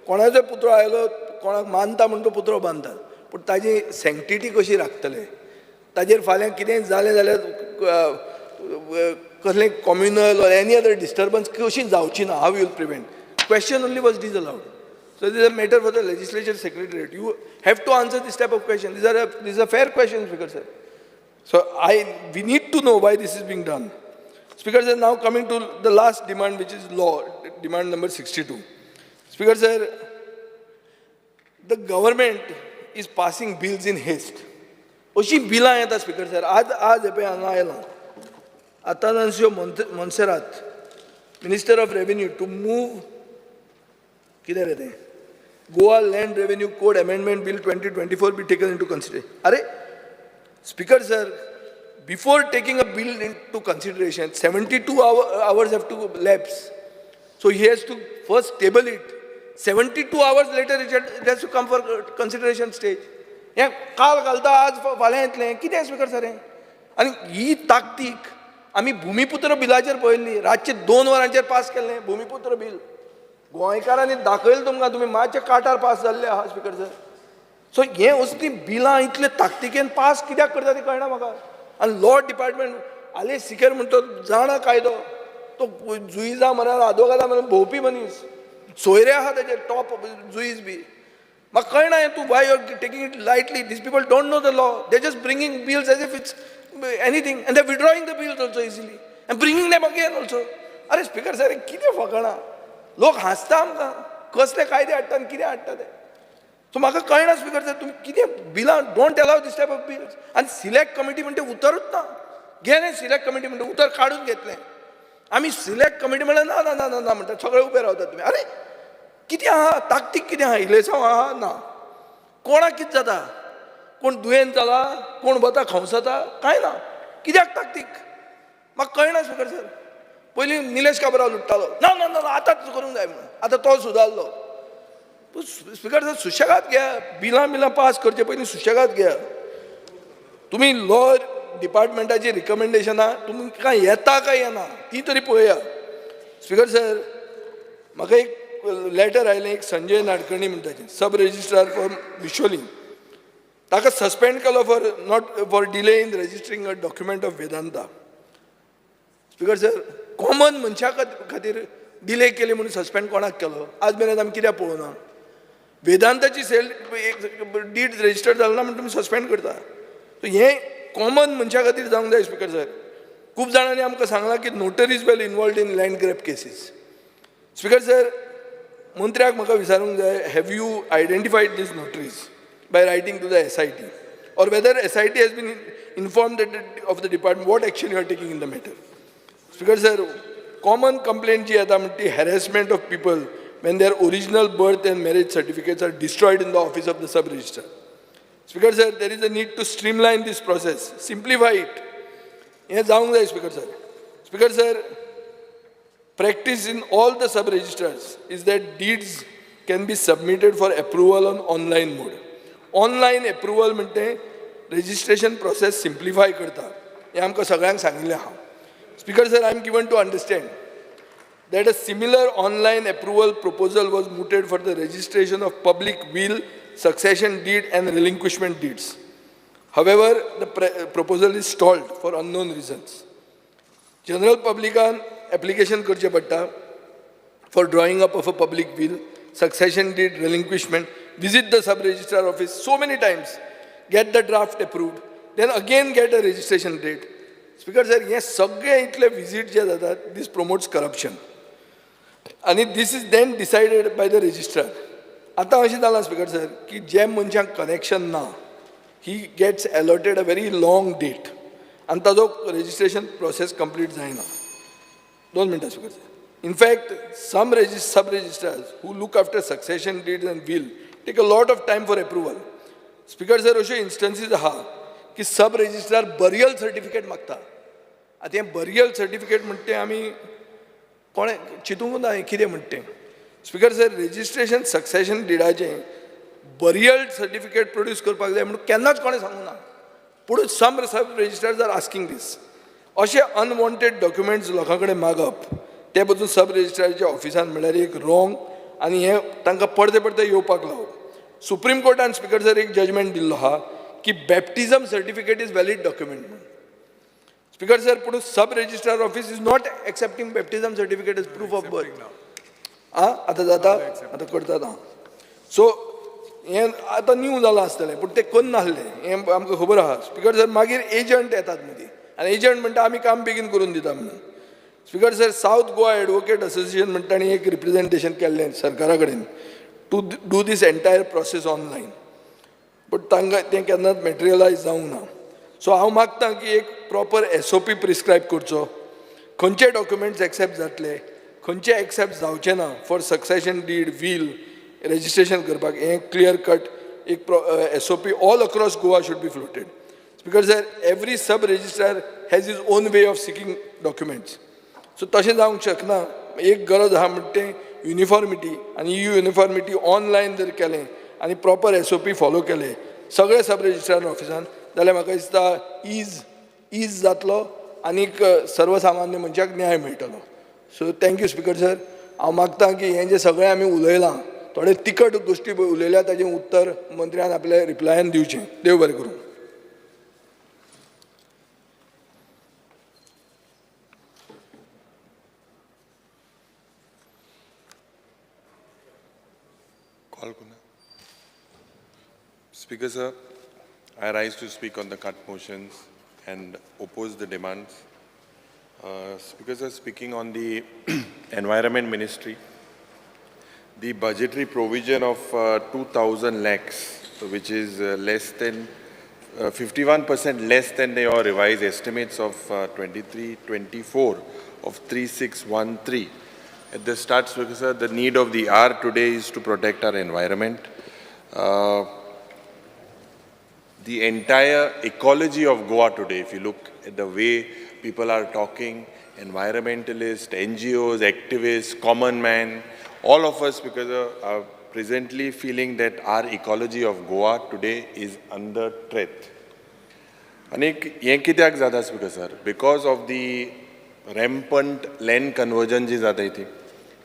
कोणाचोय पुतळो आयलो, कोणाक मानता म्हूण तो पुतळो बांदतात, पूण ताजी सँक्टिटी कशी राखतले? ताजेर फाल्यां कितेंय जालें जाल्यार कसलें communal or any other disturbance कशी जावची ना, how you'll prevent? Question only was disallowed. So this a matter for the legislature secretariat. You have to answer this type of question. This a fair question, Speaker sir. So we need to know why this is being done. Speaker sir, now coming to the last demand, which is law, demand number 62. Speaker sir, the government is passing bills in haste. अशी बिलां येता speaker sir, आज आज हे पळय हांगा आयलां. Atanasio Monserrate, Minister of Revenue, to move कितें रे तें, Goa Land Revenue Code Amendment Bill 2024 be taken into consideration. अरे Speaker sir, before taking a bill into consideration, 72 hours have to lapse. So he has to first table it. 72 hours later it has to come for consideration stage. हें काल घालता, आज फाल्यां येतलें, कितें speaker sir हें? आनी ही ताकतीक आमी भुमिपुत्र बिलाचेर पळयल्ली. रातचे 2 वरांचेर पास केल्लें भुमिपुत्र बील. गोंयकारांनी दाखयलें तुमकां, तुमी मातशे काटार पास जाल्ले आहा स्पीकर सर. सो हें असलीं बिलां इतले ताकतिकेन पास कित्याक करता तें कळना म्हाका. आनी लॉ डिपार्टमेंट आले सिकेर म्हणटा तो जाणा कायदो, तो जुईजा म्हणाल आदवोगादा म्हणून भोंवपी मनीस, सोयरे आहा तेजे टॉप जुईज बी. म्हाका कळना हें, तूं why you are taking it lightly? These people don't know the law. They just bringing bills as if it's anything, and they withdrawing the bills also easily and bringing them again also. अरे speaker sir, कितें फकाणां, लोक हांसता आमकां, कसले कायदे हाडटा आनी कितें हाडटा ते. सो म्हाका कळना स्पीकर सर, तुमी कितें बिलां, don't allow this type of bills. आनी सिलेक्ट कमिटी म्हणटा उतरूच ना, गेलें सिलेक्ट कमिटी म्हणटा उतर काडून घेतलें आमी. सिलेक्ट कमिटी म्हणल्यार ना ना ना ना ना म्हणटा, सगळे उबे रावतात तुमी. अरे कितें आहा ताकतीक, कितें आहा, इलेसांव आहा ना, कोणाक कितें जाता, कोण दुयेंत जाला, कोण वता खंवसता, कांय ना, कित्याक ताकतीक म्हाका कळना स्पीकर सर. पयलीं निलेश काब्राल उठ्ठालो, ना ना ना आतांच करूंक जाय म्हणून, आतां तो सुदारलो. स्पीकर सर, सुशेगाद घ्या बिलां, बिलां पास करचे पयलीं सुशेगाद घ्या तुमी. लॉ डिपार्टमेंटाची रिकमेंडेशनां तुमकां येता काय येना ती तरी पळया. स्पीकर सर, म्हाका एक लेटर आयलें, एक संजय नाडकर्णी म्हणटा, सब रजिस्ट्रार फॉर बिचोली, ताका सस्पेंड केलो for not for delay in registering a document of Vedanta. Speaker sir, common मनशा खातीर डिले केली म्हणून सस्पेंड कोणाक केलो आज मेरेन आमी कित्याक पळोवना? वेदांताची सेल एक did register जालो ना म्हणून तुमी सस्पेंड करता. सो हें कॉमन मनशा खातीर जावंक जाय स्पीकर सर. खूब जाणांनी आमकां सांगलां की notaries well involved in land grab cases. Speaker sir, मंत्र्याक म्हाका विचारूंक जाय, have you identified these notaries by writing to the SIT, or whether SIT has been informed of the department, what action you are taking in the matter? Speaker sir, common complaint जी येता म्हणटा ती harassment of people when their original birth and marriage certificates are destroyed in the office of the sub registrar. Speaker sir, there is a need to streamline this process, simplify it. हें जावंक जाय speaker sir. Speaker sir, practice in all the sub registrars is that deeds can be submitted for approval on online mode. Online approval म्हणटे registration process simplify करता, हें आमकां सगळ्यांक सांगिल्लें आहा. Speaker sir, I am given to understand that a similar online approval proposal was mooted for the registration of public will, succession deed and relinquishment deeds. However, the proposal is stalled for unknown reasons. General पब्लिकान application करचें पडटा for drawing up of a public will, succession deed, relinquishment, visit the sub registrar office so many times, get the draft approved, then again get a registration date. Speaker sir, हे सगळे इतले visit जे जातात, this promotes corruption आनी this is then decided by the registrar. आतां अशें जालां speaker sir की जे मनशांक कनेक्शन ना, he gets allotted a very long date आनी ताजो रजिस्ट्रेशन प्रोसेस कंप्लीट जायना. 2 मिनटां speaker sir. In fact, some sub registrars who look after succession deeds and will take a lot of time for approval. Speaker sir, अश्यो इन्स्टन्सीस आहा की सब registrar burial certificate मागता. आतां हें बरियल सर्टिफिकेट म्हणटा तें आमी कोणें चिंतूंक ना हें कितें म्हणटा तें. स्पीकर सर, रजिस्ट्रेशन सक्सेशन डिडाचें बरियल सर्टिफिकेट प्रोड्यूस करपाक जाय म्हणून केन्नाच कोणें सांगूंक ना, पूण some sub registrars are asking this. अशे अनवॉन्टेड डॉक्युमेंट्स लोकां कडेन मागप ते पसून सब रजिस्ट्राराच्या ऑफिसान म्हणल्यार एक रॉंग, आनी हें तांकां परते परते येवपाक लावप. सुप्रीम कोर्टान स्पीकर सर एक जजमेंट दिल्लो आहा की baptism certificate is valid document म्हणून. स्पीकर सर, पूण sub registrar office is not accepting baptism certificate as proof of birth. आं, आतां जाता, आतां करतात. आं, सो हें आतां न्यू जालां आसतलें, पूण तें करनासलें हें आमकां खबर आहा. स्पीकर सर, मागीर एजंट येतात मदीं आनी एजंट म्हणटा आमी काम बेगीन करून दिता म्हणून. Speaker sir, South Goa Advocate Association म्हणटा तांणी एक रिप्रेजेंटेशन केल्लें सरकारा कडेन to do this entire process online, but तांकां तें केन्नाच मटेरियलायज जावंक ना. सो हांव मागता की एक प्रॉपर एसओपी प्रिस्क्रायब करचो. खंयचे डॉक्युमेंट्स एक्सेप्ट जातले, खंयचे एक्सेप्ट जावचे ना for succession deed, will, registration करपाक, हें क्लियर कट एक SOP all across Goa should be floated. Speaker sir, every sub registrar has his own way of seeking documents. So तशें जावंक शकना. एक गरज आहा म्हणटा तें युनिफॉर्मिटी, आनी ही युनिफॉर्मिटी ऑनलायन जर केलें आनी प्रॉपर SOP follow केले सगळे सब रजिस्ट्रार ऑफिसान जाल्यार म्हाका दिसता is जातलो आनीक सर्वसामान्य मनशाक न्याय मेळटलो. So thank you speaker sir. हांव मागता की हें जें सगळें आमी उलयलां, थोडे तिखट गोश्टी उलयल्या, ताजें उत्तर मंत्र्यान आपल्या रिप्लायान दिवचें. देव बरें करूं. Call Kuna. Speaker sir, I rise to speak on the cut motions and oppose the demands. Speaker sir, speaking on the Environment Ministry, the budgetary provision of 2,000 lakhs, which is less than 51% less than your revised estimates of 23-24 of 3613. At the start, Speaker sir, the need of the hour today is to protect our environment. The entire ecology of Goa today, if you look at the way people are talking, environmentalists, NGOs, activists, common man, all of us because are presently feeling that our ecology of Goa today is under threat. आनीक हें कित्याक जाता speaker sir, because of the rampant land conversion जी जाता ती,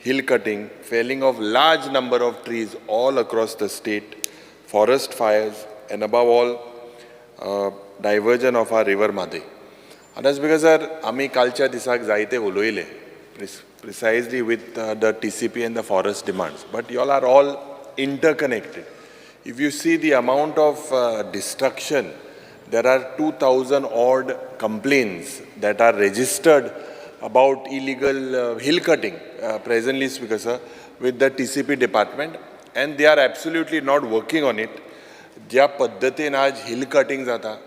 hill cutting, felling of large number of trees all across the state, forest fires, and above all, diversion of our river Mhadei. आनी speaker sir, आमी कालच्या दिसाक जायते उलयले precisely with the TCP and the forest demands, but you all are all interconnected. If you see the amount of destruction, there are 2,000 odd complaints that are registered about illegal hill cutting presently, Speaker sir, with the TCP department, and they are absolutely not working on it. ज्या पद्दतीन आज hill cutting जाता,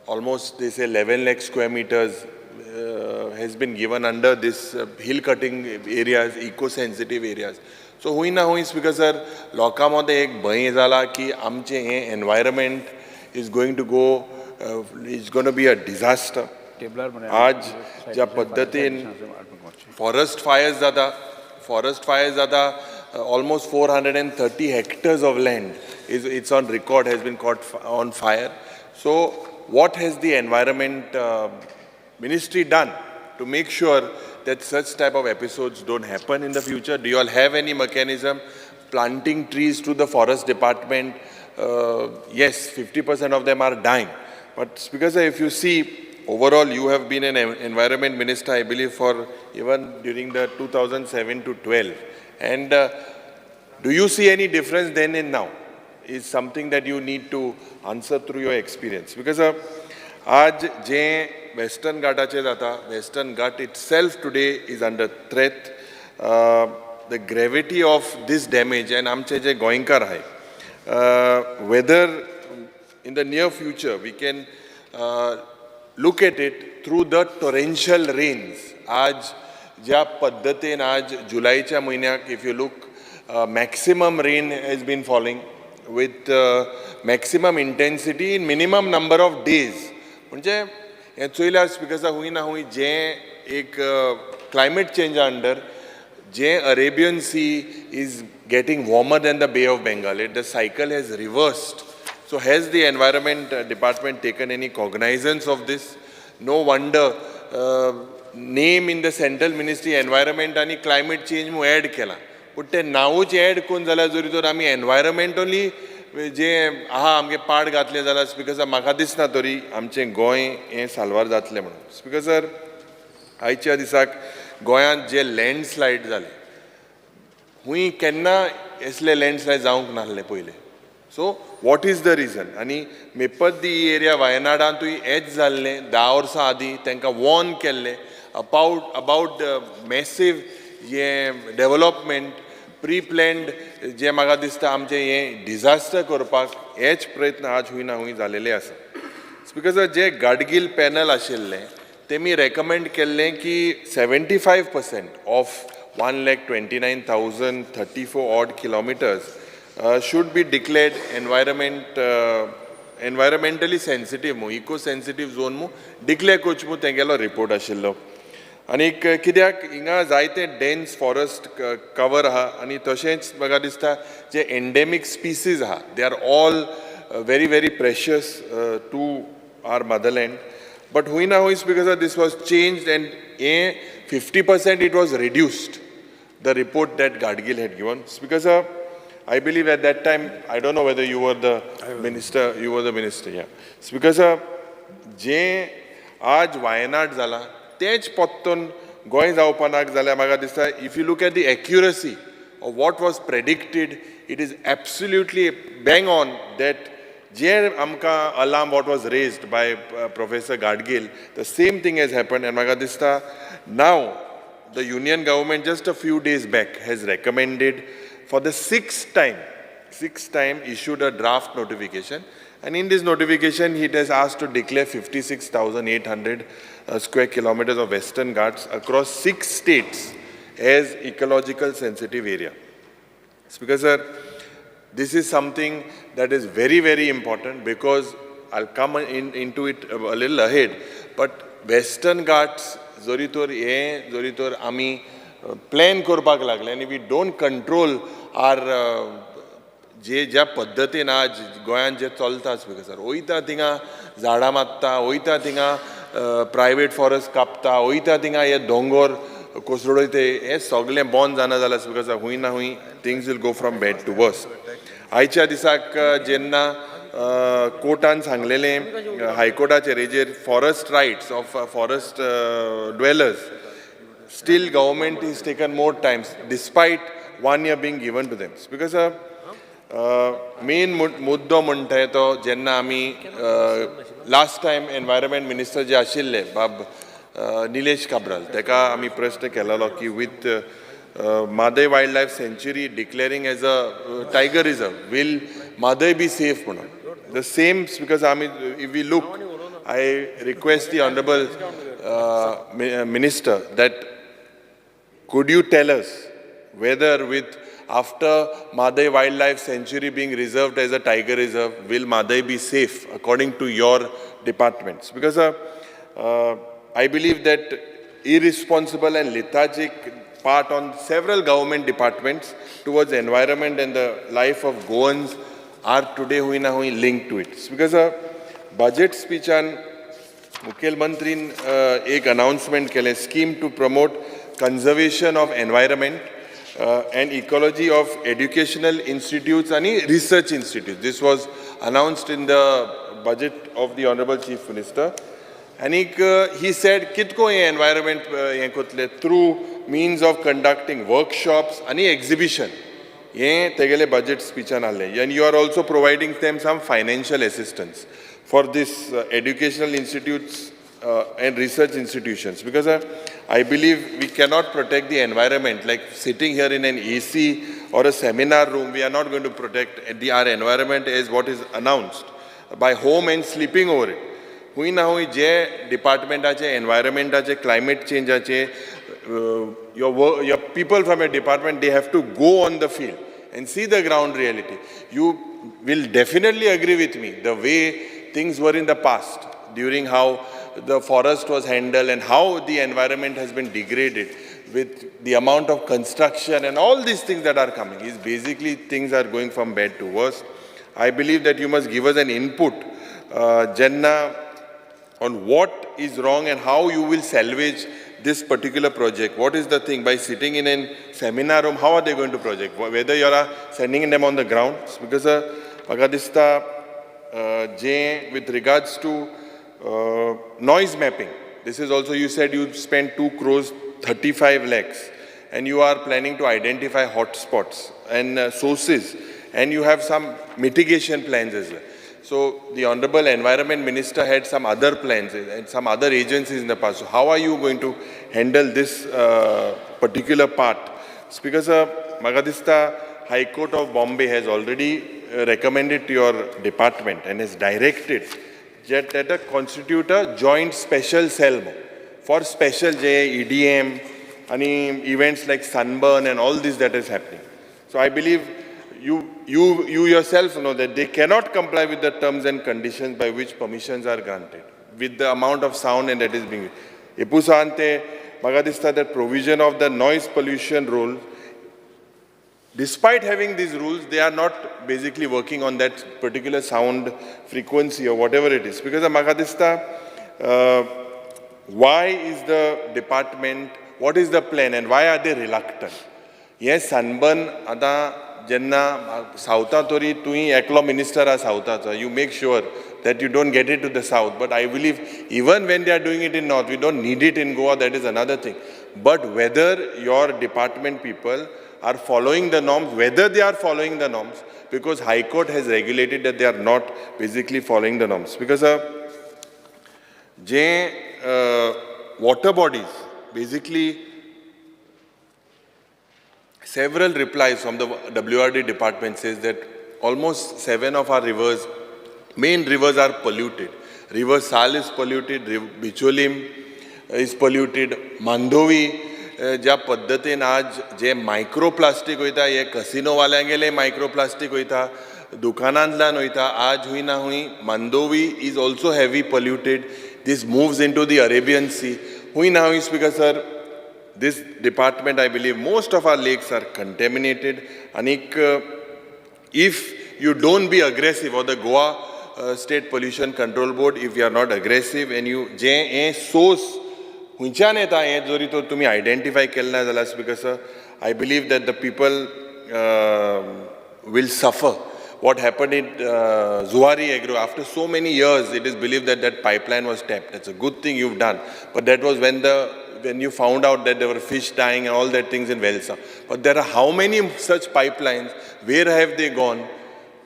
almost they say 11 lakh square meters has been given under this hill cutting areas, eco-sensitive areas. So हुंय ना हुंय Speaker sir, लोकां मदें एक भंय जाला की आमचें हें environment is going to go, is going to be a disaster. आज ज्या पद्दतीन फॉरेस्ट फायर्स जाता, फॉरेस्ट फायर्स जाता, almost 430 hectares of land is, it's on record, has been caught on fire. So what has the environment ministry done to make sure that such type of episodes don't happen in the future? Do you all have any mechanism? Planting trees to the forest department, yes, 50% of them are dying. But Speaker sir, if you see, overall, you have been an environment minister, I believe, for even during the 2007 to 12. And do you see any difference then and now? Is something that you need to answer through your experience. Because आज जे western घाटाचे जाता, Western Ghat itself today is under threat. The gravity of this damage, and आमचे जे गोंयकार आहाय, whether in the near future we can look at it through the torrential rains. आज ज्या पद्दतीन आज जुलैच्या म्हयन्याक if you look, maximum rain has been falling with maximum intensity in minimum number of days. म्हणजे हें चोयल्यार स्पीकर साहेब, हुंय ना हुंय जें एक क्लायमेट चेंजा अंडर जें Arabian Sea is getting warmer than the Bay of Bengal, it the cycle has reversed. So has the environment department taken any cognizance of this? No wonder name in the central ministry environment आनी climate change म्हूण add केलां, पूण तें नांवूच add करून जाल्यार जरी तर आमी एनवायरमेंट ओनली जें आहा आमगे पाड घातलें जाल्यार स्पीकर सर म्हाका दिसना तरी आमचें गोंय हें साल्वार जातलें म्हणून. स्पीकर सर, आयच्या दिसाक गोंयांत जे लँडस्लायड जाले, हुंय केन्ना असले लँडस्लायड जावंक नासले पयलें. So what is the reason? आनी मेप्पद्दी ही एरिया वायनाडांतूय हेंच जाल्लें 10 वर्सां आदीं, तांकां वॉर्न केल्लें अबाउट मॅसीव हें डेवलपमेंट प्री प्लॅन्ड, जें म्हाका दिसता आमचें हें डिजास्टर करपाक हेच प्रयत्न आज हुंय ना हुंय जालेले आसा. स्पीकर सर, जे गाडगील पॅनल आशिल्लें तेमी रेकमेंड केल्लें की 75% of 1,29,034 odd kilometers should be declared environmentally sensitive मू, इको सेन्सिटीव झोन मू डिक्लेअर करचें म्हूण तेंगेलो रिपोर्ट आशिल्लो. आनीक कित्याक हिंगा जायते डेन्स फॉरेस्ट कवर आहा आनी तशेंच म्हाका दिसता जे एंडेमीक स्पिसीज आहा, they are all very very precious to our motherland. But हुंय ना हुंय, because this was changed and हें 50% it was reduced, the report that Gadgil had given. Because I believe at that time, I don't know whether you were the minister, you were the minister, yeah. Because जे आज वायनाड जाला तेच पोत्तून गोंय जावपा नाक जाल्यार म्हाका दिसता, if you look at the accuracy of what was predicted, it is absolutely bang on that जे आमकां alarm what was raised by Professor Gadgil, the same thing has happened. And म्हाका दिसता now the union government just a few days back has recommended for the sixth time issued a draft notification. And in this notification, it has asked to declare 56,800 square kilometers of Western Ghats across six states as ecological sensitive area. Speaker sir, this is something that is very, very important because I'll come into it a little ahead. But Western Ghats, जरी तर हें जरी तर आमी plan करपाक लागले आनी we don't control R जे ज्या पद्दतीन आज गोंयांत जे चलता, स्पीकर सर, वयता थिंगा झाडां मारता, वयता थिंगा प्रायवेट फॉरेस्ट कापता, वयता थिंगा हे दोंगोर कोसळयते, हें सगळें बंद जायना जाल्यार, स्पीकर सर, खूंय ना खूंय things will go from bad to worse. आयच्या दिसाक जेन्ना कोर्टान सांगलेलें हायकोर्टाचेर हेजेर forest rights of forest dwellers, still government is taken more times despite one year being given to them. Because main मुद्दो म्हणटा तो जेन्ना आमी लास्ट टायम एनवायरमेंट मिनिस्टर जे आशिल्ले बाब निलेश काब्राल, तेका आमी प्रश्न केलेलो की with Mhadei Wild Life Sanctuary declaring as a tiger reserve, will Mhadei be safe म्हणून. The same because आमी if we look, I request the honourable minister that could you tell us whether with after Mhadei Wildlife Sanctuary being reserved as a tiger reserve, will Mhadei be safe according to your departments? Because I believe that irresponsible and lethargic part on several government departments towards environment and the life of Goans are today हुंय ना हुंय linked to it. Because budget speech मुखेलमंत्रीन एक announcement केलें, scheme to promote conservation of environment and ecology of educational institutes आनी research institute. This was announced in the budget of the honourable Chief Minister. आनीक he said कितको हें environment हें करतले through means of conducting workshops आनी exhibition, हें तेगेले budget स्पिचान आहलें. And you are also providing them some financial assistance for this educational institutes and research institutions, because I believe we cannot protect the environment like sitting here in an AC or a seminar room. We are not going to protect our environment as what is announced by home and sleeping over it. हुंय ना हुंय जे डिपार्टमेंटाचे एनवायरमेंटाचे climate चेंजाचे your people from your department, they have to go on the field and see the ground reality. You will definitely agree with me, the way things were in the past, during how the forest was handled and how the environment has been degraded with the amount of construction and all these things that are coming, is basically things are going from bad to worse. I believe that you must give us an input, जेन्ना, on what is wrong and how you will salvage this particular project. What is the thing? By sitting in a seminar room, how are they going to project? Whether you are sending them on the ground, because म्हाका दिसता जे with regards to noise mapping, this is also you said you spent 2 crores 35 lakhs and you are planning to identify hotspots and sources, and you have some mitigation plans as well. So the Honorable Environment Minister had some other plans and some other agencies in the past. So how are you going to handle this particular part? Speaker sir, म्हाका दिसता High Court of Bombay has already recommended to your department and has directed that constitute a joint special cell. for special J EDM आनी events like Sunburn and all this that is happening. So I believe you yourself know that they cannot comply with the terms and conditions by which permissions are granted, with the amount of sound and that is being. एपुसान ते म्हाका दिसता that provision of the noise pollution rule, despite having these rules, they are not basically working on that particular sound frequency or whatever it is. Because म्हाका दिसता, why is the department, what is the plan and why are they reluctant? हे sunburn आतां जेन्ना सावथा तरी तुवें एकलो minister आहा सावथाचो, you make sure that you don't get it to the south. But I believe even when they are doing it in north, we don't need it in Goa, that is another thing. But whether your department people are following the norms, whether they are following the norms, because High Court has regulated that they are not basically following the norms. Because J water bodies, basically several replies from the WRD department says that almost 7 of our rivers, main rivers, are polluted. River Sal is polluted, Bicholim is polluted, Mandovi, ज्या पद्दतीन आज जे microplastic वयता, हे कसिनोवाल्यांगेले microplastic वयता, दुकानांतल्यान वयता, आज हुंय ना हुंय Mandovi is also heavy polluted. This moves into the Arabian Sea. हुंय ना हुंय, Speaker sir, this department, I believe most of our lakes are contaminated. आनीक if you don't be aggressive, or the Goa State Pollution Control Board, if you are not aggressive and you जे हें source खंयच्यान येता हें जरी तर तुमी identify केलें ना जाल्यार, Speaker sir, I believe that the people will suffer. What happened in Zuari Agro, after so many years, it is believed that that pipeline was tapped. That's a good thing you've done. But that was when you found out that there were fish dying and all that things in Velsa. But there are how many such pipelines? Where have they gone?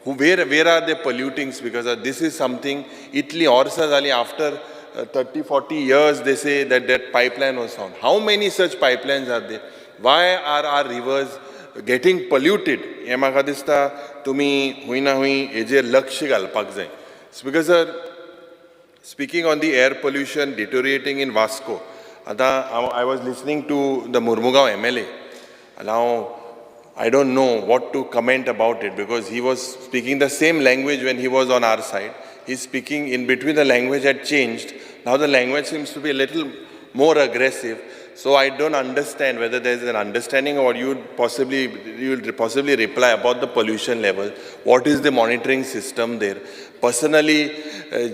Where are they polluting? Because this is something, Italy orsa जाली after 30, 40 years, they say that that pipeline was found. How many such pipelines are there? Why are our rivers getting polluted? हें म्हाका दिसता तुमी हुंय ना हुंय हेजेर लक्ष घालपाक जाय. Because sir, speaking on the air pollution deteriorating in Vasco, आतां I was listening to the Mormugao MLA. Now I don't know what to comment about it because he was speaking the same language when he was on our side. He's speaking in between, the language had changed. Now the language seems to be a little more aggressive. So I don't understand whether there's an understanding or you would possibly reply about the pollution level. What is the monitoring system there? Personally,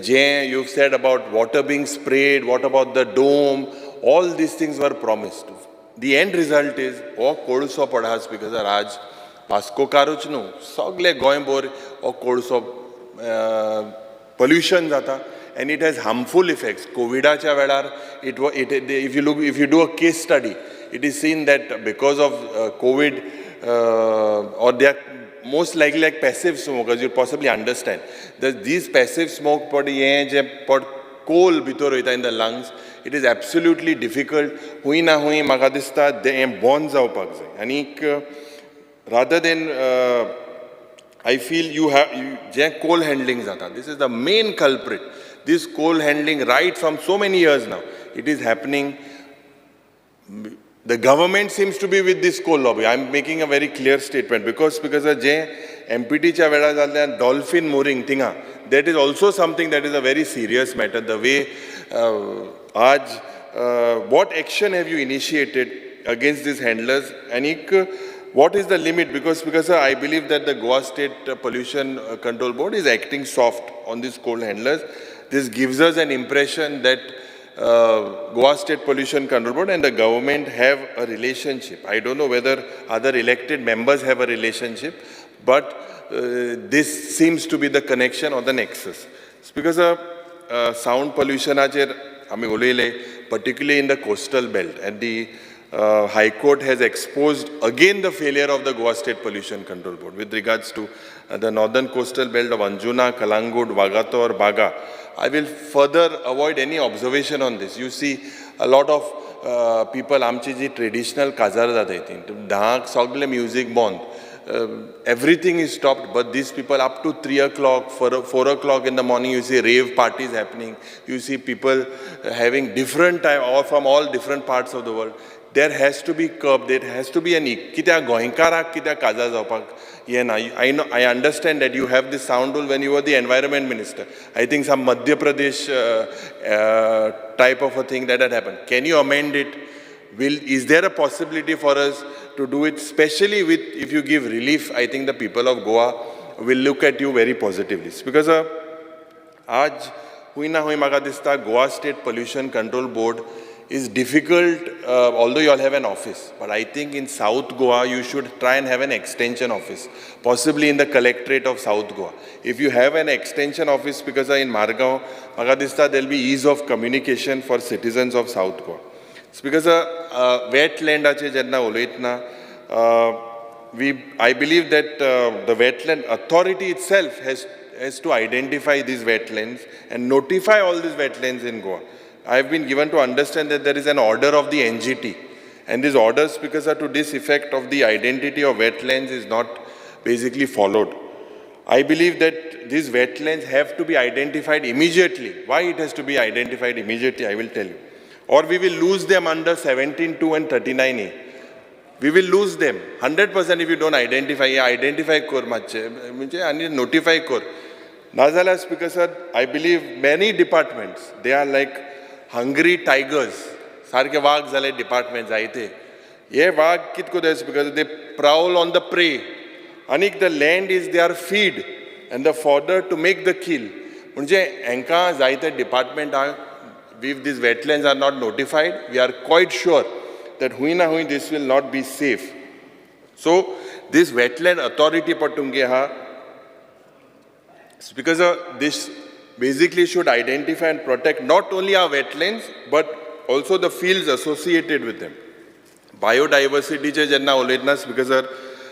Jay, you've said about water being sprayed, what about the dome? All these things were promised. The end result is, हो कोळसो पडा, because आज वास्कोकारूच न्हू, सगळे गोंयभर हो कोळसो pollution जाता and it has harmful effects. कोविडाच्या वेळार it if you look, if you do a case study, it is seen that because of Covid, or they are most likely like passive smokers, you possibly understand that these passive smoke पड हें जें पड कोल भितर वयता in the lungs, it is absolutely difficult. हुंय ना हुंय म्हाका दिसता हें बंद जावपाक जाय. आनीक rather than, I feel you have J coal handling जाता, this is the main culprit. This coal handling, right from so many years now it is happening. The government seems to be with this coal lobby. I am making a very clear statement because J एमपीटीच्या वेळार जाल्ल्या dolphin मोरींग थिंगा, that is also something that is a very serious matter. The way आज, what action have you initiated against these handlers आनीक what is the limit? Because I believe that the Goa State Pollution Control Board is acting soft on these coal handlers. This gives us an impression that Goa State Pollution Control Board and the government have a relationship. I don't know whether other elected members have a relationship, but this seems to be the connection or the nexus. It's because of sound pollution आचेर आमी उलयले, particularly in the coastal belt, and the High Court has exposed again the failure of the Goa State Pollution Control Board with regards to the northern coastal belt of Anjuna, Calangute, Vagator, Baga. I will further avoid any observation on this. You see a lot of people, आमची जी traditional काजार जाता ती धांक सगळे music बंद. Everything is stopped, but these people up to 3 o'clock, 4 o'clock in the morning, you see rave parties happening. You see people having different time or from all different parts of the world. There has to be curb, there has to be an कित्याक गोंयकाराक कित्याक काजार जावपाक येना. I know, I understand that you have this sound rule when you were the environment minister. I think some Madhya Pradesh type of a thing that had happened. Can you amend it? Is there a possibility for us to do it, especially with, if you give relief, I think the people of Goa will look at you very positively. Because आज हुई ना हुई म्हाका दिसता Goa State Pollution Control Board is difficult, although you all have an office, but I think in South Goa you should try and have an extension office, possibly in the collectorate of South Goa. If you have an extension office, because in Margao, म्हाका दिसता there will be ease of communication for citizens of South Goa. It's because wetlandache जेन्ना उलयतना, I believe that the wetland authority itself has to identify these wetlands and notify all these wetlands in Goa. I have been given to understand that there is an order of the NGT, and these orders, because are to this effect of the identity of wetlands is not basically followed. I believe that these wetlands have to be identified immediately. Why it has to be identified immediately, I will tell you. Or we will lose them under 17(2) and 39A. We will lose them 100% if you don't identify. Identify kor mache, and notify kor. Nazalas, because I believe many departments, they are like hungry tigers. Sarke vaag zale departments aite. Ye vaag kitko des because they prowl on the prey. Anik the land is their feed and the fodder to make the kill. Munje enka zaite department are, if these wetlands are not notified, we are quite sure that hui na hui this will not be safe. So this wetland authority patunge ha, because this basically should identify and protect not only our wetlands but also the fields associated with them. Biodiversity che jenna ulaytana, because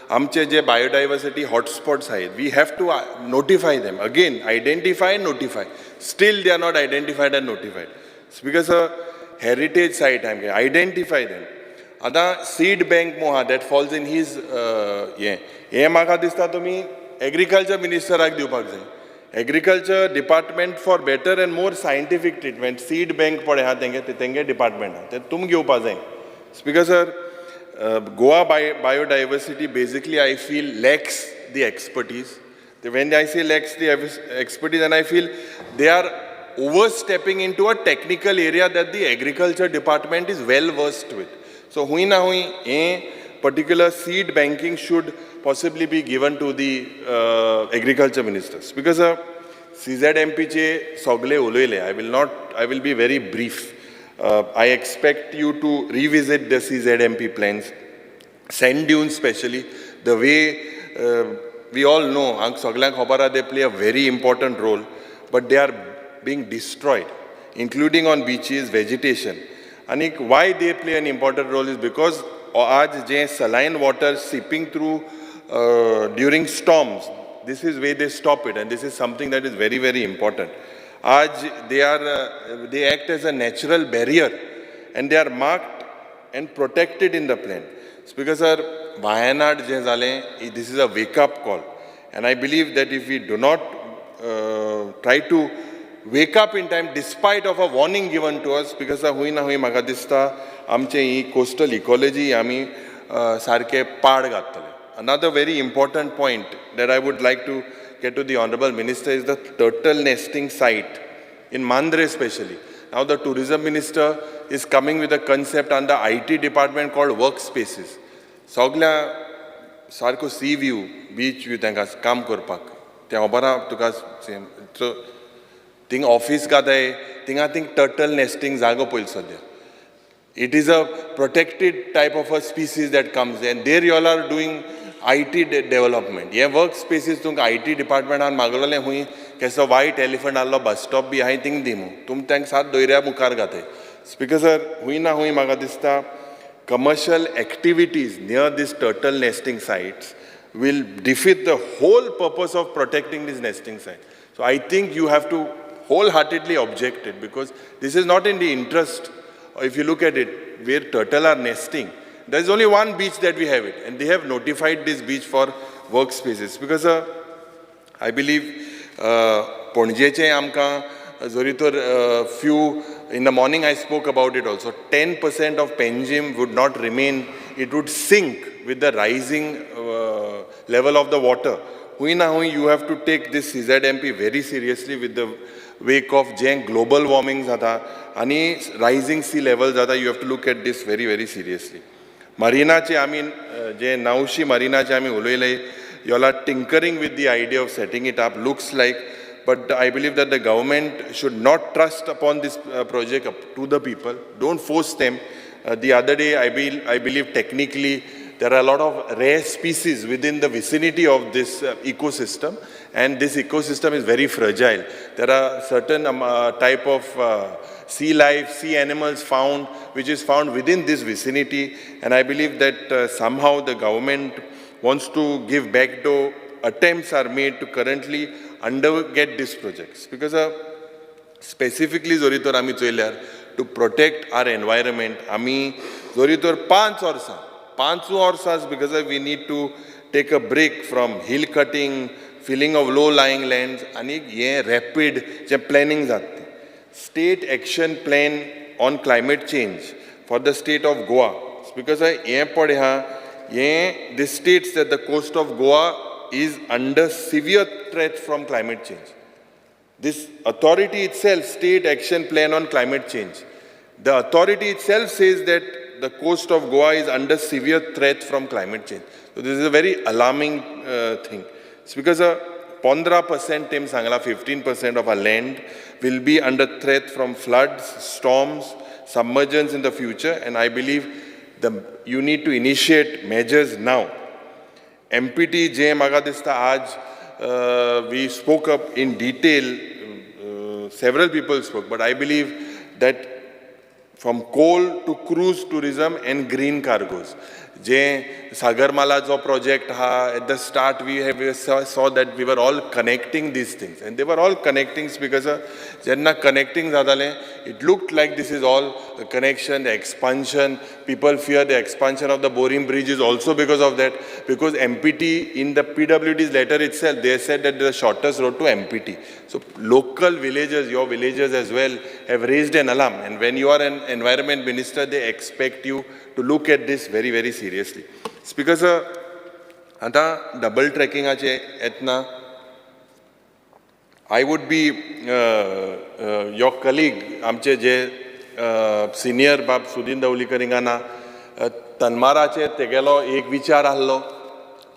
amche je biodiversity hotspots ahay, we have to notify them. Again, identify and notify. Still they are not identified and notified. It's because a heritage site, identify them. Ada seed bank moha that falls in his ye. Ye maka dista tumi agriculture minister ak diupak jai. Agriculture department for better and more scientific treatment. Seed bank pade ha tenge tenge department ha. Te tum geupa jai. Speaker sir, Goa biodiversity basically I feel lacks the expertise. When I say lacks the expertise, and I feel they are overstepping into a technical area that the agriculture department is well versed with. So hui na hui, a particular seed banking should possibly be given to the agriculture ministers. Because CZMP che sogle uloyle, I will be very brief. I expect you to revisit the CZMP plans, sand dunes especially, the way we all know, soglank khobara, they play a very important role, but they are being destroyed, including on beaches, vegetation. And why they play an important role is because aaj je saline water seeping through during storms, this is where they stop it, and this is something that is very, very important. Aaj they act as a natural barrier, and they are marked and protected in the plan. Speaker sir, Wayanad je zale, this is a wake-up call, and I believe that if we do not try to wake up in time, despite of a warning given to us, because hui na hui maka dista amche hi coastal ecology ami sarke paad ghattale. Another very important point that I would like to get to the Honorable Minister is the turtle nesting site in Mandre especially. Now the tourism minister is coming with a concept under IT department called workspaces. Sogla sarko sea view, beach view tenka kaam korpak. Te obara tuka same. So thing office gataye, tinga think turtle nesting zago poil sadhya. It is a protected type of a species that comes, and there you all are doing IT development. Ye workspaces tunk IT department an magalole hui kaisa white elephant allo bus stop bi hai ting dimu. Tum tank saat doirya mukar gate. Speaker sir, hui na hui maga dista commercial activities near these turtle nesting sites will defeat the whole purpose of protecting this nesting site. So I think you have to wholeheartedly object it, because this is not in the interest. If you look at it, where turtle are nesting, there is only one beach that we have it, and they have notified this beach for work spaces. Because I believe पणजेचें आमकां जरी तर few in the morning I spoke about it also, 10% of Panjim would not remain, it would sink with the rising level of the water. हुंय ना हुंय you have to take this CZMP very seriously with the wake of जें global warming जाता आनी rising C level जाता. You have to look at this very very seriously. मरिनाचे आमी जे नावशी मरिनाचे आमी उलयले, you all are tinkering with the idea of setting it up, looks like, but I believe that the government should not trust upon this project up to the people. Don't force them. The other day, I believe technically there are a lot of rare species within the vicinity of this ecosystem, and this ecosystem is very fragile. There are certain type of sea life, sea animals found, which is found within this vicinity, and I believe that somehow the government wants to give backdoor attempts are made to currently underget these projects. Because specifically जरी तर आमी चोयल्यार, to protect our environment, आमी जरी तर 5 वर्सां, 5 वर्सां, because we need to take a break from hill cutting, filling of low lying lands आनी हें रॅपीड जें प्लॅनिंग जाता तें. State action plan on climate change for the state of Goa, because हें पळय आहा, हें this states that the coast of Goa is under severe threat from climate change. This authority itself, State Action Plan on Climate Change, the authority itself says that the coast of Goa is under severe threat from climate change. So this is a very alarming thing. It's because a 15% तेम सांगला, 15% of our land will be under threat from floods, storms, submergence in the future, and I believe you need to initiate measures now. MPT जे म्हाका दिसता आज we spoke up in detail, several people spoke, but I believe that from coal to cruise tourism and green cargoes, जे सागरमालाचो project हा, at the start we have saw that we were all connecting these things and they were all connecting, because जेन्ना connecting जातालें, it looked like this is all the connection, the expansion. People fear the expansion of the Borim Bridge is also because of that, because MPT, in the PWD's letter itself, they said that the shortest road to MPT. So local villagers, your villagers as well, have raised an alarm, and when you are an environment minister, they expect you to look at this very very seriously. Speaker sir, आतां double ट्रॅकिंगाचे येतना, I would be your colleague, आमचे जे senior बाब सुदीन दवलीकर हिंगा ना, तन्माराचेर तेगेलो एक विचार आहलो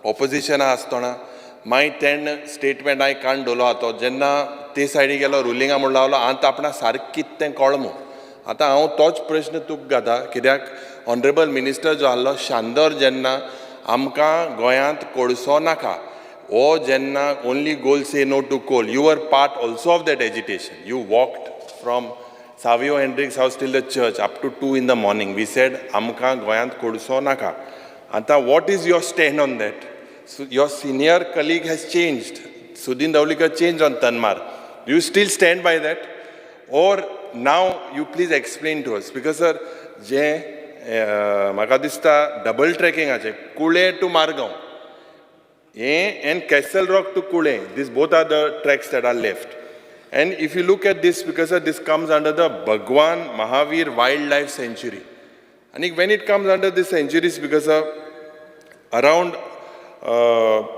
ऑपोजिशना आसतना. मागीर तेणें स्टेटमेंट हांवें काण दवरलो आहा. तो जेन्ना ते सायडी गेलो, रुलिंगा म्हूण लागलो, आतां आपणा सारकें कितें तें कळ्ळो. आतां हांव तोच प्रश्न तुका घाता, कित्याक ऑनरेबल मिनिस्टर जो आहलो शांदोर, जेन्ना आमकां गोंयांत कोळसो नाका हो जेन्ना, only goal, say no to coal, you are part also of that agitation. You walked from Savio Henriques house till the church up to 2 in the morning. We said आमकां गोंयांत कोळसो नाका. आतां what is your stand on that? Your senior colleague has changed. Sudin Dhavalikar changed on Tanmar. Do you still stand by that? Or now you please explain to us, because sir, जे म्हाका दिसता double ट्रॅकिंगाचें कुळे two Margao हें and Castle Rock to Kulem, this both are the tracks that are left. And if you look at this, because this comes under the Bhagwan Mahavir Wild Life Sanctuary. And when it comes under this sanctuaries, because around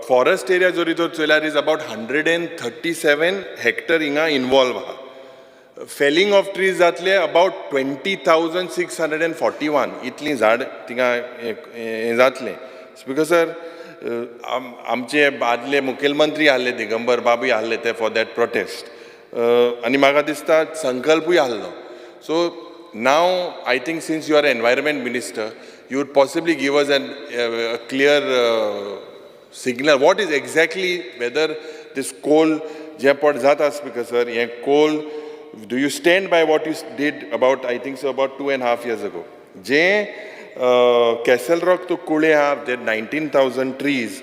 forest area जरी तर चोयल्यार is about 137 hectare हिंगा involve आहा. Fehling of trees जातले about 20,641, इतलीं झाड थिंगा हें जातलें. Because sir, आमचे आदले मुखेलमंत्री आहले दिगंबर बाबूय आहले ते फॉर that protest, आनी म्हाका दिसता संकल्पूय आहलो. So now I think since you are environment minister, you would possibly give us an clear signal what is exactly, whether this coal जें पट जाता. स्पीकर सर, हें coal, do you stand by what you did about, I think so, about 2.5 years ago? जें Castle Rock to Kulem आहा, there 19,000 trees.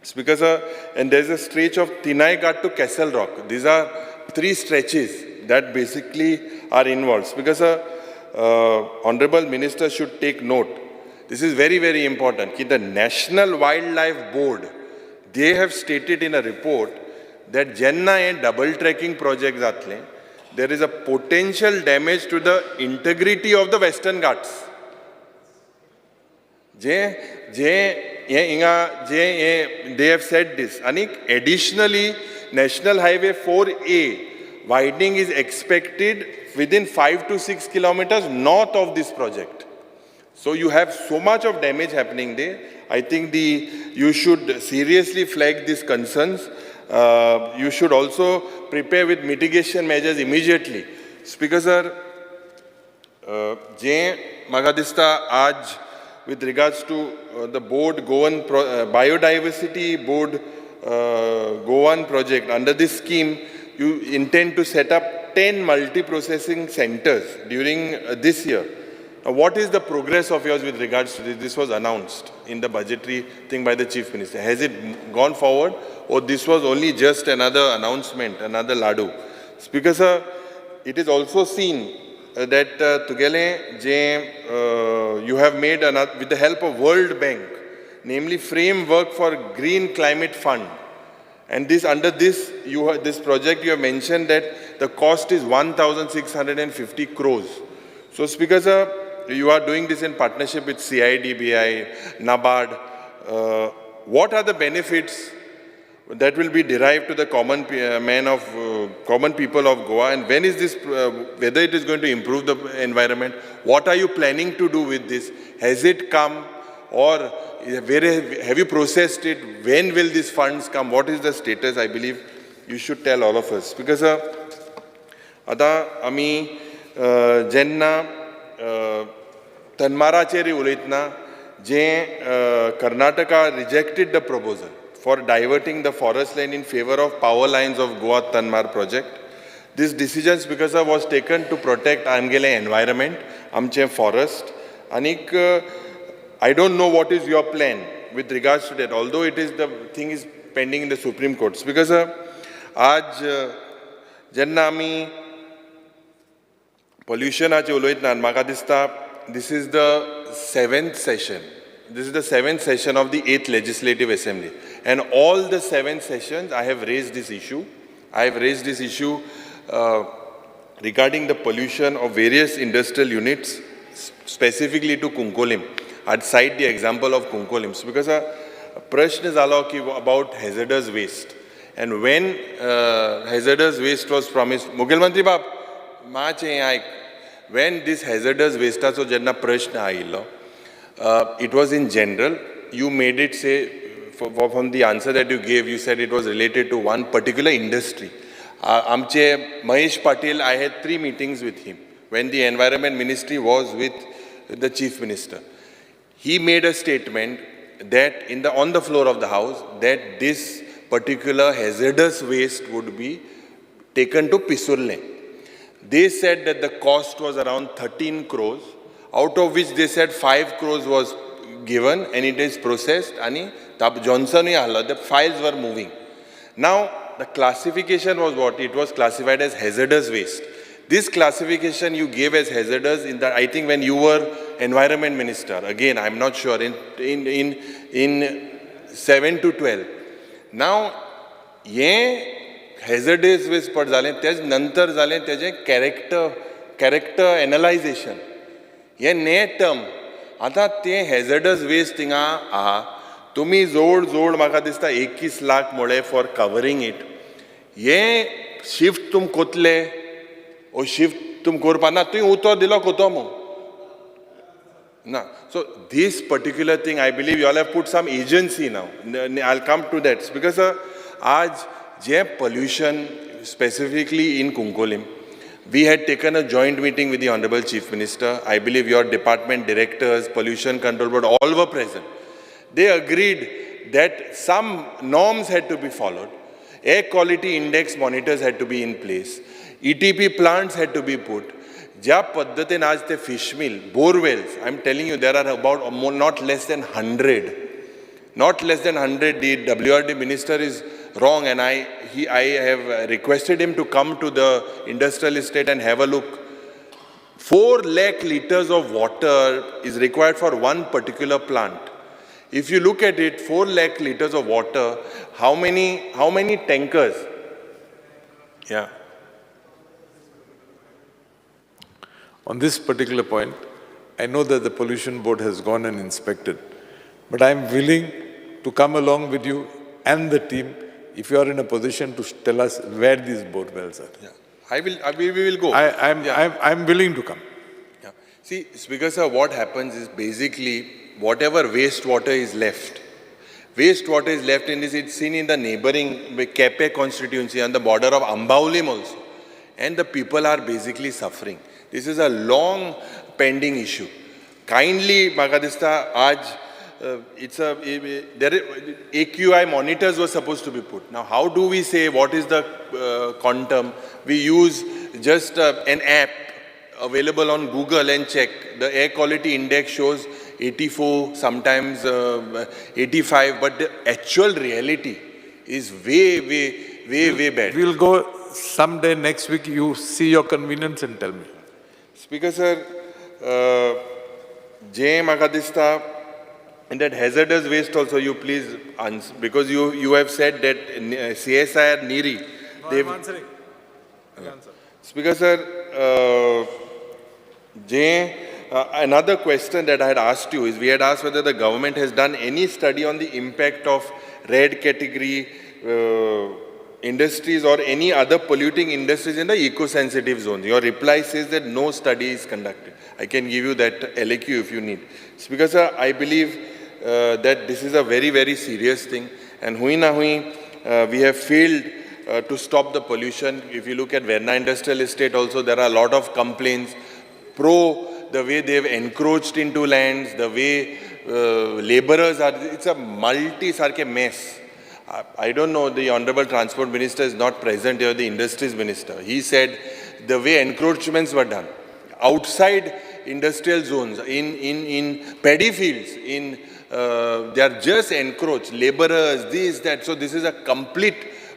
Speaker sir, and there's a stretch of Tinaighat to Castle Rock. These are three stretches that basically are involved. Speaker sir, Honorable Minister should take note. This is very, very important. Ki the National Wildlife Board They have stated in a report that जेन्ना हें double tracking project जातलें, there is a potential damage to the integrity of the Western Ghats. जे जे हे हिंगा जे हे they have said this. आनीक additionally, National Highway 4A widening is expected within 5 to 6 kilometers north of this project. So you have so much of damage happening there. I think you should seriously flag these concerns. You should also prepare with mitigation measures immediately. Speaker sir, जे म्हाका दिसता आज with regards to the board Goan Biodiversity Board Goan project, under this scheme you intend to set up 10 multi-processing centers during this year. Now, what is the progress of yours with regards to this? This was announced in the budgetary thing by the Chief Minister. Has it gone forward, or this was only just another announcement, another ladu? Speaker sir, it is also seen that tugele je you have made another, with the help of World Bank, namely Framework for Green Climate Fund. And this, under this, you have, this project, you have mentioned that the cost is 1,650 crores. So, Speaker sir, you are doing this in partnership with CIDBI, NABARD. What are the benefits that will be derived to the common man of common people of Goa? And when is this, whether it is going to improve the environment? What are you planning to do with this? Has it come, or where have you processed it? When will these funds come? What is the status? I believe you should tell all of us. Because आता आमी जेन्ना तनमाराचेर उलयतना, जे Karnataka rejected the proposal for diverting the forest land in favor of power lines of Goa Tanmar project. This decision, because was taken to protect आमगेले environment, आमचे forest. आनीक I don't know what is your plan with regards to that, although it is the thing is pending in the Supreme Court. Because आज जेन्ना आमी पोल्युशनाचेर उलयतना, म्हाका दिसता this is the seventh session. This is the seventh session of the 8th Legislative Assembly. And all the 7 sessions, I have raised this issue. I have raised this issue regarding the pollution of various industrial units, specifically to Cuncolim. I'd cite the example of Cuncolim. So because प्रश्न जालो की about hazardous waste. And when hazardous waste was promised, मुखेलमंत्री बाब, मातशें आयक, when this hazardous wasteाचो जेन्ना प्रश्न आयिल्लो, it was in general. You made it say, from the answer that you gave, you said it was related to one particular industry. Amche Mahesh Patil, I had 3 meetings with him when the Environment Ministry was with the Chief Minister. He made a statement that on the floor of the house that this particular hazardous waste would be taken to Pisurle. They said that the cost was around 13 crores, out of which they said 5 crores was given and it is processed. Ani Johnson, the files were moving. Now, the classification was what? It was classified as hazardous waste. This classification you gave as hazardous in the, I think when you were environment minister, again, I'm not sure, in 7 to 12. Now, ye hazardous waste पड जालें, तेज नंतर जालें तेजें character एनलायझेशन, हे ने term. आतां तें हॅझर्डस वेस्ट थिंगा आहा, तुमी जवळ जवळ म्हाका दिसता 21 लाख म्हळें फॉर कवरींग it. हे शिफ्ट तुम कोतले ओ शिफ्ट तुम करपा ना, तुवें उतो दिलो कोतो मू ना. So this particular thing I believe you all have put some agency now. I will come to that because आज जे pollution specifically in Cuncolim, we had taken a joint meeting with the Honorable Chief Minister. I believe your department directors, Pollution Control Board, all were present. They agreed that some norms had to be followed. Air quality index monitors had to be in place. ETP plants had to be put. ज्या पद्धतीन आज ते fish mill, borewells, I am telling you there are about not less than 100. Not less than 100. The WRD minister is wrong, and I have requested him to come to the industrial estate and have a look. 4 lakh liters of water is required for one particular plant. If you look at it, 4 lakh liters of water, how many tankers? Yeah. On this particular point, I know that the pollution board has gone and inspected, but I am willing to come along with you and the team if you are in a position to tell us where these bore wells are. Yeah. We will go. I'm willing to come. Yeah. See, Speaker sir, what happens is basically whatever wastewater is left, in this, it's seen in the neighboring Kepe constituency on the border of Ambaulim also. And the people are basically suffering. This is a long pending issue. Kindly, maka dista, aaj, there AQI monitors were supposed to be put. Now, how do we say what is the quantum? We use just an app available on Google and check. The air quality index shows 84, sometimes 85, but the actual reality is way, way, way, way bad. We'll go someday next week. You see your convenience and tell me. Speaker sir, J maka dista, and that hazardous waste also, you please answer, because you have said that CSIR NEERI. No, I'm answering. Answer. Speaker sir, another question that I had asked you is, we had asked whether the government has done any study on the impact of red category industries or any other polluting industries in the eco-sensitive zones. Your reply says that no study is conducted. I can give you that LAQ if you need. Speaker sir, I believe that this is a very, very serious thing, and hui na hui, we have failed to stop the pollution. If you look at Verna Industrial Estate also, there are a lot of complaints pro the way they've encroached into lands, the way laborers are, it's a multi-sarke mess. I don't know, the Honorable Transport Minister is not present here, the Industries Minister. He said the way encroachments were done outside industrial zones, in paddy fields, they are just encroached, laborers, this, that. So this is a complete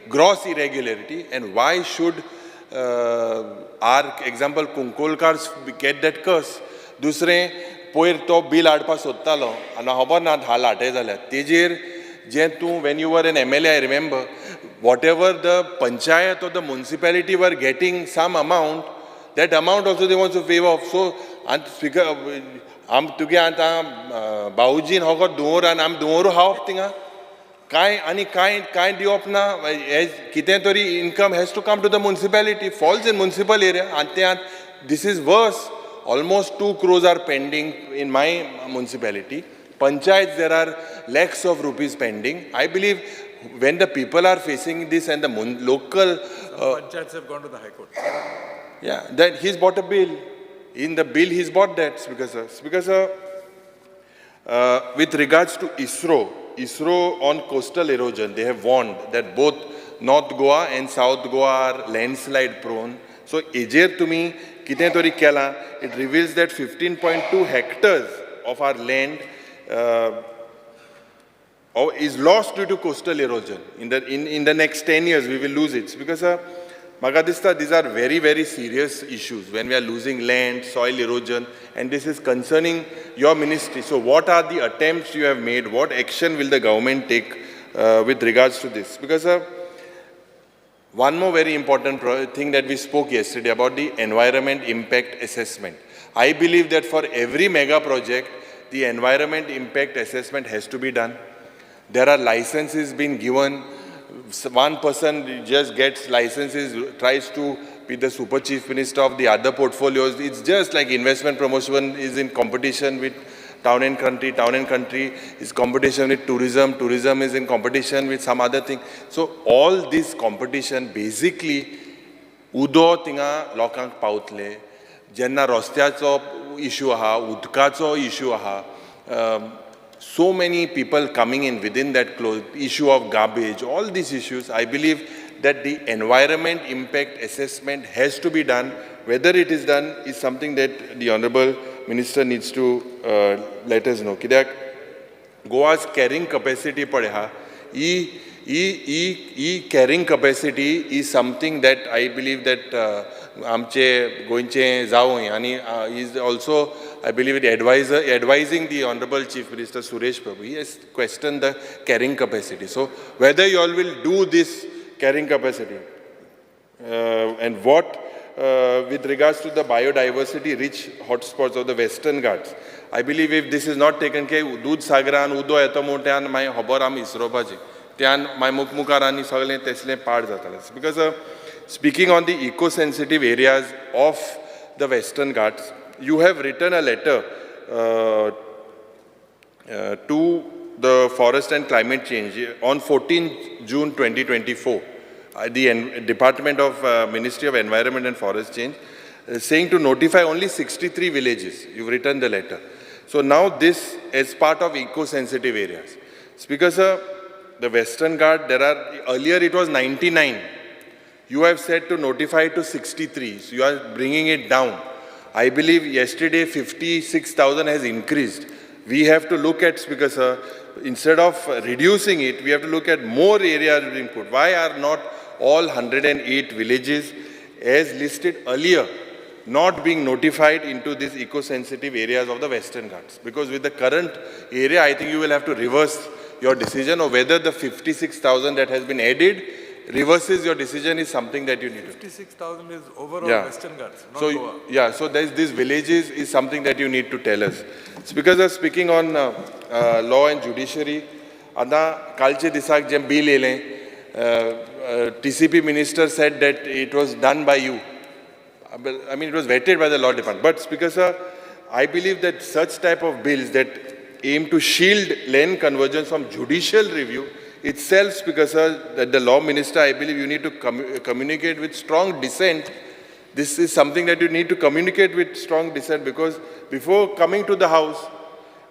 gross irregularity. And why should our example Kunkolkars get that curse? Dusre, poyer to bill हाडपा सोदतालो आनी खबर ना 10 लाटे जाल्या तेजेर जे तूं when you were an MLA, I remember, whatever the panchayat or the municipality were getting some amount, that amount also they want to waive off. So, speaker, आम तुगे आतां बाऊजीन हो दोर आनी आम दोर खावप थिंगा कांय आनी कांय कांय दिवप ना. कितें तरी income has to come to the municipality, falls in municipal area. आनी ते this is worse. Almost 2 crores are pending in my municipality. Panchayats, there are lakhs of rupees pending. I believe when the people are facing this and the local... Panchayats have gone to the High Court. Yeah, then he's bought a bill. In the bill, he's bought that, Speaker sir. Speaker sir, with regards to ISRO on coastal erosion, they have warned that both North Goa and South Goa are landslide prone. So, ejer tumi kite tori kela, it reveals that 15.2 hectares of our land is lost due to coastal erosion. In the next 10 years, we will lose it. Because, Magadista, these are very, very serious issues when we are losing land, soil erosion, and this is concerning your ministry. So what are the attempts you have made? What action will the government take with regards to this? Because one more very important thing that we spoke yesterday about the environment impact assessment. I believe that for every mega project, the environment impact assessment has to be done. There are licenses being given. One person just gets licenses, tries to be the super chief minister of the other portfolios. It's just like investment promotion is in competition with town and country is competition with tourism, tourism is in competition with some other thing. So all this competition basically, udo tinga lokank pautle, jenna rostyacho issue aha, udkacho issue aha, so many people coming in within that close issue of garbage, all these issues, I believe that the environment impact assessment has to be done. Whether it is done is something that the Honorable Minister needs to let us know. Kidak Goa's carrying capacity padeha, e carrying capacity is something that I believe that amche goinche jaoy ani is also I believe the advisor advising the Honorable Chief Minister Suresh Prabhu, he has questioned the carrying capacity. So whether you all will do this carrying capacity and what with regards to the biodiversity rich hotspots of the Western Ghats, I believe if this is not taken care, दूध सागरान उदो येता मोट्यान मागीर खबर आमी इसरोपाची त्यान मागीर मुखमुखार आनी सगळें तसलें पाड जातालें. Because speaking on the eco sensitive areas of the Western Ghats, you have written a letter to the Forest and Climate Change on 14 June 2024, the Department of Ministry of Environment and Forest Change, saying to notify only 63 villages. You've written the letter. So now this is part of eco-sensitive areas. Speaker sir, the Western Ghat, there are, earlier it was 99. You have said to notify to 63, so you are bringing it down. I believe yesterday 56,000 has increased. We have to look at, Speaker sir, instead of reducing it, we have to look at more areas being put. Why are not all 108 villages as listed earlier not being notified into these eco-sensitive areas of the Western Ghats? Because with the current area, I think you will have to reverse your decision, or whether the 56,000 that has been added reverses your decision is something that you need to. 56,000 is overall Yeah. Western Ghats, not So, Goa. yeah, so there's these villages is something that you need to tell us. It's because I'm speaking on law and judiciary, आतां कालचे दिसाक जें bill येयलें, TCP minister said that it was done by you. I mean, it was vetted by the law department. But Speaker sir, I believe that such type of bills that aim to shield land conversions from judicial review itself, Speaker sir, that the law minister, I believe you need to communicate with strong dissent. This is something that you need to communicate with strong dissent, because before coming to the house,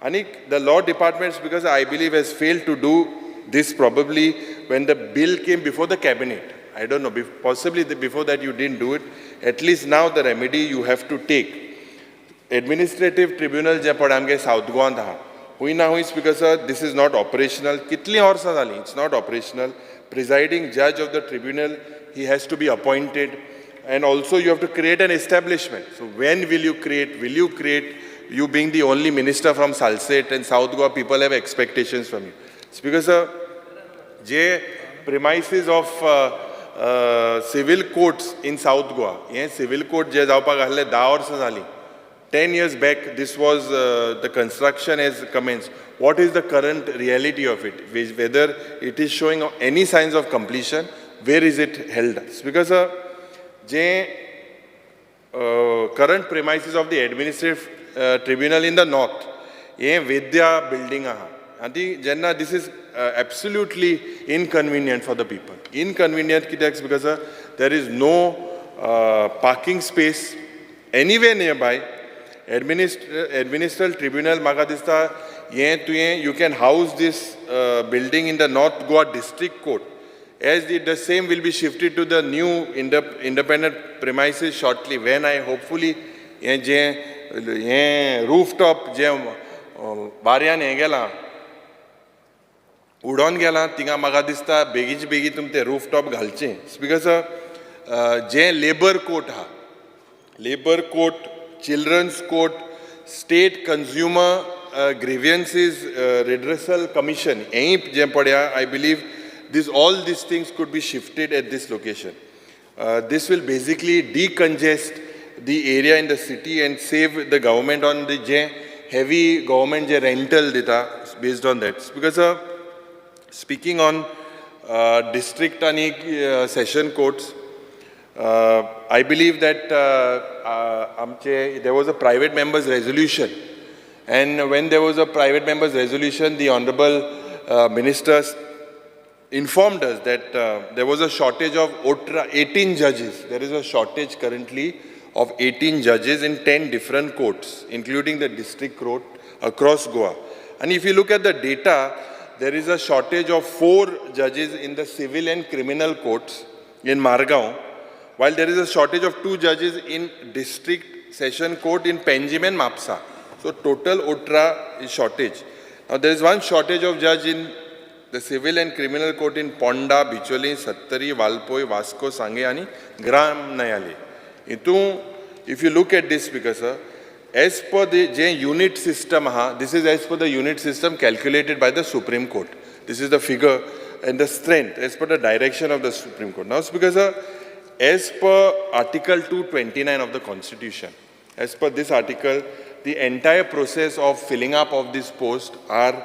Anik, the law departments, because I believe has failed to do this probably when the bill came before the cabinet. I don't know, possibly before that you didn't do it. At least now the remedy you have to take. Administrative tribunal जे पळय आमगे south गोवांत आहा, हुंय ना हुंय Speaker sir, this is not operational. कितलीं वर्सां जालीं it's not operational. Presiding judge of the tribunal, he has to be appointed, and also you have to create an establishment. So when will you create? Will you create? You being the only minister from Salcete and South Goa, people have expectations from you. Speaker sir, J premises of civil courts in South Goa, हे civil court जे जावपाक आसले 10 वर्सां जालीं. 10 years back, this was the construction has commenced. What is the current reality of it? Whether it is showing any signs of completion, where is it held? Because J current premises of the administrative tribunal in the north, हे Vedya building आहा. आनी जेन्ना this is absolutely inconvenient for the people. Inconvenient कित्याक? Because there is no parking space anywhere nearby. Administrative tribunal म्हाका दिसता हें तुवें you can house this building in the North Goa district court. As the same will be shifted to the new independent premises shortly, when I hopefully हें जें हें rooftop जें वाऱ्यान हें गेलां उडोन गेलां, थिंगा म्हाका दिसता बेगीच बेगीन तुमी तें rooftop घालचें. Because जें लेबर कोर्ट आहा, labour court, children's court, state consumer grievances redressal commission, हेंय जें पळया, I believe this all these things could be shifted at this location. This will basically decongest the area in the city and save the government on the J heavy government J rental data based on that. Because speaking on district and session courts, I believe that there was a private members resolution, and when there was a private members resolution, the honorable ministers informed us that there was a shortage of 18 judges. There is a shortage currently of 18 judges in 10 different courts, including the district court across Goa. And if you look at the data, there is a shortage of 4 judges in the civil and criminal courts in Margao, while there is a shortage of 2 judges in district session court in Panjim and Mapsa. So total OTRA is shortage. Now there is one shortage of judge in the civil and criminal court in Ponda, Bicholim, Sattari, Valpoi, Vasco, Sange and Gram Nayale. If you look at this, Speaker sir, As per the J unit system आहा, this is as per the unit system calculated by the Supreme Court. This is the figure and the strength as per the direction of the Supreme Court. Now, Speaker sir, as per Article 229 of the Constitution, as per this article, the entire process of filling up of this post are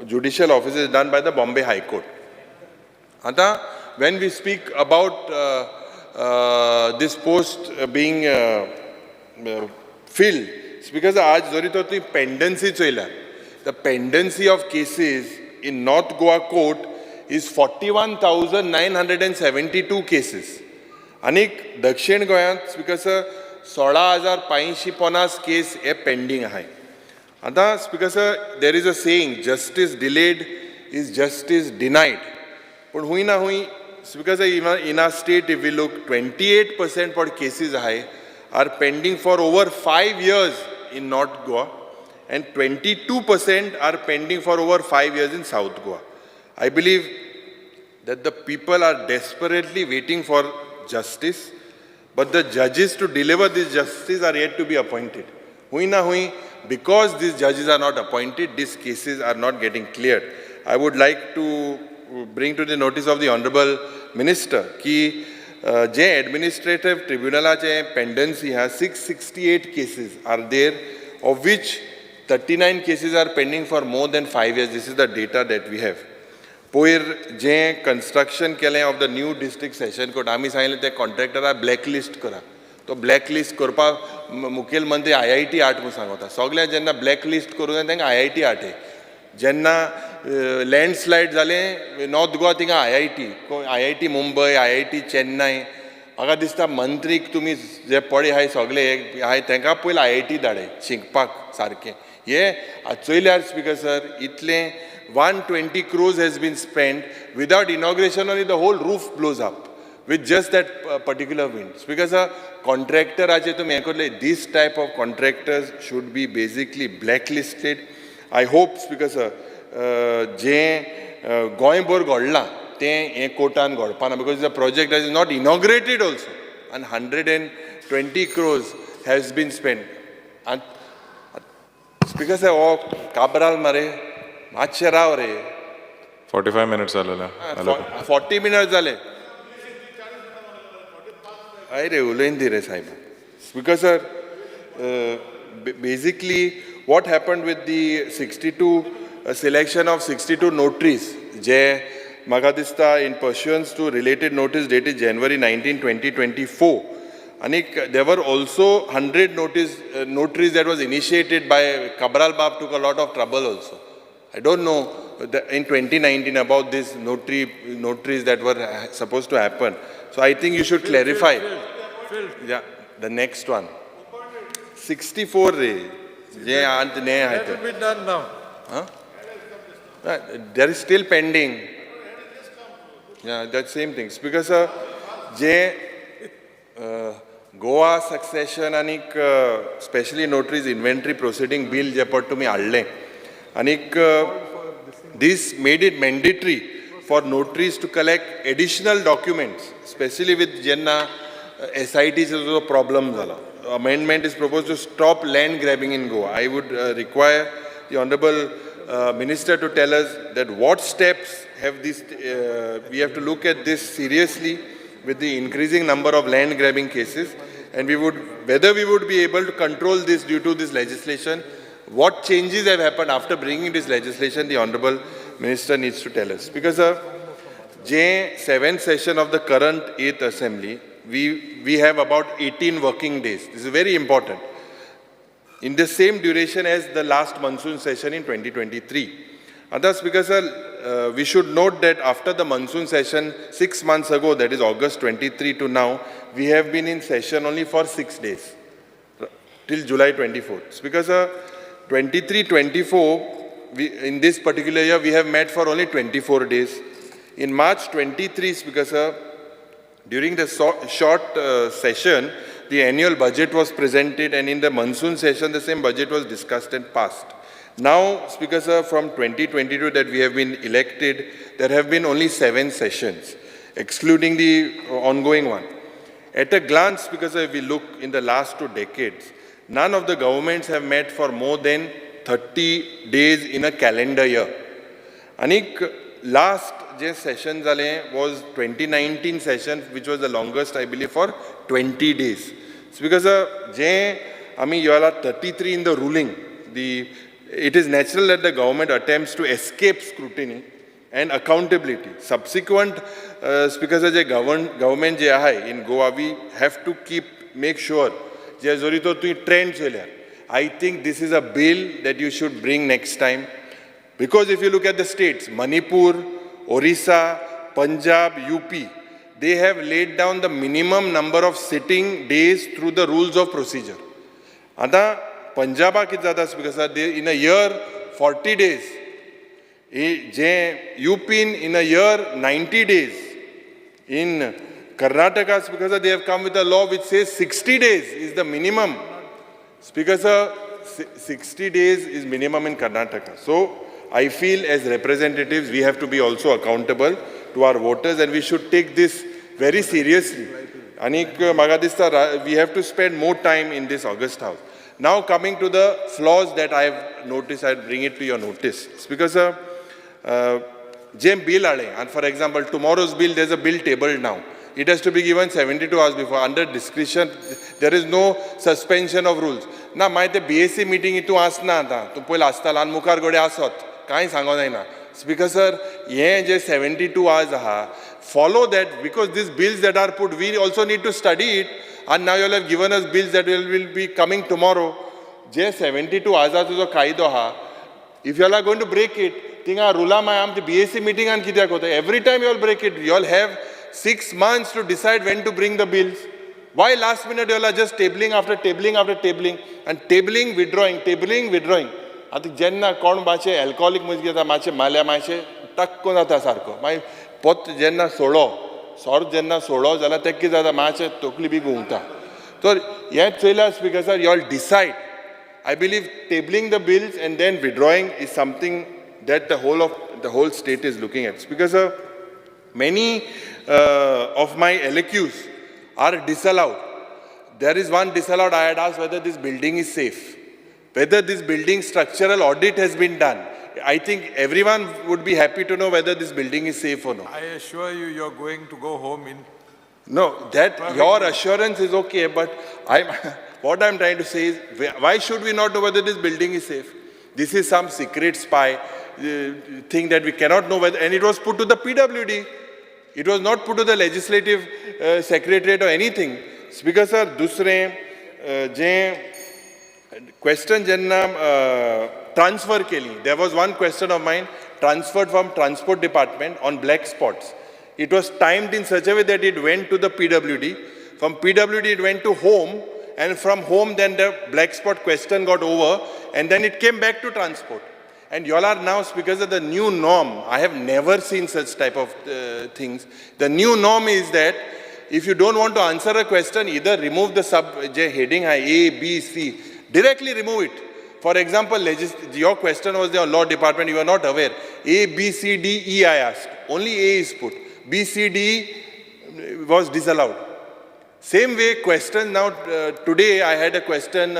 judicial officers done by the Bombay High Court. आता when we speak about this post being filled, it's because आज जरी तर ती pendency चोयल्या, the pendency of cases in North Goa court is 41,972 cases. आनीक दक्षिण गोंयांत, speaker sir, 16,550 केस हे pending आहाय. आतां, Speaker sir, there is a saying, "Justice delayed is justice denied." पूण हुंय ना हुंय, Speaker sir, in our state if we look, 28% for cases आहाय are pending for over 5 years in North Goa and 22% are pending for over 5 years in South Goa. I believe that the people are desperately waiting for justice, but the judges to deliver this justice are yet to be appointed. हुंय ना हुंय, because these judges are not appointed, these cases are not getting cleared. I would like to bring to the notice of the Honorable Minister की जे administrative ट्रिब्युनलाचे pendency आहा, 668 cases are there, of which 39 cases are pending for more than 5 years. This is the data that we have. पयर जें construction केलें of the new district session court, आमी सांगलें ते कॉन्ट्रॅक्टराक blacklist करा. तो ब्लॅकलिस्ट करपाक मुखेलमंत्री आयआयटी हाड म्हूण सांगता. सगळें जेन्ना ब्लॅकलिस्ट करूं जाय, तांकां आयआयटी हाडे. जेन्ना लँडस्लायड जालें नॉर्थ गोवा, थिंगा IIT, IIT Mumbai, IIT Chennai. म्हाका दिसता मंत्रीक तुमी जे पळय आहाय सगळे आहाय, तांकां पयलीं आयआयटी धाडे शिकपाक सारकें. हे चोयल्यार, स्पीकर सर, इतलें 120 crores has been spent. Without inauguration only, the whole roof blows up with just that particular wind. Speaker sir, कॉन्ट्रॅक्टराचे तुमी हें करले, this type of contractors should be basically blacklisted. I hope, Speaker sir, जें गोंयभर घडलां तें हें कोर्टान घडपाना, because the project is not inaugurated also आनी 120 crores has been spent. Speaker sir, हो काब्राल मरे, मातशें राव रे. 45 मिनिट्स जालेले. 40 मिनट जाले. हय रे, उलयन दी रे सायबा. Speaker sir, basically what happened with the 62 selection of 62 notaries, जे म्हाका दिसता in pursuance to related notice dated January 19, 2024, आनीक there were also 100 notice notaries that was initiated by Cabral Bab, took a lot of trouble also. I don't know in 2019 about this notaries that were supposed to happen. So I think you should clarify. Yeah, the next one. 64 रे जे आंत ने That will be done now. Huh? There is still pending. Yeah, that same things. Because J Goa succession आनीक specially notaries inventory proceeding bill जे पट तुमी हाडलें, आनीक this made it mandatory for notaries to collect additional documents, specially with जेन्ना S I टीचो जो problem जाला. Amendment is proposed to stop land grabbing in Goa. I would require the Honorable Minister to tell us that what steps have this, we have to look at this seriously with the increasing number of land grabbing cases, and we would, whether we would be able to control this due to this legislation, what changes have happened after bringing this legislation, the Honorable Minister needs to tell us. Because J seventh session of the current eighth assembly, we have about 18 working days. This is very important. In the same duration as the last monsoon session in 2023. Others, because we should note that after the monsoon session 6 months ago, that is August 23 to now, we have been in session only for 6 days till July 24th. Because 23 24, in this particular year, we have met for only 24 days. In March 23, Speaker sir, during the short session, the annual budget was presented, and in the monsoon session, the same budget was discussed and passed. Now, Speaker sir, from 2022 that we have been elected, there have been only seven sessions, excluding the ongoing one. At a glance, because if we look in the last 2 decades, None of the governments have met for more than 30 days in a calendar year. आनीक last जे सेशन जालें was 2019 session, which was the longest, I believe, for 20 days. Because जे आमी you are 33 in the ruling, the it is natural that the government attempts to escape scrutiny and accountability. Subsequent Speaker J government जे आहाय in Goa, we have to keep make sure जे जरी तो तुवें trend चोयल्यार, I think this is a bill that you should bring next time. Because if you look at the states, Manipur, Orissa, Punjab, UP, they have laid down the minimum number of sitting days through the rules of procedure. आतां पंजाबाक कितें जाता Speaker sir, they in a year 40 days, J UPin in a year 90 days, in Karnataka, Speaker sir, they have come with a law which says 60 days is the minimum. Speaker sir, 60 days is minimum in Karnataka. So I feel as representatives, we have to be also accountable to our voters and we should take this very seriously. Anik म्हाका दिसता we have to spend more time in this august house. Now coming to the flaws that I have noticed, I bring it to your notice. Speaker sir, J bill हाडलें, and for example, tomorrow's bill, there's a bill tabled now. It has to be given 72 hours before. Under discretion, there is no suspension of rules. ना मागीर ते BAC meeting हितून आसना आतां, तूं पयलीं आसतालो आनी मुखार घडये आसत, कांय सांगो जायना. Speaker sir, हें जे 72 hours आहा, follow that, because these bills that are put, we also need to study it. And now you all have given us bills that will be coming tomorrow. J 72 hours जो कायदो आहा, if you all are going to break it, थिंगा रुला मागीर आमचे BAC मिटिंगान कित्याक वता? Every time you all break it, you all have 6 months to decide when to bring the bills. Why last minute you all are just tabling after tabling after tabling and tabling, withdrawing, tabling, withdrawing. आतां जेन्ना कोण मातशें एल्कोहोलीक मनीस घेता, मातशें मारल्या मातशें टक्क जाता सारको, मागीर पोत जेन्ना सोडो सोर जेन्ना सोडो जाल्यार तेका कितें जाता, मातशें तकली बी घुंवता. तर हें चोयल्यार Speaker sir, you all decide. I believe tabling the bills and then withdrawing is something that the whole state is looking at. Speaker sir, many of my LAQs are disallowed. There is one disallowed. I had asked whether this building is safe, whether this building structural audit has been done. I think everyone would be happy to know whether this building is safe or not. I assure you, you're going to go home in. No, that your assurance is okay, but what I'm trying to say is, why should we not know whether this building is safe? This is some secret spy thing that we cannot know whether, and it was put to the PWD. It was not put to the legislative secretariat or anything. Speaker sir, दुसरें जे question जेन्ना transfer केली, there was one question of mine transferred from transport department on black spots. It was timed in such a way that it went to the PWD. From PWD it went to home, and from home then the black spot question got over, and then it came back to transport. And you all are now, because of the new norm, I have never seen such type of things. The new norm is that if you don't want to answer a question, either remove the sub heading A, B, C, directly remove it. For example, your question was the law department, you are not aware. A, B, C, D, E I asked. Only A is put. B, C, D was disallowed. Same way question now, today I had a question,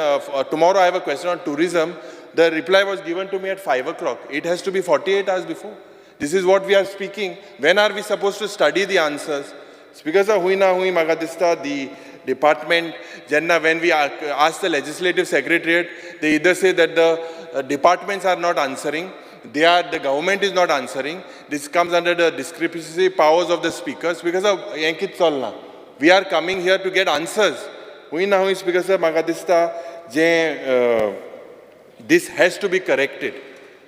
tomorrow I have a question on tourism. The reply was given to me at 5 o'clock. It has to be 48 hours before. This is what we are speaking. When are we supposed to study the answers? Speaker sir, hui na hui maka dista, the department, jenna when we ask the legislative secretariat, they either say that the departments are not answering, the government is not answering. This comes under the discrepancy powers of the speakers. Because of yenkit chalna, we are coming here to get answers. Hui na hui Speaker sir, maka dista, je this has to be corrected,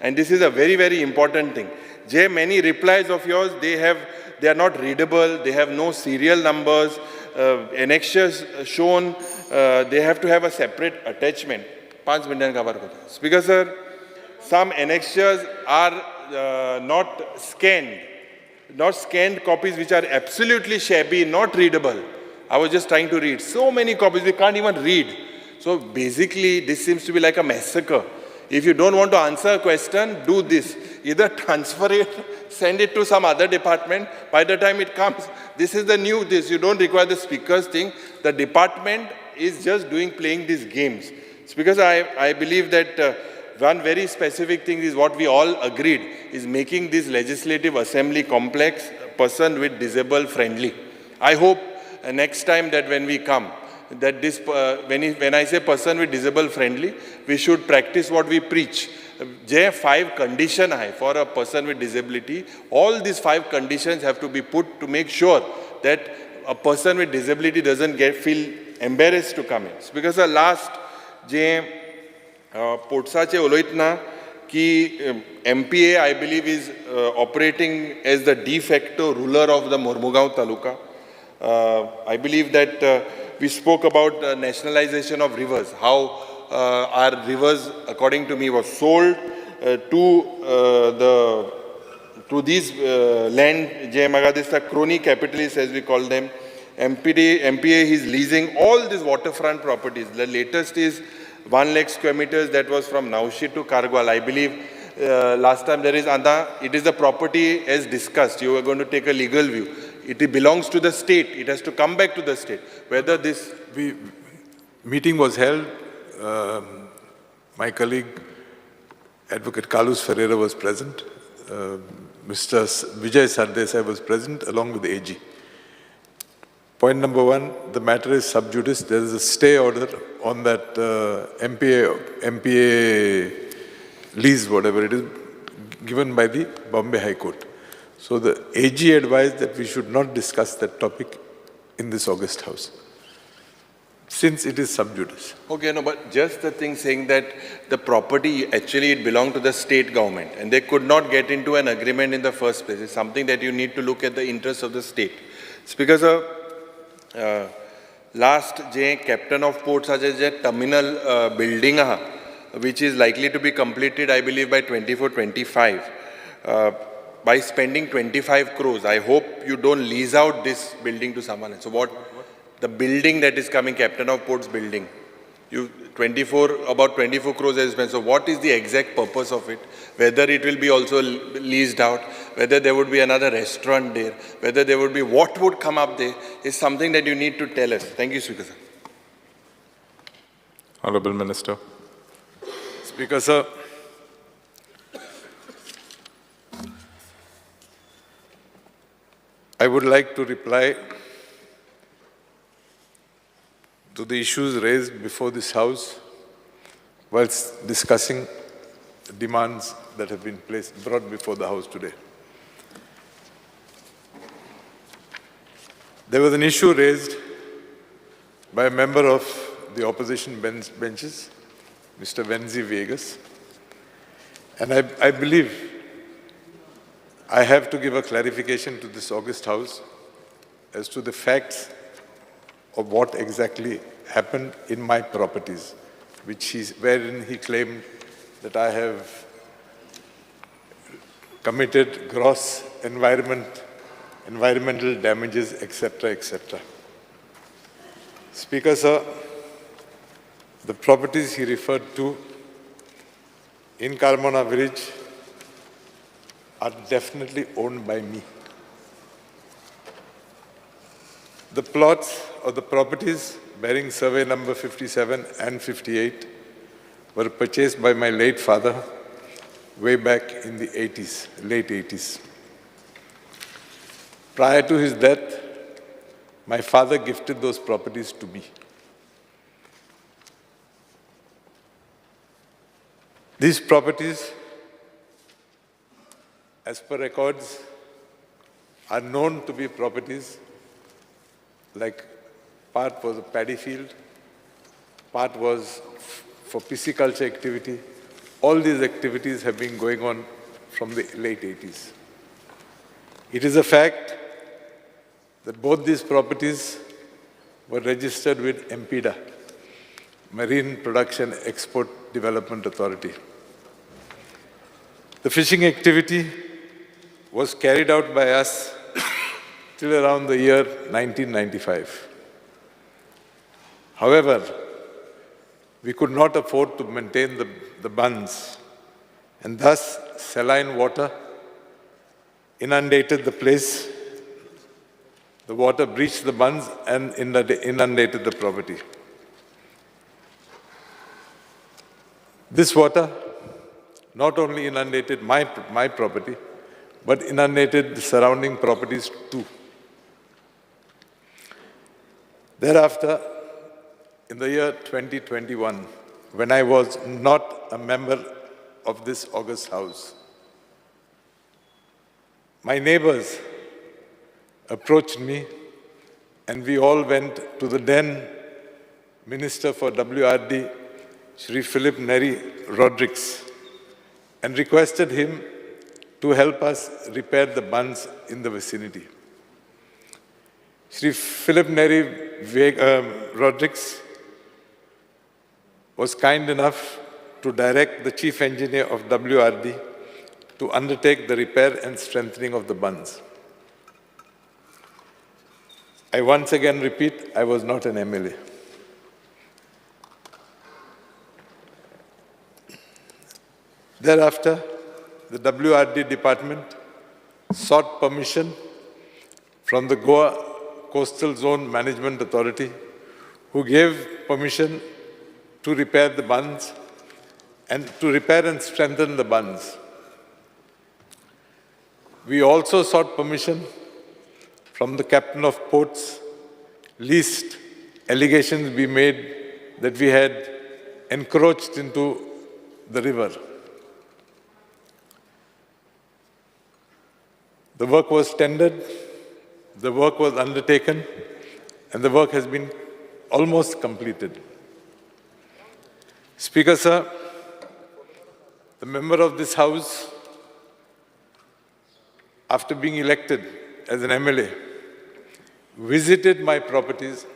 and this is a very, very important thing. Jay, many replies of yours, they are not readable, they have no serial numbers, annexures shown, they have to have a separate attachment. 5 minutes cover kota. Speaker sir, some annexures are not scanned copies which are absolutely shabby, not readable. I was just trying to read. So many copies, we can't even read. So basically, this seems to be like a massacre. If you don't want to answer a question, do this. Either transfer it, send it to some other department. By the time it comes, this is the new this. You don't require the speaker's thing. The department is just playing these games. It's because I believe that one very specific thing is what we all agreed is making this legislative assembly complex person with disabled friendly. I hope next time that when we come, that this, when I say person with disabled friendly, we should practice what we preach. J 5 condition hai for a person with disability, all these 5 conditions have to be put to make sure that a person with disability doesn't feel embarrassed to come in. It's because the last J पोर्ट्साचे उलयतना की MPA I believe is operating as the de facto ruler of the Mormugao taluka. I believe that we spoke about nationalization of rivers, how our rivers, according to me, was sold to these land, J Magadista, crony capitalists as we call them. MPA is leasing all these waterfront properties. The latest is 1 lakh square meters that was from Naushi to Kargwal. I believe last time there is Anda, it is the property as discussed. You are going to take a legal view. It belongs to the state. It has to come back to the state. Whether this... Meeting was held. My colleague, Advocate Carlos Ferreira was present. Mr. Vijay Sardesai was present along with the AG. Point number 1, the matter is sub judice. There is a stay order on that MPA lease, whatever it is, given by the Bombay High Court. So the AG advised that we should not discuss that topic in this august house, since it is sub judice. Okay, no, but just the thing saying that the property, actually it belonged to the state government and they could not get into an agreement in the first place. It's something that you need to look at the interest of the state. It's because of last J captain of ports J terminal building which is likely to be completed I believe by 24-25 by spending 25 crores. I hope you don't lease out this building to someone else. So what the building that is coming, captain of ports building, you about 24 crores has spent. So what is the exact purpose of it? Whether it will be also leased out, whether there would be another restaurant there, whether there would be, what would come up there is something that you need to tell us. Thank you, Speaker sir. Honorable Minister. Speaker sir, I would like to reply to the issues raised before this House whilst discussing the demands that have been brought before the House today. There was an issue raised by a member of the opposition benches, Mr. Venzi Vegas, and I believe I have to give a clarification to this august House as to the facts of what exactly happened in my properties, wherein he claimed that I have committed gross environmental damages, etc., etc. Speaker, sir, the properties he referred to in Carmona village are definitely owned by me. The plots or the properties bearing survey number 57 and 58 were purchased by my late father way back in the 80s, late 80s. Prior to his death, my father gifted those properties to me. These properties, as per records, are known to be properties like part was a paddy field, part was for pisciculture activity. All these activities have been going on from the late 80s. It is a fact that both these properties were registered with MPEDA, Marine Production Export Development Authority. The fishing activity was carried out by us till around the year 1995. However, we could not afford to maintain the bunds, and thus saline water inundated the place. The water breached the bunds and inundated the property. This water not only inundated my property, but inundated the surrounding properties too. Thereafter, in the year 2021, when I was not a member of this august house, my neighbors approached me and we all went to the then Minister for WRD, Shri Philip Neri Rodrigues, and requested him to help us repair the bunds in the vicinity. Shri Philip Neri Rodrigues was kind enough to direct the chief engineer of WRD to undertake the repair and strengthening of the bunds. I once again repeat, I was not an MLA. Thereafter, the WRD department sought permission from the Goa Coastal Zone Management Authority, who gave permission to repair the bunds and to repair and strengthen the bunds. We also sought permission from the captain of ports, lest allegations be made that we had encroached into the river. The work was tendered, the work was undertaken, and the work has been almost completed. Speaker, sir, the member of this house, after being elected as an MLA, visited my properties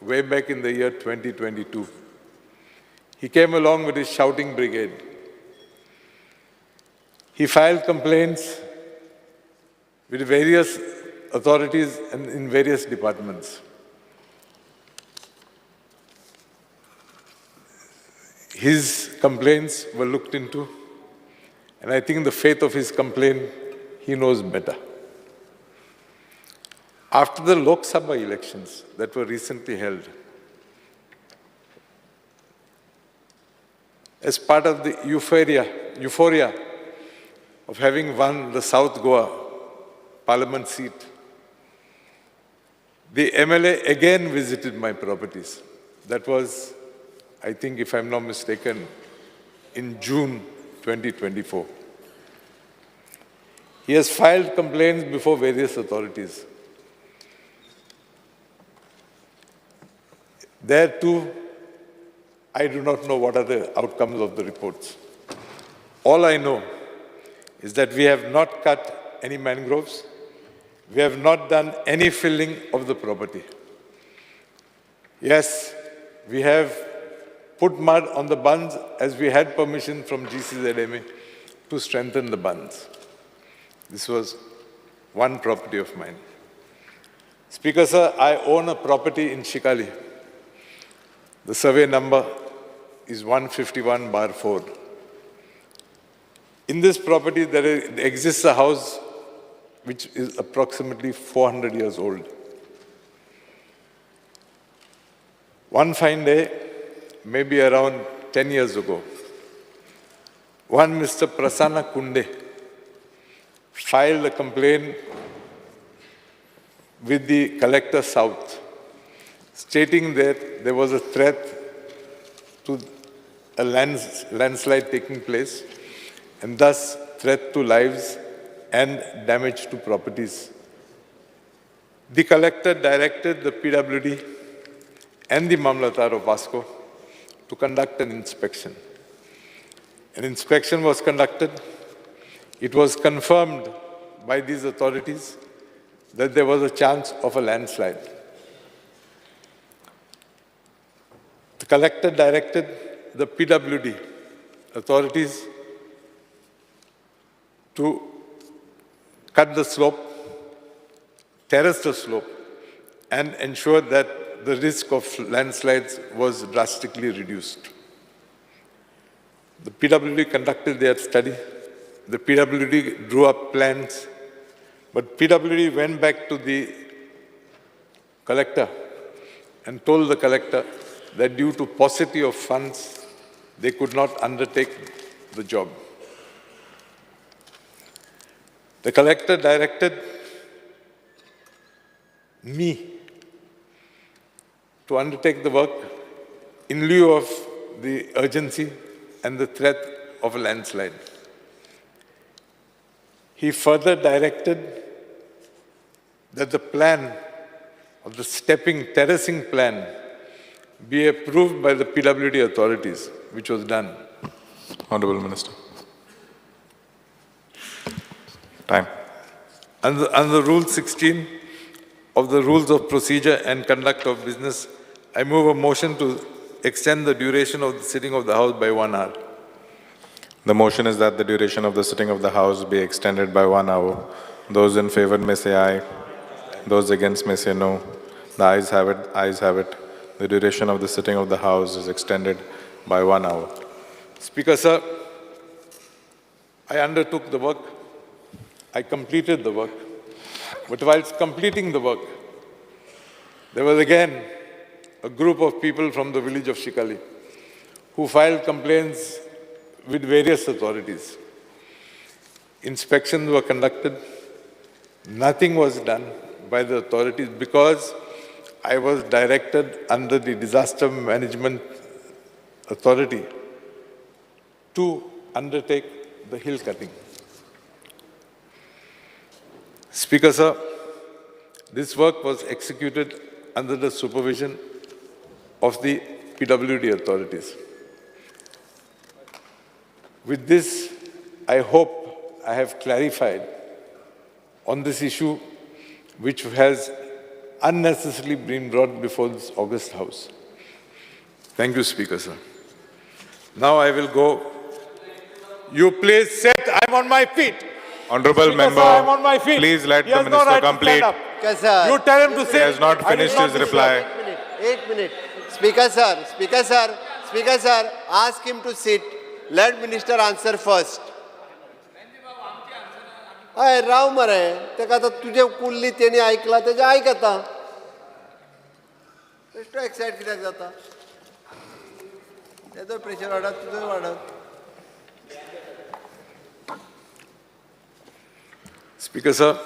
way back in the year 2022. He came along with his shouting brigade. He filed complaints with various authorities and in various departments. His complaints were looked into, and I think the faith of his complaint, he knows better. After the Lok Sabha elections that were recently held, as part of the euphoria of having won the South Goa Parliament seat, the MLA again visited my properties. That was, I think, if I'm not mistaken, in June 2024. He has filed complaints before various authorities. There too, I do not know what are the outcomes of the reports. All I know is that we have not cut any mangroves. We have not done any filling of the property. Yes, we have put mud on the bunds as we had permission from GCZMA to strengthen the bunds. This was one property of mine. Speaker, sir, I own a property in Shikali. The survey number is 151/4. In this property, there exists a house which is approximately 400 years old. One fine day, maybe around 10 years ago, one Mr. Prasanna Kunde filed a complaint with the Collector South, stating that there was a threat to a landslide taking place, and thus threat to lives and damage to properties. The collector directed the PWD and the Mamlatdar of Vasco to conduct an inspection. An inspection was conducted. It was confirmed by these authorities that there was a chance of a landslide. The collector directed the PWD authorities to cut the slope, terrace the slope, and ensure that the risk of landslides was drastically reduced. The PWD conducted their study. The PWD drew up plans, but PWD went back to the collector and told the collector that due to paucity of funds, They could not undertake the job. The collector directed me to undertake the work in lieu of the urgency and the threat of a landslide. He further directed that the plan of the stepping terracing plan be approved by the PWD authorities, which was done. Honorable Minister. Time. Under Rule 16 of the Rules of Procedure and Conduct of Business, I move a motion to extend the duration of the sitting of the House by 1 hour. The motion is that the duration of the sitting of the House be extended by 1 hour. Those in favor may say aye. Those against may say no. The ayes have it. Ayes have it. The duration of the sitting of the House is extended by 1 hour. Speaker, sir, I undertook the work. I completed the work. But whilst completing the work, there was again a group of people from the village of Shikali who filed complaints with various authorities. Inspections were conducted. Nothing was done by the authorities because I was directed under the Disaster Management Authority to undertake the hill cutting. Speaker, sir, this work was executed under the supervision of the PWD authorities. With this, I hope I have clarified on this issue which has unnecessarily been brought before this august House. Thank you, Speaker, sir. Now I will go. You please sit. I'm on my feet. Honorable Speaker, member, sir, I'm on my feet. please let He the has no minister right to complete. stand up. You tell him to sit. He has not I did finished not his reply. 8 minutes. Speaker sir, Speaker sir, Speaker sir, ask him to sit. Let minister answer first. हय राव मरे तेका आतां तुजे कुल्ली तेणी आयकला तेजें आयक आतां बेश्टो एक्सायट कित्याक जाता तेजो प्रेशर वाडत तुजो वाडत. Speaker, sir,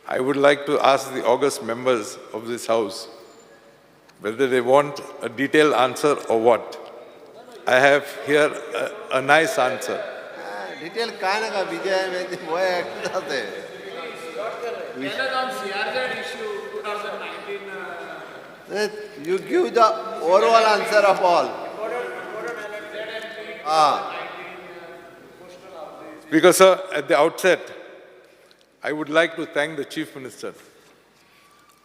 I would like to ask the august members of this House whether they want a detailed answer or what. I have here a nice answer. Detail काय नाका विजय वय जाते. On CRZ issue 2019. You give the overall answer of all. Speaker, sir, at the outset, I would like to thank the Chief Minister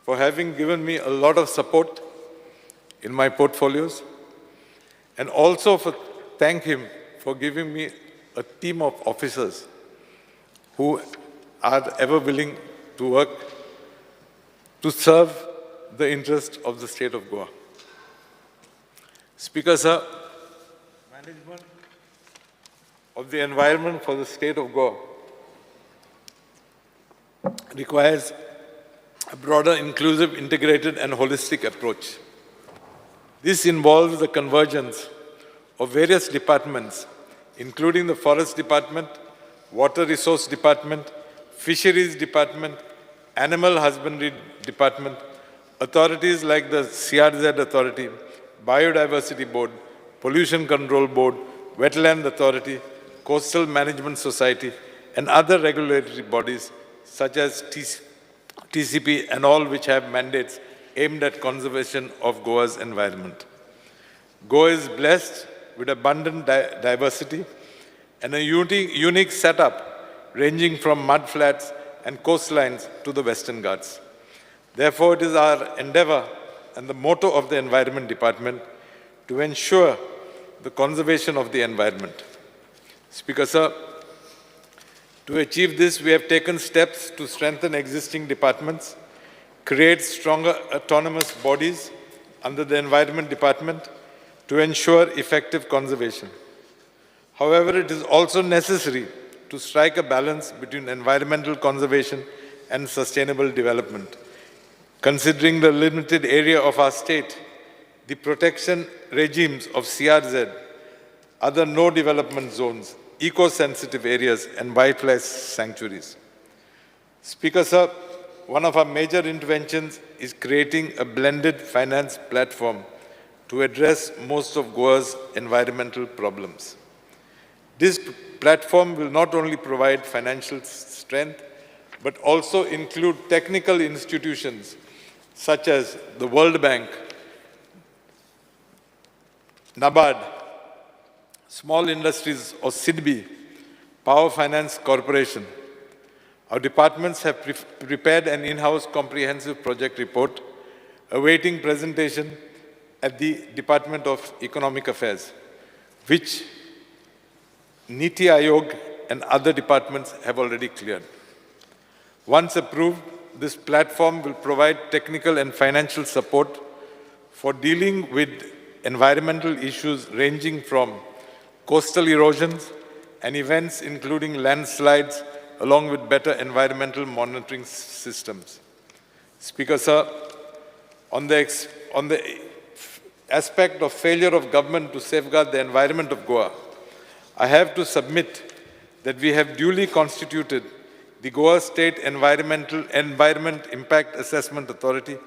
for having given me a lot of support in my portfolios, and also for thank him for giving me a team of officers who are ever willing to work to serve the interest of the state of Goa. Speaker, sir, management of the environment for the state of Goa requires a broader, inclusive, integrated, and holistic approach. This involves the convergence of various departments, including the Forest Department, Water Resource Department, Fisheries Department, Animal Husbandry Department, authorities like the CRZ Authority, Biodiversity Board, Pollution Control Board, Wetland Authority, Coastal Management Society, and other regulatory bodies such as TCP and all which have mandates aimed at conservation of Goa's environment. Goa is blessed with abundant diversity and a unique setup ranging from mudflats and coastlines to the Western Ghats. Therefore, it is our endeavor and the motto of the Environment Department to ensure the conservation of the environment. Speaker, sir, to achieve this, we have taken steps to strengthen existing departments, create stronger autonomous bodies under the Environment Department to ensure effective conservation. However, it is also necessary to strike a balance between environmental conservation and sustainable development. Considering the limited area of our state, the protection regimes of CRZ other no development zones, eco-sensitive areas, and wildlife sanctuaries. Speaker, sir, one of our major interventions is creating a blended finance platform to address most of Goa's environmental problems. This platform will not only provide financial strength, but also include technical institutions such as the World Bank, NABARD, Small Industries or SIDBI, Power Finance Corporation. Our departments have prepared an in-house comprehensive project report awaiting presentation at the Department of Economic Affairs, which Niti Aayog and other departments have already cleared. Once approved, this platform will provide technical and financial support for dealing with environmental issues ranging from coastal erosions and events including landslides, along with better environmental monitoring systems. Speaker, sir, on the aspect of failure of government to safeguard the environment of Goa, I have to submit that we have duly constituted the Goa State Environment Impact Assessment Authority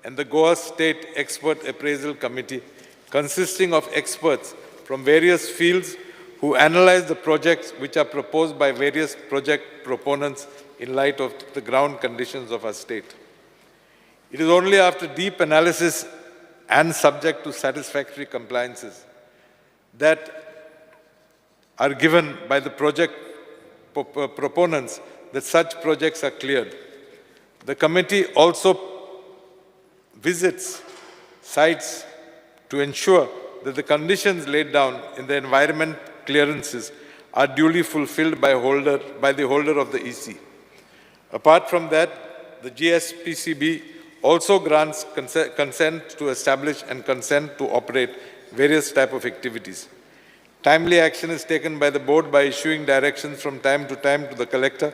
and the Goa State Expert Appraisal Committee, consisting of experts from various fields who analyze the projects which are proposed by various project proponents in light of the ground conditions of our state. It is only after deep analysis and subject to satisfactory compliances that are given by the project proponents that such projects are cleared. The committee also visits sites to ensure that the conditions laid down in the environment clearances are duly fulfilled by the holder of the EC. Apart from that, the GSPCB also grants consent to establish and consent to operate various type of activities. Timely action is taken by the board by issuing directions from time to time to the collector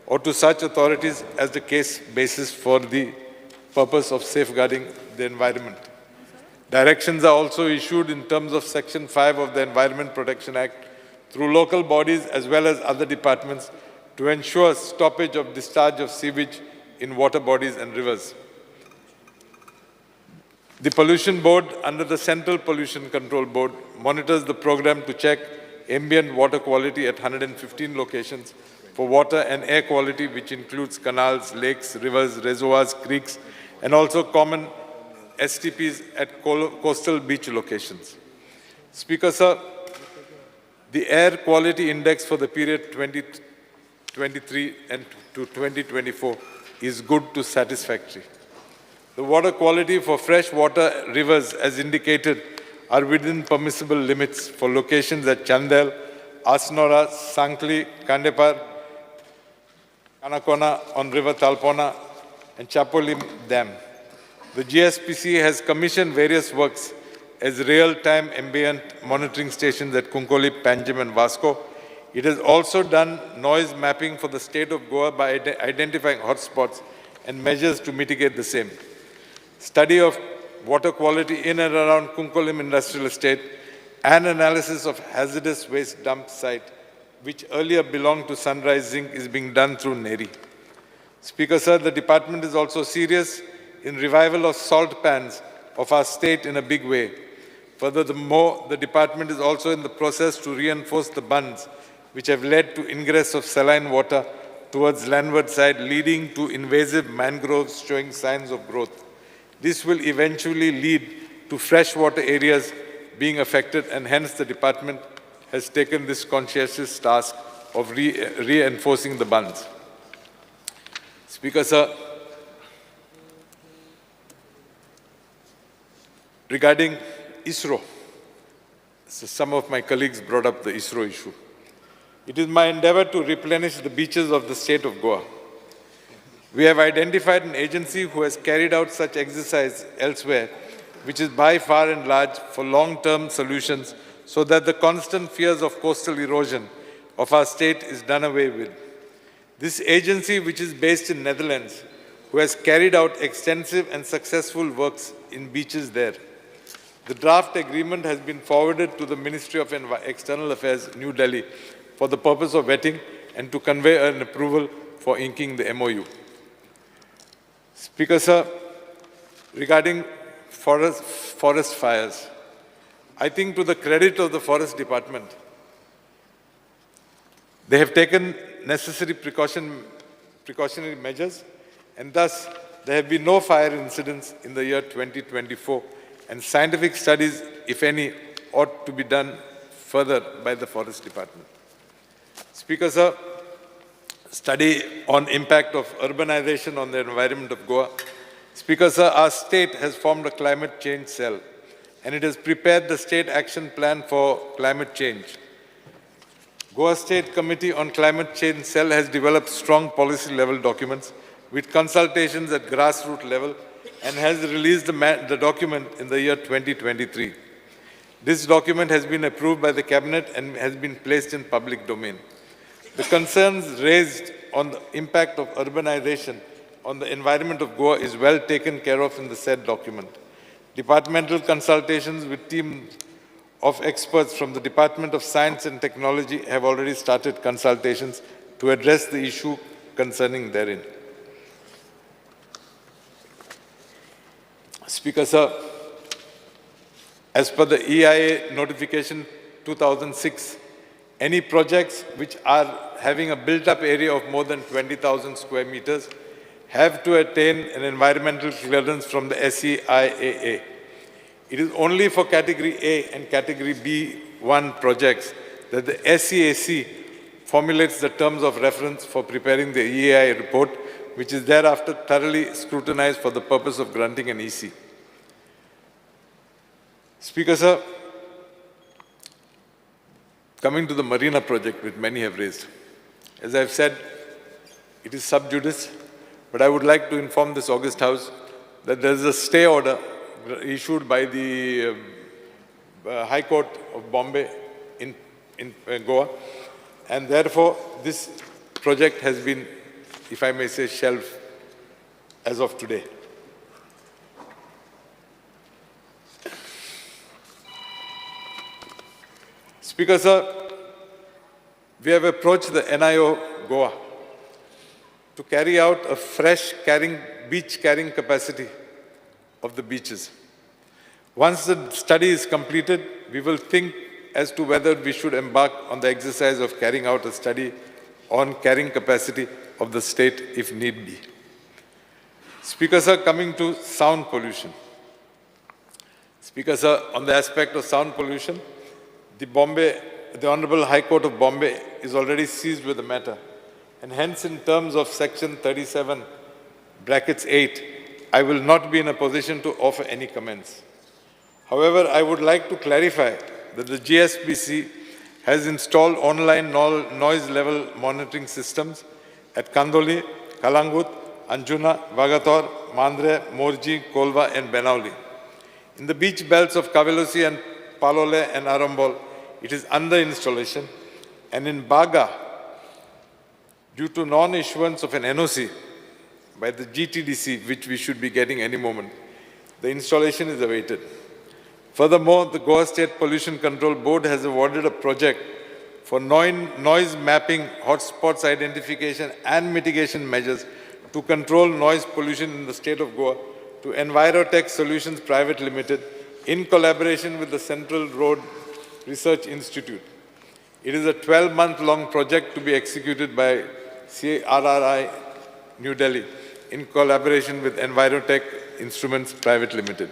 or to such authorities as the case basis for the purpose of safeguarding the environment. Directions are also issued in terms of Section 5 of the Environment Protection Act through local bodies as well as other departments to ensure stoppage of discharge of sewage in water bodies and rivers. The Pollution Board, under the Central Pollution Control Board, monitors the program to check ambient water quality at 115 locations for water and air quality, which includes canals, lakes, rivers, reservoirs, creeks, and also common STPs at coastal beach locations. Speaker, sir, the air quality index for the period 2023 and to 2024 is good to satisfactory. The water quality for freshwater rivers, as indicated, are within permissible limits for locations at Chandel, Asnora, Sankli, Kandepar, Kanakona on River Talpona, and Chapolim Dam. The GSPC has commissioned various works as real-time ambient monitoring stations at Cuncolim, Panjim, and Vasco. It has also done noise mapping for the state of Goa by identifying hotspots and measures to mitigate the same. Study of water quality in and around Cuncolim Industrial Estate and analysis of hazardous waste dump site, which earlier belonged to Sunrise Zinc, is being done through NERI. Speaker, sir, the department is also serious in revival of salt pans of our state in a big way. Furthermore, the department is also in the process to reinforce the bunds, which have led to ingress of saline water towards landward side, leading to invasive mangroves showing signs of growth. This will eventually lead to freshwater areas being affected, and hence the department has taken this conscientious task of reinforcing the bunds. Speaker, sir, regarding ISRO, so some of my colleagues brought up the ISRO issue. It is my endeavor to replenish the beaches of the state of Goa. We have identified an agency who has carried out such exercise elsewhere, which is by far and large for long-term solutions so that the constant fears of coastal erosion of our state is done away with. This agency, which is based in Netherlands, who has carried out extensive and successful works in beaches there. The draft agreement has been forwarded to the Ministry of External Affairs, New Delhi, for the purpose of vetting and to convey an approval for inking the MOU. Speaker, sir, regarding forest fires, I think to the credit of the Forest Department, they have taken necessary precautionary measures, and thus there have been no fire incidents in the year 2024, and scientific studies, if any, ought to be done further by the Forest Department. Speaker, sir, study on impact of urbanization on the environment of Goa. Speaker, sir, our state has formed a climate change cell, and it has prepared the state action plan for climate change. Goa State Committee on Climate Change Cell has developed strong policy level documents with consultations at grassroots level and has released the document in the year 2023. This document has been approved by the Cabinet and has been placed in public domain. The concerns raised on the impact of urbanization on the environment of Goa is well taken care of in the said document. Departmental consultations with teams of experts from the Department of Science and Technology have already started consultations to address the issue concerning therein. Speaker, sir, as per the EIA notification 2006, any projects which are having a built-up area of more than 20,000 square meters have to attain an environmental clearance from the SEIAA. It is only for Category A and Category B1 projects that the SEAC formulates the terms of reference for preparing the EIA report, which is thereafter thoroughly scrutinized for the purpose of granting an EC. Speaker, sir, coming to the Marina project, which many have raised. As I've said, it is sub judice, but I would like to inform this august house that there is a stay order issued by the High Court of Bombay in Goa, and therefore this project has been, if I may say, shelved as of today. Speaker, sir, we have approached the NIO Goa to carry out a fresh beach carrying capacity of the beaches. Once the study is completed, we will think as to whether we should embark on the exercise of carrying out a study on carrying capacity of the state if need be. Speaker, sir, coming to sound pollution. Speaker, sir, on the aspect of sound pollution, the Honorable High Court of Bombay is already seized with the matter, and hence in terms of section 37 brackets 8, I will not be in a position to offer any comments. However, I would like to clarify that the GSPC has installed online noise level monitoring systems at Kandoli, Kalangut, Anjuna, Vagator, Mandre, Morji, Kolva, and Benaulim. In the beach belts of Cavelossim and Palole and Arambol, it is under installation, and in Baga, due to non-issuance of an NOC by the GTDC, which we should be getting any moment, the installation is awaited. Furthermore, the Goa State Pollution Control Board has awarded a project for noise mapping, hotspots identification and mitigation measures to control noise pollution in the state of Goa to Envirotech Solutions Private Limited in collaboration with the Central Road Research Institute. It is a 12-month-long project to be executed by CRRI New Delhi in collaboration with Envirotech Instruments Private Limited.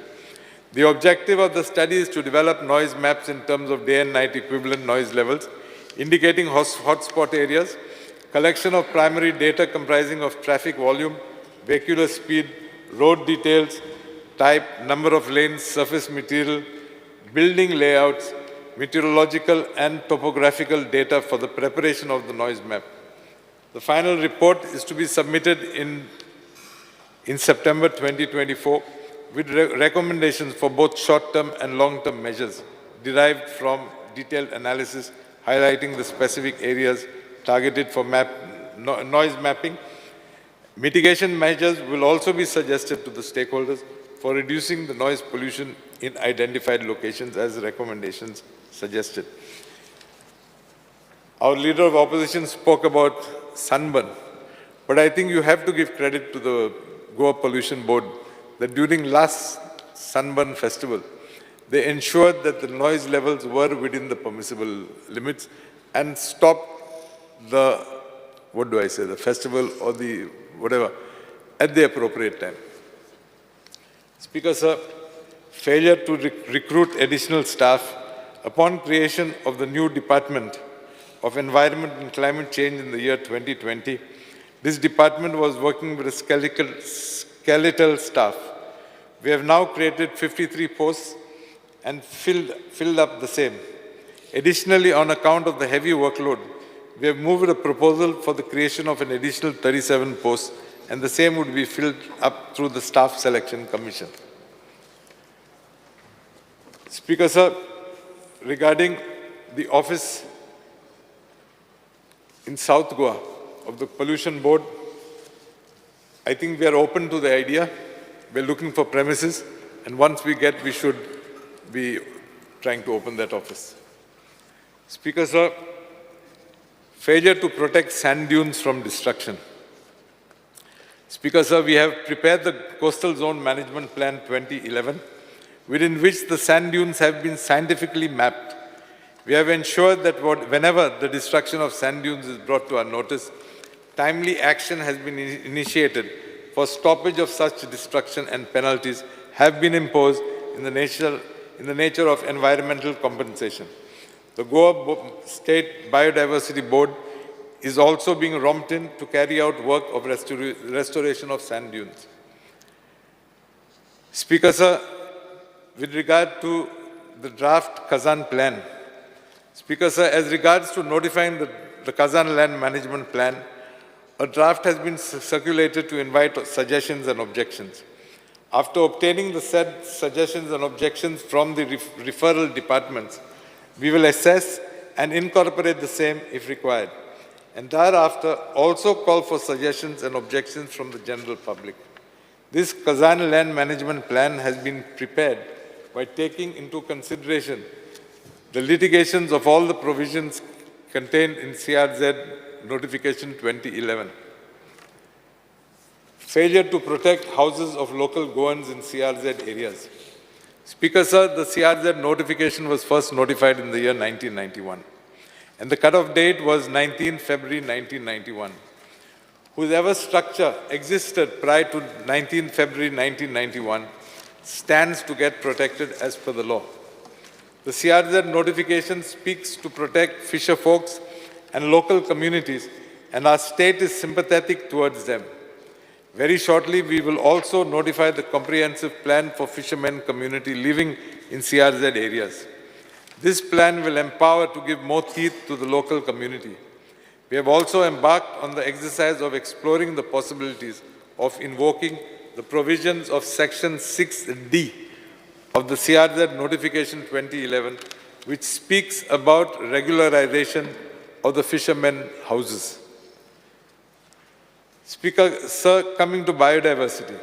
The objective of the study is to develop noise maps in terms of day and night equivalent noise levels, indicating hotspot areas, collection of primary data comprising of traffic volume, vehicular speed, road details, type, number of lanes, surface material, building layouts, meteorological and topographical data for the preparation of the noise map. The final report is to be submitted in September 2024 with recommendations for both short-term and long-term measures derived from detailed analysis highlighting the specific areas targeted for noise mapping. Mitigation measures will also be suggested to the stakeholders for reducing the noise pollution in identified locations as recommendations suggested. Our leader of opposition spoke about sunburn, but I think you have to give credit to the Goa Pollution Board that during last Sunburn Festival, they ensured that the noise levels were within the permissible limits and stopped the, what do I say, the festival or the whatever, at the appropriate time. Speaker, sir, failure to recruit additional staff upon creation of the new Department of Environment and Climate Change in the year 2020, this department was working with a skeletal staff. We have now created 53 posts and filled up the same. Additionally, on account of the heavy workload, we have moved a proposal for the creation of an additional 37 posts, and the same would be filled up through the Staff Selection Commission. Speaker, sir, regarding the office in South Goa of the Pollution Board, I think we are open to the idea. We're looking for premises, and once we get, we should be trying to open that office. Speaker, sir, failure to protect sand dunes from destruction. Speaker, sir, we have prepared the Coastal Zone Management Plan 2011, within which the sand dunes have been scientifically mapped. We have ensured that whenever the destruction of sand dunes is brought to our notice, timely action has been initiated for stoppage of such destruction, and penalties have been imposed in the nature of environmental compensation. The Goa State Biodiversity Board is also being romped in to carry out work of restoration of sand dunes. Speaker, sir, with regard to the draft Kazan plan, Speaker, sir, as regards to notifying the Kazan Land Management Plan, a draft has been circulated to invite suggestions and objections. After obtaining the said suggestions and objections from the referral departments, we will assess and incorporate the same if required, and thereafter also call for suggestions and objections from the general public. This Kazan Land Management Plan has been prepared by taking into consideration the litigations of all the provisions contained in CRZ Notification 2011. Failure to protect houses of local Goans in CRZ areas. Speaker, sir, the CRZ notification was first notified in the year 1991, and the cutoff date was 19 February 1991. Whoever structure existed prior to 19 February 1991 stands to get protected as per the law. The CRZ notification speaks to protect fisher folks and local communities, and our state is sympathetic towards them. Very shortly, we will also notify the comprehensive plan for fishermen community living in CRZ areas. This plan will empower to give more teeth to the local community. We have also embarked on the exercise of exploring the possibilities of invoking the provisions of Section 6D of the CRZ Notification 2011, which speaks about regularization of the fishermen houses. Speaker, sir, coming to biodiversity,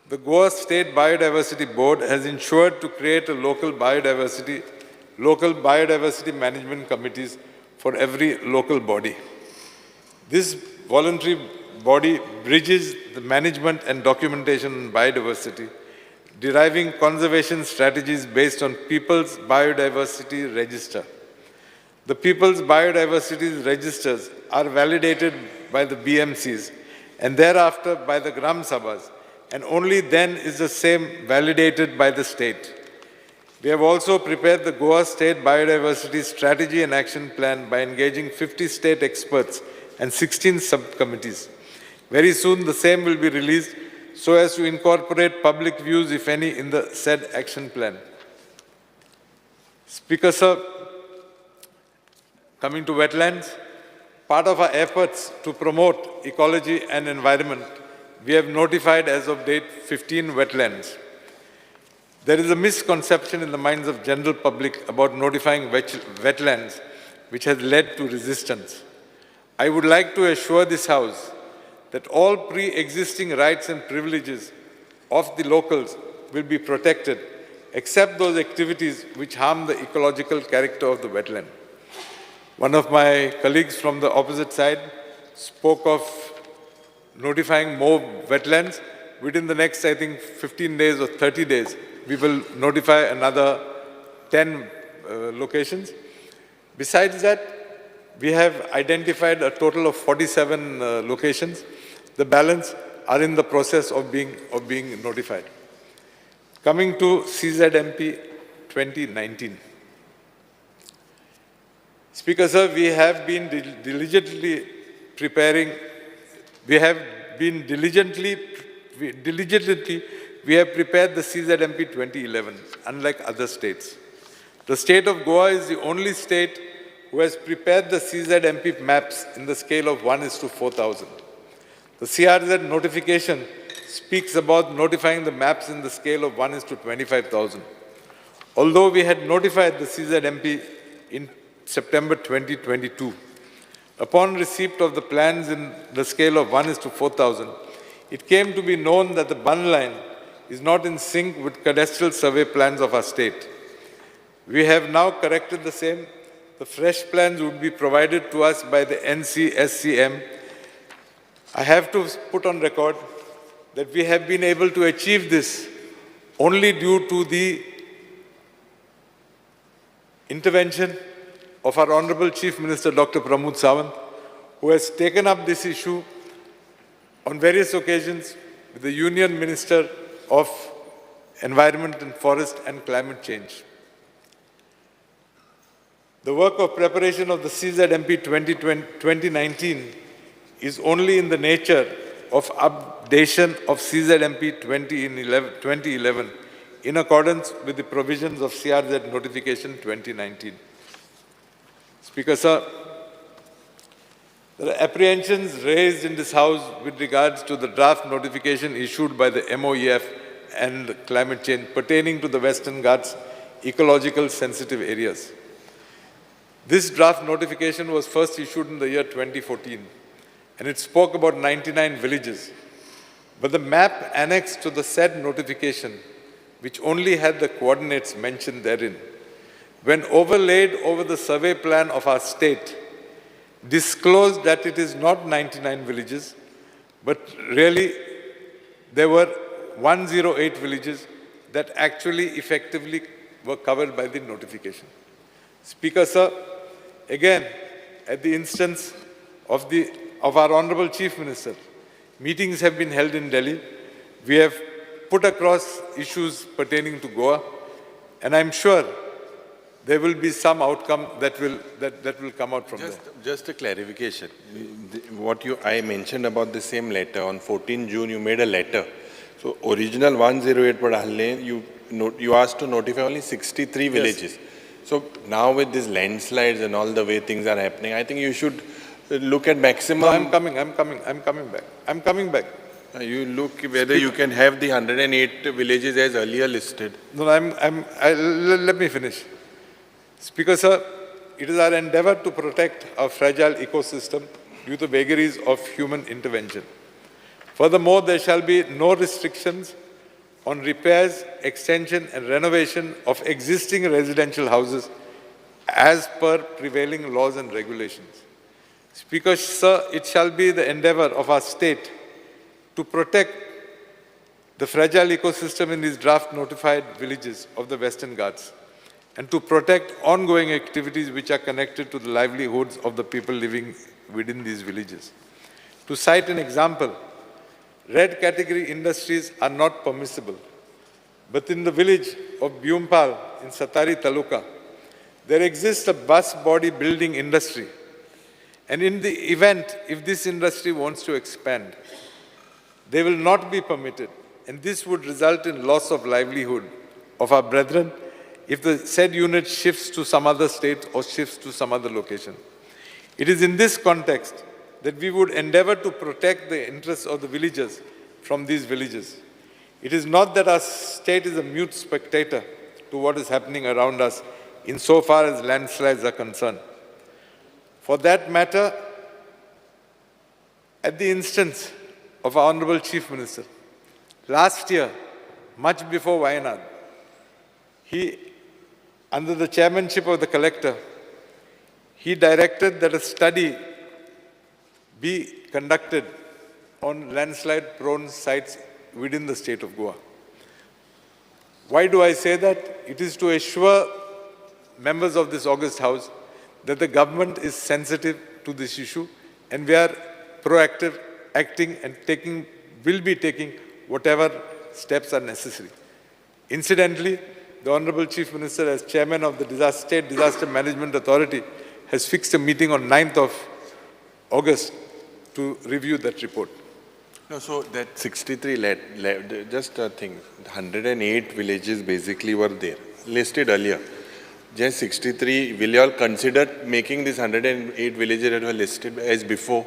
the Goa State Biodiversity Board has ensured to create a local biodiversity management committees for every local body. This voluntary body bridges the management and documentation on biodiversity, deriving conservation strategies based on People's Biodiversity Register. The People's Biodiversity Registers are validated by the BMCs and thereafter by the Gram Sabhas, and only then is the same validated by the state. We have also prepared the Goa State Biodiversity Strategy and Action Plan by engaging 50 state experts and 16 subcommittees. Very soon the same will be released so as to incorporate public views, if any, in the said action plan. Speaker, sir, coming to wetlands, part of our efforts to promote ecology and environment, we have notified as of date 15 wetlands. There is a misconception in the minds of general public about notifying wetlands, which has led to resistance. I would like to assure this House that all pre-existing rights and privileges of the locals will be protected, except those activities which harm the ecological character of the wetland. One of my colleagues from the opposite side spoke of notifying more wetlands. Within the next, I think, 15 days or 30 days, we will notify another 10 locations. Besides that, we have identified a total of 47 locations. The balance are in the process of being notified. Coming to CZMP 2019. Speaker, sir, we have been diligently preparing, we have been diligently, we have prepared the CZMP 2011, unlike other states. The state of Goa is the only state who has prepared the CZMP maps in the scale of 1:4,000. The CRZ notification speaks about notifying the maps in the scale of 1:25,000. Although we had notified the CZMP in September 2022, upon receipt of the plans in the scale of 1:4,000, it came to be known that the bun line is not in sync with cadastral survey plans of our state. We have now corrected the same. The fresh plans would be provided to us by the NCSCM. I have to put on record that we have been able to achieve this only due to the intervention of our Honorable Chief Minister, Dr. Pramod Sawant, who has taken up this issue on various occasions with the Union Minister of Environment and Forest and Climate Change. The work of preparation of the CZMP 2019 is only in the nature of updation of CZMP 2011 in accordance with the provisions of CRZ Notification 2019. Speaker, sir, there are apprehensions raised in this House with regards to the draft notification issued by the MOEF and climate change pertaining to the Western Ghats ecological sensitive areas. This draft notification was first issued in the year 2014, and it spoke about 99 villages. But the map annexed to the said notification, which only had the coordinates mentioned therein, when overlaid over the survey plan of our state, disclosed that it is not 99 villages, but really there were 108 villages that actually effectively were covered by the notification. Speaker, sir, again, at the instance of our Honorable Chief Minister, meetings have been held in Delhi. We have put across issues pertaining to Goa, and I'm sure there will be some outcome that will, that will come out from there. Just a clarification. What I mentioned about the same letter, on 14 June you made a letter. So original 108 pad you asked to notify only 63 villages. Yes. So now with these landslides and all the way things are happening, I think you should look at maximum. No, I'm coming back. You look whether you can have the 108 villages as earlier listed. No, let me finish. Speaker, sir, it is our endeavor to protect our fragile ecosystem due to vagaries of human intervention. Furthermore, there shall be no restrictions on repairs, extension and renovation of existing residential houses as per prevailing laws and regulations. Speaker, sir, it shall be the endeavor of our state to protect the fragile ecosystem in these draft notified villages of the Western Ghats and to protect ongoing activities which are connected to the livelihoods of the people living within these villages. To cite an example, red category industries are not permissible, but in the village of Bhumpal in Satari Taluka, there exists a bus body building industry. And in the event, if this industry wants to expand, they will not be permitted. And this would result in loss of livelihood of our brethren if the said unit shifts to some other state or shifts to some other location. It is in this context that we would endeavor to protect the interests of the villagers from these villages. It is not that our state is a mute spectator to what is happening around us insofar as landslides are concerned. For that matter, at the instance of our Honorable Chief Minister, Last year, much before Wayanad, he, under the chairmanship of the collector, he directed that a study be conducted on landslide-prone sites within the state of Goa. Why do I say that? It is to assure members of this august house that the government is sensitive to this issue and we are proactive, acting and will be taking whatever steps are necessary. Incidentally, the Honorable Chief Minister, as chairman of the State Disaster Management Authority, has fixed a meeting on 9th of August to review that report. No, so that 63, just a thing, 108 villages basically were there, listed earlier. Just 63, will you all consider making this 108 villages that were listed as before?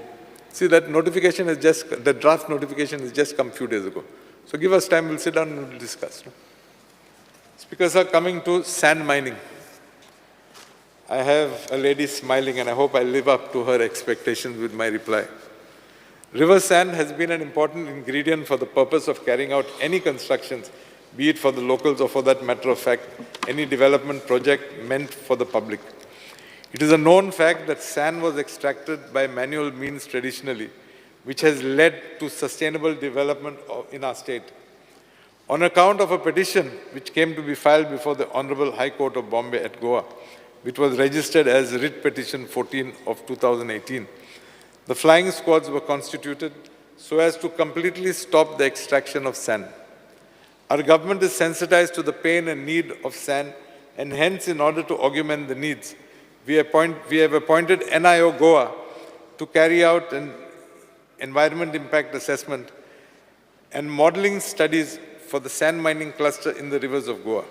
See, that notification is just, the draft notification has just come few days ago. So give us time, we'll sit down and we'll discuss. No? Speaker sir, coming to sand mining. I have a lady smiling and I hope I live up to her expectations with my reply. River sand has been an important ingredient for the purpose of carrying out any constructions, be it for the locals or for that matter of fact, any development project meant for the public. It is a known fact that sand was extracted by manual means traditionally, which has led to sustainable development in our state. On account of a petition which came to be filed before the Honorable High Court of Bombay at Goa, which was registered as Writ Petition 14 of 2018, the flying squads were constituted so as to completely stop the extraction of sand. Our government is sensitized to the pain and need of sand, and hence, in order to augment the needs, we have appointed NIO Goa to carry out an environment impact assessment and modeling studies for the sand mining cluster in the rivers of Goa.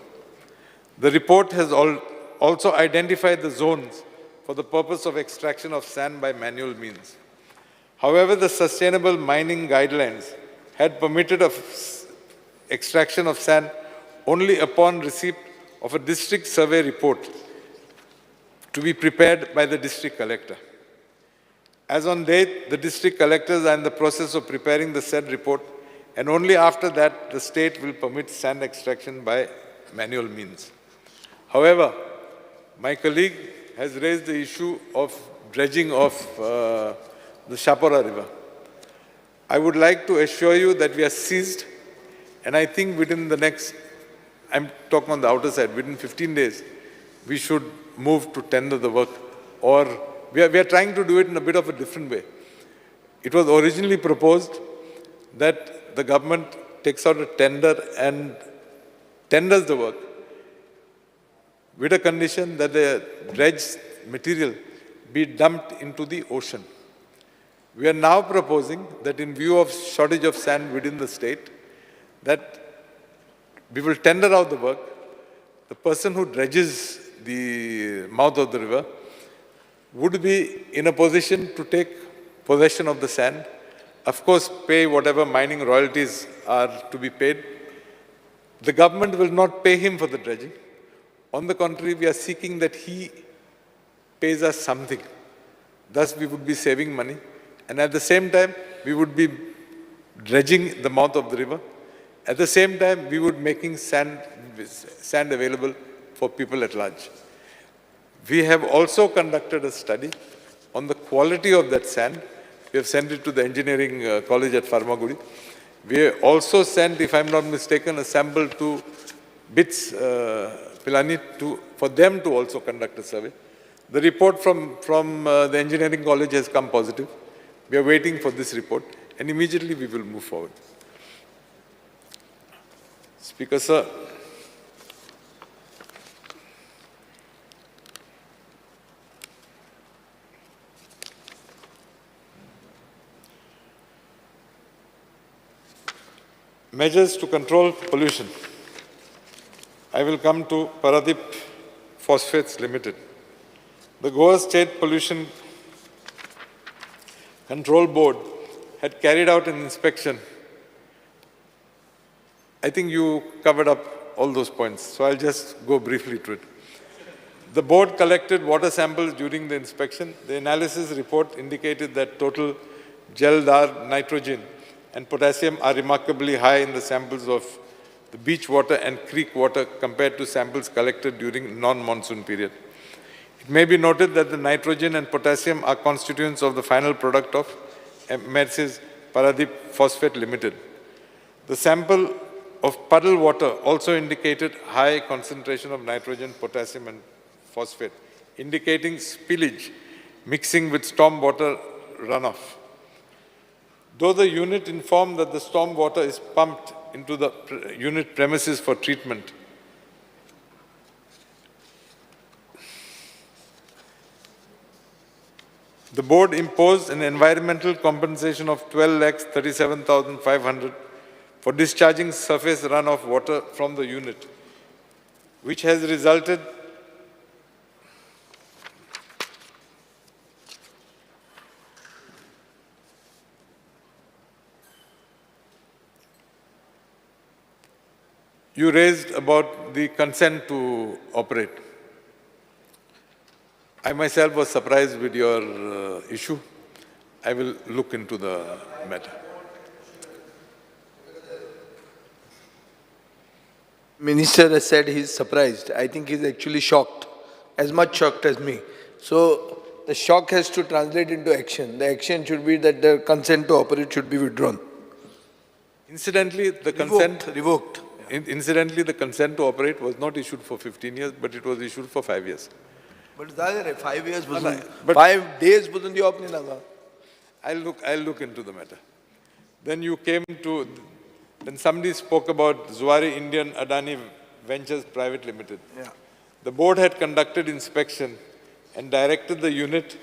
The report has also identified the zones for the purpose of extraction of sand by manual means. However, the sustainable mining guidelines had permitted of extraction of sand only upon receipt of a district survey report to be prepared by the district collector. As on date, the district collectors are in the process of preparing the said report, and only after that the state will permit sand extraction by manual means. However, my colleague has raised the issue of dredging of the Chapora River. I would like to assure you that we are seized, and I think within the next, I'm talking on the outer side, within 15 days, we should move to tender the work, or we are trying to do it in a bit of a different way. It was originally proposed that the government takes out a tender and tenders the work with a condition that the dredged material be dumped into the ocean. We are now proposing that in view of shortage of sand within the state, that we will tender out the work. The person who dredges the mouth of the river would be in a position to take possession of the sand, of course pay whatever mining royalties are to be paid. The government will not pay him for the dredging. On the contrary, we are seeking that he pays us something. Thus, we would be saving money. And at the same time, we would be dredging the mouth of the river. At the same time, we would be making sand available for people at large. We have also conducted a study on the quality of that sand. We have sent it to the engineering college at Farmagudi. We also sent, if I'm not mistaken, a sample to BITS Pilani for them to also conduct a survey. The report from the engineering college has come positive. We are waiting for this report, and immediately we will move forward. Speaker, sir, measures to control pollution. I will come to Paradip Phosphates Limited. The Goa State Pollution Control Board had carried out an inspection. I think you covered up all those points, so I'll just go briefly to it. The board collected water samples during the inspection. The analysis report indicated that total gel dar nitrogen and potassium are remarkably high in the samples of the beach water and creek water compared to samples collected during non-monsoon period. It may be noted that the nitrogen and potassium are constituents of the final product of Messrs. Paradeep Phosphate Limited. The sample of puddle water also indicated high concentration of nitrogen, potassium, and phosphate, indicating spillage mixing with storm water runoff. Though the unit informed that the storm water is pumped into the unit premises for treatment, the board imposed an environmental compensation of 12,37,500 for discharging surface runoff water from the unit, which has resulted You raised about the consent to operate. I myself was surprised with your issue. I will look into the matter. Minister has said he's surprised. I think he's actually shocked, as much shocked as me. So the shock has to translate into action. The action should be that the consent to operate should be withdrawn. Incidentally, the consent... Revoked. Incidentally, the consent to operate was not issued for 15 years, but it was issued for 5 years. But 5 years, 5 days wasn't the opening. I'll look into the matter. Then you came to, then somebody spoke about Zuari Indian Adani Ventures Private Limited. Yeah. The board had conducted inspection and directed the unit,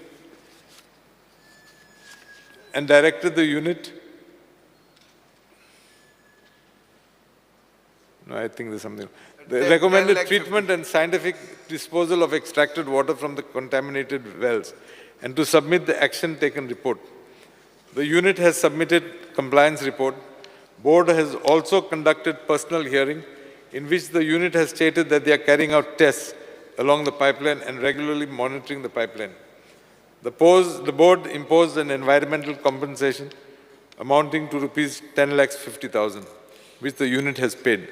No, I think there's something. The recommended treatment and scientific disposal of extracted water from the contaminated wells and to submit the action taken report. The unit has submitted compliance report. Board has also conducted personal hearing in which the unit has stated that they are carrying out tests along the pipeline and regularly monitoring the pipeline. The board imposed an environmental compensation amounting to rupees 10,50,000, which the unit has paid.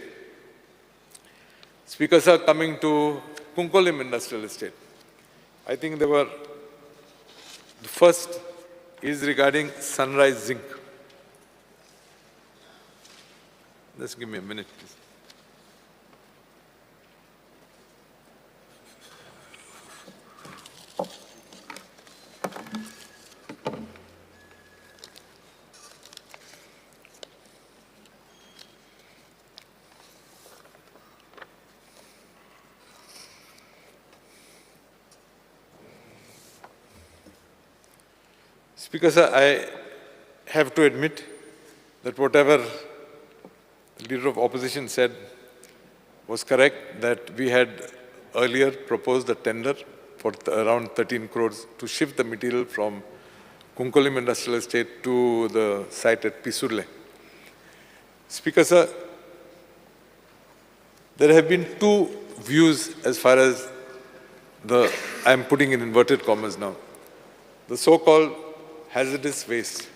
Speaker sir, coming to Cuncolim Industrial Estate, I think there were, the first is regarding Sunrise Zinc. Just give me a minute, please. Speaker sir, I have to admit that whatever the leader of opposition said was correct, that we had earlier proposed a tender for around 13 crores to shift the material from Cuncolim Industrial Estate to the site at Pissurle. Speaker sir, there have been two views as far as the, I am putting in inverted commas now, the so-called hazardous waste.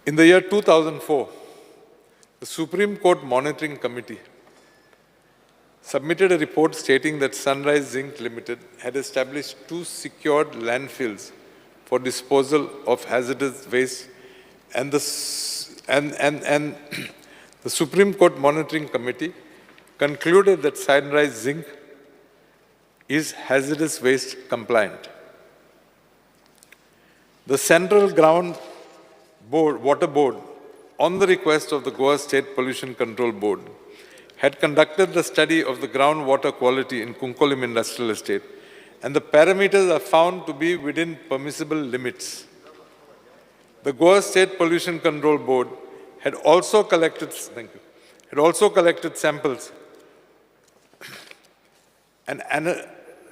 In the year 2004, the Supreme Court Monitoring Committee submitted a report stating that Sunrise Zinc Limited had established 2 secured landfills for disposal of hazardous waste, and the Supreme Court Monitoring Committee concluded that Sunrise Zinc is hazardous waste compliant. The Central Ground Water Board, on the request of the Goa State Pollution Control Board, had conducted the study of the groundwater quality in Cuncolim Industrial Estate, and the parameters are found to be within permissible limits. The Goa State Pollution Control Board had also collected, thank you, had also collected samples and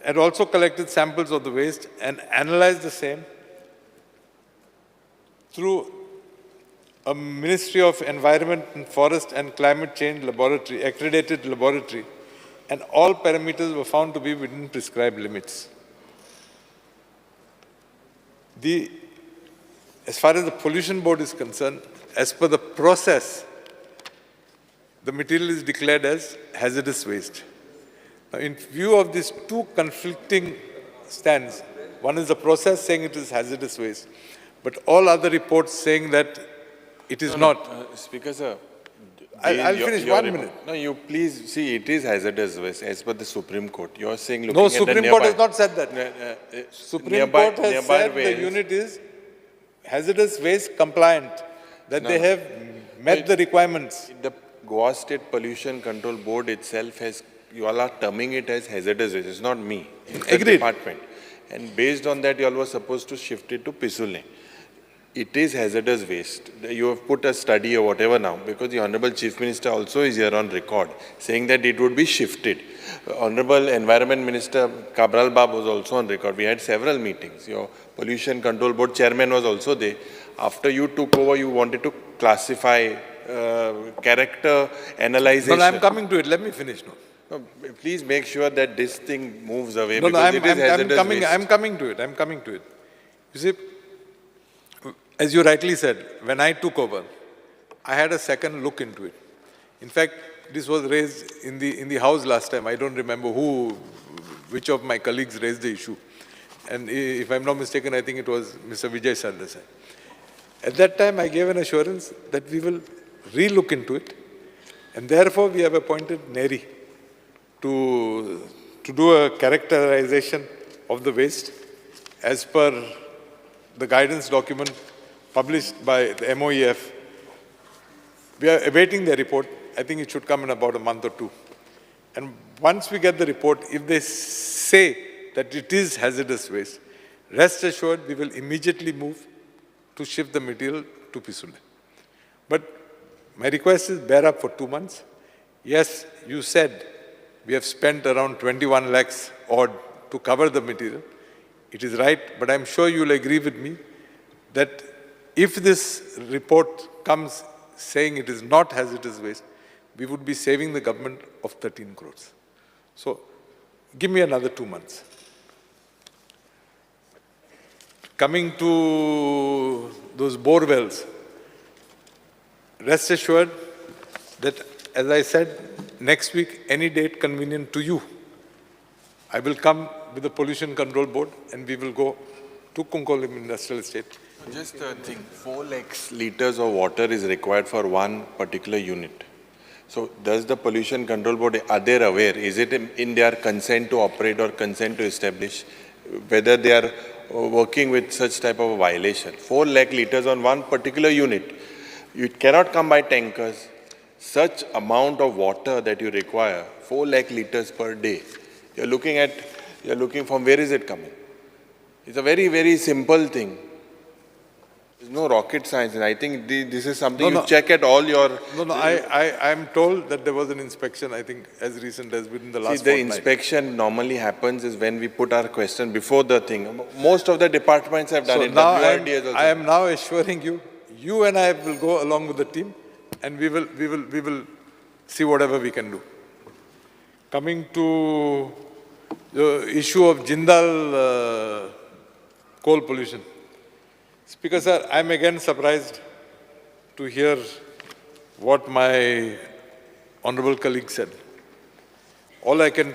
had also collected samples of the waste and analyzed the same through a Ministry of Environment and Forest and Climate Change laboratory, accredited laboratory, and all parameters were found to be within prescribed limits. The As far as the pollution board is concerned, as per the process, the material is declared as hazardous waste. Now, in view of these two conflicting stands, one is the process saying it is hazardous waste, but all other reports saying that it is No, no, not. Speaker sir, I'll finish 1 minute. No, you please, see, it is hazardous waste as per the Supreme Court. You are saying looking No, at the Supreme Court nearby- has not said that. Supreme Court has nearby said the wells. unit is hazardous waste compliant, that No, they no. have met the requirements. The Goa State Pollution Control Board itself has, you all are terming it as hazardous waste. It's not me. It's the Agreed. department. And based on that, you all were supposed to shift it to Pisule. It is hazardous waste. You have put a study or whatever now, because the Honorable Chief Minister also is here on record saying that it would be shifted. Honorable Environment Minister Cabral Bab was also on record. We had several meetings. Your Pollution Control Board chairman was also there. After you took over, you wanted to classify character analyzation. No, no, I'm coming to it. Let me finish now. No, please make sure that this thing moves away. No, no, because it is hazardous waste. I'm coming to it. I'm coming to it. You see, as you rightly said, when I took over, I had a second look into it. In fact, this was raised in the house last time. I don't remember which of my colleagues raised the issue. And if I'm not mistaken, I think it was Mr. Vijay Sardesai. At that time, I gave an assurance that we will re-look into it. And therefore, we have appointed NERI to do a characterization of the waste as per the guidance document published by the MOEF. We are awaiting their report. I think it should come in about a month or two. And once we get the report, if they say that it is hazardous waste, rest assured we will immediately move to shift the material to Pisule. But my request is bear up for 2 months. Yes, you said we have spent around 21 lakhs odd to cover the material. It is right, but I'm sure you'll agree with me that if this report comes saying it is not hazardous waste, we would be saving the government of 13 crores. So give me another 2 months. Coming to those bore wells, rest assured that, as I said, next week, any date convenient to you, I will come with the Pollution Control Board and we will go to Cuncolim Industrial Estate. Just a thing, 4 lakhs liters of water is required for one particular unit. So does the Pollution Control Board, are they aware? Is it in their consent to operate or consent to establish whether they are working with such type of a violation? 4 lakh liters on one particular unit. You cannot come by tankers. Such amount of water that you require, 4 lakh liters per day. You're looking from where is it coming? It's a very, very simple thing. There's no rocket science, and I think this is something you check at all your... No, no, I'm told that there was an inspection, I think, as recent as within the last See, the fortnight. Inspection normally happens is when we put our question before the thing. Most of the departments have done so it. Now WRD I am now assuring you, you and I will go along with the team, and we will see whatever we can do. Coming to the issue of Jindal coal pollution. Speaker sir, I am again surprised to hear what my honorable colleague said. All I can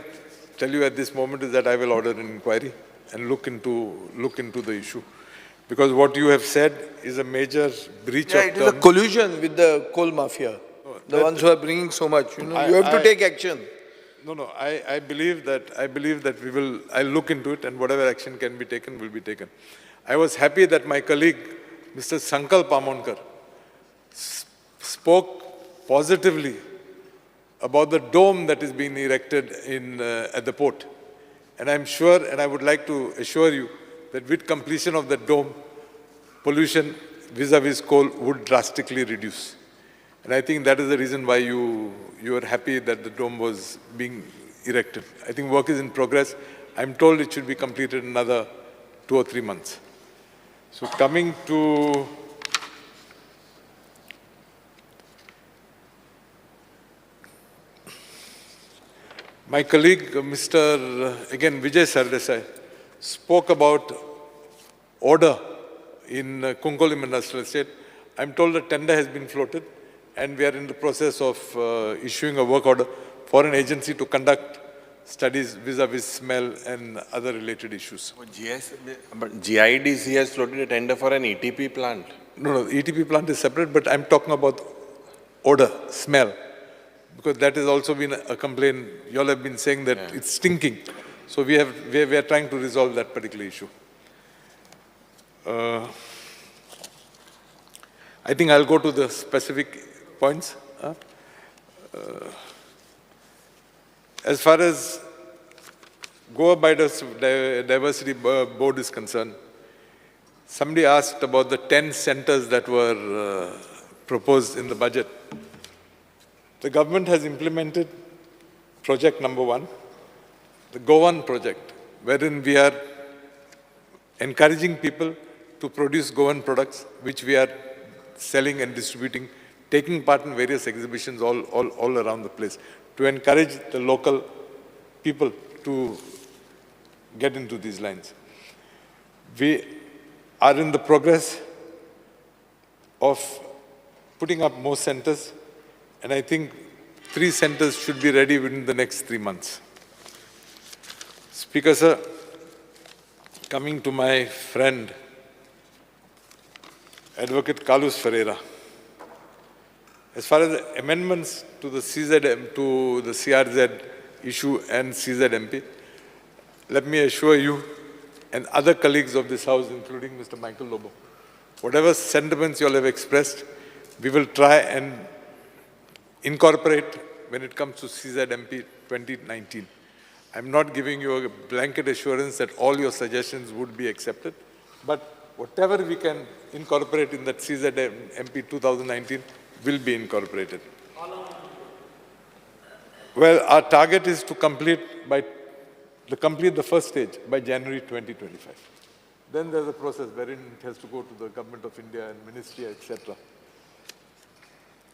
tell you at this moment is that I will order an inquiry and look into the issue. Because what you have said is a major breach of it is a collusion with the coal mafia, the ones who are bringing so much. You know, you have to take action. No, no, I believe that we will, I'll look into it and whatever action can be taken will be taken. I was happy that my colleague, Mr. Sankalp Amonkar, spoke positively about the dome that is being erected at the port. And I'm sure, and I would like to assure you, that with completion of the dome, pollution vis-a-vis coal would drastically reduce. And I think that is the reason why you are happy that the dome was being erected. I think work is in progress. I'm told it should be completed in another 2 or 3 months. So coming to my colleague, Mr. again, Vijay Sardesai, spoke about order in Cuncolim Industrial Estate. I'm told a tender has been floated and we are in the process of issuing a work order for an agency to conduct studies vis-a-vis smell and other related issues. But GIDC has floated a tender for an ETP plant. No, the ETP plant is separate, but I'm talking about odor, smell, because that has also been a complaint. You all have been saying that it's stinking. So we are trying to resolve that particular issue. I think I'll go to the specific points. As far as Goa Biodiversity Board is concerned, somebody asked about the 10 centers that were proposed in the budget. The government has implemented project number 1, the Goan project, wherein we are encouraging people to produce Goan products, which we are selling and distributing, taking part in various exhibitions all around the place, to encourage the local people to get into these lines. We are in the progress of putting up more centers, and I think 3 centers should be ready within the next 3 months. Speaker, sir, coming to my friend, Advocate Carlos Ferreira. As far as the amendments to the CZM, to the CRZ issue and CZMP, let me assure you and other colleagues of this house, including Mr. Michael Lobo, whatever sentiments you all have expressed, we will try and incorporate when it comes to CZMP 2019. I'm not giving you a blanket assurance that all your suggestions would be accepted, but whatever we can incorporate in that CZMP 2019 will be incorporated. Well, our target is to complete the first stage by January 2025. Then there's a process wherein it has to go to the Government of India and Ministry, etc.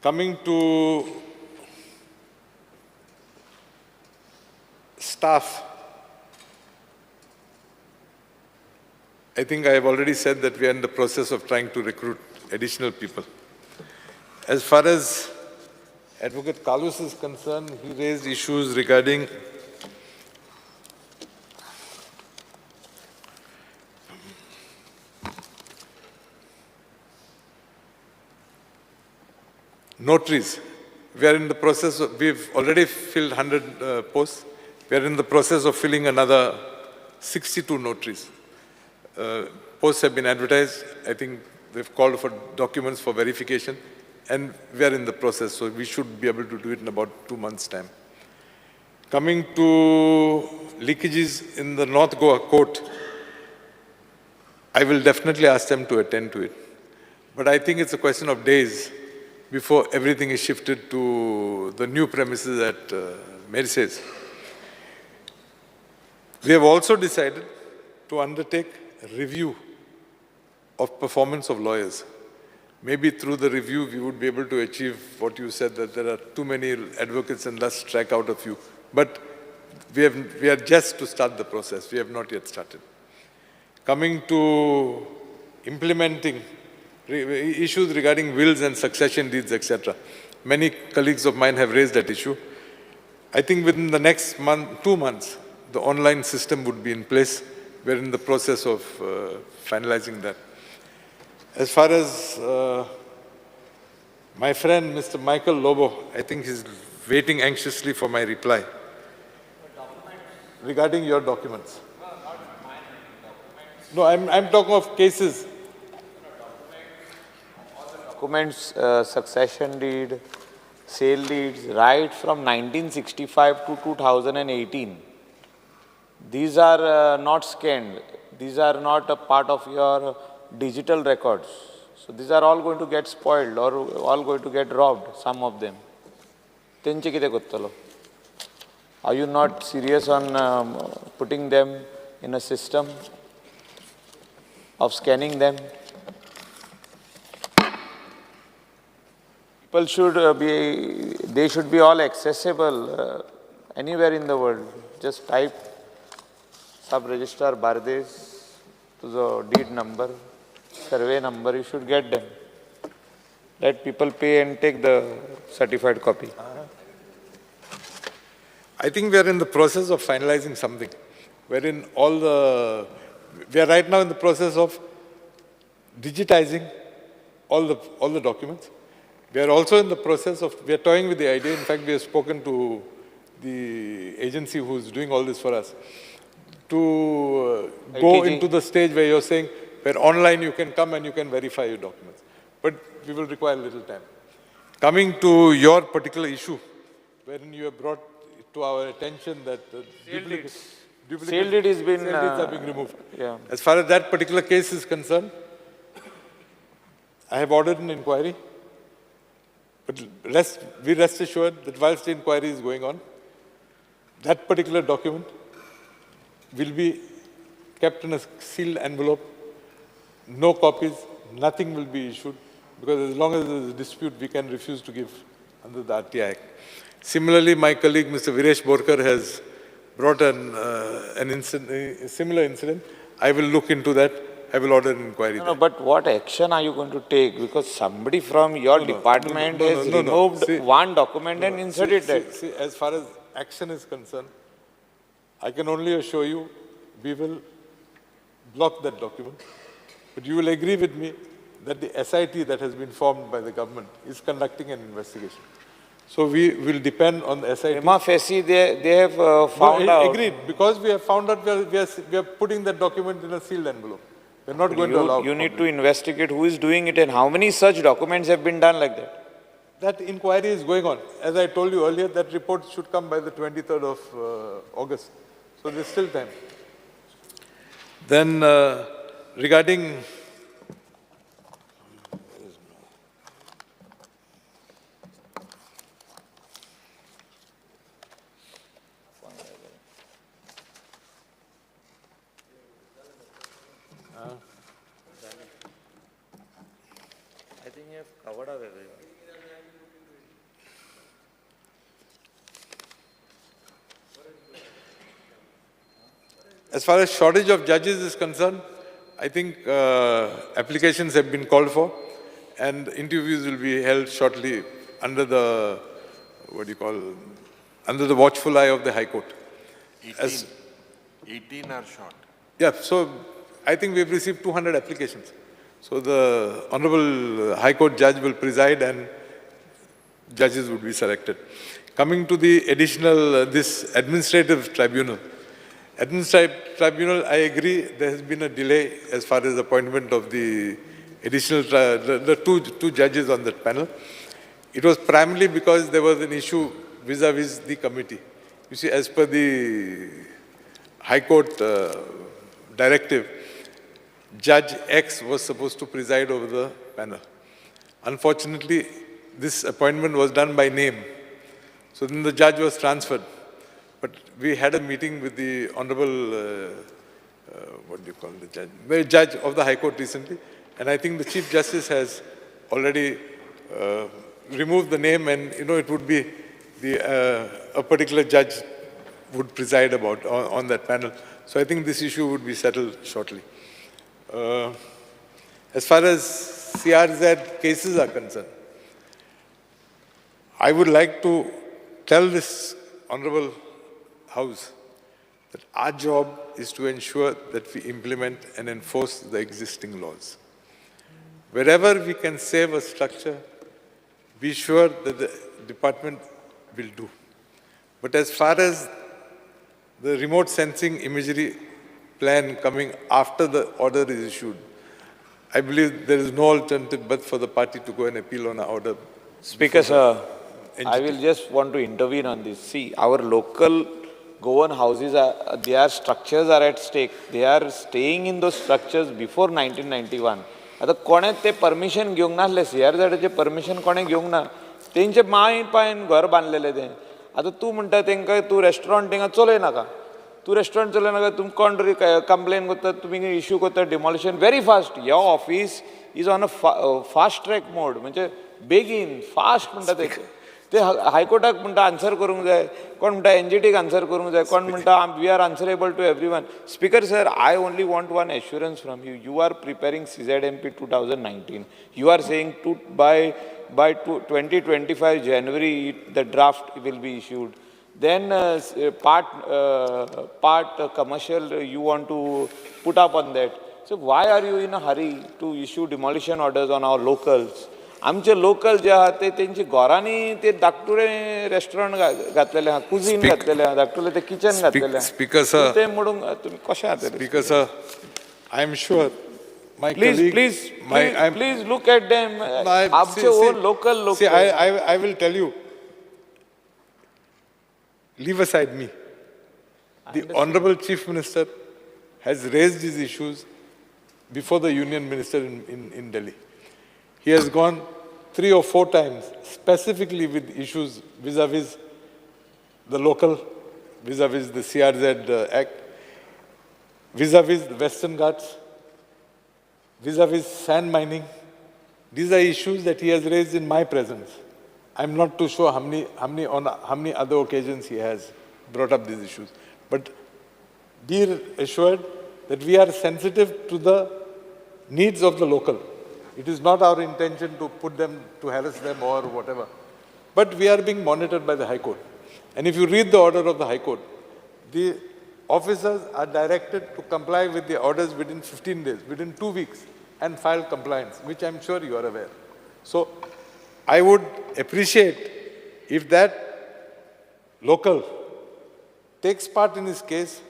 Coming to staff, I think I have already said that we are in the process of trying to recruit additional people. As far as Advocate Carlos is concerned, he raised issues regarding notaries. We are in the process of, we've already filled 100 posts. We are in the process of filling another 62 notaries. Posts have been advertised. I think they've called for documents for verification, and we are in the process, so we should be able to do it in about 2 months' time. Coming to leakages in the North Goa court, I will definitely ask them to attend to it. But I think it's a question of days before everything is shifted to the new premises at Merces. We have also decided to undertake a review of performance of lawyers. Maybe through the review we would be able to achieve what you said, that there are too many advocates and let's strike out a few. But we are just to start the process. We have not yet started. Coming to implementing issues regarding wills and succession deeds, etc. Many colleagues of mine have raised that issue. I think within the next month, 2 months, the online system would be in place. We're in the process of finalizing that. As far as my friend, Mr. Michael Lobo, I think he's waiting anxiously for my reply regarding your documents. No, I'm talking of cases. Documents, succession deed, sale deeds, right from 1965 to 2018. These are not scanned. These are not a part of your digital records. So these are all going to get spoiled or all going to get robbed, some of them. Are you not serious on putting them in a system of scanning them? People should be, they should be all accessible anywhere in the world. Just type sub-registrar Bardez to the deed number. Survey number, you should get them. Let people pay and take the certified copy. I think we are in the process of finalizing something, wherein we are right now in the process of digitizing all the documents. We are also in the process of, we are toying with the idea. In fact, we have spoken to the agency who's doing all this for us, to go ITG. Into the stage where you're saying, where online you can come and you can verify your documents. But we will require a little time. Coming to your particular issue, wherein you have brought to our attention that duplicate Sale deed has been, sale deeds are being removed. Yeah. As far as that particular case is concerned, I have ordered an inquiry. But we rest assured that whilst the inquiry is going on, that particular document will be kept in a sealed envelope. No copies, nothing will be issued, because as long as there is a dispute, we can refuse to give under the RTI Act. Similarly, my colleague, Mr. Viresh Borkar, has brought a similar incident. I will look into that. I will order an inquiry. No, but what action are you going to take? Because somebody from your department has removed one document and inserted that. See, as far as action is concerned, I can only assure you we will block that document. But you will agree with me that the SIT that has been formed by the government is conducting an investigation. So we will depend on the SIT. Prima facie, they have found out. Agreed. Because we have found out, we are putting that document in a sealed envelope. We are not going to allow. You need to investigate who is doing it and how many such documents have been done like that. That inquiry is going on. As I told you earlier, that report should come by the 23rd of August. So there's still time. Then regarding I think you have covered up everyone. As far as shortage of judges is concerned, I think applications have been called for and interviews will be held shortly under the, what do you call, under the watchful eye of the High Court. 18 are short. Yeah, so I think we've received 200 applications. So the Honorable High Court judge will preside and judges would be selected. Coming to the additional, this administrative tribunal. Administrative tribunal, I agree, there has been a delay as far as appointment of the additional, the two judges on that panel. It was primarily because there was an issue vis-a-vis the committee. You see, as per the High Court directive, Judge X was supposed to preside over the panel. Unfortunately, this appointment was done by name. So then the judge was transferred. But we had a meeting with the Honorable, what do you call the judge? The judge of the High Court recently. And I think the Chief Justice has already removed the name, and you know, it would be the, a particular judge would preside about on that panel. So I think this issue would be settled shortly. As far as CRZ cases are concerned, I would like to tell this Honorable House that our job is to ensure that we implement and enforce the existing laws. Wherever we can save a structure, be sure that the department will do. But as far as the remote sensing imagery plan coming after the order is issued, I believe there is no alternative but for the party to go and appeal on an order. Speaker, sir, I will just want to intervene on this. See, our local Goan houses, are, their structures are at stake. They are staying in those structures before 1991. आता कोणें ते permission घेवंक नासलें, सीआरझेडाचें permission कोणें घेवंक ना, तेंचे मांय पायन घर बांदलेलें तें. आतां तूं म्हणटा तेंकां तूं रेस्टॉरंट तेंकां चलय नाका, तूं रेस्टॉरंट चलय नाका, तुमी कोण तरी कंप्लेन करता, तुमी इश्यू करता demolition very fast. Your office is on a fast track mode, म्हणजे बेगीन फास्ट म्हणटा ते. ते हायकोर्टाक म्हणटा आन्सर करूंक जाय, कोण म्हणटा एनजीटीक आन्सर करूंक जाय, कोण म्हणटा we are answerable to everyone. Speaker sir, I only want one assurance from you. You are preparing CZMP 2019. You are saying to by 2025 January the draft will be issued. Then part commercial you want to put up on that. So why are you in a hurry to issue demolition orders on our locals? आमचे local जे आहा ते तेंची घरांनी ते धाकटुले restaurant घातलेले आहा, cuisine घातलेले आहा, धाकटुले ते किचन घातलेले आहा. Speaker sir, ते म्हणून तुमी कशें जातलें? Speaker sir, I am sure my please, colleague, please, my, please look at them. आमचे own local. See, I will tell you. Leave aside me. The Honorable Chief Minister has raised these issues before the Union Minister in Delhi. He has gone 3 or 4 times specifically with issues vis-a-vis the local, vis-a-vis the CRZ Act, vis-a-vis the Western Ghats, vis-a-vis sand mining. These are issues that he has raised in my presence. I'm not too sure how many other occasions he has brought up these issues. But be assured that we are sensitive to the needs of the local. It is not our intention to put them, to harass them or whatever. But we are being monitored by the High Court. And if you read the order of the High Court, the officers are directed to comply with the orders within 15 days, within 2 weeks, and file compliance, which I'm sure you are aware. So I would appreciate if that local takes part in his case,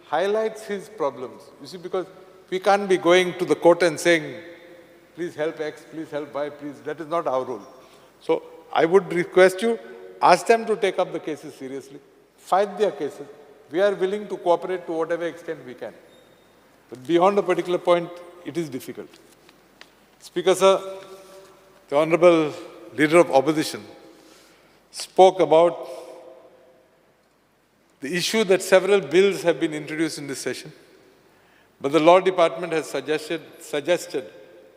highlights his problems. You see, because we can't be going to the court and saying, please help X, please help Y, please. That is not our role. So I would request you, ask them to take up the cases seriously, fight their cases. We are willing to cooperate to whatever extent we can. But beyond a particular point, it is difficult. Speaker, sir, the Honorable Leader of Opposition spoke about the issue that several bills have been introduced in this session, but the Law Department has suggested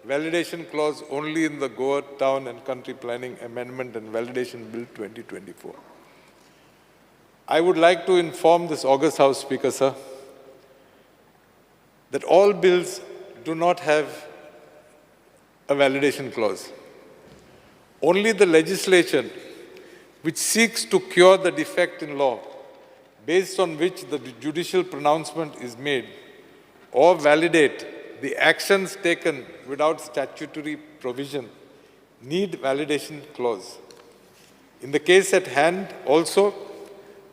validation clause only in the Goa Town and Country Planning Amendment and Validation Bill 2024. I would like to inform this August House, Speaker, sir, that all bills do not have a validation clause. Only the legislation which seeks to cure the defect in law based on which the judicial pronouncement is made or validate the actions taken without statutory provision need validation clause. In the case at hand also,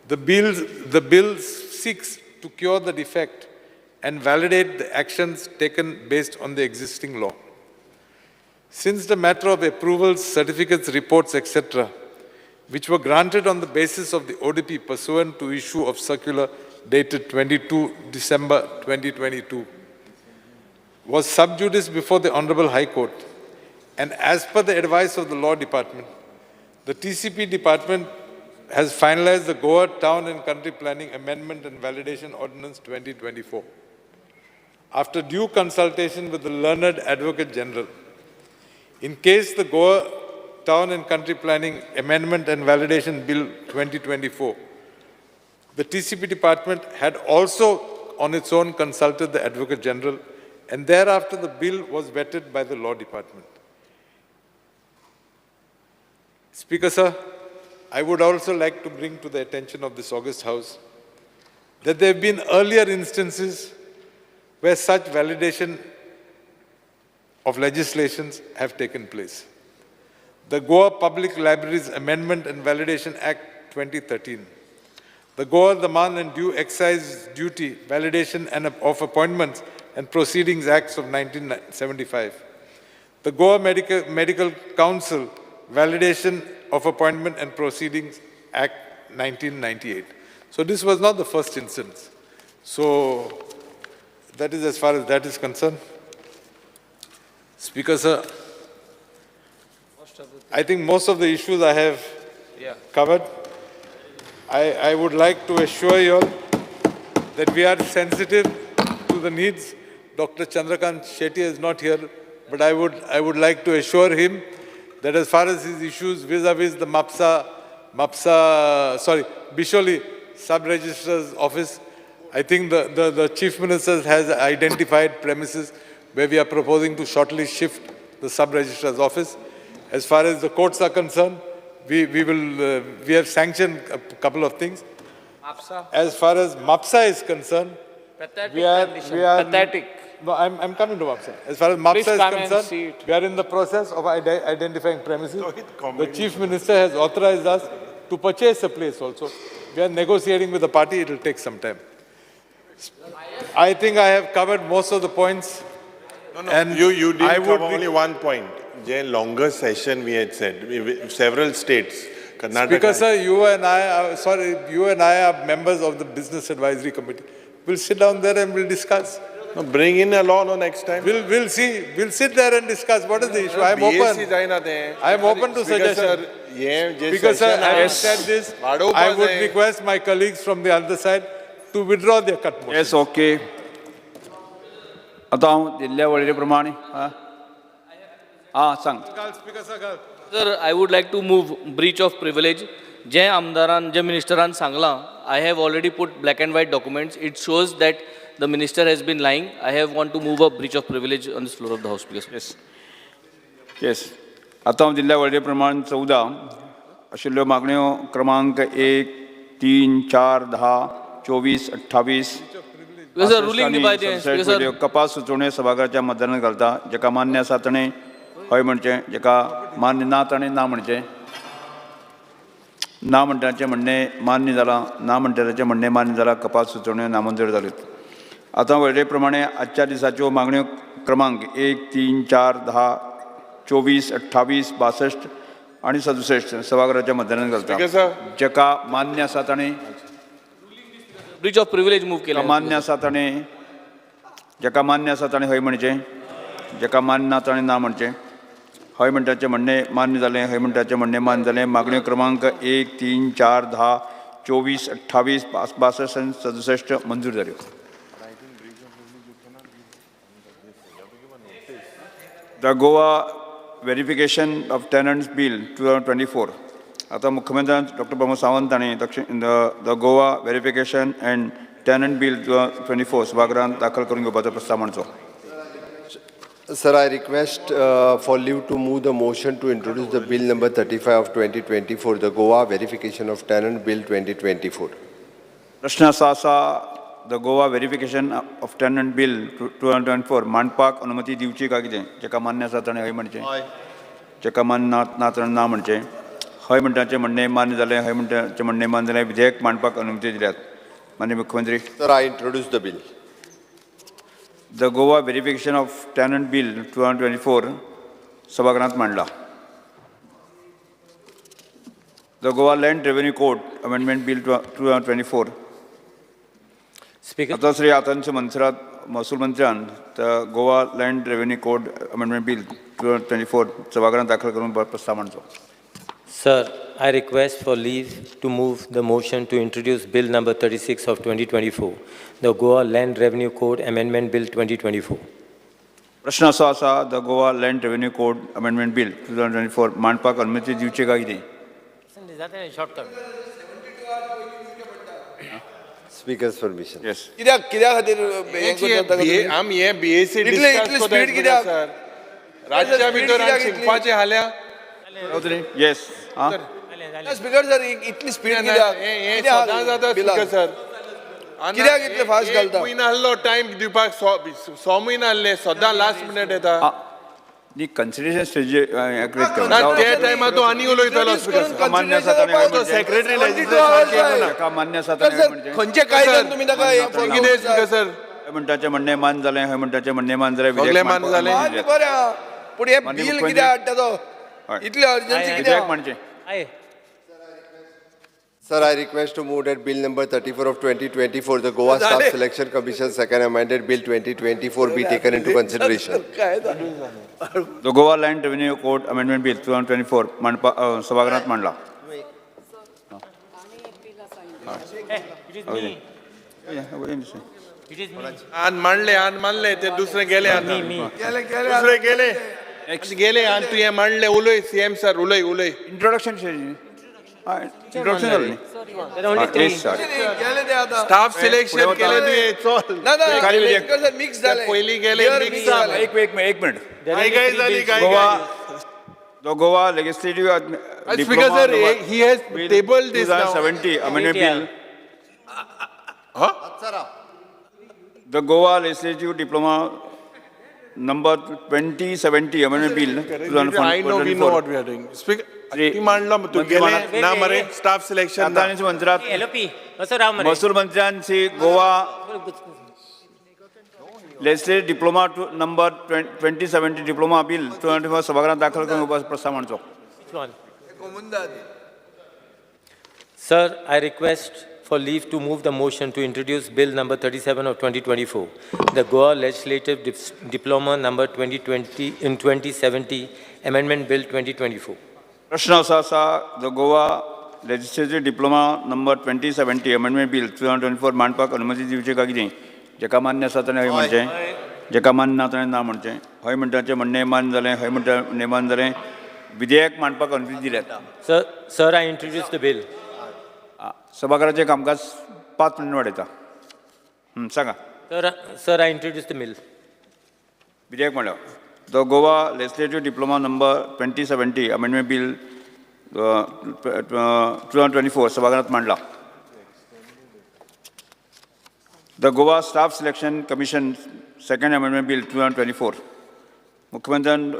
the bill seeks to cure the defect and validate the actions taken based on the existing law. Since the matter of approvals, certificates, reports, etc., which were granted on the basis of the ODP pursuant to issue of circular dated 22 December 2022, was sub judice before the Honorable High Court, and as per the advice of the Law Department, the TCP Department has finalized the Goa Town and Country Planning Amendment and Validation Ordinance 2024. After due consultation with the learned Advocate General, in case the Goa Town and Country Planning Amendment and Validation Bill 2024, the TCP Department had also on its own consulted the Advocate General, and thereafter the bill was vetted by the Law Department. Speaker, sir, I would also like to bring to the attention of this August House that there have been earlier instances where such validation of legislations have taken place. The Goa Public Libraries Amendment and Validation Act 2013, the Goa Daman and Due Excise Duty Validation and of Appointments and Proceedings Acts of 1975, the Goa Medical Council Validation of Appointment and Proceedings Act 1998. So this was not the first instance. So that is as far as that is concerned. Speaker, sir, I think most of the issues I have covered. I would like to assure you all that we are sensitive to the needs. Dr. Chandrakant Shetty is not here, but I would like to assure him that as far as his issues vis-a-vis the Mapsa Mapsa, sorry, Bisholi sub-registrar's office. I think the Chief Minister has identified premises where we are proposing to shortly shift the sub-registrar's office. As far as the courts are concerned, we have sanctioned a couple of things. Mapsa. As far as Mapsa is concerned, Pathetic we are Pathetic. No, I'm coming to Mapsa. As far as Mapsa Please is come and concerned, see it. we are in the process of identifying premises. The Chief Minister has authorized us to purchase a place also. We are negotiating with the party. It will take some time. I think I have covered most of the points. No, And you I didn't would cover only one point. The longer session we had said, several states, Karnataka. Speaker sir, you and I are, sorry, you and I are members of the Business Advisory Committee. We'll sit down there and we'll discuss. No, bring in a law no next time. We'll see. We'll sit there and discuss. What is the issue? I'm open. I'm open to suggestions. Speaker sir, having said this, I would request my colleagues from the other side to withdraw their cut motion. Yes, okay. आतां हांव दिल्ल्या वळेरे प्रमाणे आं सांग. Sir, I would like to move breach of privilege. जे आमदारान, जे मिनिस्टरान सांगलां, I have already put black and white documents. It shows that the minister has been lying. I have want to move a breach of privilege on this floor of the house. Yes. Yes. आतां हांव दिल्ल्या वळेरे प्रमाण 14 आशिल्ल्यो मागण्यो क्रमांक 1, 3, 4, 10, 24, 28 कपास सुचोवण्यो सभाघराच्या मतदानात घालता. जेका मान्य आसा ताणें हय म्हणचें, जेका मान्य ना ताणें ना म्हणचें. ना म्हणटाचें म्हणणें मान्य जालां, ना म्हणटाचें म्हणणें मान्य जालां. कपास सुचोवण्यो नामंजूर जाल्यो. आतां वळेरे प्रमाणे आजच्या दिसाच्यो मागण्यो क्रमांक 1, 3, 4, 10, 24, 28, 62 आनी 67 सभाघराच्या मतदानात घालता. जेका मान्य आसा ताणें ब्रीच ऑफ प्रिविलेज मूव केलें. मान्य आसा ताणें, जेका मान्य आसा ताणें हय म्हणचें, जेका मान्य ना ताणें ना म्हणचें. हय म्हणटाचें म्हणणें मान्य जालें, हय म्हणटाचें म्हणणें मान्य जालें. मागण्यो क्रमांक 1, 3, 4, 10, 24, 28, 62 आनी 67 मंजूर जाल्यो. The Goa verification of tenants bill 2024. आतां मुख्यमंत्र्यान डॉक्टर प्रमोद सावंत हांणी दक्षिण the Goa verification and tenant bill 2024 सभागृहांत दाखल करून घेवपाचो प्रस्ताव मांडचो. Sir, I request for leave to move the motion to introduce the bill number 35 of 2024, the Goa verification of tenant bill 2024. प्रश्न आसा आसा the Goa verification of tenant bill 2024 मांडपाक अनुमती दिवची काय कितें? जेका मान्य आसा ताणें हय म्हणचें, जेका मान्य ना ताणें ना म्हणचें. हय म्हणटाचें म्हणणें मान्य जालें, हय म्हणटाचें म्हणणें मान्य जालें. विधेयक मांडपाक अनुमती दिल्यात. माननीय मुख्यमंत्री. Sir, I introduce the bill. The Goa verification of tenant bill 2024 सभागृहांत मांडला. The Goa land revenue code amendment bill 2024. आतां श्री आतांचे मंत्र्यात महसूल मंत्र्यान the Goa land revenue code amendment bill 2024 सभागृहांत दाखल करून प्रस्ताव मांडचो. Sir, I request for leave to move the motion to introduce Bill number 36 of 2024, the Goa Land Revenue Code Amendment Bill 2024. प्रश्न असो आसा, the Goa Land Revenue Code Amendment Bill 2024 मांडपाक अनुमती दिवची काय कितें? Shortcut. Speaker's permission. Yes. कित्याक कित्या खातीर आमी हे बीएसी डिस्कस कोताय सर. राज्या भितर शिकपाचे हाल्या. Yes. Speaker sir, इतली स्पीड कित्याक? हें सदां जाता स्पीकर सर. कित्याक इतले फास्ट घालता? म्हयनो आहलो टायम दिवपाक, 6 म्हयने आहले, सदां लास्ट मिनट येता. न्ही, कन्सिडरेशन स्टेजीर त्या टायमार तूं आनी उलयतलो स्पीकर सर. मान्य आसा ताणें सेक्रेटरी मान्य आसा ताणें खंयचे कायद्यान तुमी ताका कितें स्पीकर सर? हय म्हणटाचें म्हणणें मान्य जालें, हय म्हणटाचें म्हणणें मान्य जालें. सगळें मान्य जालें. बरें, पूण हें बील कित्याक हाडटा तो? इतली अर्जन्सी कित्याक म्हणचें? Sir, I request to move that Bill number 34 of 2024, the Goa Staff Selection Commission Second Amended Bill 2024 be taken into consideration. The Goa Land Revenue Code Amendment Bill 2024 मांडपा सभागृहात मांडला. आन मांडले, आन मानले, ते दुसरे गेले आतां. दुसरे गेले. गेले आनी तुवें मांडले. उलय सीएम सर, उलय उलय. इंट्रोडक्शन. इंट्रोडक्शन जालें न्ही? There are only three. Yes, sir. गेले ते आतां. स्टाफ सिलेक्शन केले तुवें चल. ना ना, सरकारी विधेयक. मिक्स जालें. पयलीं गेले Year mix mix जालें. एक एक एक मिनिट. There are only गाय three जाली, bills. गाय Goa the Goa legislative Speaker sir, he has tabled this now. 70 amendment bill. Huh? The Goa Legislative Diploma number 2070 amendment bill I know, we know what we are doing. Speaker, ती मांडलो तू गेले ना मरे staff selection ना. मंत्रात LOP. असो राव मरे. महसूल मंत्र्यांची Goa legislative diploma number 2070 diploma bill 2024 सभागृहात दाखल करून प्रस्ताव मांडचो. Which one? Sir, I request for leave to move the motion to introduce Bill number 37 of 2024, the Goa Legislative Diploma number 2020 in 2070 Amendment Bill 2024. प्रश्न असो आसा the Goa legislative diploma number 2070 amendment bill 2024 मांडपाक अनुमती दिवची काय कितें? जेका मान्य आसा ताणें हय म्हणचें, जेका मान्य ना ताणें ना म्हणचें. हय म्हणटाचें म्हणणें मान्य जालें, हय म्हणटा म्हणणें मान्य जालें. विधेयक मांडपाक अनुमती दिल्यात. Sir, I introduce the bill. सभाघराचें कामकाज 5 मिनटां वाडयता. सांगा. Sir, I introduce the bill. विधेयक म्हणल्यार the Goa legislative diploma number 2070 amendment bill 2024 सभाघरात मांडला. The Goa staff selection commission second amendment bill 2024 मुख्यमंत्र्यान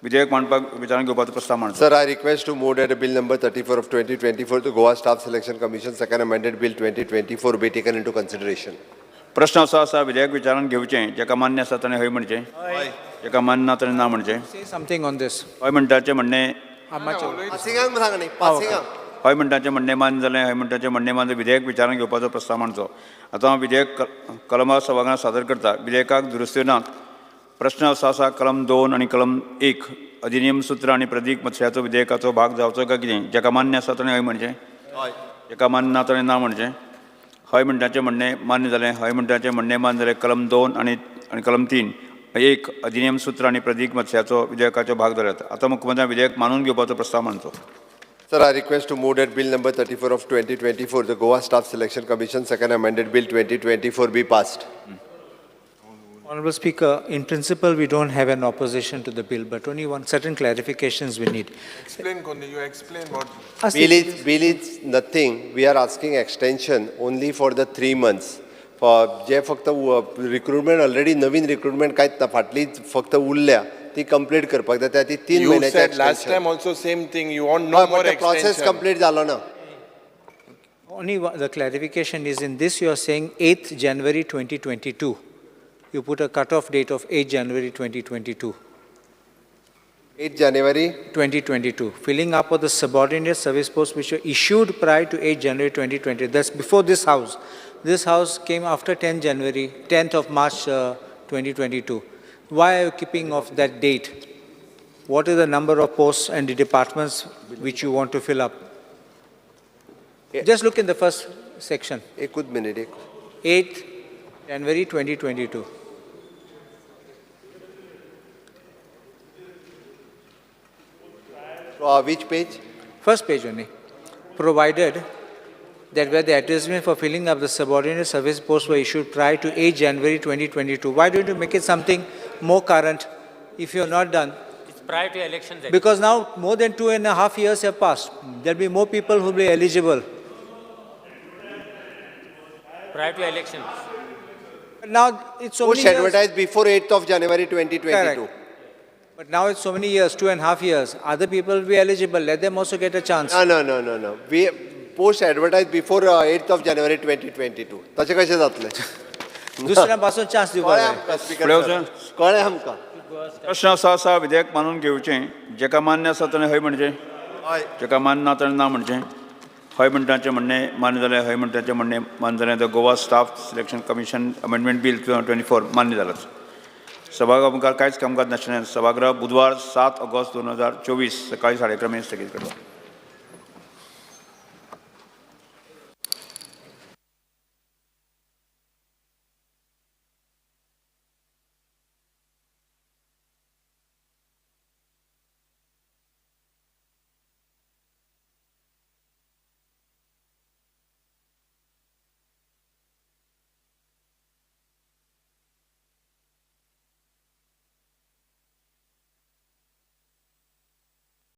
विधेयक मांडपाक विचारांत घेवपाचो प्रस्ताव मांडचो. Sir, I request to move that bill number 34 of 2024 to Goa Staff Selection Commission second amended bill 2024 be taken into consideration. प्रश्न असो आसा विधेयक विचारांत घेवचें, जेका मान्य आसा ताणें हय म्हणचें, जेका मान्य ना ताणें ना म्हणचें. Say something on this. हय म्हणटाचें म्हणणें पासिंगाक सांग न्ही, पासिंगाक. हय म्हणटाचें म्हणणें मान्य जालें, हय म्हणटाचें म्हणणें मान्य, विधेयक विचारांत घेवपाचो प्रस्ताव मांडचो. आतां हांव विधेयक कलमा सभाघरांत सादर करता. विधेयकाक दुरुस्त्यो नात. प्रश्न असो आसा कलम 2 आनी कलम 1 अधिनियम सूत्र आनी प्रदीक मत्स्याचो विधेयकाचो भाग जावचो काय कितें? जेका मान्य आसा ताणें हय म्हणचें, जेका मान्य ना ताणें ना म्हणचें. हय म्हणटाचें म्हणणें मान्य जालें, हय म्हणटाचें म्हणणें मान्य जालें. कलम 2 आनी कलम 3 1 अधिनियम सूत्र आनी प्रदीक मत्स्याचो विधेयकाचो भाग जाल्यात. आतां मुख्यमंत्र्यान विधेयक मानून घेवपाचो प्रस्ताव मांडचो. Sir, I request to move that bill number 34 of 2024, the Goa Staff Selection Commission second amended bill 2024 be passed. Honorable Speaker, in principle, we don't have an opposition to the bill, but only one certain clarifications we need. Explain, Kondi, you explain what. Bill is nothing. We are asking extension only for the 3 months. For जे फक्त recruitment already नवीन recruitment कांयच ना, फाटली फक्त उरल्या ती complete करपाक जाय. ती 3 You म्हयन्याची said last extension. time also same thing. You want no more extension. Process complete जालो ना. Only the clarification is in this you are saying 8th January 2022. You put a cutoff date of 8 January 2022. 8 January 2022. Filling up of the subordinate service posts which were issued prior to 8 January 2020. That's before this house. This house came after 10 January, 10th of March 2022. Why are you keeping off that date? What is the number of posts and the departments which you want to fill up? Just look in the first section. एकूच minute. एक 8th January 2022. Which page? First page only. Provided that where the advertisement for filling up the subordinate service posts were issued prior to 8 January 2022. Why don't you make it something more current if you're not done? It's prior to elections. Actually. Because now more than 2.5 years have passed. There'll be more people who will be eligible. Prior to elections. Now it's so Post many years. advertised before 8th of January 2022. Correct. But now it's so many years, 2.5 years. Other people will be eligible. Let them also get a chance. No. We post advertised before 8th of January 2022. तशें कशें जातलें? दुसऱ्या पासून chance दिवपाक कळ्ळें जाय. आमकां speaker फुडें सर. वचूं? कळ्ळें आमकां. प्रश्न असो आसा विधेयक मानून घेवचें, जेका मान्य आसा ताणें हय म्हणचें, जेका मान्य ना ताणें ना म्हणचें. हय म्हणटाचें म्हणणें मान्य जालें, हय म्हणटाचें म्हणणें मान्य जालें. The Goa staff selection commission amendment bill 2024 मान्य जालाच. सभागृहा मुखार कांयच कामकाज नाशिल्ल्यान सभागृह बुधवार 7 ऑगस्ट 2024 सकाळी 11:30 मेरेन स्थगीत करता.